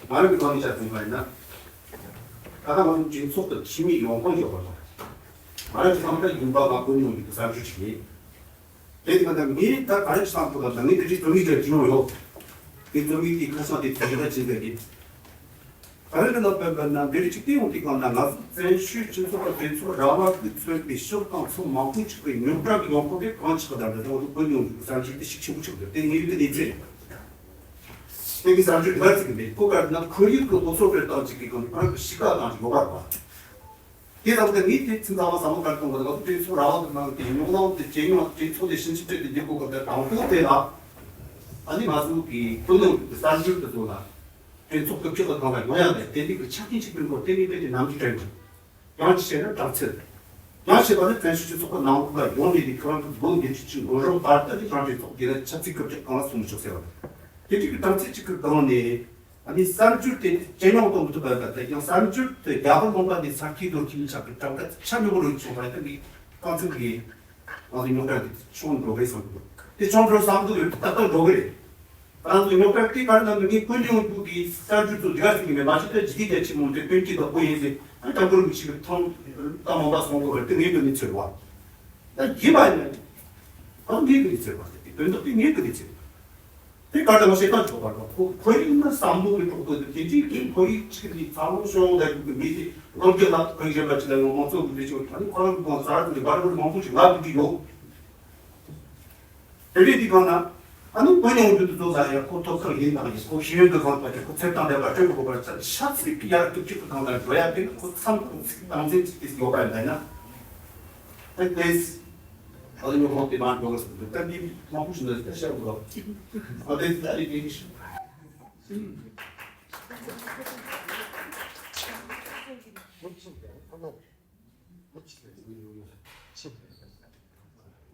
ང་རང་གི་ཐོག་ནས་བཤད་ཟིན་པ་ཡིན་ན། ད་ལྟ་ང་ཚོ་གྲོས་ཚོགས་དང་ཁྲིམས་མིའི་ཡོང་ཁུངས་ཡོད་པ་དང་། ང་རང་ཚོ་ཚང་མ་ཡིན་པ་ང་ཀུན་སློང་གི་གསར་འགྱུར་ཞིག་ཡིན། དེ་ཡིན་ན་ད་ངས་ད་ག་རེ་བསམ་ཐུབ་ལ་ད་ངས་དེ་རིང་རྩོམ་ཡིག་ཅིག་བྲིས་ཡོང་ཡོད། དེ་རྩོམ་ཡིག་དེ་ཁ་བྱང་དེ་དེ་འདྲ་བྱེད་པ་ཡིན། ག་རེ་ལ་དཔེ་འབད་ན་འདིར་ཅིག་བལྟས་ཡོང་དུས་སྒང་ལ་ང་ཚོ་བཙན་བྱོལ་སྤྱི་ཚོགས་ཀྱི་གྲོས་ཚོགས་ར་བ་གིས་མཚོན་པའི་ཕྱོགས་དང་ཕྱོགས་མང་པོ་ཅིག་གི་རྙོག་དྲ་གི་ཡོང་ཁུངས་དེ་གང་ཆགས་ད་ལྟ་ང་ཚོ་ཀུན་སློང་གི་གསར་འགྱུར་དེ་ཤུགས་ཆེན་པོ་ཆགས་འདུག་དེ་ངས་ཡོད་དེ་གནས་ཚུལ་རེད། དེ་གི་གསར་འགྱུར་འདི་ལ་ཚིག་གི་མེད་ཁོ་གར་ན་ཁོར་ཡུག་གི་ལོ་ཚོད་སྤེལ་སྟངས་ཅིག་གི་སྒང་ནས་ཁོ་རང་གི་གཤིས་ཀ་དང་ཅིག་ཡོད་པ་རེད་པ། དེ་ཙམ་གྱིས་ངས་དེ་ཚིག་ཚང་མ་བསམ་བློ་ག་རེ་གཏོང་དགོས་ན་ང་ཚོ་གྲོས་ཚོགས་ར་བ་གི་ནང་གི་རྙོག་གླེང་དེ་ཇེ་ཉུང་ཇེ་ཚོགས་དེ་ཕྱིན་ཅི་ཕྱིན་དེ་འདི་སྐོར་གི་དང་པོ་དེ་ལ་ཨ་ནི་ང་ཚོ་གི་ཀུན་སློང་གི་གསར་འགྱུར་དེ་ཚོ་ལ་གྲོས་ཚོགས་སྐབས་བཅུ་གི་སྒང་ལ་ཡོང་ཡ་མེད་དེ་འདི་གི་ཆ་རྐྱེན་ཅིག་སྤེལ་དགོས་དེ་ངས་དཔེ་དེ་ནམ་རྒྱུན་དྲན་འདུག་ཡང་ཅིག་བྱས་ན་དྲག་ཚད། ཡང་བྱས་པ་ནི་བཙན་བྱོལ་སྤྱི་ཚོགས་ཀྱི་ནང་ལོགས་ལ་ཡོང་ནས་ནི་ཁྱོད་རང་གི་ལོ་ཉི་ཤུ་ཅིག་འགོར་རོགས་བར་དུ་ནི་རང་གྲོས་ཚོགས་འདི་ལ་ཆབ་སྲིད་སྐུ་ཕྲེང་གང་ལ་སོང་མི་ཆོག་ཟེར་བ་དང་། དེ་དུས་ཀྱི་དྲག་ཚད་ཅིག་གི་སྒང་ནས་ཨ་ནི་གསར་འགྱུར་དེ་ཇེ་ཉུང་གཏོང་མི་ཐུབ་པ་དང་དེ་ཡང་གསར་འགྱུར་དེ་རྒྱ་གར་ལུང་པ་ནས་ས་ཁྱི་རྡོ་ཁྱི་མི་ཆགས་པའི་གྲངས་ཀ་ཆ་མི་འགོར་བའི་ཆོག་པ་དེ་ནི་རྐང་ཚིག་གི་ང་ཚོ་རྙོག་དྲ་དེ་ཆུང་འགྲོ་བས་བསམ་གི་འདུག་དེ་ཆུང་འགྲོ་བསམ་གི་འདུག་ཡོད་ཏག་ཏག་འགྲོ་གི་རེད། ང་ཚོ་ཉོ་ཁར་ཏི་ཁར་ན་མི་ངའི་ཀུན་སློང་དུ་གི་གསར་འགྱུར་ཚོ་འདི་ག་ཟིན་གི་མེད། མ་གཞི་ད་ཇི་ཏི་རྒྱ་ཆེན་མོ་འདི་དོན་གྱི་བདག་པོ་ཡིན་ཟེར། ཨ་ཀྲང་ཀུར་མི་ཆེ་གི་ཐོང་ཏ་མོ་པ་སོང་གོ་བར་དེ་ངའི་དོན་ནི་ཚོད་བ། ད་ཡིན་པ་ཡིན་ན་ཨ་ངའི་གི་ཚོད་བ། དེ་དོན་དག་དེ་ངའི་གི་ཚོད་བ། དེ་གར་ད་ང་ཞེ་ཐང་ཆོག་པ་རོ། ཁོ་ཁོ་ཡིན་ན་བསམ་བློ་གི་གྲོགས་པོ་དེ་དེ་འདྲའི་གི་ཁོ་ཡིག་ཆིག་ནི་ཚ་ལོ་ཤོང་ད་གི་མི་དེ་སློབ་སྦྱོང་ལ་ཁོ་ཡིག་གཞན་པ་ཅི་ལ་ཡོང་མ་ཚོགས་གི་ཆོག་ད་ནི་ཁོ་རང་གི་གོང་ས་ར་དེ་འདྲ་བར་བར་མང་པོ་ཞིག་ལབ་གི་ཡོད། དེ་རེད། དེ་གང་ན་ཨ་ནི་དཔོན་ཉམས་འདུན་དུ་ཚོགས་ལ་ཡང་ཁོ་ཐོབ་ཐང་ཡིན་དང་ཡིན། ཁོ་ཤེས་ཡོན་དུ་གང་དང་ཁོ་ཚེ་དང་ལྡན་པ་སྤྲོད་དགོས་པར་ཚར་ཤ་ཚིག་ཡར་ཐུབ་ཅིག་གི་ཐང་ལ་འགྲོ་ཡ་དེ་ནི་ཁོ་མཚམས་ཁོ་ཚིག་དང་འཛིན་ཅིག་དེ་ཡོད་པ་ཡིན་ན། ཨ་དེས་ཨ་ནི་ཁོང་དེ་མ་འགྲོ་གི་སོང་དུ་ད་འདི་མང་པོ་ཞིག་ན་ཤ་བུ་ཨ་དེ་ད་རེད། དེ་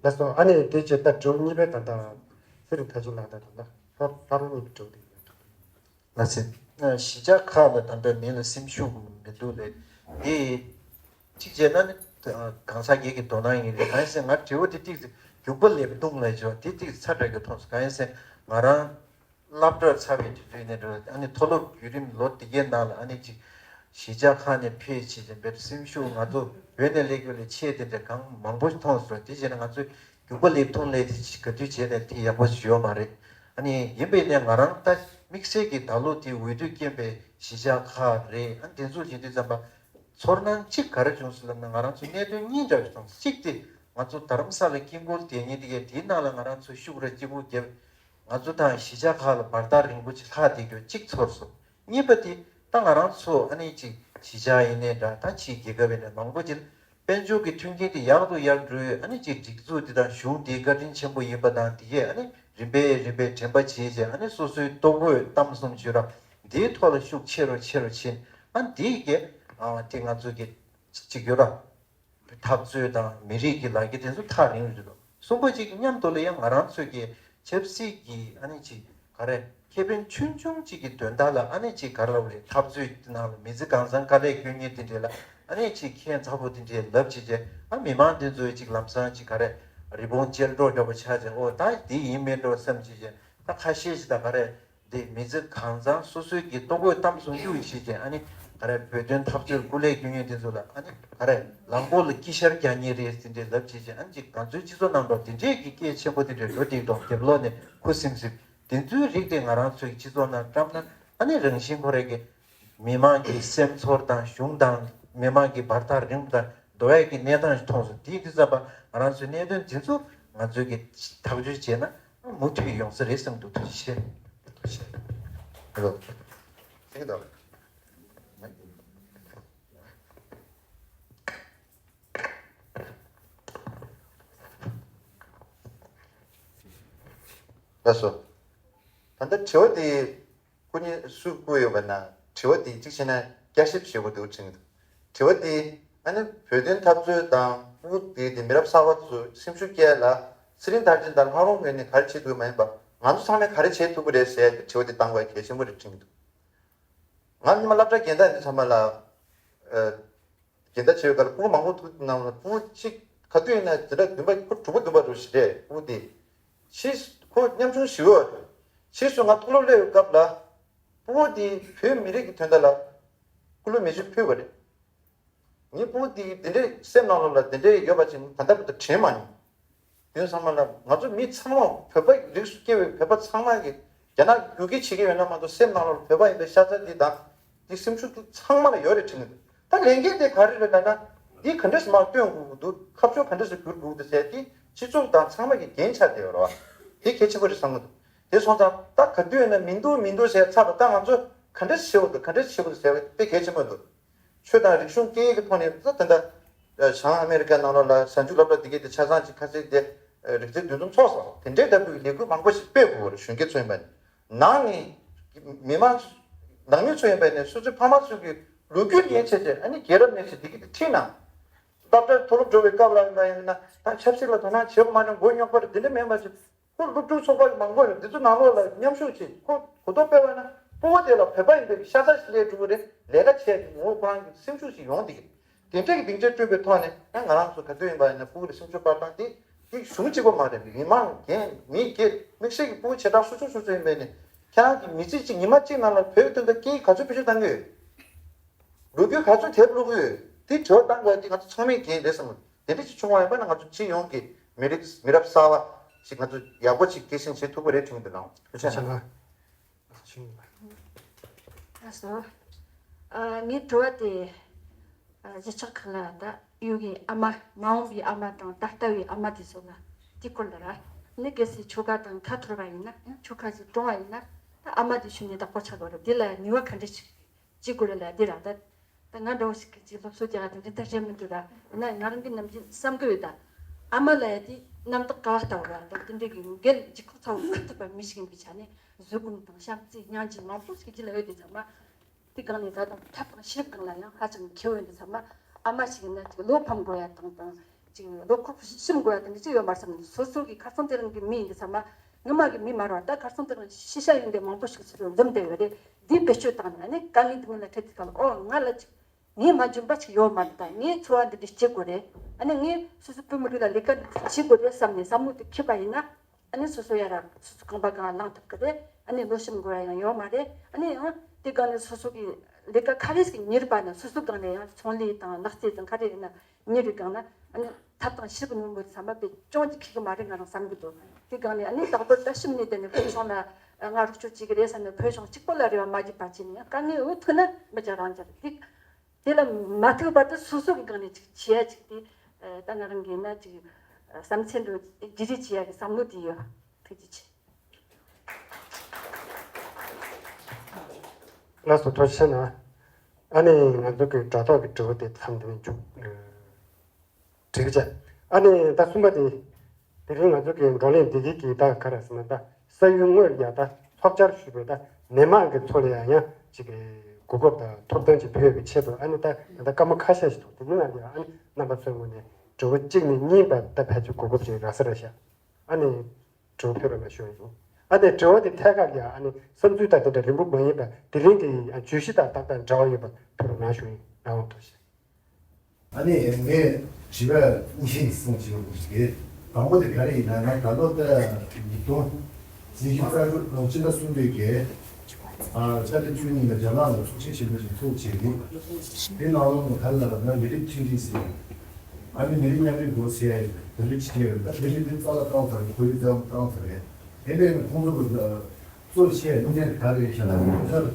ལགས་སོ། ཨ་ནི་དེ་བྱས་ད་དྲི་བ་གཉིས་པའི་ད་ལྟ་ཚེ་རིང་ཐར་རྒྱུག་ལགས་ད་ད་ལྟ་ལྷ་ལྷ་རོང་གཉིས་པའི་དྲི་བ་དེ་ཡིན། ལགས་སེ། གཞིས་ཆགས་ཁག་ལ་ད་ལྟ་མི་ལ་སེམས་ཤུགས་མི་འདུག་ལས། དེ་གཅིག་བྱས་ན་ནི་གང་ཟག་སྒེར་གྱི་དོ་སྣང་ཡིན་རེད། གང་ཡིན་ཟེར་ང་དྲི་བ་དེ་ཏིག་ཙམ་རྒྱུག་པ་ལེབ་རྡུང་ལས་བྱོས་དེ་ཏིག་ཙམ་ཚ་དྲག་གི་མཐོང་སོང་། གང་ཡིན་ཟེར་ང་རང་སློབ་གྲྭར་ཚར་བའི་དུས་ཚོད་ནས་འགྲོ། ཨ་ནི་མཐོ་སློབ་བརྒྱུད་རིམ་ལོ་དེ་གའི་ནང་ལ་ཨ་ནི་ཅིག་གཞིས་ཆགས་ཁག་ནས་ཕེབས་བྱས་ཏེ་བེད་སེམས་ཤུགས་ང་ཚོ་བོད་ནས་སླེབས་རྒྱུ་ལས་ཆེ་དེ་འདྲ་གང་མང་པོ་མཐོང་སོང་། དེ་བྱས་ན་ང་ཚོས་རྒྱུག་པ་ལེབ་རྡུང་ལས་དེ་ག་དུས་བྱས་ནས་དེ་ཡག་པོ་ཞིག་ཡོད་མ་རེད། ཨ་ནི་ཡིན་པས་ནས་ང་རང་ད་དམིགས་བསལ་གྱི་ད་ལོ་དེ་འོས་བསྡུ་རྐྱེན་པས་གཞིས་ཆགས་ཁག་རེད། ཨ་ནི་དེ་ཚོ་བྱེད་དུས་ཙམ་པ་ཚོར་སྣང་གཅིག་ག་རེ་བྱུང་སོང་ལབ་ན་ང་རང་ཚོ་གནད་དོན་གཉིས་འདྲ་བོ་བྱུང་། གཅིག་དེ་ང་ཚོ་རྡ་རམ་ས་ལ་དཀྱིལ་འཁོར་དེ་ཉིད་དེ་གའི་དེའི་ནང་ལ་ང་རང་ཚོ་ཤུགས་ར་སྐྱིད་པོ་བརྒྱབ། ང་ཚོ་དང་གཞིས་ཆགས་ཁག་ལ་བར་ཐག་རིང་པོ་ཅིག་ལྷག་བསྡད་རྒྱུ་གཅིག་ཚོར་སོང་། གཉིས་པ་དེ་ད་ང་རང་ཚོ་ཨ་ནི་ཅིག་གཞིས་ཆགས་ཡིན་ནའི་འདྲ་ད་ཕྱིའི་རྒྱལ་ཁབ་ཡིན་ནའི་མང་པོ་ཅིག་དཔལ་འབྱོར་གྱི་མཐུན་རྐྱེན་དེ་ཡག་ཏུ་ཡར་འགྲོ་ཡོད། ཨ་ནི་ཅིག་སྒྲིག་འཛུགས་འདི་དང་གཞུང་འདི་བཀའ་དྲིན་ཆེན་པོ་ཡིན་པ་དང་དེ་གས་ཨ་ནི་རིམ་པས་རིམ་པས་དྲན་པ་བྱས་བྱས་ཨ་ནི་སོ་སོའི་ལྟོ་གོས་གཏམ་གསུམ་བརྗོད་ར་འདིའི་ཐོག་ལ་ཤུགས་ཆེ་རུ་ཆེ་རུ་ཕྱིན། ཨ་འདིའི་གས་ཨ་དེ་ང་ཚོ་གི་ཅིག་ཡོད་ར། འཐབ་རྩོད་དང་མི་རིགས་ཀྱི་ལག་འཁྱེར་དེ་ཚོ་ཐག་རིང་རུ་འགྲོ། གསུམ་པ་གཅིག་མཉམ་དུ་ལ་ཡང་ང་རང་ཚོས་ཀྱི་ཆབ་སྲིད་ཀྱི་ཨ་ནི་ཅིག་ག་རེ་ཁེ་ཕན་ཆུང་ཆུང་གཅིག་གི་དོན་དག་ལ་ཨ་ནི་ཅིག་ག་རེ་ལབ་རེད། འཐབ་རྩོད་ནང་ལ་མི་ཚེ་གང་ཚང་དཀའ་ལས་སྐྱོན་ཉེན་དེ་འདྲས་ལ་ཨ་ནི་ཅིག་ཁྱད་མཚར་པོ་དེ་འདྲས་ལབ་བྱས་བྱས་ཨ་མི་མང་དེ་ཚོའི་ཅིག་ལམ་སང་ཅིག་ག་རེ་རི་བོང་ཅལ་འགྲོ་འདྲ་པོ་ཆགས་བྱས་ཨོ་ད་དེ་ཡིན་མིན་འགྲོ་བསམ་བྱས་བྱས་ད་ཁ་ཤས་ཤིག་ད་ག་རེ། འདི་མི་ཚེ་གང་ཚང་སོ་སོའི་གི་ལྟོ་གོས་གཏམ་གསུམ་གཡུག་བྱེད་ཅིང་ཨ་ནི་ག་རེ་བོད་དོན་འཐབ་རྩོད་སྐུ་ལས་སྐྱོན་ཡོན་དེ་ཚོ་ལ་ཨ་ནི་ག་རེ་ལམ་གོ་ལ་དཀྱིལ་ཤར་རྒྱག་ཉེན་རེད་ཟེར་འདྲའི་ལབ་བྱེད་ཅིང་ཨ་ནི་ཅིག་ང་ཚོའི་སྤྱི་ཚོགས་ནང་ལོགས་དེ་འདྲས་ཀྱི་སྐད་ཆེན་པོ་དེ་འདྲས་འགྲོ་དེ་དང་རྒྱབ་ལོགས་ནས་ཁུ་སིམ་སིམ་དེ་ཚོའི་རིགས་དེ་ང་རང་ཚོའི་སྤྱི་ཚོགས་ནང་བཀྲམ་ན་ཨ་ནི་རང་བཞིན་ཁོ་རང་གི་མི་མང་གི་སེམས་ཚོར་དང་གཞུང་དང་མི་མང་གི་བར་ཐག་རིང་པོ་དང་འགྲོ་ཡ་གི་གནས་སྟངས་ཤིག་མཐོང་སོང་། དེའི་དུས་ཙམ་པ་ང་རང་ཚོའི་གནད་དོན་དེ་ཚོ་ང་ཚོའི་གི་ཐག་གཅོད་བྱས་ན་མུ་མཐུད་ཡོང་ས་རེད་བསམ་འདུག་ཐུགས་རྗེ་ཆེ། ཐུགས་རྗེ་ཆེ། ཨ་ལོ། ཐེངས་དང་། ལགས་སོ། ད་ལྟ་དྲི་བ་དེ་སྐུ་ཉིད་སུས་བསྐུར་ཡོད་པ་ན་དྲི་བ་དེ་གཅིག་བྱས་ན་བསྐྱར་ཞིབ་བྱེད་དགོས་འདུག་དྲན་གྱི་འདུག་དྲི་བ་དེ་ཨ་ནི་བོད་དོན་འཐབ་རྩོད་དང་ཕྲུ་གུ་དེ་དེ་མི་རབས་གསར་པ་ཚོ་སེམས་ཤུགས་སྐྱེད་ལ་ཚེ་རིང་དར་ཅན་དང་ལྷ་རོང་ངོས་ནས་ག་རེ་བྱེད་ཐུབ་ཀྱི་མ་ཡིན་པ་ང་ཚོ་ཚང་མས་ག་རེ་བྱེད་ཐུབ་ཀྱི་རེད་ཟེར་ཡ་དེ་དྲི་བ་དེ་བཏང་དགོས་ཡ་གལ་ཆེན་པོ་རེད་དྲན་གྱི་འདུག་ང་སྔོན་མ་སློབ་གྲྭ་རྒན་བདག་ཡིན་དུས་ཚང་མ་ལ་ཨ། སྦྱིན་བདག་བྱེད་པའི་སྐབས་ལ་ཕྲུ་གུ་མང་པོ་ཐུག་ནང་ལ་ཕྲུ་གུ་གཅིག་ག་དུས་ཡིན་ན་འཛིན་གྲྭ་བདུན་པ་ཁོ་དྲུག་པ་བདུན་པ་རུ་ཞིག་རེད། ཕྲུ་གུ་དེ་ཕྱིས་ཁོ་ཉམ་ཆུང་ཞི་བའི་བར་དུ་ཕྱིས་སུ་ང་མཐོ་སློབ་སླེབས་པའི་སྐབས་ལ་ཕྲུ་གུ་དེ་བོད་མི་རིགས་ཀྱི་དོན་དག་ལ་སྐུ་ལུས་མེ་མཆོད་ཕུལ་བ་རེད། ངའི་ཕྲུ་གུ་དེ་དེ་འདྲའི་སེམས་ནང་ལོགས་ལ་དེ་འདྲའི་ཡོད་པ་ཅིག་ད་ལྟ་བར་དུ་དྲན་མ་མྱོང་། དེ་ཚང་མ་ལ་ང་ཚོ་མི་ཚང་མ་བོད་པ་རིགས་སུ་སྐྱེ་བའི་བོད་པ་ཚང་མ་གིས་རྒྱ་ནག་རྒྱུག་ཁྱི་བྱེད་ཀྱི་ཡོད་ན་མ་གཏོགས་སེམས་ནང་ལོགས་ལ་བོད་པ་ཡིན་པའི་ཤ་ཚ་འདི་དང་འདི་སེམས་ཤུགས་འདི་ཚང་མ་ལ་ཡོད་རེད་དྲན་གྱི་འདུག་ད་ལས་འགན་དེ་ག་རེ་རེད་ལབ་ན་འདི་ག་འདྲ་ཞིག་མར་སྟོན་དགོས་ཀྱི་འདུག་ཁ་ཕྱོགས་ག་འདྲ་ཞིག་བསྒྱུར་དགོས་ཀྱི་འདུག་ཟེར་འདི་སྤྱི་ཚོགས་དང་ཚང་མ་གི་འགན་ཆགས་བསྡད་ཡོད་རེད་བ། དེ་གལ་ཆེན་པོ་རེད་བསམ་གྱི་འདུག་དེ་སོང་ཙང་ད་ག་དུས་ཡིན་ན་མི་འདུག་མི་འདུག་ཟེར་ཚར་བ་ད་ང་ཚོ་ག་འདྲ་ཞིག་བྱེད་དགོས་འདུག་ག་འདྲ་ཞིག་བྱེད་དགོས་འདུག་ཟེར་བ་དཔེ་གལ་ཆེན་པོ་འདུག་ཆོས་དང་རིག་གཞུང་སྐད་ཡིག་གི་ཐོག་ནས་ད་དེ་འདྲ་བྱང་ཨ་མེ་རི་ཀའི་ནང་ལོགས་ལ་གཞུང་ལུགས་སློབ་གྲྭ་འདི་གའི་དེ་ཆ་ཚང་ཅིག་ཁ་སང་དེ་རིག་རྩལ་འདུ་འཛོམས་ཚོགས་སོང་། དེ་འདྲའི་ལྟ་བུའི་ལས་འགུལ་མང་པོ་ཞིག་སྤེལ་དགོས་པ་རེད། གཞོན་སྐྱེས་ཚོ་ཡིན་པ་ནས་ནང་ནས་མི་མང་ནང་མི་ཚོ་ཡིན་པ་ནས་སོ་སོའི་ཕ་མ་ཚོ་གི་ལོ་རྒྱུས་ལེན་བྱས་ཏེ་ཨ་ནི་རྒྱལ་རབས་ནས་ཞིག་འདི་གའི་དེ་ཁྲིད་ན་སློབ་གྲྭར་མཐོ་སློབ་འགྲོ་བའི་སྐབས་ལ་ཡིན་པ་ཡིན་ན་ད་ཆབ་སྲིད་ལ་དོ་སྣང་བྱེད་དགོས་མ་རེད། མགོ་རྙོག་པ་རེད། འདི་འདྲ་མེད་པ་ཞིག་ཁོ་སློབ་ཕྲུག་ཚོགས་པ་མང་པོ་ཡོད། འདི་ཚོ་ནང་ལོགས་ལ་མཉམ་ཞུགས་བྱེད། ཁོ་གོ་རྟོགས་སྤེལ་བ་ན་ཕྲུ་གུ་དེ་ལ་བོད་པ་ཡིན་པའི་ཤ་ཚ་ཞིག་སླེབས་འགྲོ་གི་རེད། ལས་ཀ་བྱས་ངོ་བོ་ཁོ་རང་གི་སེམས་ཤུགས་ཤིག་ཡོང་བསྡད་ཀྱི་རེད། དེ་འདྲ་གི་སྡིངས་ཆ་བསྐྲུན་པའི་ཐོག་ནས་ཡང་ང་རང་ཚོ་ག་དུས་ཡིན་པ་ཡིན་ན་ཕྲུ་གུ་ལ་སེམས་ཤུགས་སྤར་སྟངས་དེ་ གཞུང་གཅིག་པ་མ་རེད། མི་མང་རྒན་མི་སྒེར་དམིགས་བསལ་གྱི་ཕྲུ་གུ་བྱེ་བྲག་སོ་སོ་སོ་སོ་ཡིན་པས་ནི། ཁྱེད་རང་གི་མི་ཚེ་གཅིག་ཉི་མ་གཅིག་ནང་ལ་བོད་དོན་དུ་སྐད་ཡིག་ག་ཚོད་བེད་སྤྱོད་བཏང་གི་ཡོད། ལོ་རྒྱུས་ག་ཚོད་དེབ་ཀློག་གི་ཡོད། དེ་དྲི་བ་བཏང་དགོས་དེ་ང་ཚོ་ཚང་མས་འགན་རེད་བསམ། དེ་འདྲ་ཞིག་བྱུང་བ་ཡིན་པ་ན་ང་ཚོ་སྤྱི་ཡོངས་ཀྱི་མི་རིགས་མི་རབས་གསར་བ་ཞིག་ང་ཚོ་ཡག་པོ་ཞིག་སྐྱེད་སྲིང་བྱེད་ཐུབ་ཀྱི་རེད་དྲན་གྱི་འདུག་ལགས། ཐུགས་རྗེ་ཆེ་ལགས། ལགས་སོ། ཨ། ངའི་དྲི་བ་དེ། ཨ། གཞིས་ཆགས་ཁག་ལ་ད་ཡོད་ཀྱི་ཨ་མ། མ་འོངས་པའི་ཨ་མ་དང་ད་ལྟ་བའི་ཨ་མ་དེ་ཚོ་ལ་དེའི་སྐོར་ལ་ར། ནི་གལ་སྲིད་ཁྱོ་ག་དང་ཁ་འཐོར་བ་ཡིན་ན། ཁྱོ་ག་ཞིག་གྲོངས་པ་ཡིན་ན། ད་ཨ་མ་དེ་ཤུལ་ནས་བདག་པོ་ཆགས་དགོས་རེད། དེ་ལ་ནུས་པ་ག་འདྲ་ཞིག་བྱེད་དགོས་རེད་ལ། དེ་ར་ད། ད་ང་འདྲ་བོ་ཞིག་གིས་ཅིག་སློབ་གསོ་རྒྱག་ཡ་དེ་འདྲ་ད་བྱེད་མི་འདུག་ར། ཡིན་ན་ང་རང་གི་ནམ་རྒྱུན་བསམ་གི་ཡོད་ད། ཨ་མ་ལབ་ཡ་དེ་རྣམ་དག་ག་བ་ལྟ་བུ་ར། ད་དེ་འདྲའི་གི་འགན་ལྗིད་ཁོག་ཚ་བོ་འཁུར་ཐུབ་པ་མི་ཞིག་ཡིན་པའི་ཆ་ནས། བཟོད་སྒོམ་དང་བྱམས་བརྩེ་སྙིང་རྗེ་མང་པོ་ཞིག་ཅིག་ལ་ཡོད་དེ་ཚང་མ། དེ་སྒང་ནས་ད་དུང་ཐབས་དང་ཤེས་རབ་སྒང་ལ་ཡང་ཧ་ཅང་མཁས་པོ་ཡིན་དུས་ཙམ་པ། ཨ་མ་ཞིག་ཡིན་ན་ཅིག་བློ་ཕམ་དགོས་ཡ་དང་དང་། ཅིག་བློ་ཁོག་ཞིམ་དགོས་ཡ་དེ་འདྲ་ཅིག་ཡོད་མ་རེད་བསམ་ནས། སོ་སོ་གི་ཁ་སང་དེ་རིང་གི་མི་ཡིན་དུས་ཙམ་པ། སྔོན་མ་གི་མི་མ་རེད་པ། ད་ཁ་སང་དེ་རིང་ཤེས་བྱ་ཡོན་ཏན་མང་པོ་ཞིག་སོ་སོར་འཛོམས་བསྡད་ཡོད་རེད། འདི་བེད་སྤྱོད་བཏང་ནས་ཨ་ནི་དཀའ་ངལ་དེ་ངོས་ལ་འཕྲད་དུས་སྐབས་ལ། ཨོ་ང་ལ་ཅིག་ངའི་མ་འཇོན་པ་ཅིག་ཡོད་མ་རེད། ད་ངས་འཚོ་བ་འདི་འདྲ་སྐྱེལ་དགོས་རེད། ཨ་ནི་ངས་སོ་སོ་བོད་མི་རིགས་ལ་ལས་ཀ་འདི་བྱེད་དགོས་རེད་བསམ་ནས་བསམ་བློ་དེ་འཁྱེར་པ་ཡིན་ན། ཨ་ནི་སོ་སོ་ཡ་ར་སོ་སོ་རྐང་པ་སྒང་ལངས་ཐུབ་ཀྱི་རེད། ཨ་ནི་བློ་ཞུམ་དགོས་ཡ་ཡང་ཡོད་མ་རེད། ཨ་ནི་ཡང་དེ་སྒང་ནས་སོ་སོ་གི་ལས་ཀ་ག་རེ་ཞིག་གཉེར་པ་ན་སོ་སོ་སྒང་ནས་ཡང་ཚོང་ལས་དང་ལག་རྩལ་དང་ག་རེ་ཡིན་ན་གཉེར་བའི་སྒང་ན། ཨ་ནི་ཐབས་དང་ཤེས་རབ་སྙོམས་པོ་ཚང་མ་དཔེ་ཅུང་ཅིག་ཁེགས་ཀྱི་མ་རེད་ང་རང་བསམ་གྱི་འདུག་དེ་སྒང་ནས་ཨ་ནི་རྟག་པར་ད་ཤུལ་ནས་དེ་ནས་བོད་གཞུང་ལ་ང་རོགས་སྐྱོར་བྱེད་ཀྱི་རེད་བསམ་ནས་བོད་གཞུང་གཅིག་པོ་ལ་རེ་བ་མ་བརྒྱབ་པ་བྱས་ནས། ཡང་དཀའ་ངལ་འོ་ཐུག་ན་མི་བྱ་རང་བྱ་རེད། དེ་དེ་ལ་མ་ཐུག་བར་དུ་སོ་སོ་གི་སྒང་ནས་ཅིག་བྱེད་ཡ་ཅིག་དེ། ཨ། ད་ང་རང་གིས་ན་ཅིག་བསམ་ཚུལ་འདྲ་བོ་བརྗེ་རེས་བྱེད་ཡ་གི་བསམ་བློ་དེ་ཡོད། ཐུགས་རྗེ་ཆེ། ལགས་སོ། ཐུགས་རྗེ་གནང་། ཨ་ནི་ང་ཚོ་གི་དྲ་ཐོག་གི་དྲི་བ་དེ་མཚམས་འདི་ནས་མཇུག་སྒྲིལ་བྱ། ཨ་ནི་ད་གསུམ་པ་དེ། དེ་རིང་ང་ཚོ་གི་བགྲོ་གླེང་འདི་གའི་གི་ད་ག་རེ་ཟེར་ན། ད་ས་ཡུལ་དངོས་ལ་ཡ་ད་ཚོགས་བཅར་ཞུས་པའི་ད་མི་མང་གི་ཚོ་ལ་ཡ་ཡང་ཅིག་གི་གོ་སྐབས་དང་ཐོབ་ཐང་ཅིག་ཕུལ་བའི་ཆེད་དུ། ཨ་ནི་ད་ད་སྐར་མ་ཁ་ཤས་ཤིག་འདུག་དེ་ནང་ལ་ཡ་ཨ་ནི་རྣམ་པ་ཚོའི་ངོས་ནས་དྲི་བ་གཅིག་ནས་གཉིས་བར་ད་ཕལ་ཆེར་གོ་སྐབས་ཅིག་རག་ས་རེད་ཤག་ཨ་ནི་དྲི་བ་ཕུལ་རོགས་གནང་ཞུ་ཡ་ཡིན། ཨ་ནི་དྲི་བ་དེ་ཐད་ཀར་ཡ་ཨ་ནི་བསམ་ཚུལ་དང་དེ་འདྲ་རིང་པོ་མ་ཡིན་པར་དེ་རིང་གི་བརྗོད་གཞི་དང་ཏག་ཏག་འབྲེལ་བ་ཡོད་པ་ཕུལ་རོགས་གནང་ཞུ་ཡིན། རང་དབང་ཐོག་ཞུ། ཨ་ནི་ངས་དྲི་བ་གཉིས་གསུམ་ཞིག་ཡོད་གི། དང་པོ་དེ་ག་རེ་ཡིན་ན། ང་ད་ལོ་ད་ཉིས་སྟོང་། ཉི་ཤུ་རྩ་དྲུག་ལོ་སྤྱི་ཟླ་གསུམ་པའི་གི། ཨ། ཕྱི་ཟླ་བཅུ་གཉིས་ལ་རྒྱ་ནག་ལ་ཚོགས་ཆེན་ཆེན་པོ་ཞིག་ཚོགས་བྱས་ནས། དེ་ནང་ལོགས་ནས་ག་རེ་ལབ་ན་མི་རིགས་མཐུན་སྒྲིལ་ཟེར། ཨ་ནི་མི་རིགས་མཉམ་འབྲེལ་དགོས་ཟེར་ཡ་ཡིན། དེ་འདྲ་ཅིག་བྱས་ཡོད། ད་དེ་འདྲ་དེ་རྩ་བ་བཏང་ཚར་རེད། ཁོར་ཡུག་རྩ་བ་བཏང་ཚར་རེད། དེ་འདྲ་ཡིན་ན་ཁོང་ཚོ་གི་གཙོ་ཆེ་གནད་དོན་ག་རེ་རེད་ཤག་ལབ་ན།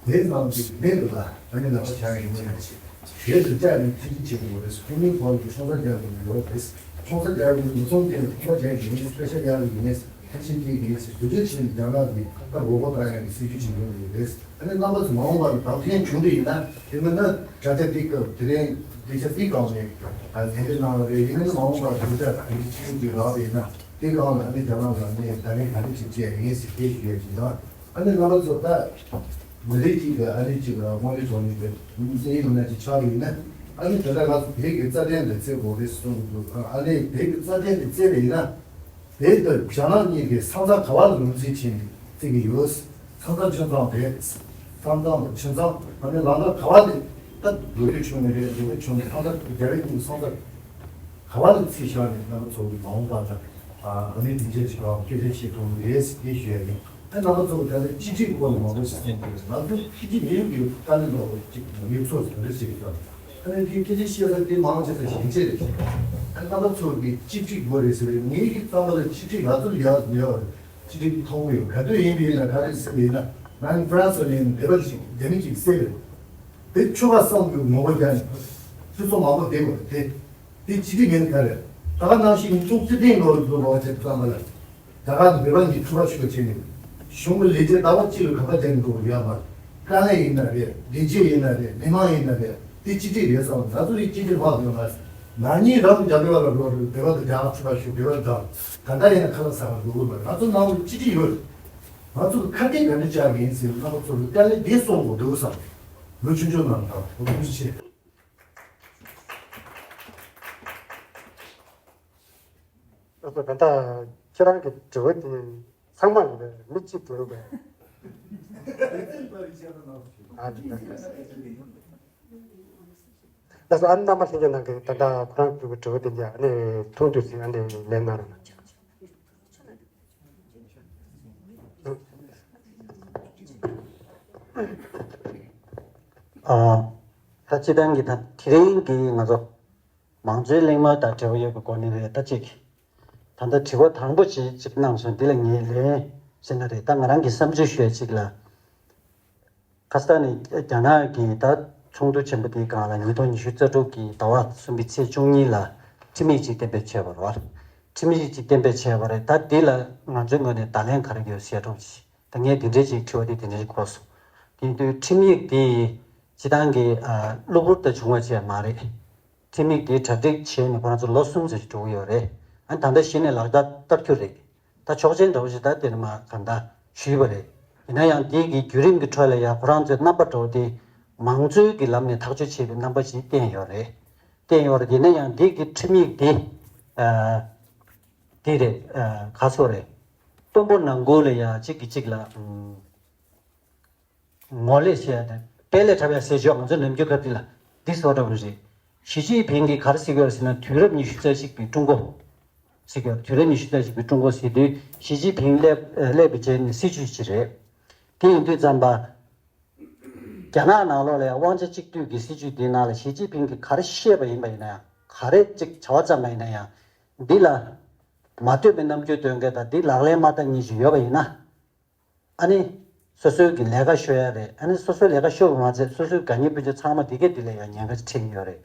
དེ་ནང་གི་མེད་འདུག་ལ། ཨ་ནི་ལག་པ་བྱ་ཡི་མི་ཡོད་ཅིག་དེ་ཚོ་བཅར་ནས་ཐུགས་རྗེ་ཆེ་དགོས་རེད། ཁོ་མིན་ཁོང་གི་ཆུང་ས་རྒྱག་དགོས་ཡོད་རེད། ཆུང་ས་རྒྱག་དགོས་མི་ཚོང་དེ་ཁོ་རྒྱག་གི་མི་སྤེ་ཤ་རྒྱག་གི་མི། ཕན་ཆད་ཀྱི་ཡིན། བསྒྱུར་བཅོས་བྱས་ནས་རྒྱ་ནག་གི་ད་མགོ་སྐོར་བཏང་ཡག་གི་སྲིད་ཇུས་བྱེད་ཀྱི་ཡོད་རེད། ཨ་ནི་རྣམ་པ་ཚོ་མ་འོངས་པར་བདག་འཛིན་བྱུང་འདྲ་ཡིན་ན། དེ་མིན་ན་དྲ་རྒྱ་འདི་སྐབས་དེ་རིང་འདི་ཆ་འདི་སྒང་ནས་ལས་འགུལ་གནང་བ་རེད། ཡིན་ན་མ་འོངས་པར་དེ་འདྲ་ག་འདྲ་བྱེད་ཀྱི་ཡོད་རེད་ན། དེ་སྒང་ལ་ཨ་ནི་རྒྱ་ནག་ལ་ནས་ད་རིང་ག་འདྲ་བྱེད་ཀྱི་ཡིན་ཟེར་སྐད་ཞུ་ཡ་ཅིག་དང་། ཨ་ནི་རྣམ་པ་ཚོ་ད་མི་རིགས་གཅིག་གི་ཨ་ནི་གཅིག་ལ་དབང་ལས་ཐོག་ནས་དེ་ཡིན་ན་ཅིག་ཆགས་ཡིན་ན། ཨ་ནི་དེ་འདྲ་ང་ཚོ་བོད་ཀྱི་རྩ་དོན་དེ་བརྩི་དགོས་རེད་གསུངས་འདུག་ཨ་ནི་བོད་ཀྱི་རྩ་དོན་དེ་བརྩི་བ་ཡིན་ན། བོད་དང་རྒྱ་ནག་གཉིས་ཀྱི་ས་མཚམས་ག་བ་ལ་ངོས་འཛིན་བྱས་ནས་བརྩི་གི་ཡོད། ས་མཚམས་ཆུ་མཚམས་རེད། ས་མཚམས་དང་ཆུ་མཚམས། ཨ་ནི་ལམ་ཁ་ག་བ་ནས་ད་ལོ་རྒྱུས་བྱུང་ནས་རེད། ལོ་རྒྱུས་བྱུང་ནས་ས་མཚམས་རྒྱ་བོད་གཉིས་ཀྱི་ས་མཚམས་ག་བ་ལ་བརྩིས་བཞག་ནས་རྣམ་པ་ཚོ་གི་མ་འོངས་པ་ལ་ཨ་ནི་དེ་འདྲ་ཞིག་ག་བ་སྐད་ཆ་བཤད་ཐུབ་ཀྱི་རེད་ཟེར་ཞུ་ཡ་ཡིན། ཨ་རྣམ་པ་ཚོ་གི་ད་ལྟ་གཅིག་སྒྲིལ་སྐོར་ལ་མང་པོ་ཞིག་གསུངས་ཐུབ་རེད། ང་ཚོ་གཅིག་སྒྲིལ་མི་ཡོང་གི་དཀའ་ལས་འདུག་ཅིག་ཡུག་ཚོགས་ཟིན་རེ་ཞིག་རེད། ཨ་ནི་དེ་སྐད་ཆ་བཤད་ས་དེ་མང་ཆེ་ས་ཞིང་ཆེ་རེད། ཨ་རྣམ་པ་ཚོ་གི་གཅིག་སྒྲིལ་དགོས་རེད་ཟེར་བའི་ངའི་གི་བསམ་པ་ལ་གཅིག་སྒྲིལ་ང་ཚོར་ཡག་ཡོད་རེད། གཅིག་སྒྲིལ་མཐོང་གི་ཡོད། ག་དུས་ཡིན་པ་ཡིན་ན་ག་རེ་ཟེར་བ་ཡིན་ན། ང་ནི་ཧྥ་རན་སི་ནས་སྡེ་པ་ཞིག་སྡེ་མི་གཅིག་བསད་རེད། དེ་ཆོལ་ཁ་གསུམ་གྱི་ངོ་རྒོལ་རྒྱག་ནས་ཁྲི་ཚོ་མང་པོ་བསྡད་དགོས་རེད། དེ་དེ་གཅིག་སྒྲིལ་མིན་ག་རེད། ད་ག་ནང་བཞིན་ཉིས་སྟོང་བཅུ་བདུན་ལོར་འདུག་ལོ་བ་ཆེ་བསམ་པ་ལ། ད་ག་ནི་བོད་པ་གཉིས་ཐུག་པ་ཞུ་བ་བྱས་ནས། གཞུང་གི་ལས་བྱེད་ཟླ་བ་གཅིག་ལ་ག་པར་བསྡད་ནས་འགྲོ་དགོས་ཡོད་མ་རེད། དཀའ་ངལ་ཡིན་ན་རེད། བདེ་སྐྱིད་ཡིན་ན་རེད། མི་མང་ཡིན་ན་རེད། དེ་གཅིག་སྒྲིལ་རེད་བསམ། ང་ཚོ་ཡི་གཅིག་སྒྲིལ་ལྷག་ཡོད་མ་རེད། ན་ནིང་རང་རྒྱ་བོད་ལ་འགྲོ་རེད། བོད་པ་དང་རྒྱ་གར་ཐུག་པ་ཞུ། བོད་པ་དང་ད་ལྟ་ཡིན་ན་ཁ་ལག་ཟ་བར་འགྲོ་དགོས་མ་རེད། ང་ཚོ་ནང་ལ་གཅིག་སྒྲིལ་ཡོད་རེད། ང་ཚོ་གི་ཁ་གཏད་ག་འདྲ་བཅག་གི་ཡིན་ཟེར་རྣམ་པ་ཚོ་ལ་དཀའ་ལས་འདི་སོང་དགོས་འདུག་བསམ། ལོ་ཆུང་ཆུང་རྣམས་དང་བོད་མི་ཆེ། ཨ་ཙི། ད་ལྟ་ཁྱེད་རང་གི་དྲི་བ་དེ་ཚང་མ་ཡིན་པས། མི་གཅིག་དྲི་བ་ཨ་ཙི། ཨ་ནི་རྣམ་པ་ལྷན་རྒྱས་ནང་གི་ད་ལྟ་ཁོ་རང་ཚོའི་དྲི་བ་དེ་འདྲ་ཨ་ནི་ཐུང་དུས་ཚིག་ཨ་ནི་ལན་གནང་རོགས་གནང་། ཨ། ད་སྤྱིར་བཏང་གི་ད་དེ་རིང་གི་ང་ཚོ་མང་གཙོའི་གླེང་མོལ་དང་འབྲེལ་བ་ཡོད་པའི་སྒོ་ནས་རེད། ད་ཅིག་ད་ལྟ་དྲི་བ་དང་པོ་ཅིག་ཅིག་གནང་སོང་། འདི་ལ་ངས་ལན་ཟེར་ན་རེད། ད་ང་རང་གི་བསམ་ཚུལ་ཞུ་ཡ་ཅིག་ལ། ཁ་སང་ནས་རྒྱ་ནག་གིས་ད་ཚོགས་འདུ་ཆེན་པོ་དེའི་སྒང་ལ་ཉིས་སྟོང་ཉི་ཤུ་རྩ་དྲུག་གི་ཟླ་བ་གསུམ་པའི་ཚེས་བཅུ་གཉིས་ལ་ཁྲིམས་ཡིག་ཅིག་གཏན་འབེབས་བྱས་པ་རེད་བ། ཁྲིམས་ཡིག་ཅིག་གཏན་འབེབས་བྱས་པ་རེད། ད་འདི་ལ་ང་ཚོའི་ངོས་ནས་བརྡ་ལན་ག་རེ་ཡོད་ཟེར་འགྲོ་ཅིག་ད་ངས་འདི་འདྲའི་ཅིག་དྲི་བ་དེ་དེ་འདྲའི་ཅིག་གོ་སོང་། དེ་ཡིན་དུས་ཁྲིམས་ཡིག་དེ་སྤྱིར་བཏང་གི་ཨ་གློ་བུར་དུ་བྱུང་བ་ཅིག་མ་རེད། ཁྲིམས་ཡིག་དེ་གྲ་སྒྲིག་བྱས་ནས་ཁོ་རང་ཚོ་ལོ་གསུམ་ཙམ་ཞིག་འགྲོ་གི་ཡོད་རེད། ཨ་ནི་ད་ལྟ་གཞི་ནས་ལག་བསྟར་བསྟར་རྒྱུ་རེད། ད་ཆོག་མཆན་འདྲ་བོ་ཞིག་ད་དེ་ནས་མར་གང་ལྟར་ཞུས་པ་རེད། ཡིན་ན་ཡང་འདི་གི་བརྒྱུད་རིམ་གྱི་ཁྲོད་ལ་ཡང་ཁོ་རང་ཚོའི་རྣམ་པ་འདྲ་བོ་དེ་མང་གཙོའི་གི་ལམ་ནས་ཐག་གཅོད་བྱས་པའི་རྣམ་པ་ཞིག་བསྟན་ཡོད་རེད། བསྟན་ཡོད་རེད། ཡིན་ན་ཡང་འདི་གི་ཁྲིམས་ཡིག་དེ་ཨ་དེ་རེད། ཨ་ག་ཚོད་རེད། དཔོན་པོ་ནང་ཁུལ་ལ་ཡང་གཅིག་གིས་གཅིག་ལ་ཨམ། ངོ་ལས་བྱས་ཏེ་དཔེ་ལས་འཁྲབ་ཡ་ཟེར་ཞོག་ང་ཚོ་ནམ་རྒྱུན་སྐབས་འདི་ལ་འདི་བཟོ་འདྲ་བོ་རེད། ཞི་ཅིན་ཕིང་གིས་ག་རེ་ཟེར་གྱི་ཡོད་རེད་ཟེར་ན། དུས་རབས་ཉི་ཤུ་རྩ་གཅིག་པའི་ཀྲུང་གོ་ཟེར་གྱི་ཡོད་རེད། དུས་རབས་ཉི་ཤུ་རྩ་གཅིག་པའི་ཀྲུང་གོ་ཟེར་དུས་ཞི་ཅིན་ཕིང་སླེབས་སླེབས་པའི་རྗེས་ནས་སྲིད་བྱུས་ཅིག་རེད། དེ་ཡིན་དུས་ཙམ་པ་རྒྱ་ནག་ནང་ལོགས་ལ་ཡང་དབང་ཆ་གཅིག་སྡུད་ཀྱི་སྲིད་བྱུས་འདིའི་ནང་ལ་ཞི་ཅིན་ཕིང་གིས་ག་རེ་བཤད་པ་ཡིན་པ་ཡིན་ན་ཡང་། ག་རེ་ཅིག་བྱ་བ་བརྩམས་པ་ཡིན་ན་ཡང་། འདི་ལ་མ་ལྟོས་པའི་རྣམ་འགྱུར་སྟོན་མཁན་དང་འདི་ལག་ལེན་མ་བསྟར་མཁན་ཞིག་ཡོད་པ་ཡིན་ན། ཨ་ནི་སོ་སོའི་གི་ལས་ཀ་ཤོར་ཡ་རེད། ཨ་ནི་སོ་སོའི་ལས་ཀ་ཤོར་བ་མ་ཚད་སོ་སོའི་དགའ་ཉེ་སྤུན་མཆེད་ཚང་མ་འདི་གས་འདི་ལ་ཡང་ཉེན་ཁ་འཕྲད་ཀྱི་ཡོད་རེད།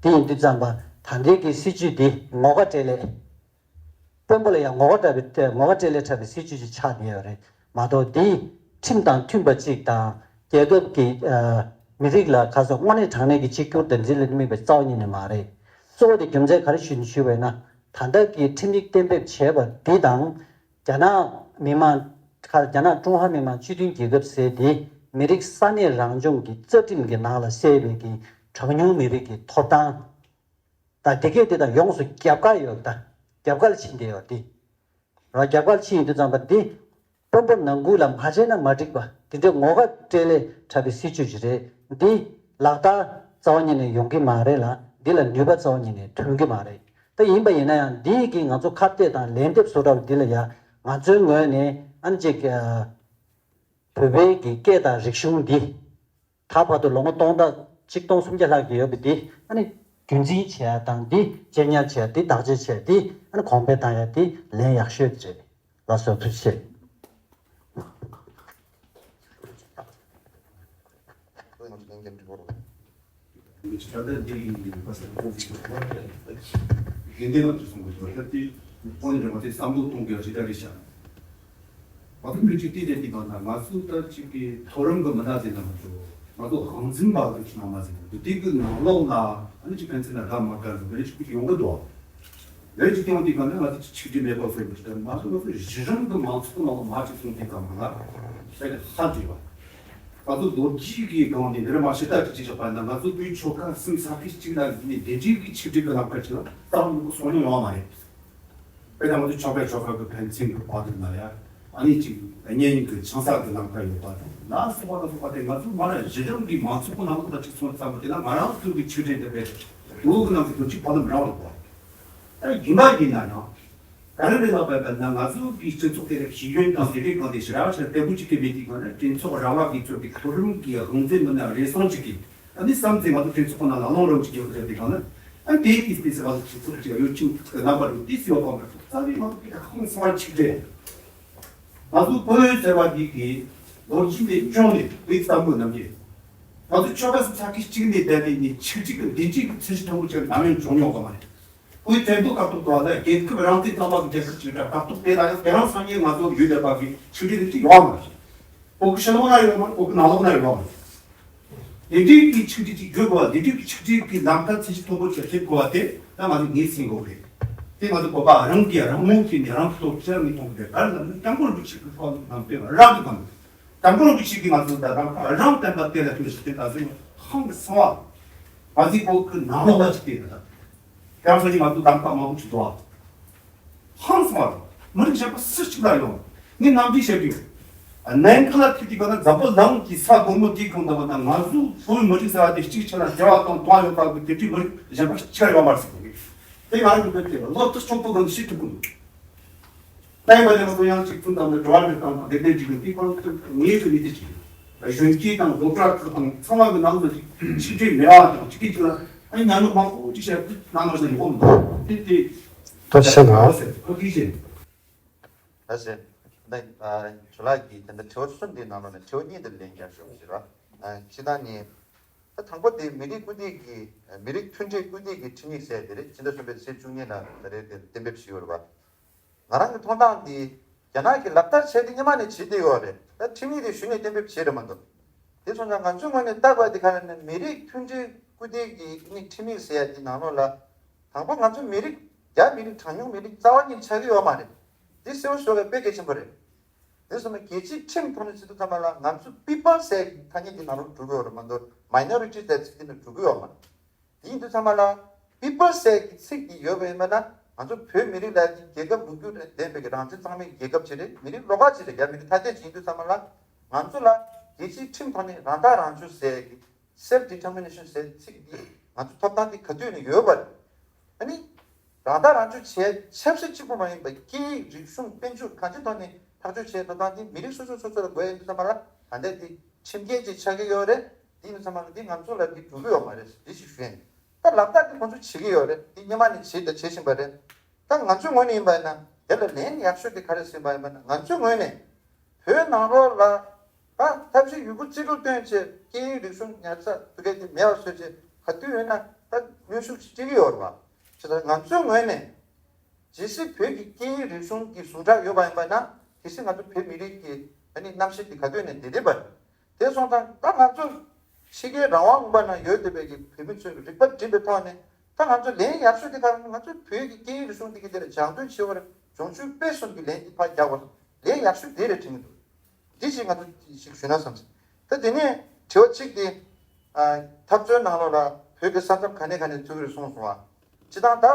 དེ་ཡིན་དུས་ཙམ་པ་ད་ལྟའི་གི་སྲིད་བྱུས་འདི་ངོ་དགའ་སྤྲེལ་ལད། དཔོན་པོ་ལ་ཡང་ངོ་དགའ་འཁྲབ་པའི་ངོ་དགའ་སྤྲེལ་ལད་འཁྲབ་པའི་སྲིད་བྱུས་ཅིག་ཆགས་བསྡད་ཡོད་རེད་མ་གཏོགས། འདི་ཁྲིམས་དང་མཐུན་པ་ཅིག་དང་རྒྱལ་ཁབ་ཀྱི་ཨ་མི་རིགས་ལ་ག་ཚོད་དངོས་གནས་དྲང་གནས་ཀྱི་གཅིག་གྱུར་དང་འཛིན་ལ་དམིགས་པའི་རྩ་བ་ཉིད་ནས་མ་རེད། གཙོ་བོ་དེ་རྒྱུ་མཚན་ག་རེ་ཞུ་ཞུས་པ་ཡིན་ན། ད་ལྟ་གི་ཁྲིམས་ཡིག་གཏན་འབེབས་བྱས་པ་འདི་དང་། རྒྱ་ནག་མི་དམངས་ཁ་རྒྱ་ནག་ཀྲུང་ཧྭ་མི་དམངས་སྤྱི་མཐུན་རྒྱལ་ཁབ་ཟེར་དེ་མི་རིགས་ས་གནས་རང་སྐྱོང་གི་རྩ་ཁྲིམས་ཀྱི་ནང་ལ་གསལ་བའི་གི་གྲངས་ཉུང་མི་རིགས་ཀྱི་ཐོབ་ཐང་དང་། དེ་གས་དེ་དང་ཡོངས་སུ་རྒྱབ་འགལ་ཡོད་ད། རྒྱབ་འགལ་ཕྱིན་བསྡད་ཡོད་དེ། ར་རྒྱབ་འགལ་ཕྱིན་ཡོད་དུས་ཙམ་པ་འདི་དཔོན་པོ་ནང་ཁུལ་ལ་མ་བྱས་ན་མ་འགྲིག་པ་དེ་འདྲའི་ངོ་དགའ་སྤྲེལ་ལད་འཁྲབ་པའི་སྲིད་བྱུས་ཅིག་རེད། འདི་ལག་བསྟར་རྩ་བ་ཉིད་ནས་ཡོང་གི་མ་རེད་ལ། འདི་ལ་ནུས་པ་རྩ་བ་ཉིད་ནས་ཐོན་གི་མ་རེད། ད་ཡིན་པ་ཡིན་ན་ཡང་འདི་གིས་ང་ཚོ་ཁ་གཏད་དང་ལན་འདེབས་བཟོ་འདྲ་བ་འདི་ལ་ཡང་ང་ཚོའི་ངོས་ནས་ཨ་ནི་ཅིག་ཨ་བོད་པའི་གི་སྐད་དང་རིག་གཞུང་འདི་ད་བར་དུ་ལོ་ངོ་སྟོང་ཕྲག་ཆིག་སྟོང་སུམ་བརྒྱ་ལྷག་གི་ཡོད་པ་འདི་ཨ་ནི་རྒྱུན་འཛིན་བྱེད་ཡ་དང་། འདི་གཅེས་ཉར་བྱེད་ཡ། འདི་བདག་གཅེས་བྱེད་ཡ། འདི་ཨ་ནི་གོང་འཕེལ་བཏང་ཡ་འདི་ལན་ཡག་ཤོས་རེད། ལགས་སོ། ཐུགས་རྗེ་ཆེ། ད་ལྟ་འདི་ཡིན་པ་སེམས་ཁོང་གི་དགེ་འདུན་ལ་དུ་སོང་གི་ཡོད། ད་དེ་ཁོང་ནི་རེ་བ་དེ་བསམ་བློ་གཏོང་དགོས་རེད་ད་རེད་ཤག་ང་ཚོ་མི་གཅིག་དེ་དེ་དེ་གང་ན་ང་ཚོ་ད་ཅིག་གི་མཐོ་རིམ་གི་མི་སྣ་ཟེར་ན་མ་གཏོགས་ང་ཚོ་དབང་འཛིན་པ་གི་ཅིག་ནང་མ་ཟེར་ན་འདུག་དེ་གི་ནང་ལོགས་ལ་ཨ་ནི་ཅིག་ཕན་ཚུན་ལ་དགའ་མ་དགའ་འདུག་རེ་ཅིག་གི་ཡོང་གི་འདུག་རེ་ཅིག་ཀྱང་དེ་གང་ན་ང་ཚོ་ཅིག་ཆིག་སྒྲིལ་མེད་པ་ཟེར་གི་ང་ཚོ་ང་ཚོ་གཞི་རིམ་གི་མང་ཚོགས་ནང་ལ་མ་ཅིག་སོང་དེ་གང་ལ་ས་གི་ཧ་བྲིས་པ། ང་ཚོ་ལོ་རྒྱུས་ཀྱི་སྒང་ནས་འདིར་མ་ཤི་ད་ཅིག་ཅིག་ཆགས་པ་ན་ང་ཚོ་བོད་ཆོལ་ཁ་གསུམ་ས་ཁུལ་གཅིག་ལ་ཡིན་ནས་བདེ་སྐྱིད་ཀྱི་ཆིག་སྒྲིལ་གི་ལམ་ཁ་ཅིག་ལ་རྩ་བ་ཉིད་ནས་སོང་མྱོང་ཡོད་མ་རེད། དཔེར་ན་ང་ཚོ་ཆོལ་ཁ་ཆོལ་ཁ་གི་ཕན་ཚུན་གྱི་བར་དུ་ན་ཡ། ཨ་ནི་ཅིག་གཉེན་ཉེ་གི་ཆང་ས་གི་ལམ་ཁ་ཡོད་པ་དང་ན་སོགས་པ་ལ་སོགས་པ་དེ་ང་ཚོ་མ་ར་གཞི་རིམ་གྱི་མང་ཚོགས་ཀྱི་ནང་ལོགས་ལ་ཅིག་སོང་ཙམ་པ་དེ་ལ་ང་རང་ཚོ་གི་ཆིག་སྒྲིལ་འདི་བས་དུ་གི་ནང་གི་དོན་གཅིག་བར་ལམ་རང་ལ་གོ། ད་ཡིན་པ་ཡིན་ན་ཡང་ག་རེ་རེད་ལ་བས་པ་ན་ང་ཚོ་གི་སྤྱི་ཚོགས་དེ་ལ་ཤེས་ཡོན་དང་དེ་རིགས་གང་དེ་ཞེ་དྲག་ཆེ་བལྟས་པོ་ཅིག་གི་མེད་དེ་གང་ན་གྲོས་ཚོགས་ར་བ་གི་ཚོ་གི་མཐོ་རིམ་གྱི་དབང་འཛིན་མི་སྣ་རེ་ཟུང་ཅིག་གིས། ཨ་ནི་བསམ་ཚེ་ང་ཚོ་གྲོས་ཚོགས་ནང་ལ་གླེང་རོགས་ཅིག་ཡོད་ཟེར་དེ་གང་ན། ཨ་ནི་དེའི་དུས་སུ་ང་ཚོ་གྲོས་ཚོགས་ཅིག་ཡོད་ཅིང་རྣམ་པ་རུ་དུས་སུ་ཡོད་པ་མ་གཏོགས་རྩ་བའི་ང་ཚོ་གི་ཁོང་སོང་བ་ཆིག་སྒྲིལ། ང་ཚོ་བོད་ཟེར་བ་འདི་གི་ལོ་རྒྱུས་ནས་སྐྱོང་ནས་བོད་བསམ་བློ་ནམ་རྒྱུན། ང་ཚོ་ཆོལ་ཁ་གསུམ་ས་ཁུལ་གཅིག་ནས་བསྡད་ནས་ནི་ཆིག་སྒྲིལ་གྱི་བདེ་སྐྱིད་ཀྱི་ཚད་གཞི་མཐོན་པོ་ཅིག་ནམ་ཡང་བྱུང་མྱོང་གི་མ་རེད། བོད་བཙན་པོའི་སྐབས་ཐོག་ཏུ་བ་ལ་རྒྱལ་ཁབ་རང་བཙན་གཙང་མ་གི་རྒྱལ་ཁབ་ཅིག་རེད། སྐབས་ཐོག་དེ་ལ་ཡང་དེ་རིང་སང་ཉིན་ང་ཚོ་ཡུལ་འདི་པ་གི་ཆིག་སྒྲིལ་དེ་ཅིག་ཡོད་མ་རེད། བོད་ཀྱི་ཕྱི་ལོགས་ན་ཡོད་མ་རེད། བོད་ཀྱི་ནང་ལོགས་ན་ཡོད་མ་རེད། དེ་འདྲའི་གི་ཆིག་སྒྲིལ་ཅིག་དགོས་པ། དེ་འདྲའི་གི་ཆིག་སྒྲིལ་གི་ལམ་ཁ་ཚད་གཞི་མཐོན་པོ་ཅིག་སླེབས་དགོས་པ་དེ་ད་ང་ཚོ་ངེས་ཟིན་དགོས་རེད། དེ་ང་ཚོ་བོད་པ་རང་གིས་རང་ངོས་ཀྱིས་ནས་རང་ཐོག་ཅིག་ནས་མཐོང་གི་རེད། ག་རེ་ལབ་ན་སྐྱབས་མགོན་རིན་པོ་ཆེ་གི་ཁོག་ནང་དཔེ་རང་གི་གང་། སྐྱབས་མགོན་རིན་པོ་ཆེ་གིས་ང་ཚོ་ད་དམ་པ་རང་བསྟན་པ་དེ་ལ་ཐུག་ཞིག་དེ་ད་གཟོད་ཧང་སང་བ། ང་ཚོའི་བོད་ཀྱི་ནང་ལོགས་ལ་ཅིག་བལྟས་ན་ད། ཁྱེད་རང་ཚོ་གིས་ང་ཚོ་དམ་པ་མང་པོ་ཞིག་འདུག་ཨ། ཧང་སང་བ། མི་རིགས་གཞན་པ་སུ་གཅིག་ལ་ཡོང་། ངས་ནམ་རྒྱུན་བཤད་ཀྱི་ཡོད། གནད་འགག་ལ་ཐུག་དུས་ག་ན་འཛམ་བུ་གླིང་གི་ས་སྒོར་མོ་དེའི་ཁོངས་འདུ་བ་དང་ང་ཚོ་བོད་མི་རིགས་ཟེར་བ་དེ་གཅིག་ཆགས་ན་བརྒྱ་བ་དང་དུང་ཡོད་པ་གི་དེ་འདྲའི་མི་རིགས་གཞན་པ་གཅིག་ཡོད་མ་རེད་ཟེར་གི། དེ་ང་རང་གི་བོད་དེ་བློ་ཐག་ཆོད་པོ་གང་ཤེས་ཐུབ་གི་འདུག་ད་ཡིན་པ་ནས་ང་ཚོ་ཡང་གཅིག་མཚུངས་དང་འགྲོ་བ་མི་དང་བདེ་ལྡན་འཇིག་རྟེན་དེའི་ཁོངས་སུ་ངེས་སུ་ནི་དེ་གཅིག་གཞོན་སྐྱེས་དང་སློབ་གྲྭ་ཁག་དང་ཚང་མ་གི་ནང་དུ་ཆིག་སྒྲིལ་མེད་པ་དང་གཅིག་གིས་གཅིག་ལ་ཨ་ཉམས་མྱོང་མང་པོ་གཅིག་བཤད་ཁུལ་གནང་བ་ཞིག་ཡོང་གི་འདུག་དེ་དེ་ཐུགས་རྗེ་ཆེ་གནང་། ཐུགས་རྗེ་ཆེ། ད་ཟེར། ད་ཨ་ཇོ་ལགས་ཀྱིས་ད་ལྟ་དྲི་བ་གསུམ་དེའི་ནང་ལོགས་ནས་དྲི་བ་གཉིས་དེ་ལན་རྒྱག་ཞུ་ཞུ་ར། ཨ་སྤྱིར་བཏང་ནི། ད་དང་པོ་དེ་མི་རིགས་སྐུལ་འདེད་ཀྱི་མི་རིགས་མཐུན་སྒྲིལ་སྐུལ་འདེད་ཀྱི་ཁྲིམས་ཡིག་ཟེར་དེ་རེད། ཕྱི་ཟླ་གསུམ་པའི་ཚེས་བཅུ་གཉིས་ལ་ད་རེས་དེ་གཏན་འབེབས་བྱས་ཡོད་རེད་པ། ང་རང་གི་མཐོང་སྟངས་དེ་རྒྱ་ནག་གིས་ལག་བསྟར་བྱས་ཏེ་སྔོན་མ་ནས་བྱེད་བསྡད་ཡོད་རེད། ད་ཁྲིམས་ཡིག་དེ་གཞི་ནས་གཏན་འབེབས་བྱས་རེད་མ་གཏོགས། དེ་སོང་ཙང་ང་ཚོའི་ངོས་ནས་བལྟ་དགོས་དེ་ག་རེ་ནས་མི་རིགས་མཐུན་སྒྲིལ་སྐུལ་འདེད་ཀྱི་ནི་ཁྲིམས་ཡིག་ཟེར་ཡ་དེ་ནང་ལོགས་ལ། དང་པོ་ང་ཚོ་མི་རིགས་རྒྱ་མི་རིགས་གྲངས་ཉུང་མི་རིགས་རྩ་བ་ཉིད་ཆགས་ཀྱི་ཡོད་མ་རེད། འདི་གསལ་པོ་བཟོ་དགོས་དཔེ་གལ་ཆེན་པོ་རེད། དེ་སོང་ན་རྒྱལ་སྤྱིའི་ཁྲིམས་ཐོག་ནས་བྱེད་དུས་ཙམ་པ་ལ་ང་ཚོ་people་ཟེར་གྱི་ཐ་སྙད་འདི་ནང་ལོགས་འགྲོ་གི་ཡོད་རེད་མ་གཏོགས་minority་ཟེར་ཚིག་འདི་ནང་འགྲོ་གི་ཡོད་མ་རེད། དེ་ཡིན་དུས་ཙམ་པ་ལ་people་ཟེར་གྱི་ཚིག་འདི་ཡོད་པ་ཡིན་པ་ན་ང་ཚོ་བོད་མི་རིགས་ལ་ཀྱི་རྒྱལ་ཁབ་ལོ་རྒྱུས་ལྡན་པའི་རང་བཙན་གཙང་མའི་རྒྱལ་ཁབ་ཅིག་རེད། མི་རིགས་ལོགས་ཀ་ཅིག་རེད། རྒྱ་མི་རིགས་ཐ་དད་ཅིག་ཡིན་དུས་ཙམ་པ་ལ་ང་ཚོ་ལ་རྒྱལ་སྤྱིའི་ཁྲིམས་ཐོག་ནས་རང་ཐག་རང་གཅོད་ཟེར་གྱི་self determination་ཟེར་ཚིག་འདི་ང་ཚོ་ཐོབ་ཐང་འདི་ག་དུས་ནས་ཡོད་པ་རེད། ཨ་ནི། རང་ཐག་རང་གཅོད་བྱས་ཆབ་སྲིད་གཅིག་པུ་མ་ཡིན་པར་སྐད་ཡིག་རིག་གཞུང་དཔལ་འབྱོར་གང་ཅིའི་ཐོག་ནས་ཐག་གཅོད་བྱས་ཐོབ་ཐང་འདི་མི་རིགས་སོ་སོ་སོ་སོ་ལ་དགོས་ཡིན་དུས་ཙམ་པ་ལ་ད་ལྟ་འདི་ཁྲིམས་འགལ་ཅིག་ཆགས་ཀྱི་ཡོད་རེད། འདི་ཡིན་དུས་ཙམ་པ་ལ་འདི་ང་ཚོ་ལ་འདི་འགྲོ་གི་ཡོད་མ་རེད། འདི་ཞིག་ཞུ་ཡིན། ད་ལག་བསྟར་འདི་ཁོང་ཚོས་བྱེད་ཀྱི་ཡོད་རེད། འདི་སྔོན་མ་ནས་བྱས་དང་བྱེད་བཞིན་པ་རེད། ད་ང་ཚོའི་ངོས་ནས་ཡིན་པ་ཡིན་ན་དེ་ལ་ལན་ཡག་ཤོས་དེ་ག་རེ་ཟིན་པ་ཡིན་པ་ན་ང་ཚོའི་ངོས་ནས། བོད་ནང་ལོགས་ལ་ད་ཐབས་ཤེས་ཡོད་རྒུ་རྩིས་སྤྲོད་བཏོན་བྱས་སྐད་ཡིག་རིག་གཞུང་ཉར་ཚགས་བོད་སྐད་དེ་མེད་པར་བཟོས་བྱས་ག་དུས་ཡོད་ན་ད་གནོན་ཤུགས་ཤིག་སྤྲད་ཀྱི་ཡོད་རེད་བ། བྱས་ཙང་ང་ཚོའི་ངོས་ནས་ཇི་སྲིད་བོད་ཀྱི་སྐད་ཡིག་རིག་གཞུང་གི་ཟུངས་ཁྲག་ཡོད་པ་ཡིན་པ་ན་དེ་སྲིད་ང་ཚོ་བོད་མི་རིགས་ཀྱི་ཨ་ནི་རྣམ་ཤེས་དེ་ག་དུས་ནས་བདེ་བདེ་བ་རེད། དེ་སོང་ཙང་ད་ང་ཚོ་ཕྱི་རྒྱལ་རང་དབང་ལུང་པ་ན་ཡོད་བསྡད་པའི་གི་བོད་མི་ཚོས་རིག་པ་འགྲིམ་པའི་ཐོག་ནས་ད་ང་ཚོ་ལན་ཡག་ཤོས་དེ་ག་རེ་ང་ཚོ་བོད་ཀྱི་སྐད་ཡིག་རིག་གཞུང་དེ་གི་དེ་ལ་སྦྱང་བརྩོན་བྱེད་པར་སྦྱོང་ཆོས་སྤེལ་གསུམ་གྱི་ལན་དེ་ཕར་རྒྱག་པར། ལས་ཡག་ཤོས་དེ་རེད་དྲན་གྱི་འདུག་འདི་ཞིག་ང་ཚོ་ཞིག་ཞུས་ན་བསམ་སོང་། ད་དེ་ནས་དྲི་བ་གཅིག་དེ། ཨ། འཐབ་རྩོད་ནང་ལོགས་ལ་བོད་ཀྱི་ས་མཚམས་ག་ནས་ག་ནས་ཚུགས་ཀྱི་རེད་གསུངས་སོང་བ། སྤྱིར་བཏང་ད།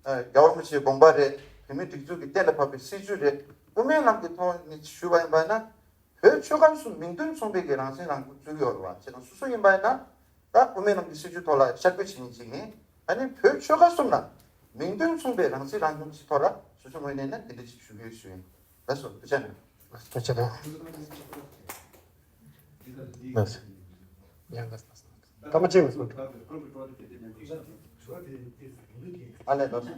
ཨ། རྒྱལ་བ་རིན་པོ་ཆེའི་དགོངས་པ་རེད། བོད་མིའི་སྒྲིག་འཛུགས་ཀྱི་གཏན་ལ་ཕབ་པའི་སྲིད་བྱུས་རེད། དབུ་མའི་ལམ་གྱི་ཐོག་ནས་ཞུས་པ་ཡིན་པ་ན། བོད་ཆོལ་ཁ་གསུམ་མིང་དོན་མཚུངས་པའི་གི་རང་བཙན་རང་སྐྱོང་བཙུགས་ཀྱི་ཡོད་རེད་བ། བྱས་ཙང་སོ་སོ་ཡིན་པ་ཡིན་ན། ད་དབུ་མའི་ལམ་གྱི་སྲིད་བྱུས་ཐོག་ལ་ཤར་བསྐྱོད་བྱེད་མཁན་ཅིག་ཡིན། ཨ་ནི་བོད་ཆོལ་ཁ་གསུམ་ལ་མིང་དོན་མཚུངས་པའི་རང་སྲིད་རང་སྐྱོང་གི་ཐོག་ལ་སོ་སོའི་ངོས་ནས་ནི་དེ་འདྲ་ཞིག་ཞུ་གི་ཡོད་ཞུ་ཡིན། ལགས་སོ། ཐུགས་རྗེ་ཆེ། ཐུགས་རྗེ་ཆེ། ལགས་སོ། ཡང་ལགས་སོ། སྐར་མ་གཅིག་ལ་སོང་། ཨ་ལས་ལགས་སོ།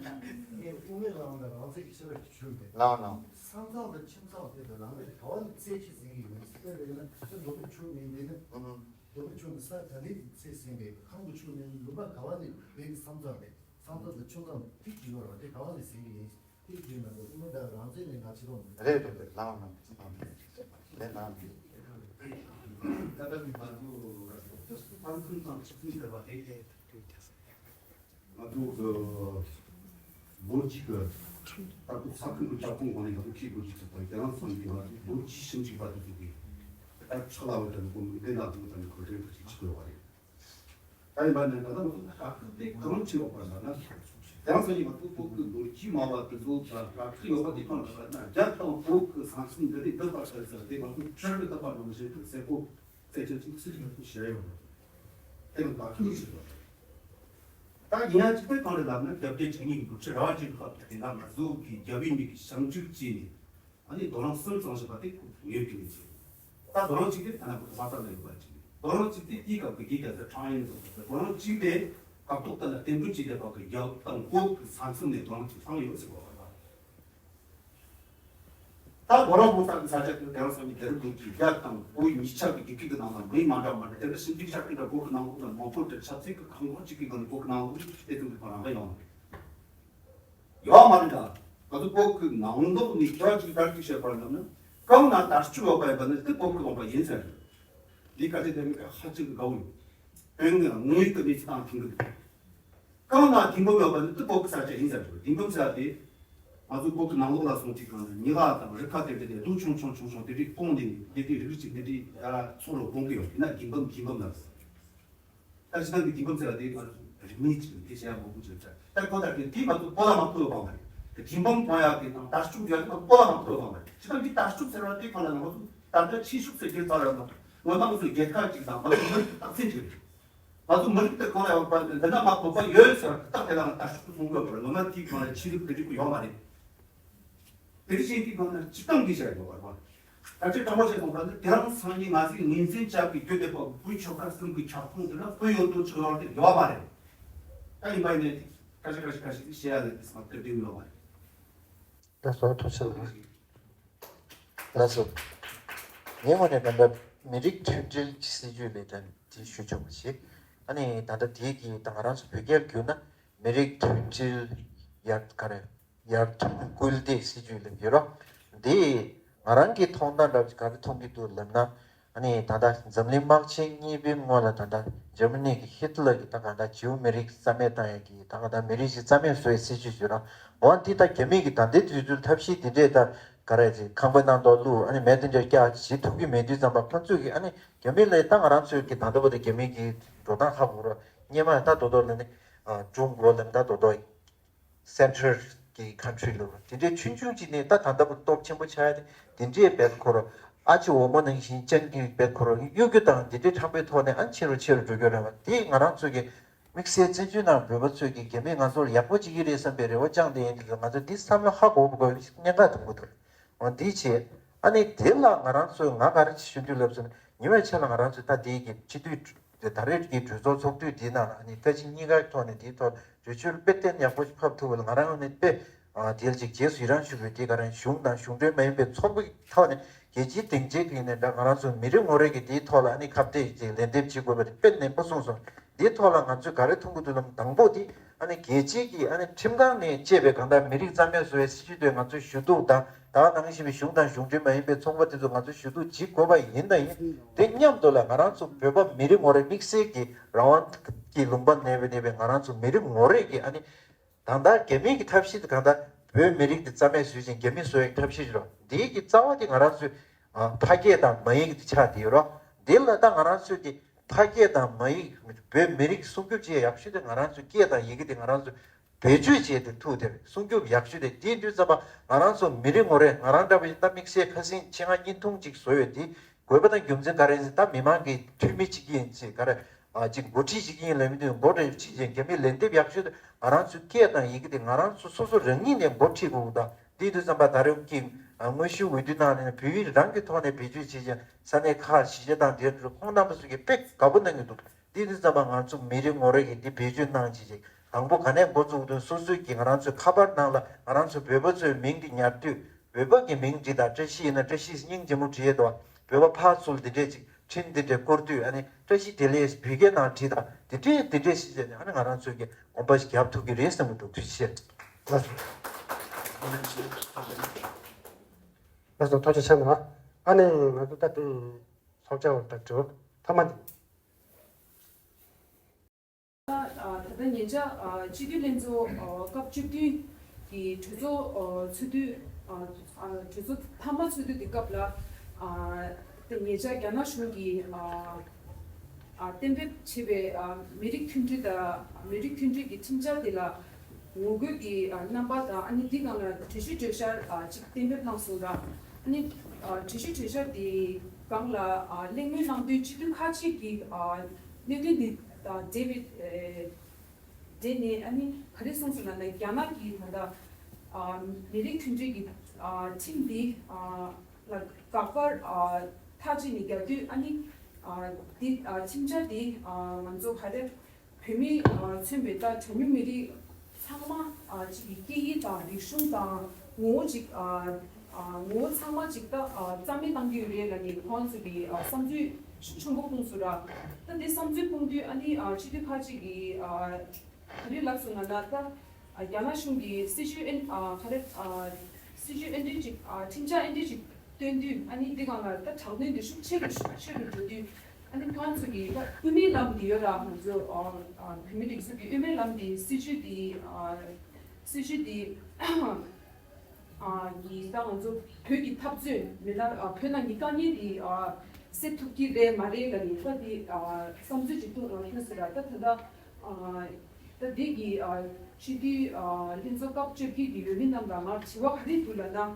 ལགས་ལགས། ས་མཚམས་དང་ཁྱིམ་ཚང་དེ་ལ་ལམ་ཁ་ག་བ་ནས་བཙལ་ཆེད་ཟིན་གྱི་ཡོད། དཔེར་ན་ཡིན་ན་ཁ་ཆེ་མདོ་དབུས་ཕྱོགས་ནས་འདི་ནི། ཨུ་ཧུ། མདོ་དབུས་ཕྱོགས་ནས་ས་ག་ནས་ཚད་ཟིན་པའི་ཁམས་ཀྱི་ཕྱོགས་ནས་ལུང་པ་ག་བ་ནས་བོད་ཀྱི་ས་མཚམས་རེད། ས་མཚམས་དང་ཁྱིམ་ཚང་ཐིག་གཅིག་ཡོད་རེད་བ། དེ་ག་བ་ནས་ཟིན་གྱི་ཡིན། ཐིག་གཅིག་མ་གཏོགས་ཨུ་ཧུ་ད་རང་བཙན་ནས་ང་ཕྱི་ལོགས་མི་རེད། རེད་རེད་རེད། ལའང་ནང་ལའང་ནང་ལའང་ནང་། ད་ལྟ་ནི་ང་ཚོ་ས་མཚམས་དང་ཁྱིམ་ཚང་ཟེར་བ་དེ། ང་ཚོ་གི་ལོ་གཅིག་གི་ད་ལྟ་ས་ཁུལ་གྱི་ཁྱབ་ཁོངས་སྒང་ནས་ང་ཚོ་ཁྱེད་དགོས་ཀྱི་ཚོགས་པ་རྒྱ་ནག་ཚང་གི་ང་ཚོ་ལོ་བཅུ་ཞེ་གཅིག་བར་དུ་བཙུགས་ཏེ། ད་ཕྱག་ལ་བའི་དང་གོ་མི་དེ་ན་དུ་དང་གོ་དོན་དུ་ཅིག་ཆགས་ཡོད་པ་རེད། ད་ཡིན་པ་ནི་ད་ལྟ་ང་ཚོ་ལ་དཀའ་ཁག་དེ་གང་ཆེ་བ་པ་ལ་ན། རྒྱ་ནག་ཚང་གི་ང་ཚོ་བོད་ཀྱི་ལོ་རྒྱུས་སྨྲ་བ་དེ་ཚོ་དཀའ་ཁག་ཡོད་པ་དེ་གང་ལ་ན། རྒྱ་དང་བོད་ཀྱི་ས་མཚམས་འདི་ནས་འདི་བར་ཟེར་ཟེར་དེ་ང་ཚོ་ཁྲལ་གྱི་ཐབས་པ་ནང་བཞིན་དུ་ཟེར་གོ། དེ་ཚོ་ཚིག་ཚིག་ཡག་པོ་བཤད་ཡོད་རེད། དེ་ནི་བདག་སྐྱོང་བྱེད་དགོས། ད་ཡིན་ཡང་གཅིག་པའི་སྒང་ལ་ལབ་ན་རྒྱལ་བསྟན་བཅུ་གཉིས་ཀྱི་སྒྲུབ་བྱེད་ར་བ་བཅུ་གི་སྐབས་དེ་ན་ང་ཚོ་གི་རྒྱལ་བའི་མིང་གི་བྱང་ཆུབ་ཅེས་ནས་ཨ་ནི་རྡོ་རིང་གསུམ་བཙུགས་བཞག་པ་དེ་ཁོ་ངོས་ཀྱི་མི་བྱེད། ད་རྡོ་རིང་གཅིག་དེ་ཐ་ན་ཁོ་ཐོག་མ་ཙམ་ལ་ཡོད་པ་ཅིག་རེད། རྡོ་རིང་གཅིག་དེ་དེའི་སྐབས་ཀྱི་དགེ་རྒྱལ་སྲས་འཕྲང་ཡུལ་ཚོ་རྡོ་རིང་གཅིག་དེ་སྐབས་ཐོག་ད་ལ་བསྟན་སྒྲུབ་བྱེད་བསྡད་པ་གི་རྒྱལ་དང་བོད་ཀྱི་ས་མཚམས་ནས་རྡོ་རིང་གཅིག་ཐང་ཡོད་ཟེར་བ་རེད། ད་གོ་ར་གོ་ས་གི་ས་ཆ་དེ་དེང་སང་གི་དེ་རིང་དུས་ཀྱི་རྒྱ་དང་བོད་གཉིས་ཆ་གི་རྒྱལ་ཁབ་ཀྱི་ནང་ལ་མི་མ་འདྲ་མ་འདྲ་དེ་འདྲ་ཞིབ་འཇུག་བྱ་མཁན་འདྲ་བོད་ཀྱི་ནང་ལོགས་ལ་མང་པོ་འདྲ་ཆབ་སྲིད་ཀྱི་ཁང་ཁོངས་གཅིག་གི་ནང་ལ་བོད་ཀྱི་ནང་ལོགས་ལ་དེ་ཚོ་གི་ཁོ་རང་ག་ཡོང་རེད། ཡོད་མ་རེད་ད། ང་ཚོ་བོད་ཀྱི་ནང་ལོགས་ནས་ཁྱོད་ཀྱིས་ག་རེ་ཅིག་བཤད་པར་ལབ་ན། གང་ན་དར་ལྕོག་ཡོད་པ་ཡིན་པ་ནི་དེ་བོད་ཀྱི་ལུང་པ་ཡིན་ཟེར། འདི་ག་ཚོད་དེ་མི་ཧ་ཅང་གི་དགའ་བོ་ཡོད། དོན་ངོས་ངོས་ཀྱི་གནས་ཚུལ་དང་མཐུན་གི་འདུག་གང་ན་དིང་འབུམ་ཡོད་པ་ནི་དེ་བོད་ཀྱི་ས་ཆ་ཡིན་ཟེར་གི་འདུག་དིང་འབུམ་ཟེར་བ་དེ། ང་ཚོ་བོད་ཀྱི་ནང་ལོགས་ལ་སོང་དུས་གང་ན་ཉི་ག་དང་རི་ཁ་དེ་འདྲ་དེ་རྡོ་ཆུང་ཆུང་ཆུང་ཆུང་དེ་འདྲའི་སྤུངས་ནས་དེ་འདྲའི་རི་རི་ཅིག་དེ་འདྲའི་ཡ་ཚོ་རུ་སྤུངས་གི་ཡོད། ཡིན་ན་དིང་འབུམ་དིང་འབུམ་ལབ་ཟེར། ད་ཕྱི་ནང་གི་དིང་འབུམ་ཟེར་བ་དེ་ང་ཚོ་རིག་གནས་ཅིག་དེ་བྱ་ཡག་མང་པོ་ཅིག་ཡོད་ད། ད་ཁོ་ད་དེ་དེ་ང་ཚོ་སྤོ་ལགས་མ་ཐུབ་པ་མ་རེད། དེ་དིང་འབུམ་གཏོང་ཡག་གི་དང་དར་ལྕོག་ཡག་གི་དང་སྤོ་ལགས་མ་ཐུབ་པ་མ་རེད། ཕྱི་ནང་གི་དར་ལྕོག་ཟེར་བ་དེ་ཁོ་ལ་ང་ཚོ་ད་ ད་ལྟ་ཕྱི་ཕྱོགས་སུ་སྐྱེས་ཚར་ར་མ་ངོ་མ་ང་ཚོ་རྒྱལ་ཁབ་ཅིག་དང་ང་ཚོ་མི་རིགས་རྟགས་མཚན་ཅིག་རེད། ང་ཚོ་མི་རིགས་དེ་གང་ལ་ཡོད་པ་འདི་འདྲ་མ་བོད་པ་ཡོད་ཟེར་རྟགས་དེ་ལ་ང་ལྟ་ཞིབ་ཏུ་གསུང་དགོས་པ་རེད། ངོ་མ་དེའི་སྒང་ལ་ཆོས་ལུགས་དེ་འདྲ་ཡོད་མ་རེད། དེ་བཞིན་དེའི་སྒང་ལ་སྤྱི་བཏང་གི་བྱ་ཡོད་པ་རེད། ད་ཆ་དྲང་པོ་བཤད་སོང་ཙང་དེ་རང་སང་ཉིན་ང་ཚོའི་ཉིན་མཚན་བཅར་བའི་རྒྱུ་དེ་བོད་ཆོལ་ཁ་གསུམ་གྱི་ཁྱབ་ཁོངས་དེ་ལ་བོད་ཡོད་དོ་ཆོལ་ཁ་དེ་ཡོད་མ་རེད། ད་ཡིན་པ་ཡིན་ནའི་ཁ་ཤས་ཁ་ཤས་ཁ་ཤས་དེ་བཤད་ཡ་ལ་དེ་སང་དེ་འདྲ་ཡོད་མ་རེད། ལགས་སོ། ཐུགས་རྗེ་ཆེ་གནང་། ལགས་སོ། ངའི་ངོས་ནས་ད་ལྟ་མི་རིགས་མཐུན་སྒྲིལ་གྱི་སྲིད་ཇུས་ལས་དོན་དེ་ཞུ་ཆོག་པ་ཞིག་ཨ་ནི་ད་ལྟ་དེའི་གི་ད་ང་རང་ཚོ་བོད་སྐད་བསྒྱུར་ན་མི་རིགས་མཐུན་སྒྲིལ་ཡར་ག་རེ་ཡར་ཐོན་སྐུལ་འདེད་སྲིད་ཇུས་ལབ་ཡོད་རོགས། འདི་ང་རང་གི་མཐོང་སྟངས་འདྲ་བ་ཅིག་ག་རེ་མཐོང་གི་འདུག་ལབ་ན། ཨ་ནི་ད་ལྟ་འཛམ་གླིང་དམག་ཆེན་གཉིས་པའི་སྔོན་ལ་ད་ལྟ་འཇར་མ་ནི་གི་ཧི་ཏི་ལར་གྱིས་ད་གང་ལྟར་ཇིའུ་མི་རིགས་རྩ་མེད་བཏང་ཡག་གི་ད་གང་ལྟར་མི་རིགས་ཤིག་རྩ་མེད་བཟོ་ཡའི་སྲིད་ཇུས་ཡོད་ར། འོ་འདི་ད་རྒྱ་མི་གིས་ད་ལྟའི་དུས་ཚོད་ཐབས་ཤེས་འདི་འདྲས་ད་ག་རེ་ཅིག་ཁང་པའི་ནང་དུ་བླུགས་ཨ་ནི་མེ་འདི་འདྲས་བཀྱག་བྱེད་ཐུབ་ཀྱི་མེད་དུས་ཙམ་པ་ཁོ་ཚོས་ཀྱིས་ཨ་ནི་རྒྱ་མི་ལ་ད་ང་རང་ཚོའི་གི་ད་ལྟ་བར་དུ་རྒྱ་མི་གི་འགྲོ་སྟངས་ཧ་གོ་ར་སྔོན་མ་ད་དོ་དོ་ལ་ནི་ཀྲུང་གོ་ལ་ནི་ད་དོ་དོ། Central གི་country ལ་དེ་འདྲའི་ཆུང་ཆུང་ཅིག་ནས་ད་ད་ལྟ་བར་སྟོབས་ཆེན་པོ་ཆགས་ཡ་དེ་དེ་འདྲའི་བེད་ཁོ་ར་ཨ་ཅེ་འོ་མ་ནང་བཞིན་ཅན་གྱི་བེད་ཁོ་ར་གཡོ་སྒྱུ་དང་དེ་འདྲའི་ཁྲམ་པའི་ཐོག་ནས་ཨ་ཆེ་རུ་ཆེ་རུ་འགྲོ་རྒྱུ་རེད་བ། དེ་ང་རང་ཚོ་གི་དམིགས་བསལ་བཙན་བྱོལ་ནང་བོད་པ་ཚོས་ཀྱི་རྒྱ་མིས་ང་ཚོར་ཡག་པོ་བྱེད་ཀྱི་རེད་བསམ་པའི་རེ་བ་བཅངས་བསྡད་ཡིན་དུས་ང་ཚོ་འདི་བསམ་བློ་ཧ་གོ་དགོས་པའི་གནད་འགག་དང་པོ་འདུག་འོ་འདི་བྱས་ཨ་ནི་དེ་ལ་ང་རང་ཚོས་ང་ག་རེ་ཞུ་འདོད་ལབ་སོང་ན་ཉེ་བའི་ཆར་ལ་ང་རང་ཚོས་ད་དེའི་གི་སྤྱི་འཐུས་དེ་ད་རེས་ཀྱི་གྲོས་ཚོགས་ཚོགས་དུས་འདིའི་ནང་ལ་ཨ་ནི་བཀའ་སྤྱི་གཉིས་ཀའི་ཐོག་ནས་འདིའི་ཐོག་གྲོས་ཆོད་དཔེ་གཏན་ཡག་པོ་ཞིག་ཕབ་ཐུབ་པ་ལ་ང་རང་ངོས་ནས་དཔེ་ཨ་དེ་ལ་ཅིག་རྗེས་སུ་ཡི་རང་ཞུ་དགོས། དེ་ག་རང་གཞུང་དང་གཞུང་འབྲེལ་མ་ཡིན་པའི་ཚོགས་པའི་ཐོག་ནས་རྒྱལ་སྤྱིའི་སྡིངས་ཆའི་སྟེང་ནས་འདྲ་ང་རང་ཚོ་མི་རེ་ངོ་རེ་གི་འདིའི་ཐོག་ལ་ཨ་ནི་ཁ་གཏད་ཅིག་ལན་འདེབས་བྱེད་དགོས་པ་དེ་དཔེ་ནན་པོ་གསུངས་སོང་། འདིའི་ཐོག་ལ་ང་ཚོས་ག་རེ་མཐོང་གི་འདུག་ལབ་དང་པོ་དེ་ཨ་ནི་རྒྱལ་སྤྱིའི་གི་ཨ་ནི་ཁྲིམས་ཁང་ནས་གཅེས་པའི་གང་ལྟར་མི་རིགས་རྩ་མེད་བཟོ་བའི་སྲིད་ཇུས་དེ་ང་ཚོས་ཞུ་གཏུག་དང་ད་ག་ནང་བཞིན་པའི་གཞུང་དང་གཞུང་འབྲེལ་མ་ཡིན་པའི་ཚོགས་པ་དེ་ཚོ་ང་ཚོས་ཞུ་གཏུག་བྱེད་དགོས་པ་ཡིན་དང་ཡིན། དེ་མཉམ་དུ་ལ་ང་རང་ཚོ་བོད་པ་མི་རེ་ངོ་རེ་དམིགས་བསལ་གྱི་རང་དབང་གི་ལུང་པ་གནས་པའི་གནས་པའི་ང་རང་ཚོ་མི་རེ་ངོ་རེ་གི་ཨ་ནི་ད་ལྟ་རྒྱ་མིའི་གི་ཐབས་ཤེས་དེ་གང་ལྟར་བོད་མི་རིགས་དེ་རྩ་མེད་བཟོས་ཤིང་རྒྱ་མིས་བཟོ་བའི་ཐབས་ཤེས་རེད། འདིའི་གི་རྩ་བ་དེ་ང་རང་ཚོའི་ཕ་སྐད་དང་མ་ཡིག་དེ་ཆགས་བསྡད་ཡོད་རོགས། འདི་ལ་ད་ང་རང་ཚོས་དེ་ཕ་སྐད་དང་མ་ཡིག་བོད་མི་རིགས་སྲུང་སྐྱོབ་བྱེད་ཡག་ཤོས་དེ་ང་རང་ཚོའི་སྐད་དང་ཡི་གེ་དེ་ང་རང་ཚོས་བེད་སྤྱོད་བྱས་ཏེ་ཐུག་དེར་སྲུང་སྐྱོབ་ཡག་ཤོས་དེ་དེའི་དུས་ཙམ་པ་ང་རང་ཚོ་མི་རེ་ངོ་རེ་ང་རང་འདྲ་བ་ཡིན་ད་དམིགས་བསལ་ཁ་སེང་ཆེད་མངགས་བརྙན་ཐུང་ཅིག་བཟོས་ཡོད་དེ། དགོས་པ་དང་རྒྱུ་མཚན་ག་རེ་ཡིན་ཟེར་ད་མི་མང་གི་འཐུས་མི་གཅིག་ཡིན་ཚེ་ག་རེ་ཨ་ཅིག་འགོ་ཁྲིད་ཅིག་ཡིན་ལབ་མི་དུས་འགོ་ཁྲིད་ཅིག་ཡིན་རྒྱ་མི་ལན་འདེབས་ཡག་ཤོས་དེ་ང་རང་ཚོའི་སྐད་དང་ཡི་གེ་དེ་ང་རང་ཚོ་སོ་སོ་རང་ཉིད་ནས་འགོ་ཁྲིད་དགོས་ད། དེའི་དུས་ཙམ་པ་ད་རེས་ཀྱི་དངོས་ཤུགས་འོས་བསྡུ་ནང་ནས་བོད་ཡིག་རང་གི་ཐོག་ནས་བེད་སྤྱོད་བྱེད་ཅིང་ས་གནས་ཁག་གཞིས་ཆགས་དང་དེར་ཁོང་རྣམ་པ་ཚོ་གིས་དཔེ་དགའ་པོ་གནང་གི་འདུག་དེའི་དུས་ཙམ་པ་ང་ཚོ་མི་རེ་ངོ་རེ་གིས་འདི་བེད་སྤྱོད་གནང་བྱེད་ཅིག་དང་པོ་ག་ནས་འགོ་བཙུགས་དུས་སོ་སོའི་གི་ང་རང་ཚོའི་ཁ་པར་ནང་ལ་ང་རང་ཚོ་བོད་པ་ཚོའི་མིང་འདི་ཉར་དུས་བོད་པ་གི་མིང་འབྲི་དང་བཀྲ་ཤིས་ཡིན་ན་བཀྲ་ཤིས་སྙིང་རྗེ་མོ་བྲིས་ཡས་དོ། བོད་པ་ཕར་ཚུར་འདི་འདྲས་ཅིག་འཕྲིན་འདི་འདྲས་བསྐུར་དུས་ཨ་ནི་བཀྲ་ཤིས་བདེ་ལེགས་བོད་སྐད་ནང་བྲིས་དང་འདི་འདྲས་འདི་འདྲས་ཤིག་བྱས་ནས་ཨ་ནི་ང་རང་ཚོའི་གི་གོམ་པ་ཞིག་རྒྱབ་ཐུབ་ཀྱི་རེད་བསམ་གྱི་འདུག་ཐུགས་རྗེ་ཆེ། ལགས་སོ། ལགས་སོ་ཐུགས་རྗེ་ཆེ་གནང་། ཨ་ནི་ང་ཚོ་ད་དེ་ཚོགས་བཅར་བ་ད་འགྲོ་ཐ་མ་འདི། ད་ལྟ་ཉེ་ཆར་སྤྱི་འཐུས་ལྷན་ཚོགས་སྐབས་བཅུ་བདུན་གྱི་གྲོས་ཚོགས་ཚོགས་དུས་གྲོས་ཚོགས་མཐའ་མ་ཚོགས་དུས་དེ་སྐབས་ལ་དེ་ཉེ་ཆར་རྒྱ་ནག་གཞུང་གིས་གཏན་འབེབས་བྱས་པའི་མི་རིགས་མཐུན་སྒྲིལ་དང་མི་རིགས་མཐུན་སྒྲིལ་གྱི་ཁྲིམས་འཆར་དེ་ལ་ངོ་རྒོལ་གྱི་རྣམ་པ་དང་ཨ་ནི་འདི་སྒང་ལ་གྲོས་གཞི་གྲོས་འཆར་ཅིག་གཏན་འབེབས་གནང་སོང་ར། ཨ་ནི་གྲོས་གཞི་གྲོས་འཆར་དེ་སྒང་ལ་གླེང་མོལ་གནང་དུས་སྤྱི་འཐུས་ཁག་ཅིག་གིས་གནད་དོན་འདི་འབྲེལ་བའི་འབྲེལ་ནས་ཨ་ནི་ག་རེ་གསུངས་སོང་ལབ་ན་རྒྱ་ནག་གིས་ད་ལྟ་མི་རིགས་མཐུན་སྒྲིལ་གྱི་ཁྲིམས་འདི་ལ་དགག་པར་མཐའ་གཅིག་ནས་རྒྱག་དུས་ཨ་ནི་འདི་ཁྲིམས་འཆར་འདི་ང་ཚོ་ག་རེ་བོད་མི་མཚོན་པའི་ད་གྲངས་ཉུང་མི་རིགས་ཚང་མ་ཅིག་གི་སྐད་ཡིག་དང་རིག་གཞུང་དང་ངོ་བོ་ཅིག་ངོ་བོ་ཚང་མ་ཅིག་ད་རྩ་མེད་གཏང་གི་ཡོད་རེད་ལབ་ནས་ཁོང་ཚོ་གི་བསམ་ཚུལ་ཆེན་པོ་སྤུངས་སོང་ར། ད་འདི་བསམ་ཚུལ་སྤུངས་དུས་ཨ་ནི་སྤྱི་འཐུས་ཁག་ཅིག་གིས་ག་རེ་ལབ་སོང་ལབ་ན་ད་རྒྱ་ནག་གཞུང་གིས་སྲིད་ཇུས་ཨེ་ག་རེ་སྲིད་ཇུས་ཨེ་འདྲ་ཅིག་ཁྲིམས་འཆར་ཨེ་འདྲ་ཅིག་བཏོན་དུས་ཨ་ནི་འདི་སྒང་ལ་ད་དྲག་གནོན་འདི་ཤུགས་ཆེ་རུ་ཤུགས་ཆེ་རུ་འགྲོ་དུས་ཨ་ནི་ཁོང་ཚོ་གི་ད་དབུ་མའི་ལམ་འདི་ཡོད་ར། ང་ཚོ་བོད་མི་སྒྲིག་འཛུགས་ཀྱི་དབུ་མའི་ལམ་འདི་སྲིད་ཇུས་འདི་སྲིད་ཇུས་འདི་གི་ད་ང་ཚོ་བོད་ཀྱི་འཐབ་རྩོད་མི་སྣ་བོད་ནང་གི་དཀའ་ངལ་འདི་སེལ་ཐུབ་ཀྱི་རེད་མ་རེད་ལབ་ནས་ད་འདི་བསམ་ཚུལ་ཅིག་ཐོན་ཐོན་ཟེར་ར། ད་ད་ད་ད་འདི་གི་སྤྱི་འཐུས་ལྷན་ཚོགས་སྐབས་བཅོ་བརྒྱད་ཀྱི་འོས་མི་རྣམས་ལ་ང་དྲི་བ་ག་རེ་འདུག་ལབ་ན།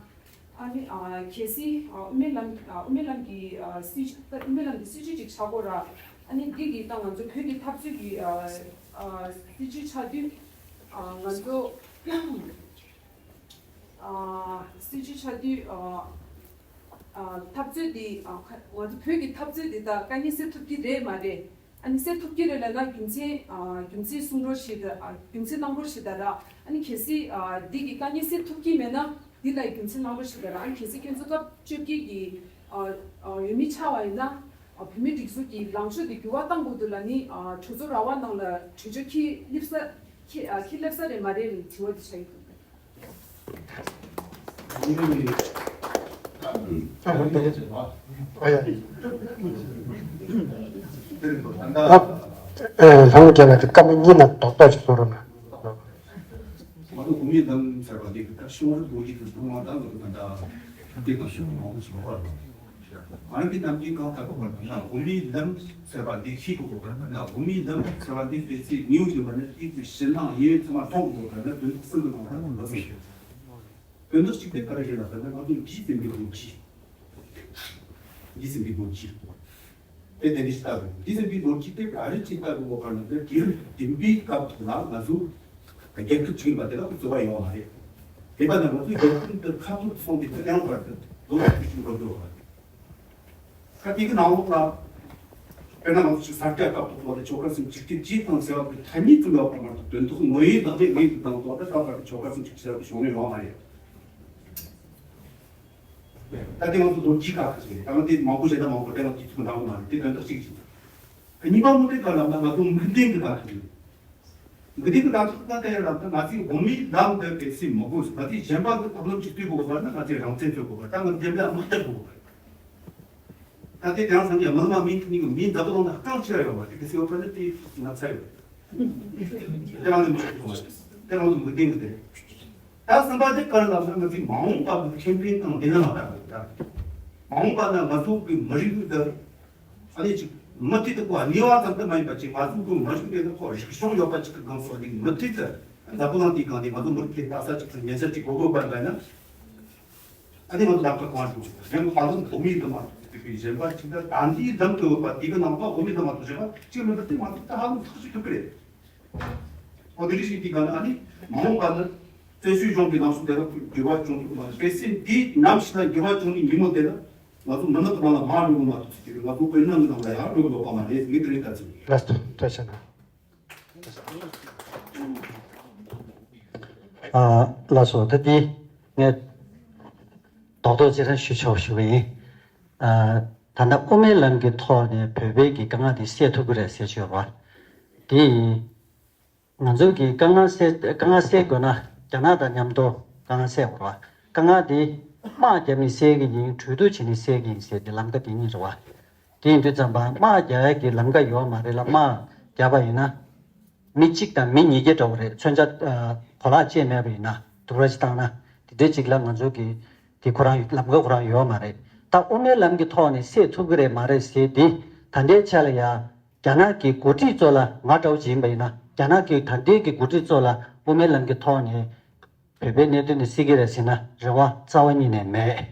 ཨ་ནི་ཨ་གལ་སྲིད་ཨ་དབུ་མའི་ལམ་ཨ་དབུ་མའི་ལམ་གྱི་ཨ་སྲིད་ད་དབུ་མའི་ལམ་གྱི་སྲིད་བྱུས་ཅིག་ཆགས་དགོས་ར། ཨ་ནི་འདི་གི་ད་ང་ཚོ་བོད་ཀྱི་འཐབ་རྩོད་ཀྱི་ཨ་ཨ་སྲིད་བྱུས་ཆགས་དུས་ཨ་ང་ཚོ་ཨ་སྲིད་བྱུས་ཆགས་དུས་ཨ་ཨ་འཐབ་རྩོད་འདི་ཨ་ཁ་ང་ཚོ་བོད་ཀྱི་འཐབ་རྩོད་འདི་ད་དཀའ་ངལ་སེལ་ཐུབ་ཀྱི་རེད་མ་རེད། ཨ་ནི་སེལ་ཐུབ་ཀྱི་རེད་ལབ་ན་རྒྱུ་མཚན་ཨ་རྒྱུ་མཚན་གསུང་རོགས་བྱེད་ད་ཨ་རྒྱུ་མཚན་གནང་རོགས་བྱེད་ད་ར། ཨ་ནི་གལ་སྲིད་ཨ་འདི་གི་དཀའ་ངལ་སེལ་ཐུབ་ཀྱི་མེད་ན་འདི་ལ་རྒྱུ་མཚན་གནང་རོགས་བྱེད་ད་ར། ཨ་ནི་གལ་སྲིད་ཁྱེད་ཚོ་སྐབས་བཅོ་བརྒྱད་ཀྱི་ཨ་ཨ་འོས་མི་ཆགས་པ་ཡིན་ན་ཨ་བོད་མི་སྒྲིག་འཛུགས་ཀྱི་ལངས་ཕྱོགས་འདི་འགྱུར་བ་གཏང་དགོས་འདུག་ལབ་ནི་ཨ་གྲོས་ཚོགས་ར་བ་ནང་ལ་གྲོས་ཆོད་ཁྱེད་སླེབས་ས་ཁྱེད་ཨ་ཁྱེད་སླེབས་ས་རེད་མ་རེད་ལབ་དྲི་བ་འདི་ཆགས་ཀྱི་འདུག་ལྷང་རྒྱལ་ལ་དེ་སྐར་མ་གཉིས་ན་རྡོག་རྡོག་ཅིག་གསུང་རོགས་གནང་། མ་གཏོགས་གོང་མའི་ལམ་ཟེར་བ་འདི་གི་ད་ཤོང་རི་ལོ་རྒྱུས་ཀྱི་སྣང་བ་ད་ལོ་ད་ད་འདི་ག་ཤོང་མང་པོ་ཞིག་ཡོད་པ་རེད། ང་རང་གི་ནམ་རྒྱུན་གང་ལྟར་གོ་བ་ན་དབུ་མའི་ལམ་ཟེར་བ་འདི་ཤེས་དགོས་པ་ན་དབུ་མའི་ལམ་ཟེར་བ་འདི་དཔེ་ཚིག་ཉུང་ཡོད་པ་ནི་དེ་གི་ཕྱི་ནང་གཡས་གཡོན་ཚང་མ་མཐོང་དགོས་པ་ན་དོན་དག་གསུམ་གྱི་ནང་ལ་ལོ་ཟིན་ཡོད། དོན་དག་གཅིག་དེ་ག་རེ་རེད་ལབ་ན་ང་ཚོ་འདི་ཟིན་པའི་སྒོ་ཕྱེ། འདི་ཟིན་པའི་སྒོ་ཕྱེ། དེ་དེ་འདྲ་ཞིག་ལྟ་དགོས། དེ་ཟིན་པའི་ལོ་རྒྱུས་དེ་ག་རེ་ཅིག་ལྟ་དགོས་གོ་ག་ནང་དེ་དུས་རབས་བདུན་པའི་སྐབས་དེ་ལ་ང་ཚོ་རྒྱལ་ཁབ་ཅིག་ཡིན་པ་དེ་ལ་རྩོད་པ་ཡོད་མ་རེད། དེ་པ་ན་ང་ཚོ་རྒྱལ་ཁབ་འདི་ཁ་ཐོར་སོང་དེ་དེ་ཡང་བར་དུ་ལོ་རྒྱུས་ཤིག་འགྲོ་འགྲོ་བ་རེད། ད་དེ་གི་ནང་ལོགས་ལ་དཔེར་ན་ང་ཚོ་ཅིག་ས་སྐྱ་སྐབས་ཐོག་ལ་ཆོལ་ཁ་གསུམ་ཆིག་སྒྲིལ་གྱིས་དང་ཟེར་བ་དེ་ཐ་སྙད་ཙམ་ཡོད་པ་མ་གཏོགས་དོན་དག་ངོ་ཡིན་དང་དེ་ངོས་ཀྱི་དང་ཐོག་ལ་ད་བར་དུ་ཆོལ་ཁ་གསུམ་ཆིག་སྒྲིལ་ཟེར་བ་དེ་བྱུང་མྱོང་ཡོད་མ་རེད། ད་དེ་ང་ཚོ་ལོ་རྒྱུས་ཁག་ཁག་ཅིག་རེད། ད་ང་དེ་མང་པོ་བཤད་ན་མང་པོ་དེ་ང་དུས་ཚོད་འདང་མ་རེད། དེ་དོན་དག་གཅིག་ཅིག་གཉིས་པ་མུ་མཐུད་པ་ལ་ང་ཚོ་མིག་ལྡན་གྱི་བརྡ་ཐོན་ཡོད། མིག་ལྡན་གྱི་བརྡ་ཐོན་ན་དེ་ལ་ང་ཚོའི་དབུ་མའི་ལམ་དེ་གལ་སྲིད་མི་དགོས་ཟེར་ང་ཚོས་གཞན་པ་གི་ཐབས་ལམ་ཅིག་བཏོན་དགོས་པ་ན་ང་ཚོས་རང་བཙན་རྩོད་དགོས་པ་ད་ང་ཚོ་རྒྱབ་ལ་དམག་རྒྱག་དགོས་པ་རེད། ད་དེ་དེང་སང་གི་མི་ལ་མ་མིན་གྱི་མིའི་འཛམ་བུ་གླིང་ན་རྐང་ཆེ་བ་ཡོད་པ་དེ་གལ་སྲིད་ཡོད་པ་ན་དེ་ང་ཚ་ཡོད་རེད། དེ་རང་ལ་མི་ཤེས་དགོས་པ་རེད། དེ་རང་ལ་མི་བདེན་གི་དེ་རེད། ད་གསུམ་པ་དེ་ག་རེ་ལབ་ན་ང་ཚོའི་མ་འོངས་པ་གི་ཁེ་ཕན་དང་བདེན་ལ་མ་བལྟ་དགོས་ད། མ་འོངས་པ་ན་ང་ཚོ་གི་མི་རིགས་འདི་ཨ་ནི་ཅིག་མུ་མཐུད་དུ་ཁོ་གནས་བ་ཙམ་དུ་མ་ཡིན་པ་ཅིག་ང་ཚོ་གི་མི་རིགས་འདི་ནི་ཁོ་རིག་གཞུང་ཡོད་པ་ཅིག་གི་སྒང་སོགས་ནས་མུ་མཐུད་དུ་འཛམ་བུ་གླིང་འདིའི་སྒང་ནས་ང་ཚོ་མི་རིགས་ཀྱི་ལྟ་ས་ཅིག་ཏུ་ཉེ་ཆར་ཅིག་གོ་དགོས་པ་འདྲ་ན། ཨ་ནི་ང་ཚོ་ལམ་ཁ་གང་འགྲོ་གཞན་ལ་ཧ་ལམ་གོ་མིན་དུ་མ་ཐུག་པའི་གཞན་པ་ཅིག་ད་ད་འདིའི་ལམ་དུ་ཡོད་པ་དེ་གི་ནང་པ་གོ་མིན་དུ་མ་ཐུག་གཞན་པ་ཅིག་མི་འདུག་སྟེ་ང་ཚོ་ད་ཧ་ལམ་ཐག་གཅོད་ཐུབ་ཀྱི་རེད། འོ་དེ་རིགས་ཤིག་དེ་ག་ནི་ཨ་ནི་མ་འོངས་པ་ནི་བཙན་བྱོལ་གཞུང་གི་ནང་སོང་དེ་ལ་འགྱུར་བ་བྱུང་ཐུབ་མ་རེད། གལ་སྲིད་འདི་ནམ་ཞིག་ལ་འགྱུར་བ་བྱུང་ནི་ཉིན་མོ་དེ་ལ་ང་ཚོ་མི་ནག་གི་ནང་ལ་མར་འགྲོ་གི་མ་ཐུབ་ཟེར་གི་རེད། ང་ཚོ་དཔོན་ནག་གི་ནང་ལ་ཡར་འགྲོ་གི་ཡོད་པ་མ་རེད་ཟེར་གི་དེ་རེད་ད་ཚོད། ལགས་སོ་ཐུགས་རྗེ་ཆེ་གནང་། ཨ་ལགས་སོ། ད་འདི་ངས་རྡོག་རྡོག་ཅིག་རང་ཞུ་ཆོག་ཞུ་གི་ཡིན། ཨ་ད་ལྟ་དབུ་མའི་ལམ་གྱི་ཐོག་ནས་བོད་པའི་གི་དཀའ་ངལ་འདི་སེལ་ཐུབ་ཀྱི་རེད་ཟེར་ཞུ་བ་འདི་ཡིན། ང་ཚོ་གི་དཀའ་ངལ་སེལ་དཀའ་ངལ་སེལ་དགོས་ན་རྒྱ་ནག་དང་མཉམ་དུ་དཀའ་ངལ་སེལ་དགོས་རེད་བ། དཀའ་ངལ་འདི་དམག་བརྒྱབ་ནས་སེལ་གི་ཡིན། གྲོས་བསྡུར་བྱས་ནས་སེལ་གི་ཡིན་ཟེར་ཏེ་ལམ་ཁ་འདི་གཉིས་རེད་བ། དེ་ཡིན་དུས་ཙམ་པ་དམག་རྒྱག་ཡ་གི་ལམ་ཁ་ཡོད་མ་རེད་ལ། དམག་རྒྱབ་པ་ཡིན་ན་མི་གཅིག་དང་མི་ཉིས་བརྒྱ་འདྲ་བོ་རེད། མཚོན་ཆ་ཨ་གོ་ལག་ཅིག་མེད་པ་ཡིན་ན་དུག་ར་ཅིག་བཏང་ན་དེ་འདྲའི་ཅིག་ལ་ང་ཚོ་གི་དེ་ཁོ་རང་ལམ་ཁ་ཁོ་རང་ཡོད་མ་རེད། ད་དབུ་མའི་ལམ་གྱི་ཐོག་ནས་སེལ་ཐུབ་ཀྱི་རེད་མ་རེད་ཟེར་དེ་ད་ལྟའི་ཆ་ལ་ཡ་རྒྱ་ནག་གི་འགོ་ཁྲིད་ཚོ་ལ་ང་འདྲ་བོ་ཅིག་ཡིན་པ་ཡིན་ན། རྒྱ་ནག་གི་ད་ལྟའི་གི་འགོ་ཁྲིད་ཚོ་ལ་དབུ་མའི་ལམ་གྱི་ཐོག་ནས་བོད་པའི་གནད་དོན་དེ་སེལ་གྱི་རེད་ཟེར་ན་རེ་བ་རྩ་བ་ཉིད་ནས་མེད།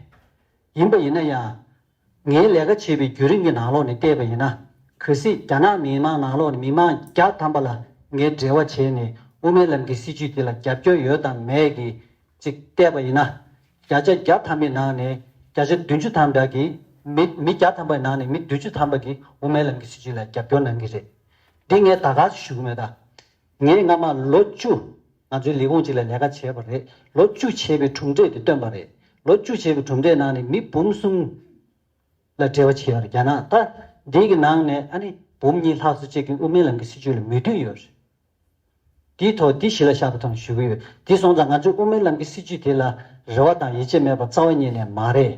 ཡིན་པ་ཡིན་ན་ཡང་། ངའི་ལས་ཀ་བྱེད་པའི་བརྒྱུད་རིམ་གྱི་ནང་ལོགས་ནས་བལྟས་པ་ཡིན་ན། གལ་སྲིད་རྒྱ་ནག་མི་མང་ནང་ལོགས་ནས་མི་མང་བརྒྱ་ཐམ་པ་ལ་ངས་འབྲེལ་བ་བྱས་ནས་དབུ་མའི་ལམ་གྱི་སྲིད་བྱུས་དེ་ལ་རྒྱབ་སྐྱོར་ཡོད་དམ་མེད་ཀྱི་ཅིག་བལྟས་པ་ཡིན་ན། བརྒྱ་ཆ་བརྒྱ་ཐམ་པའི་ནང་ནས་བརྒྱ་ཆ་བདུན་ཅུ་ཐམ་པ་གིས་མི་མི་བརྒྱ་ཐམ་པའི་ནང་ནས་མི་བདུན་ཅུ་ཐམ་པ་གིས་དབུ་མའི་ལམ་གྱི་སྲིད་བྱུས་ལ་རྒྱབ་སྐྱོར་གནང་གི་རེད། འདི་ངས་ད་ག་ཞུ་གི་མེད་ད། ངས་སྔ་མ་ལོ་བཅུ་ང་ཚོའི་ལས་ཁུངས་གཅིག་ལ་ལས་ཀ་བྱས་པ་རེད། ལོ་བཅུ་བྱས་པའི་གྲུབ་འབྲས་དེ་བཏོན་པ་རེད། ལོ་བཅུ་བྱས་པའི་གྲུབ་འབྲས་ནང་ནས་མི་འབུམ་གསུམ་ལ་འབྲེལ་བ་བྱས་ཡོད་རེད། རྒྱ་ནག་ད་འདི་གི་ནང་ནས་ཨ་ནི་འབུམ་གཉིས་ལྷག་ཙམ་ཅིག་གིས་དབུ་མའི་ལམ་གྱི་སྲིད་བྱུས་ལ་མོས་མཐུན་ཡོད་རེད། འདིའི་ཐོག་འདི་གཞི་ལ་བཞག་པ་དང་ཞུ་གི་ཡོད། འདི་སོང་ཙང་ང་ཚོས་དབུ་མའི་ལམ་གྱི་སྲིད་བྱུས་དེ་ལ་རེ་བ་དང་ཡིད་ཆེས་མེད་པ་རྩ་བ་ཉིད་ནས་མ་རེད།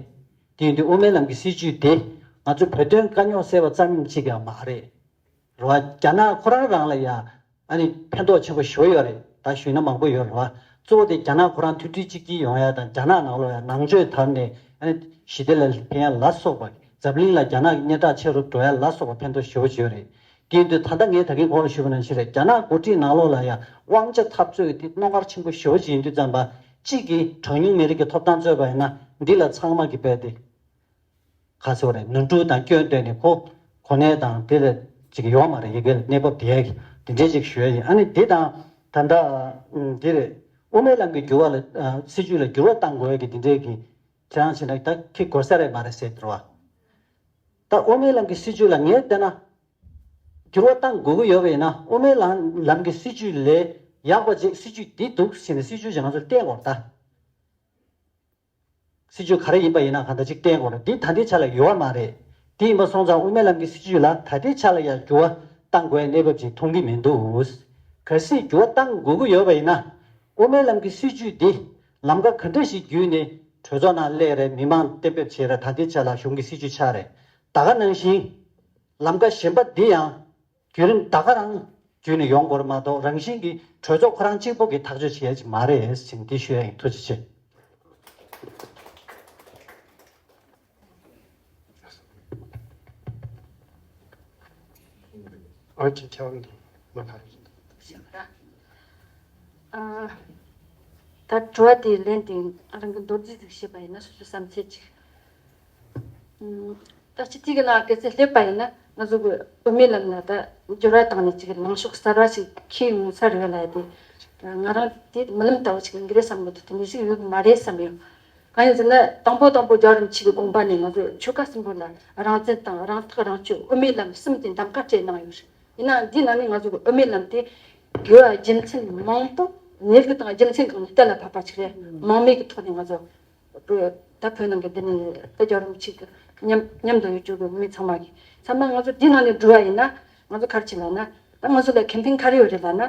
དེ་ཡིན་དུས་དབུ་མའི་ལམ་གྱི་སྲིད་བྱུས་དེ་ང་ཚོ་བོད་དོན་དཀའ་རྙོག་སེལ་བ་རྩ་ཉིད་ཅིག་ཀྱང་མ་རེད། རེད་བ། རྒྱ་ནག་ཁོ་རང་རང་ལ་ཡང་ཨ་ནི་ཕན་ཐོགས་ཆེན་པོ་ཞེ་པོ་ཡོད་རེད། ད་ཞུས་ན་མང་པོ་ཡོད་རེད་བ། གཙོ་བོ་དེ་རྒྱ་ནག་ཁོ་རང་མཐུན་སྒྲིལ་གཅིག་སྒྲིལ་ཡོང་ཡ་དང་རྒྱ་ནག་ནང་ལོགས་ཡ་ནང་ཆོས་དར་ནས་ཨ་ནི་ཞི་བདེ་ལ་ཕན་ཡ་ལ་སོགས་པ། འཛམ་གླིང་ལ་རྒྱ་ནག་གི་སྙན་གྲགས་ཆེ་རུ་འགྲོ་ཡ་ལ་སོགས་པ་ཕན་ཐོགས་ཞེ་པོ་ཅིག་ཡོད་རེད། དེ་ཡིན་དུས་ད་ལྟ་ངས་ད་གིན་གོང་ལ་ཞུས་པ་ནང་བཞིན་རེད། རྒྱ་ནག་འགོ་ཁྲིད་ནང་ལོགས་ལ་ཡ་དབང་ཆ་འཐབ་རྩོད་དེ་རྣོ་ངར་ཆེན་པོ་ཞེ་པོ་ཅིག་ཡིན་དུས་ཙམ་པ། གཅིག་གིས་གྲངས་ཉུང་མི་རིགས་ཀྱི་ཐོབ་ཐང་རྩོད་པ་ཡིན་ན། འདི་ལ་ཚང་མ་གིས་རྦད་དེ་ག་ཚོད་རེད། ནོར་འཁྲུལ་དང་སྐྱོན་བཏོན་ནས་ཁོ་གོ་གནས་དང་དེ་ལ་ཅིག་ཡོད་མ་རེད། ཡི་གེ་ལ་གནས་བབ་དེ་ཡ་གི་དེ་འདྲས་ཅིག་ཞུ་ཡ་ཡིན། ཨ་ནི་འདི་དང་ད་ལྟ་འདི་རེད། དབུ་མའི་ལམ་གྱི་འགྱུར་བ་ལ་སྲིད་བྱུས་ལ་འགྱུར་བ་གཏང་དགོས་ཡ་གི་དེ་འདྲས་ཀྱི་ཁྱེད་རང་བྱས་ན་ད་ཁྱི་གོ་ས་རེད་མ་རེད་ཟེར་འདུག་བ། ད་དབུ་མའི་ལམ་གྱི་སྲིད་བྱུས་ལ་ངས་བལྟས་ན། འགྱུར་བ་གཏང་དགོས་ཀྱི་ཡོད་པ་ཡིན་ན། དབུ་མའི་ལམ་ལམ་གྱི་སྲིད་བྱུས་ལས་ཡག་པ་ཅིག་སྲིད་བྱུས་འདི་འདུག་ཟེར་ནས་སྲིད་བྱུས་ཅིག་ང་ཚོར་བསྟན་དགོས་རེད་ད། སྲིད་བྱུས་ག་རེ་ཡིན་པ་ཡིན་ན་གང་ལྟར་ཅིག་བསྟན་དགོས་རེད། འདི་ད་ལྟའི་ཆ་ལ་ཡོད་པ་མ་རེད། དེ་ཡིན་པ་སོང་ཙང་དབུ་མའི་ལམ་གྱི་སྲིད་བྱུས་ལ་ད་ལྟའི་ཆ་ལ་ཡང་འགྱུར་བ་གཏང་དགོས་གནས་བབ་ཅིག་མཐོང་གི་མི་འདུག། གལ་སྲིད་འགྱུར་བ་གཏང་དགོས་ཀྱི་ཡོད་པ་ཡིན་ན། དབུ་མའི་ལམ་གྱི་སྲིད་བྱུས་འདི་ལམ་ཁ་ག་འདྲ་ཞིག་བརྒྱུད་ནས་གྲོས་ཚོགས་ནང་སླེབས་རེད། མི་མང་གཏན་འབེབས་བྱས་རེད། ད་ལྟའི་ཆ་ལ་གཞུང་གི་སྲིད་བྱུས་ཆགས་རེད། ད་ག་ནང་བཞིན་ལམ་ཁ་གཞན་པ་འདི་ཡང་བརྒྱུད་རིམ་ད་ག་རང་བརྒྱུད་ནས་ཡོང་དགོས་རེད་མ་གཏོགས། རང་བཞིན་གྱིས་གྲོས་ཚོགས་ཁོ་རང་གཅིག་པོ་གིས་ཐག་གཅོད་བྱེད་ཡ་ཅིག་མ་རེད་ཟེར་འདི་ཞུ་ཡ་ཡིན། ཐུགས་རྗེ་ཆེ། ཨོ་ཅི་ཁྱེད་རང་མ་ཁ། ཨ། ད་དྲི་བ་དེའི་ལན་དེ་རང་གི་མདོར་བསྡུས་ཤིག་བཤད་པ་ཡིན་ན། སོ་སོའི་བསམ་ཚུལ་ཅིག། ཨུམ། ད་སྤྱི་འཐུས་ཀྱི་ནང་གལ་སྲིད་སླེབས་པ་ཡིན་ན། ང་ཚོ་གི་དབུ་མའི་ལམ་ལ་ད་འགྱུར་བ་བཏང་ནས་ཅིག་ལངས་ཕྱོགས་གསར་བ་ཞིག་འཁྱེར་ཡོང་ས་རེད་ལབ་ཡ་དེ། ང་རང་དེ་རྨི་ལམ་ལྟ་བུ་ཞིག་ཡིན་གྱི་རེད་བསམ་གྱི་འདུག། དེ་འདྲ་ཞིག་ཡོད་མ་རེད་བསམ་ཡོད། གང་ཡིན་ཟེར་ན། དང་པོ་དང་པོ་རྒྱལ་བ་རིན་པོ་ཆེ་གི་དགོངས་པ་ནས་ང་ཚོ་ཆོལ་ཁ་གསུམ་པོ་ལ་རང་བཙན་དང་རང་ཐག་རང་གཅོད་དབུ་མའི་ལམ་གསུམ་དེ་འདམ་ག་སྤྲད་གནང་ཡོད་རེད། ཡིན་ནའང་འདིའི་ནང་ནས་ང་ཚོ་གི་དབུ་མའི་ལམ་དེ་དགོས་པ་རྒྱུ་མཚན་མང་པོ་གནས་ལུགས་དང་རྒྱུ་མཚན་སྒང་ནས་གཏན་ལ་ཕབ་པ་ཅིག་རེད། མང་མོས་ཀྱི་ཐོག་ནས་ང་ཚོ་ད་བོད་ནང་གི་འདི་ནས་ད་རྒྱལ་བ་རིན་པོ་ཆེ་གི་མཉམ་མཉམ་དུ་ཡོད་རྒྱུ་གི་མི་ཚང་མ་གི་ཚང་མ་ང་ཚོ་འདིའི་ནང་ནས་བསྡུར་བ་ཡིན་ན། ང་ཚོ་ག་རེ་བྱེད་ལབ་ན། ད་ང་ཚོ་ལ་ཁེ་ཕན་ག་རེ་ཡོད་རེད་ལབ་ན།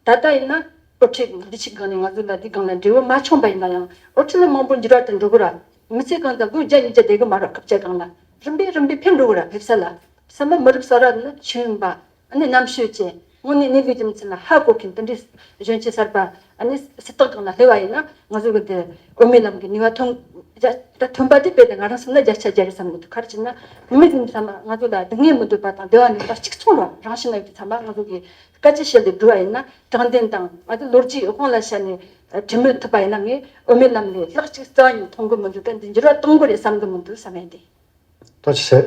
ད་ལྟ་ཡིན་ན་དབུ་ཁྲིད་འདི་ཕྱི་སྒང་ནས་ང་ཚོ་ལ་འདི་སྒང་ལ་འབྲས་བུ་མ་བྱུང་པ་ཡིན་ན་ཡང་། དབུ་ཁྲིད་ལ་མང་པོ་འགྱུར་བ་དེ་འགྲོ་གི་ར། མི་ཚེ་གང་དང་ལོ་བརྒྱ་ཉིས་བརྒྱ་བསྡད་གི་མ་རེད། སྐབས་བཅད་སྒང་ལ་རིམ་པས་རིམ་པས་ཕན་འགྲོ་གི་ར། ཕེབས་ས་ལ་ཚང་མ་མི་རབས་གསར་བ་ནི་ཤེས་ཡོན་པ། ཨ་ནི་རྣམ་དཔྱོད་ཅན། དངོས་གནས་གནས་ལུགས་རྒྱུ་མཚན་ལ་ཧ་གོ་མཁན་དེ་འདྲའི་གཞོན་སྐྱེས་གསར་པ། ཨ་ནི་སྲིད་ཐག་སྒང་ལ་སླེབས་པ་ཡིན་ན། ང་ཚོ་གི་འདི་དབུ་མའི་ལམ་གྱི་ནུས་པ་ཐོན་རྒྱ་ད་ཐོན་པ་དེ་དཔེ་དེ་ང་རང་བསམ་ན་བརྒྱ་ཆ་བརྒྱ་རེད་བསམ་གི་འདུག། ག་རེ་བྱས་ན། མི་ཚང་མ་ང་ཚོ་ལ་སྡུག་བསྔལ་མི་འདོད་པ་དང་བདེ་བ་འདོད་པ་གཅིག་མཚུངས་རེད། རང་བཞིན་ལ་ཡོད་པའི་ཚང་མ་ང་ཚོ་གི་སྐད་ཆ་བཤད་དེ་འགྲོ་བ་ཡིན་ན། དྲང་བདེན་དང་ང་ཚོ་ལོ་རྒྱུས་དབང་ལ་བྱས་ནས་གྲོས་མོལ་ཐུབ་པ་ཡིན་ན། ངས་དབུ་མའི་ལམ་ལས་ལྷག་ཅིག་རྩ་བ་ཉིད་མཐོང་གི་མི་འདུག། ག་འདི་འགྱུར་བ་གཏོང་དགོས་རེད་བསམ་གི་མི་འདུག་བསམ་ཡས་དེ། ཐུགས་རྗེ་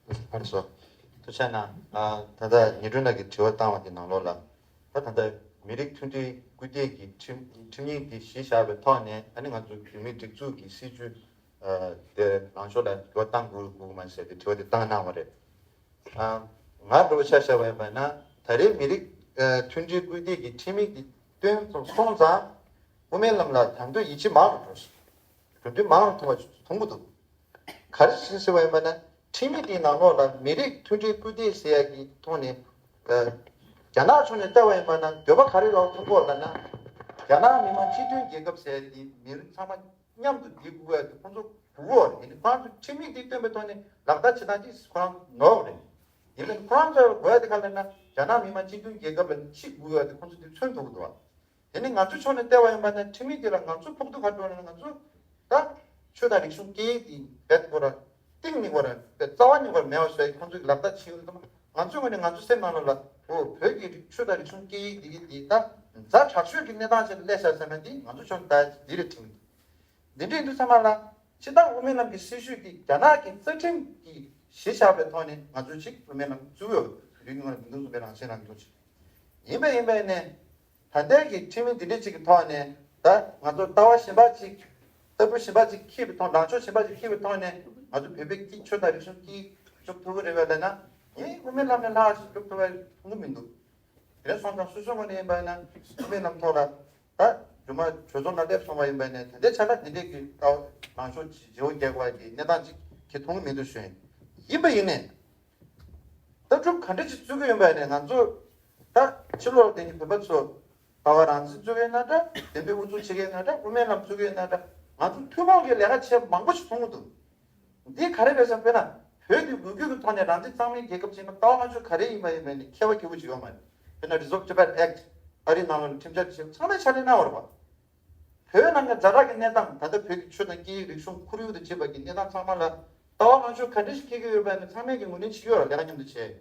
ཆེ། ཕར་སོ། ཐུགས་རྗེ་གནང་། ཨ། ད་ལྟ་ཉི་སྒྲོན་ལགས་ཀྱིས་དྲི་བ་བཏང་བ་དེ་ནང་ལོགས་ལ། ད་ད་ལྟ་མི་རིགས་མཐུན་སྒྲིལ་སྐུལ་འདེད་ཀྱི་ཁྲིམས་ཁྲིམས་ཡིག་འདི་གཞི་བཞག་པའི་ཐོག་ནས། ཨ་ནི་ང་ཚོ་བོད་མིའི་སྒྲིག་འཛུགས་ཀྱི་སྲིད་བྱུས་ཨ་དེ་ལངས་ཕྱོགས་ལ་འགྱུར་བ་གཏང་དགོས་དགོས་མ་ཟེར་ཏེ་དྲི་བ་དེ་བཏང་གནང་བ་རེད། ཨ། ང་འདྲ་བོ་ཆ་བཞག་པ་ཡིན་པ་ན། ད་རེས་མི་རིགས་ཨ་མཐུན་སྒྲིལ་སྐུལ་འདེད་ཀྱི་ཁྲིམས་ཡིག་འདི་བཏོན་སོང་ཙང་། དབུ་མའི་ལམ་ལ་ད་དུང་ཡིད་ཆེས་མང་རུ་འགྲོ་སོང་། གྲུབ་འབྲས་མང་རུ་ཐོན་པ་མཐོང་གི་འདུག། ག་རེ་བྱས་ཟེར་བ་ཡིན་པ་ན། ཁྲིམས་ཡིག་དེའི་ནང་ལོགས་ལ་མི་རིགས་མཐུན་སྒྲིལ་སྐུལ་འདེད་ཟེར་ཡ་གི་ཐོག་ནས། ཨ། རྒྱ་ནག་ཕྱོགས་ནས་བལྟས་པ་ཡིན་པ་ན་འདོད་པ་ག་རེ་ལ་མཐོང་གི་ཡོད་ལབ་ན། རྒྱ་ནག་མི་དམངས་སྤྱི་མཐུན་རྒྱལ་ཁབ་ཟེར་ཡ་དེ་མི་རིགས་ཚང་མ་མཉམ་དུ་བསྡད་དགོས་ཡ་དེ་ཁོང་ཚོ་དགོས་ཀྱི་ཡོད་རེད། ཡིན་ནའི་ཁོང་ཚོས་ཁྲིམས་ཡིག་དེ་བཏོན་པའི་ཐོག་ནས་ལག་བསྟར་བྱེད་སྟངས་ཅིག་ཁོ་རང་ནོར་བ་རེད། ཡིན་ནའི་ཁོ་རང་ཚོར་དགོས་ཡ་དེ་ག་རེ་ལབ་ན། རྒྱ་ནག་མི་དམངས་སྤྱི་མཐུན་རྒྱལ་ཁབ་ལ་ཕྱིར་དགོས་ཡ་དེ་ཁོང་ཚོ་དེ་མཚོན་ཐུབ་ཀྱི་འདུག་བ། དེ་ནི་ང་ཚོའི་ཕྱོགས་ནས་བལྟས་པ་ཡིན་པ་ན། ཁྲིམས་ཡིག་དེ་ལ་ང་ཚོ་ཕོག་ཐུག་ག་འགྲོ་ན། ང་ཚོ་ད་ཆོས་དང་རིག་གཞུང་སྐད་ཡིག་དེ་རྦད་ཁོ་ར་གཏིང་ནས་ཁོ་ར་རྩ་བ་ནས་ཁོ་ར་མེད་པ་བཟོ་ཡ་ཁོང་ཚོས་ལག་བསྟར་བྱེད་ཡོད་དུས། ང་ཚོའི་ངོས་ནས་ང་ཚོའི་སེམས་ནང་ལོགས་ལ། འོ། བོད་ཀྱི་རིག་ཆོས་དང་རིག་གཞུང་སྐད་ཡིག་འདི་གི་འདི་ད་ཛ་དྲག་ཤོས་ཀྱི་གནས་སྟངས་ཅིག་ལ་སླེབས་ཤག་ཟེར་ན། འདི་ང་ཚོ་ཕྱོགས་ནས་ད་འདི་རེད་དྲན་གྱི་འདུག། འདི་འདྲ་ཡིན་དུས་ཚང་མ་ལ། སྤྱིར་བཏང་དབུ་མའི་ལམ་གྱི་སྲིད་བྱུས་འདི་རྒྱ་ནག་གི་རྩ་ཁྲིམས་ཀྱི་གཞི་བཞག་པའི་ཐོག་ནས་ང་ཚོས་ཅིག་དབུ་མའི་ལམ་བཙུགས་ཡོད། རིགས་ནང་ལ་མི་འདུག་གསུངས་པའི་རང་བཞིན་རང་བྱུང་ཅིག་ཡིན་པས། ཡིན་པས་ནས། ད་ལྟའི་གི་ཁྲིམས་ཡིག་འདི་འདྲ་ཅིག་གི་ཐོག་ནས། ད་ང་ཚོ་ལྟ་བ་གཞན་པ་ཅིག་ལྟ་བུ་གཞན་པ་ཅིག་འཁྱེར་བའི་ཐོག། ལངས་ཕྱོགས་གཞན་པ་ཅིག་འཁྱེར་བའི་ཐོག་ནས་ང་ཚོ་བོད་པའི་སྐད་ཆོས་དང་རིག་གཞུང་སྐད་སྐྱོབ་ཐུབ་ཀྱི་རེད་པས་ལབ་ན། ངས་དབུ་མའི་ལམ་ནས་ལྷག་ཅིག་སྐྱོབ་ཐུབ་པ་མཐོང་གི་མི་འདུག། དེ་འདྲ་སོང་ཙང་སོ་སོའི་ངོས་ནས་ཡིན་པ་ན། དབུ་མའི་ལམ་ཐོག་ལ་ད་རྗེས་མ་གྲོས་ཚོགས་ནང་སླེབས་སོང་བ་ཡིན་པ་ནས། ད་ལྟའི་ཆ་ལ་དེ་འདྲའི་གི་ལྟ་བ་ལངས་ཕྱོགས་བརྗེ་བོ་རྒྱག་པ་གི་གནས་སྟངས་ཅིག་གི་མཐོང་གི་མི་འདུག་ཞུ་ཡིན། ཡིན་པ་ཡིན་ནས། ལྟ་གྲུབ་ག་འདྲ་ཅིག་བཙུགས་ཀྱི་ཡོད་པ་ནས། ང་ཚོ་ད་ཕྱི་ལོགས་ལ་བསྡད་མཁན་བོད་པ་ཚོ་ལྟ་བ་རང་བཙན་བཙུགས་ཀྱི་ཡོད་ན་འདྲ། བདེན་པའི་དབུ་འཛུགས་བྱེད་ཀྱི་ཡོད་ན་འདྲ། དབུ་མའི་ལམ་བཙུགས་ཀྱི་ཡོད་ན་འདྲ། ང་ཚོ་ཐུན་མོང་གི་ལས་ཀ་བྱེད་མང་པོ་ཞིག་མཐོང་གི་འདུག། འདི་ག་རེ་རེད་ཟེར་ན། དཔེར་ན་བོད་འདི་འགུལ་སྐྱོད་ཀྱི་ཐོག་ནས་རང་བཙན་གཙང་མའི་རྒྱལ་ཁབ་ཅིག་ཡིན་ན་ལྟ་བ་ལངས་ཕྱོགས་ག་རེ་ཡིན་པ་ཡིན་པ་ནི་ཁྱད་པར་གྱི་བོ་ཅིག་ཡོད་མ་རེད། དཔེར་ན་Resolve Tibet Act། ཨ་རིའི་ནང་ལ་ཁྲིམས་འཆར་ཅིག་ཚང་མས་ཕྱག་ལས་གནང་བ་རེད་པ། བོད་ནང་གི་ཛ་དྲག་གི་གནས་སྟངས། ད་ལྟ་བོད་ཀྱི་ཆོས་དང་སྐད་ཡིག་རིག་གཞུང་ཁོར་ཡུག་དང་བཅས་པ་གི་གནས་སྟངས་ཚང་མ་ལ་ལྟ་བ་ལངས་ཕྱོགས་ག་འདྲ་ཞིག་འཁྱེར་གྱི་ཡོད་པ་ནི་ཚང་མས་ཀྱི་ངོས་ལེན་བྱེད་ཀྱི་ཡོད་རེད། ལས་ཀ་མཉམ་དུ་བྱས།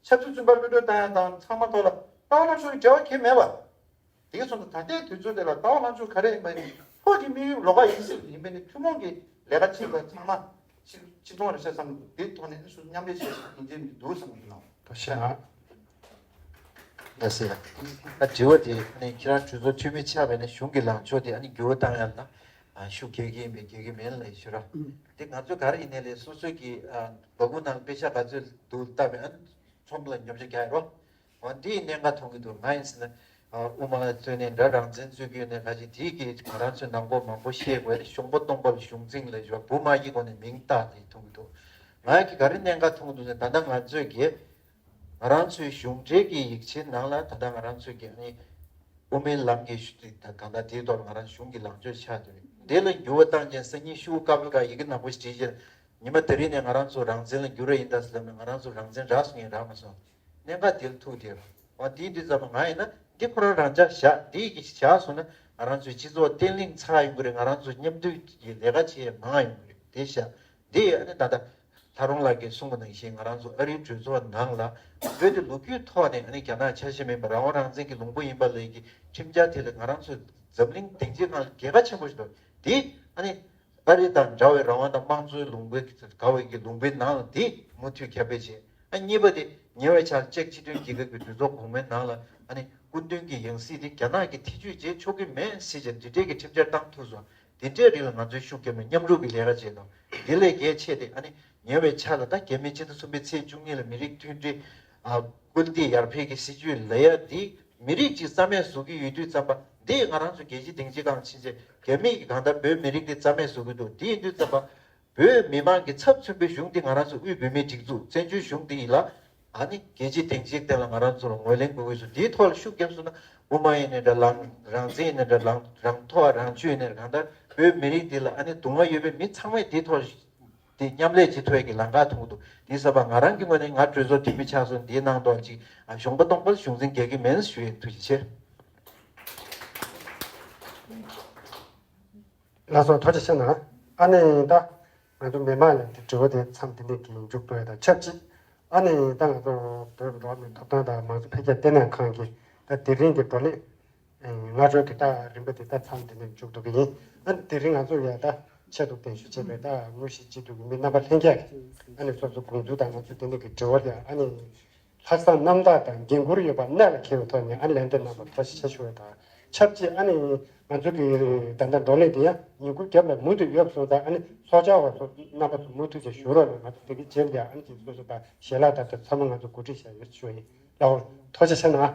ཆབ་སྲིད་བཙོན་པ་གློད་གྲོལ་བཏང་ཡ་དང་ཚང་མ་ཐོག་ལ་ལྟ་བ་ལངས་ཕྱོགས་ཀྱི་འབྲེལ་བ་གང་ཡང་མེད་པ། དེ་ག་སོང་ཙང་ད་ལྟའི་དུས་ཚོད་དེ་ལ་ལྟ་བ་ལངས་ཕྱོགས་ག་རེ་ཡིན་པ་ཡིན། ཁོ་གི་དམིགས་ཡུལ་ལོགས་ཀ་ཡིན་སྲིད་ཡིན་པས་ནི་ཐུན་མོང་གི་ལས་ཀ་བྱེད་པ་ཚང་མ་ཆིག་ཆིག་སྟོང་རེད་ཤག་བསམ་འདི་ཐོག་ནས་ཨ་ནི་སུ་མཉམ་ལས་བྱེད་ཤག་ཡིན་གྱི་མི་འདུག་བསམ་གྱི་ལགས། ཐུགས་རྗེ་གནང་། ལགས་སེ། ད་དྲི་བ་དེ་ཨ་ནི་ཁྱེད་རང་གྲོས་ཚོགས་འཐུས་མི་ཆགས་པས་ནི་གཞུང་གི་ལངས་ཕྱོགས་དེ་ཨ་ནི་འགྱུར་བ་བཏང་ཡ་ལ་ཨ་ཤུགས་རྒྱག་གི་ཡིན་པས་རྒྱག་གི་མིན་ལབ་ཞུ་ར། དེ་ང་ཚོ་ག་རེ་ཡིན་ནའི་ལས་སོ་སོའི་གི་ཨ་སྦ་ཁུག་ནང་དཔེ་ཆ་ག་ཚོད་འདུག་བལྟ་བས་ཨ་ནི་ཁྲོམ་ལ་ཉོ་ཆ་རྒྱག་ཡ་རོ། འོ་འདི་ཡི་གནད་འགག་མཐོང་གི་འདུག་ང་ཡིན་ཟེར་ན། ཨ་དབུ་མ་བཙུན་ནས་འདྲ་རང་བཙན་རྩོད་ཀྱི་ཡོད་ནས་ག་ཅིག་དེའི་གི་ང་རང་ཚོའི་ནང་པ་མང་པོ་ཤེས་དགོས་རེད། གཞུང་པ་སྟོང་པ་ལ་གཞུང་འཛིན་ལས་བྱུང་བ་བུ་མ་ཡི་སྒོ་ནས་མིང་བཏགས་ཏེ་མཐོང་གི་འདུག་ང་གི་ག་རེ་གནད་འགག་མཐོང་གི་འདུག་ཟེར་ན། ད་ལྟ་ང་ཚོས་ཀྱི་ང་རང་ཚོའི་གཞུང་འབྲེལ་གྱི་ཡིག་ཆའི་ནང་ལ་ད་ལྟ་ང་རང་ཚོས་ཀྱི་ཨ་ནི་དབུ་མའི་ལམ་གྱི་ཞུ་གཏུག་ད་གང་ལྟར་དེའི་ཐོག་ལ་ང་རང་གཞུང་གི་ལངས་ཕྱོགས་ཆགས་ཡོད་རེད། དེ་ལ་འགྱུར་བ་བཏང་རྐྱེན་སང་ཉིན་ཤོག་བུ་དཀར་པོའི་སྒང་ཡི་གེ་ནག་པོ་ཞིག་བྲིས་རྗེས་ཉི་མ་དེ་རིང་ནས་ང་རང་ཚོ་རང་བཙན་ལ་འགྱུར་བ་ཡིན་ད་ཟེར་ལབ་ནས་ང་རང་ཚོ་རང་བཙན་རག་སོང་ཡིན་རག་མ་སོང་། གནད་འགག་དེ་ལ་ཐུག་བསྡད་རོགས། འོ་དེ་འདི་ཙམ་པ་ང་ཡིན་ན་འདི་ཁོ་རང་རང་འཇགས་བཞག་འདི་ཡི་གེ་བཞག་སོང་ན་ང་རང་ཚོའི་སྤྱི་ཚོགས་བརྟན་ལྷིང་ཚར་ཡོང་གི་རེད། ང་རང་ཚོ་མཉམ་འདུས་ཀྱི་ལས་ཀ་བྱེད་ཡས་མང་ཡོང་གི་རེད། དེ་བཞག་འདི་ཨ་ནི་ད་ལྟ་ལྷ་རོང་ལགས་ཀྱིས་གསུངས་པ་ནང་བཞིན་ང་རང་ཚོ་ཨ་རིའི་གྲོས་ཚོགས་ནང་ལ་བོད་དེ་ལོ་རྒྱུས་ཐོག་ནས་ཨ་ནི་རྒྱ་ནག་ཆ་ཤས་མིན་པ་རང་དབང་རང་བཙན་གྱི་ལུང་པ་ཡིན་པ་ལས་ཀྱི་ཁྲིམས་འཆར་དེ་ལ་ང་རང་ཚོ་འཛམ་གླིང་སྡིངས་ཆའི་སྒང་ལ་རྒྱལ་ཁ་ཆེན་པོ་ཞིག་འདུག་འདི་ཨ་ནི་ཨ་རི་དང་འདྲ་བའི་རང་དབང་དང་དམངས་གཙོའི་ལུང་པའི་དགའ་བའི་གི་ལུང་པའི་ནང་ལ་འདི་མུ་མཐུད་ཁྱབ་སྤེལ་བྱས། ཨ་གཉིས་པ་དེ་ཉེ་བའི་ཆར་ཅེཀ་སྤྱི་མཐུན་རྒྱལ་ཁབ་ཀྱི་གྲོས་ཚོགས་གོང་མའི་ནང་ལ་ཨ་ནི་སྐུ་མདུན་གྱི་ཡང་སྲིད་དེ་རྒྱ་ནག་གི་ཐེ་ཇུས་བྱེད་ཆོག་གི་མེད་ཟེར་བྱས་འདི་འདྲའི་གི་ཁྲིམས་འཆར་བཏང་ཐུབ་སོང་། དེ་འདྲའི་རིགས་ལ་ང་ཚོས་ཤུགས་རྒྱབ་ནས་མཉམ་རུབ་ཀྱི་ལས་ཀ་བྱས་དང་དེ་ལས་གལ་ཆེ་དེ་ཨ་ནི་ཉེ་བའི་ཆར་ལ་ད་རྒྱ་མིའི་ཕྱི་ཟླ་གསུམ་པའི་ཚེས་བཅུ་གཉིས་ལ་མི་རིགས་མཐུན་སྒྲིལ་ཨ་སྐུལ་འདེད་ཡར་འཕེལ་གྱི་སྲིད་ཇུས་ལབ་ཡ་འདི་མི་རིགས་གཅིག་རྩ་མེད་བཟོ་གི་ཡོད་དུས་ཙམ་པ་འདི་ང་རང་ཚོ་རྒྱལ་སྤྱིའི་སྡིངས་ཆའི་སྒང་ཕྱིན་ཆད་རྒྱ་མིས་ཀྱིས་གང་ལྟར་བོད་མི་རིགས་འདི་རྩ་མེད་བཟོ་གི་འདུག་འདི་ཡིན་དུས་ཙམ་པ། བོད་མི་མང་གི་ཚབ་མཚོན་པའི་གཞུང་འདི་ང་རང་ཚོ་དབུས་བོད་མིའི་སྒྲིག་འཛུགས་བཙན་བྱོལ་གཞུང་འདི་ཡིན་ལ། ཨ་ནི་རྒྱལ་སྤྱིའི་སྡིངས་ཆའི་སྟེང་ལ་ང་རང་ཚོ་ལ་ངོས་ལེན་དགོས་ཀྱི་སོ་འདིའི་ཐོག་ལ་ཤུགས་བརྒྱབ་སོང་ན་དབུ་མ་ཡིན་ནའི་འདྲ་ལང་རང་བཙན་ཡིན་ནའི་འདྲ་ལང་རང་ཐོ་རང་ཆོས་ཡིན་ནའི་གང་ལྟར་བོད་མི་རིགས་འདི་ལ་ཨ་ནི་སྡུག་བསྔལ་ཡོད་པའི་མི་ཚང་མས་འདིའི་ཐོག་ལ་འདི་མཉམ་ལས་བྱེད་ཐུབ་ཡ་གི་ལམ་ཁ་མཐོང་གི་འདུག་འདི་ཟབ་པ་ང་རང་གི་ངོས་ནས་ང་གྲོས་ཚོགས་འཐུས་མི་ཆགས་སོང་འདིའི་ནང་དོག་ཅིག་ཨ་གཞུང་པ་སྟོང་པ་གཞུང་འཛིན་རྒྱག་གི་མིན་ཞུ་ཡ་ཐུགས་རྗེ་ཆེ། ལགས་སོ། ཐུགས་རྗེ་ཆེ་གནང་། ཨ་ནི་ད་ང་ཚོ་མི་མང་ལ་འདི་དྲི་བ་དེ་མཚམས་འདི་ནས་ཀྱི་མཇུག་སྒྲིལ་ཡ་དང་ཆབས་ཅིག་ཨ་ནི་ད་ང་ཚོ་བོད་འགྲོ་བ་མིའི་ཐོབ་ཐང་དང་མང་གཙོ་འཕེལ་རྒྱས་ལྟེ་གནས་ཁང་གི་ད་དེ་རིང་གི་བགྲོ་གླེང་སྔ་དྲོའི་གི་ད་རིམ་པ་དེ་ད་མཚམས་འདི་ནས་མཇུག་བསྡུ་གི་ཡིན། ཨ་ནི་དེ་རིང་ང་ཚོ་ཡ་ད་ཆེད་དུ་གདན་ཞུ་བྱས་པའི་ད་དངོས་གཞི་སྤྱི་འཐུས་ཀྱི་མི་རྣམ་པ་ལྷན་རྒྱས་ཀྱིས་ཨ་ནི་སོ་སོ་དགོངས་ཚུལ་དང་ང་ཚོ་འདི་ནས་ཀྱི་དྲི་བ་དེ་ཨ་ནི། ལྷག་བསམ་རྣམ་དག་དང་འགན་འཁུར་ཡོད་པ་གནད་ལ་འཁེལ་བའི་ཐོག་ནས་ཨ་ནི་ལན་འདེབས་གནང་བར་ཐུགས་རྗེ་ཆེ་ཞུ་བ་དང་། ཆབས་ཅིག་ཨ་ནི་ང་ཚོ་གི་ད་ལྟ་བགྲོ་གླེང་འདི་ཡང་ཉིན་གུང་རྒྱབ་ལ་མུ་མཐུད་ཡོད་སོང་ཙང་ཨ་ནི་ཚོགས་བཅར་བ་ཚོ་རྣམ་པ་ཚོ་མུ་མཐུད་ཀྱིས་བཞུགས་རོགས་གནང་། ང་ཚོ་དེ་གའི་རྗེས་ལ་ཡང་ཨ་ནི་ཅིག་སོ་སོ་དང་ཞལ་ལག་དང་དེ་ཚང་མ་ང་ཚོ་གོ་སྒྲིག་བྱས་ཡོད་ཞུ་བ་ཡིན། ལགས་འོ། ཐུགས་རྗེ་ཆེ་གནང་།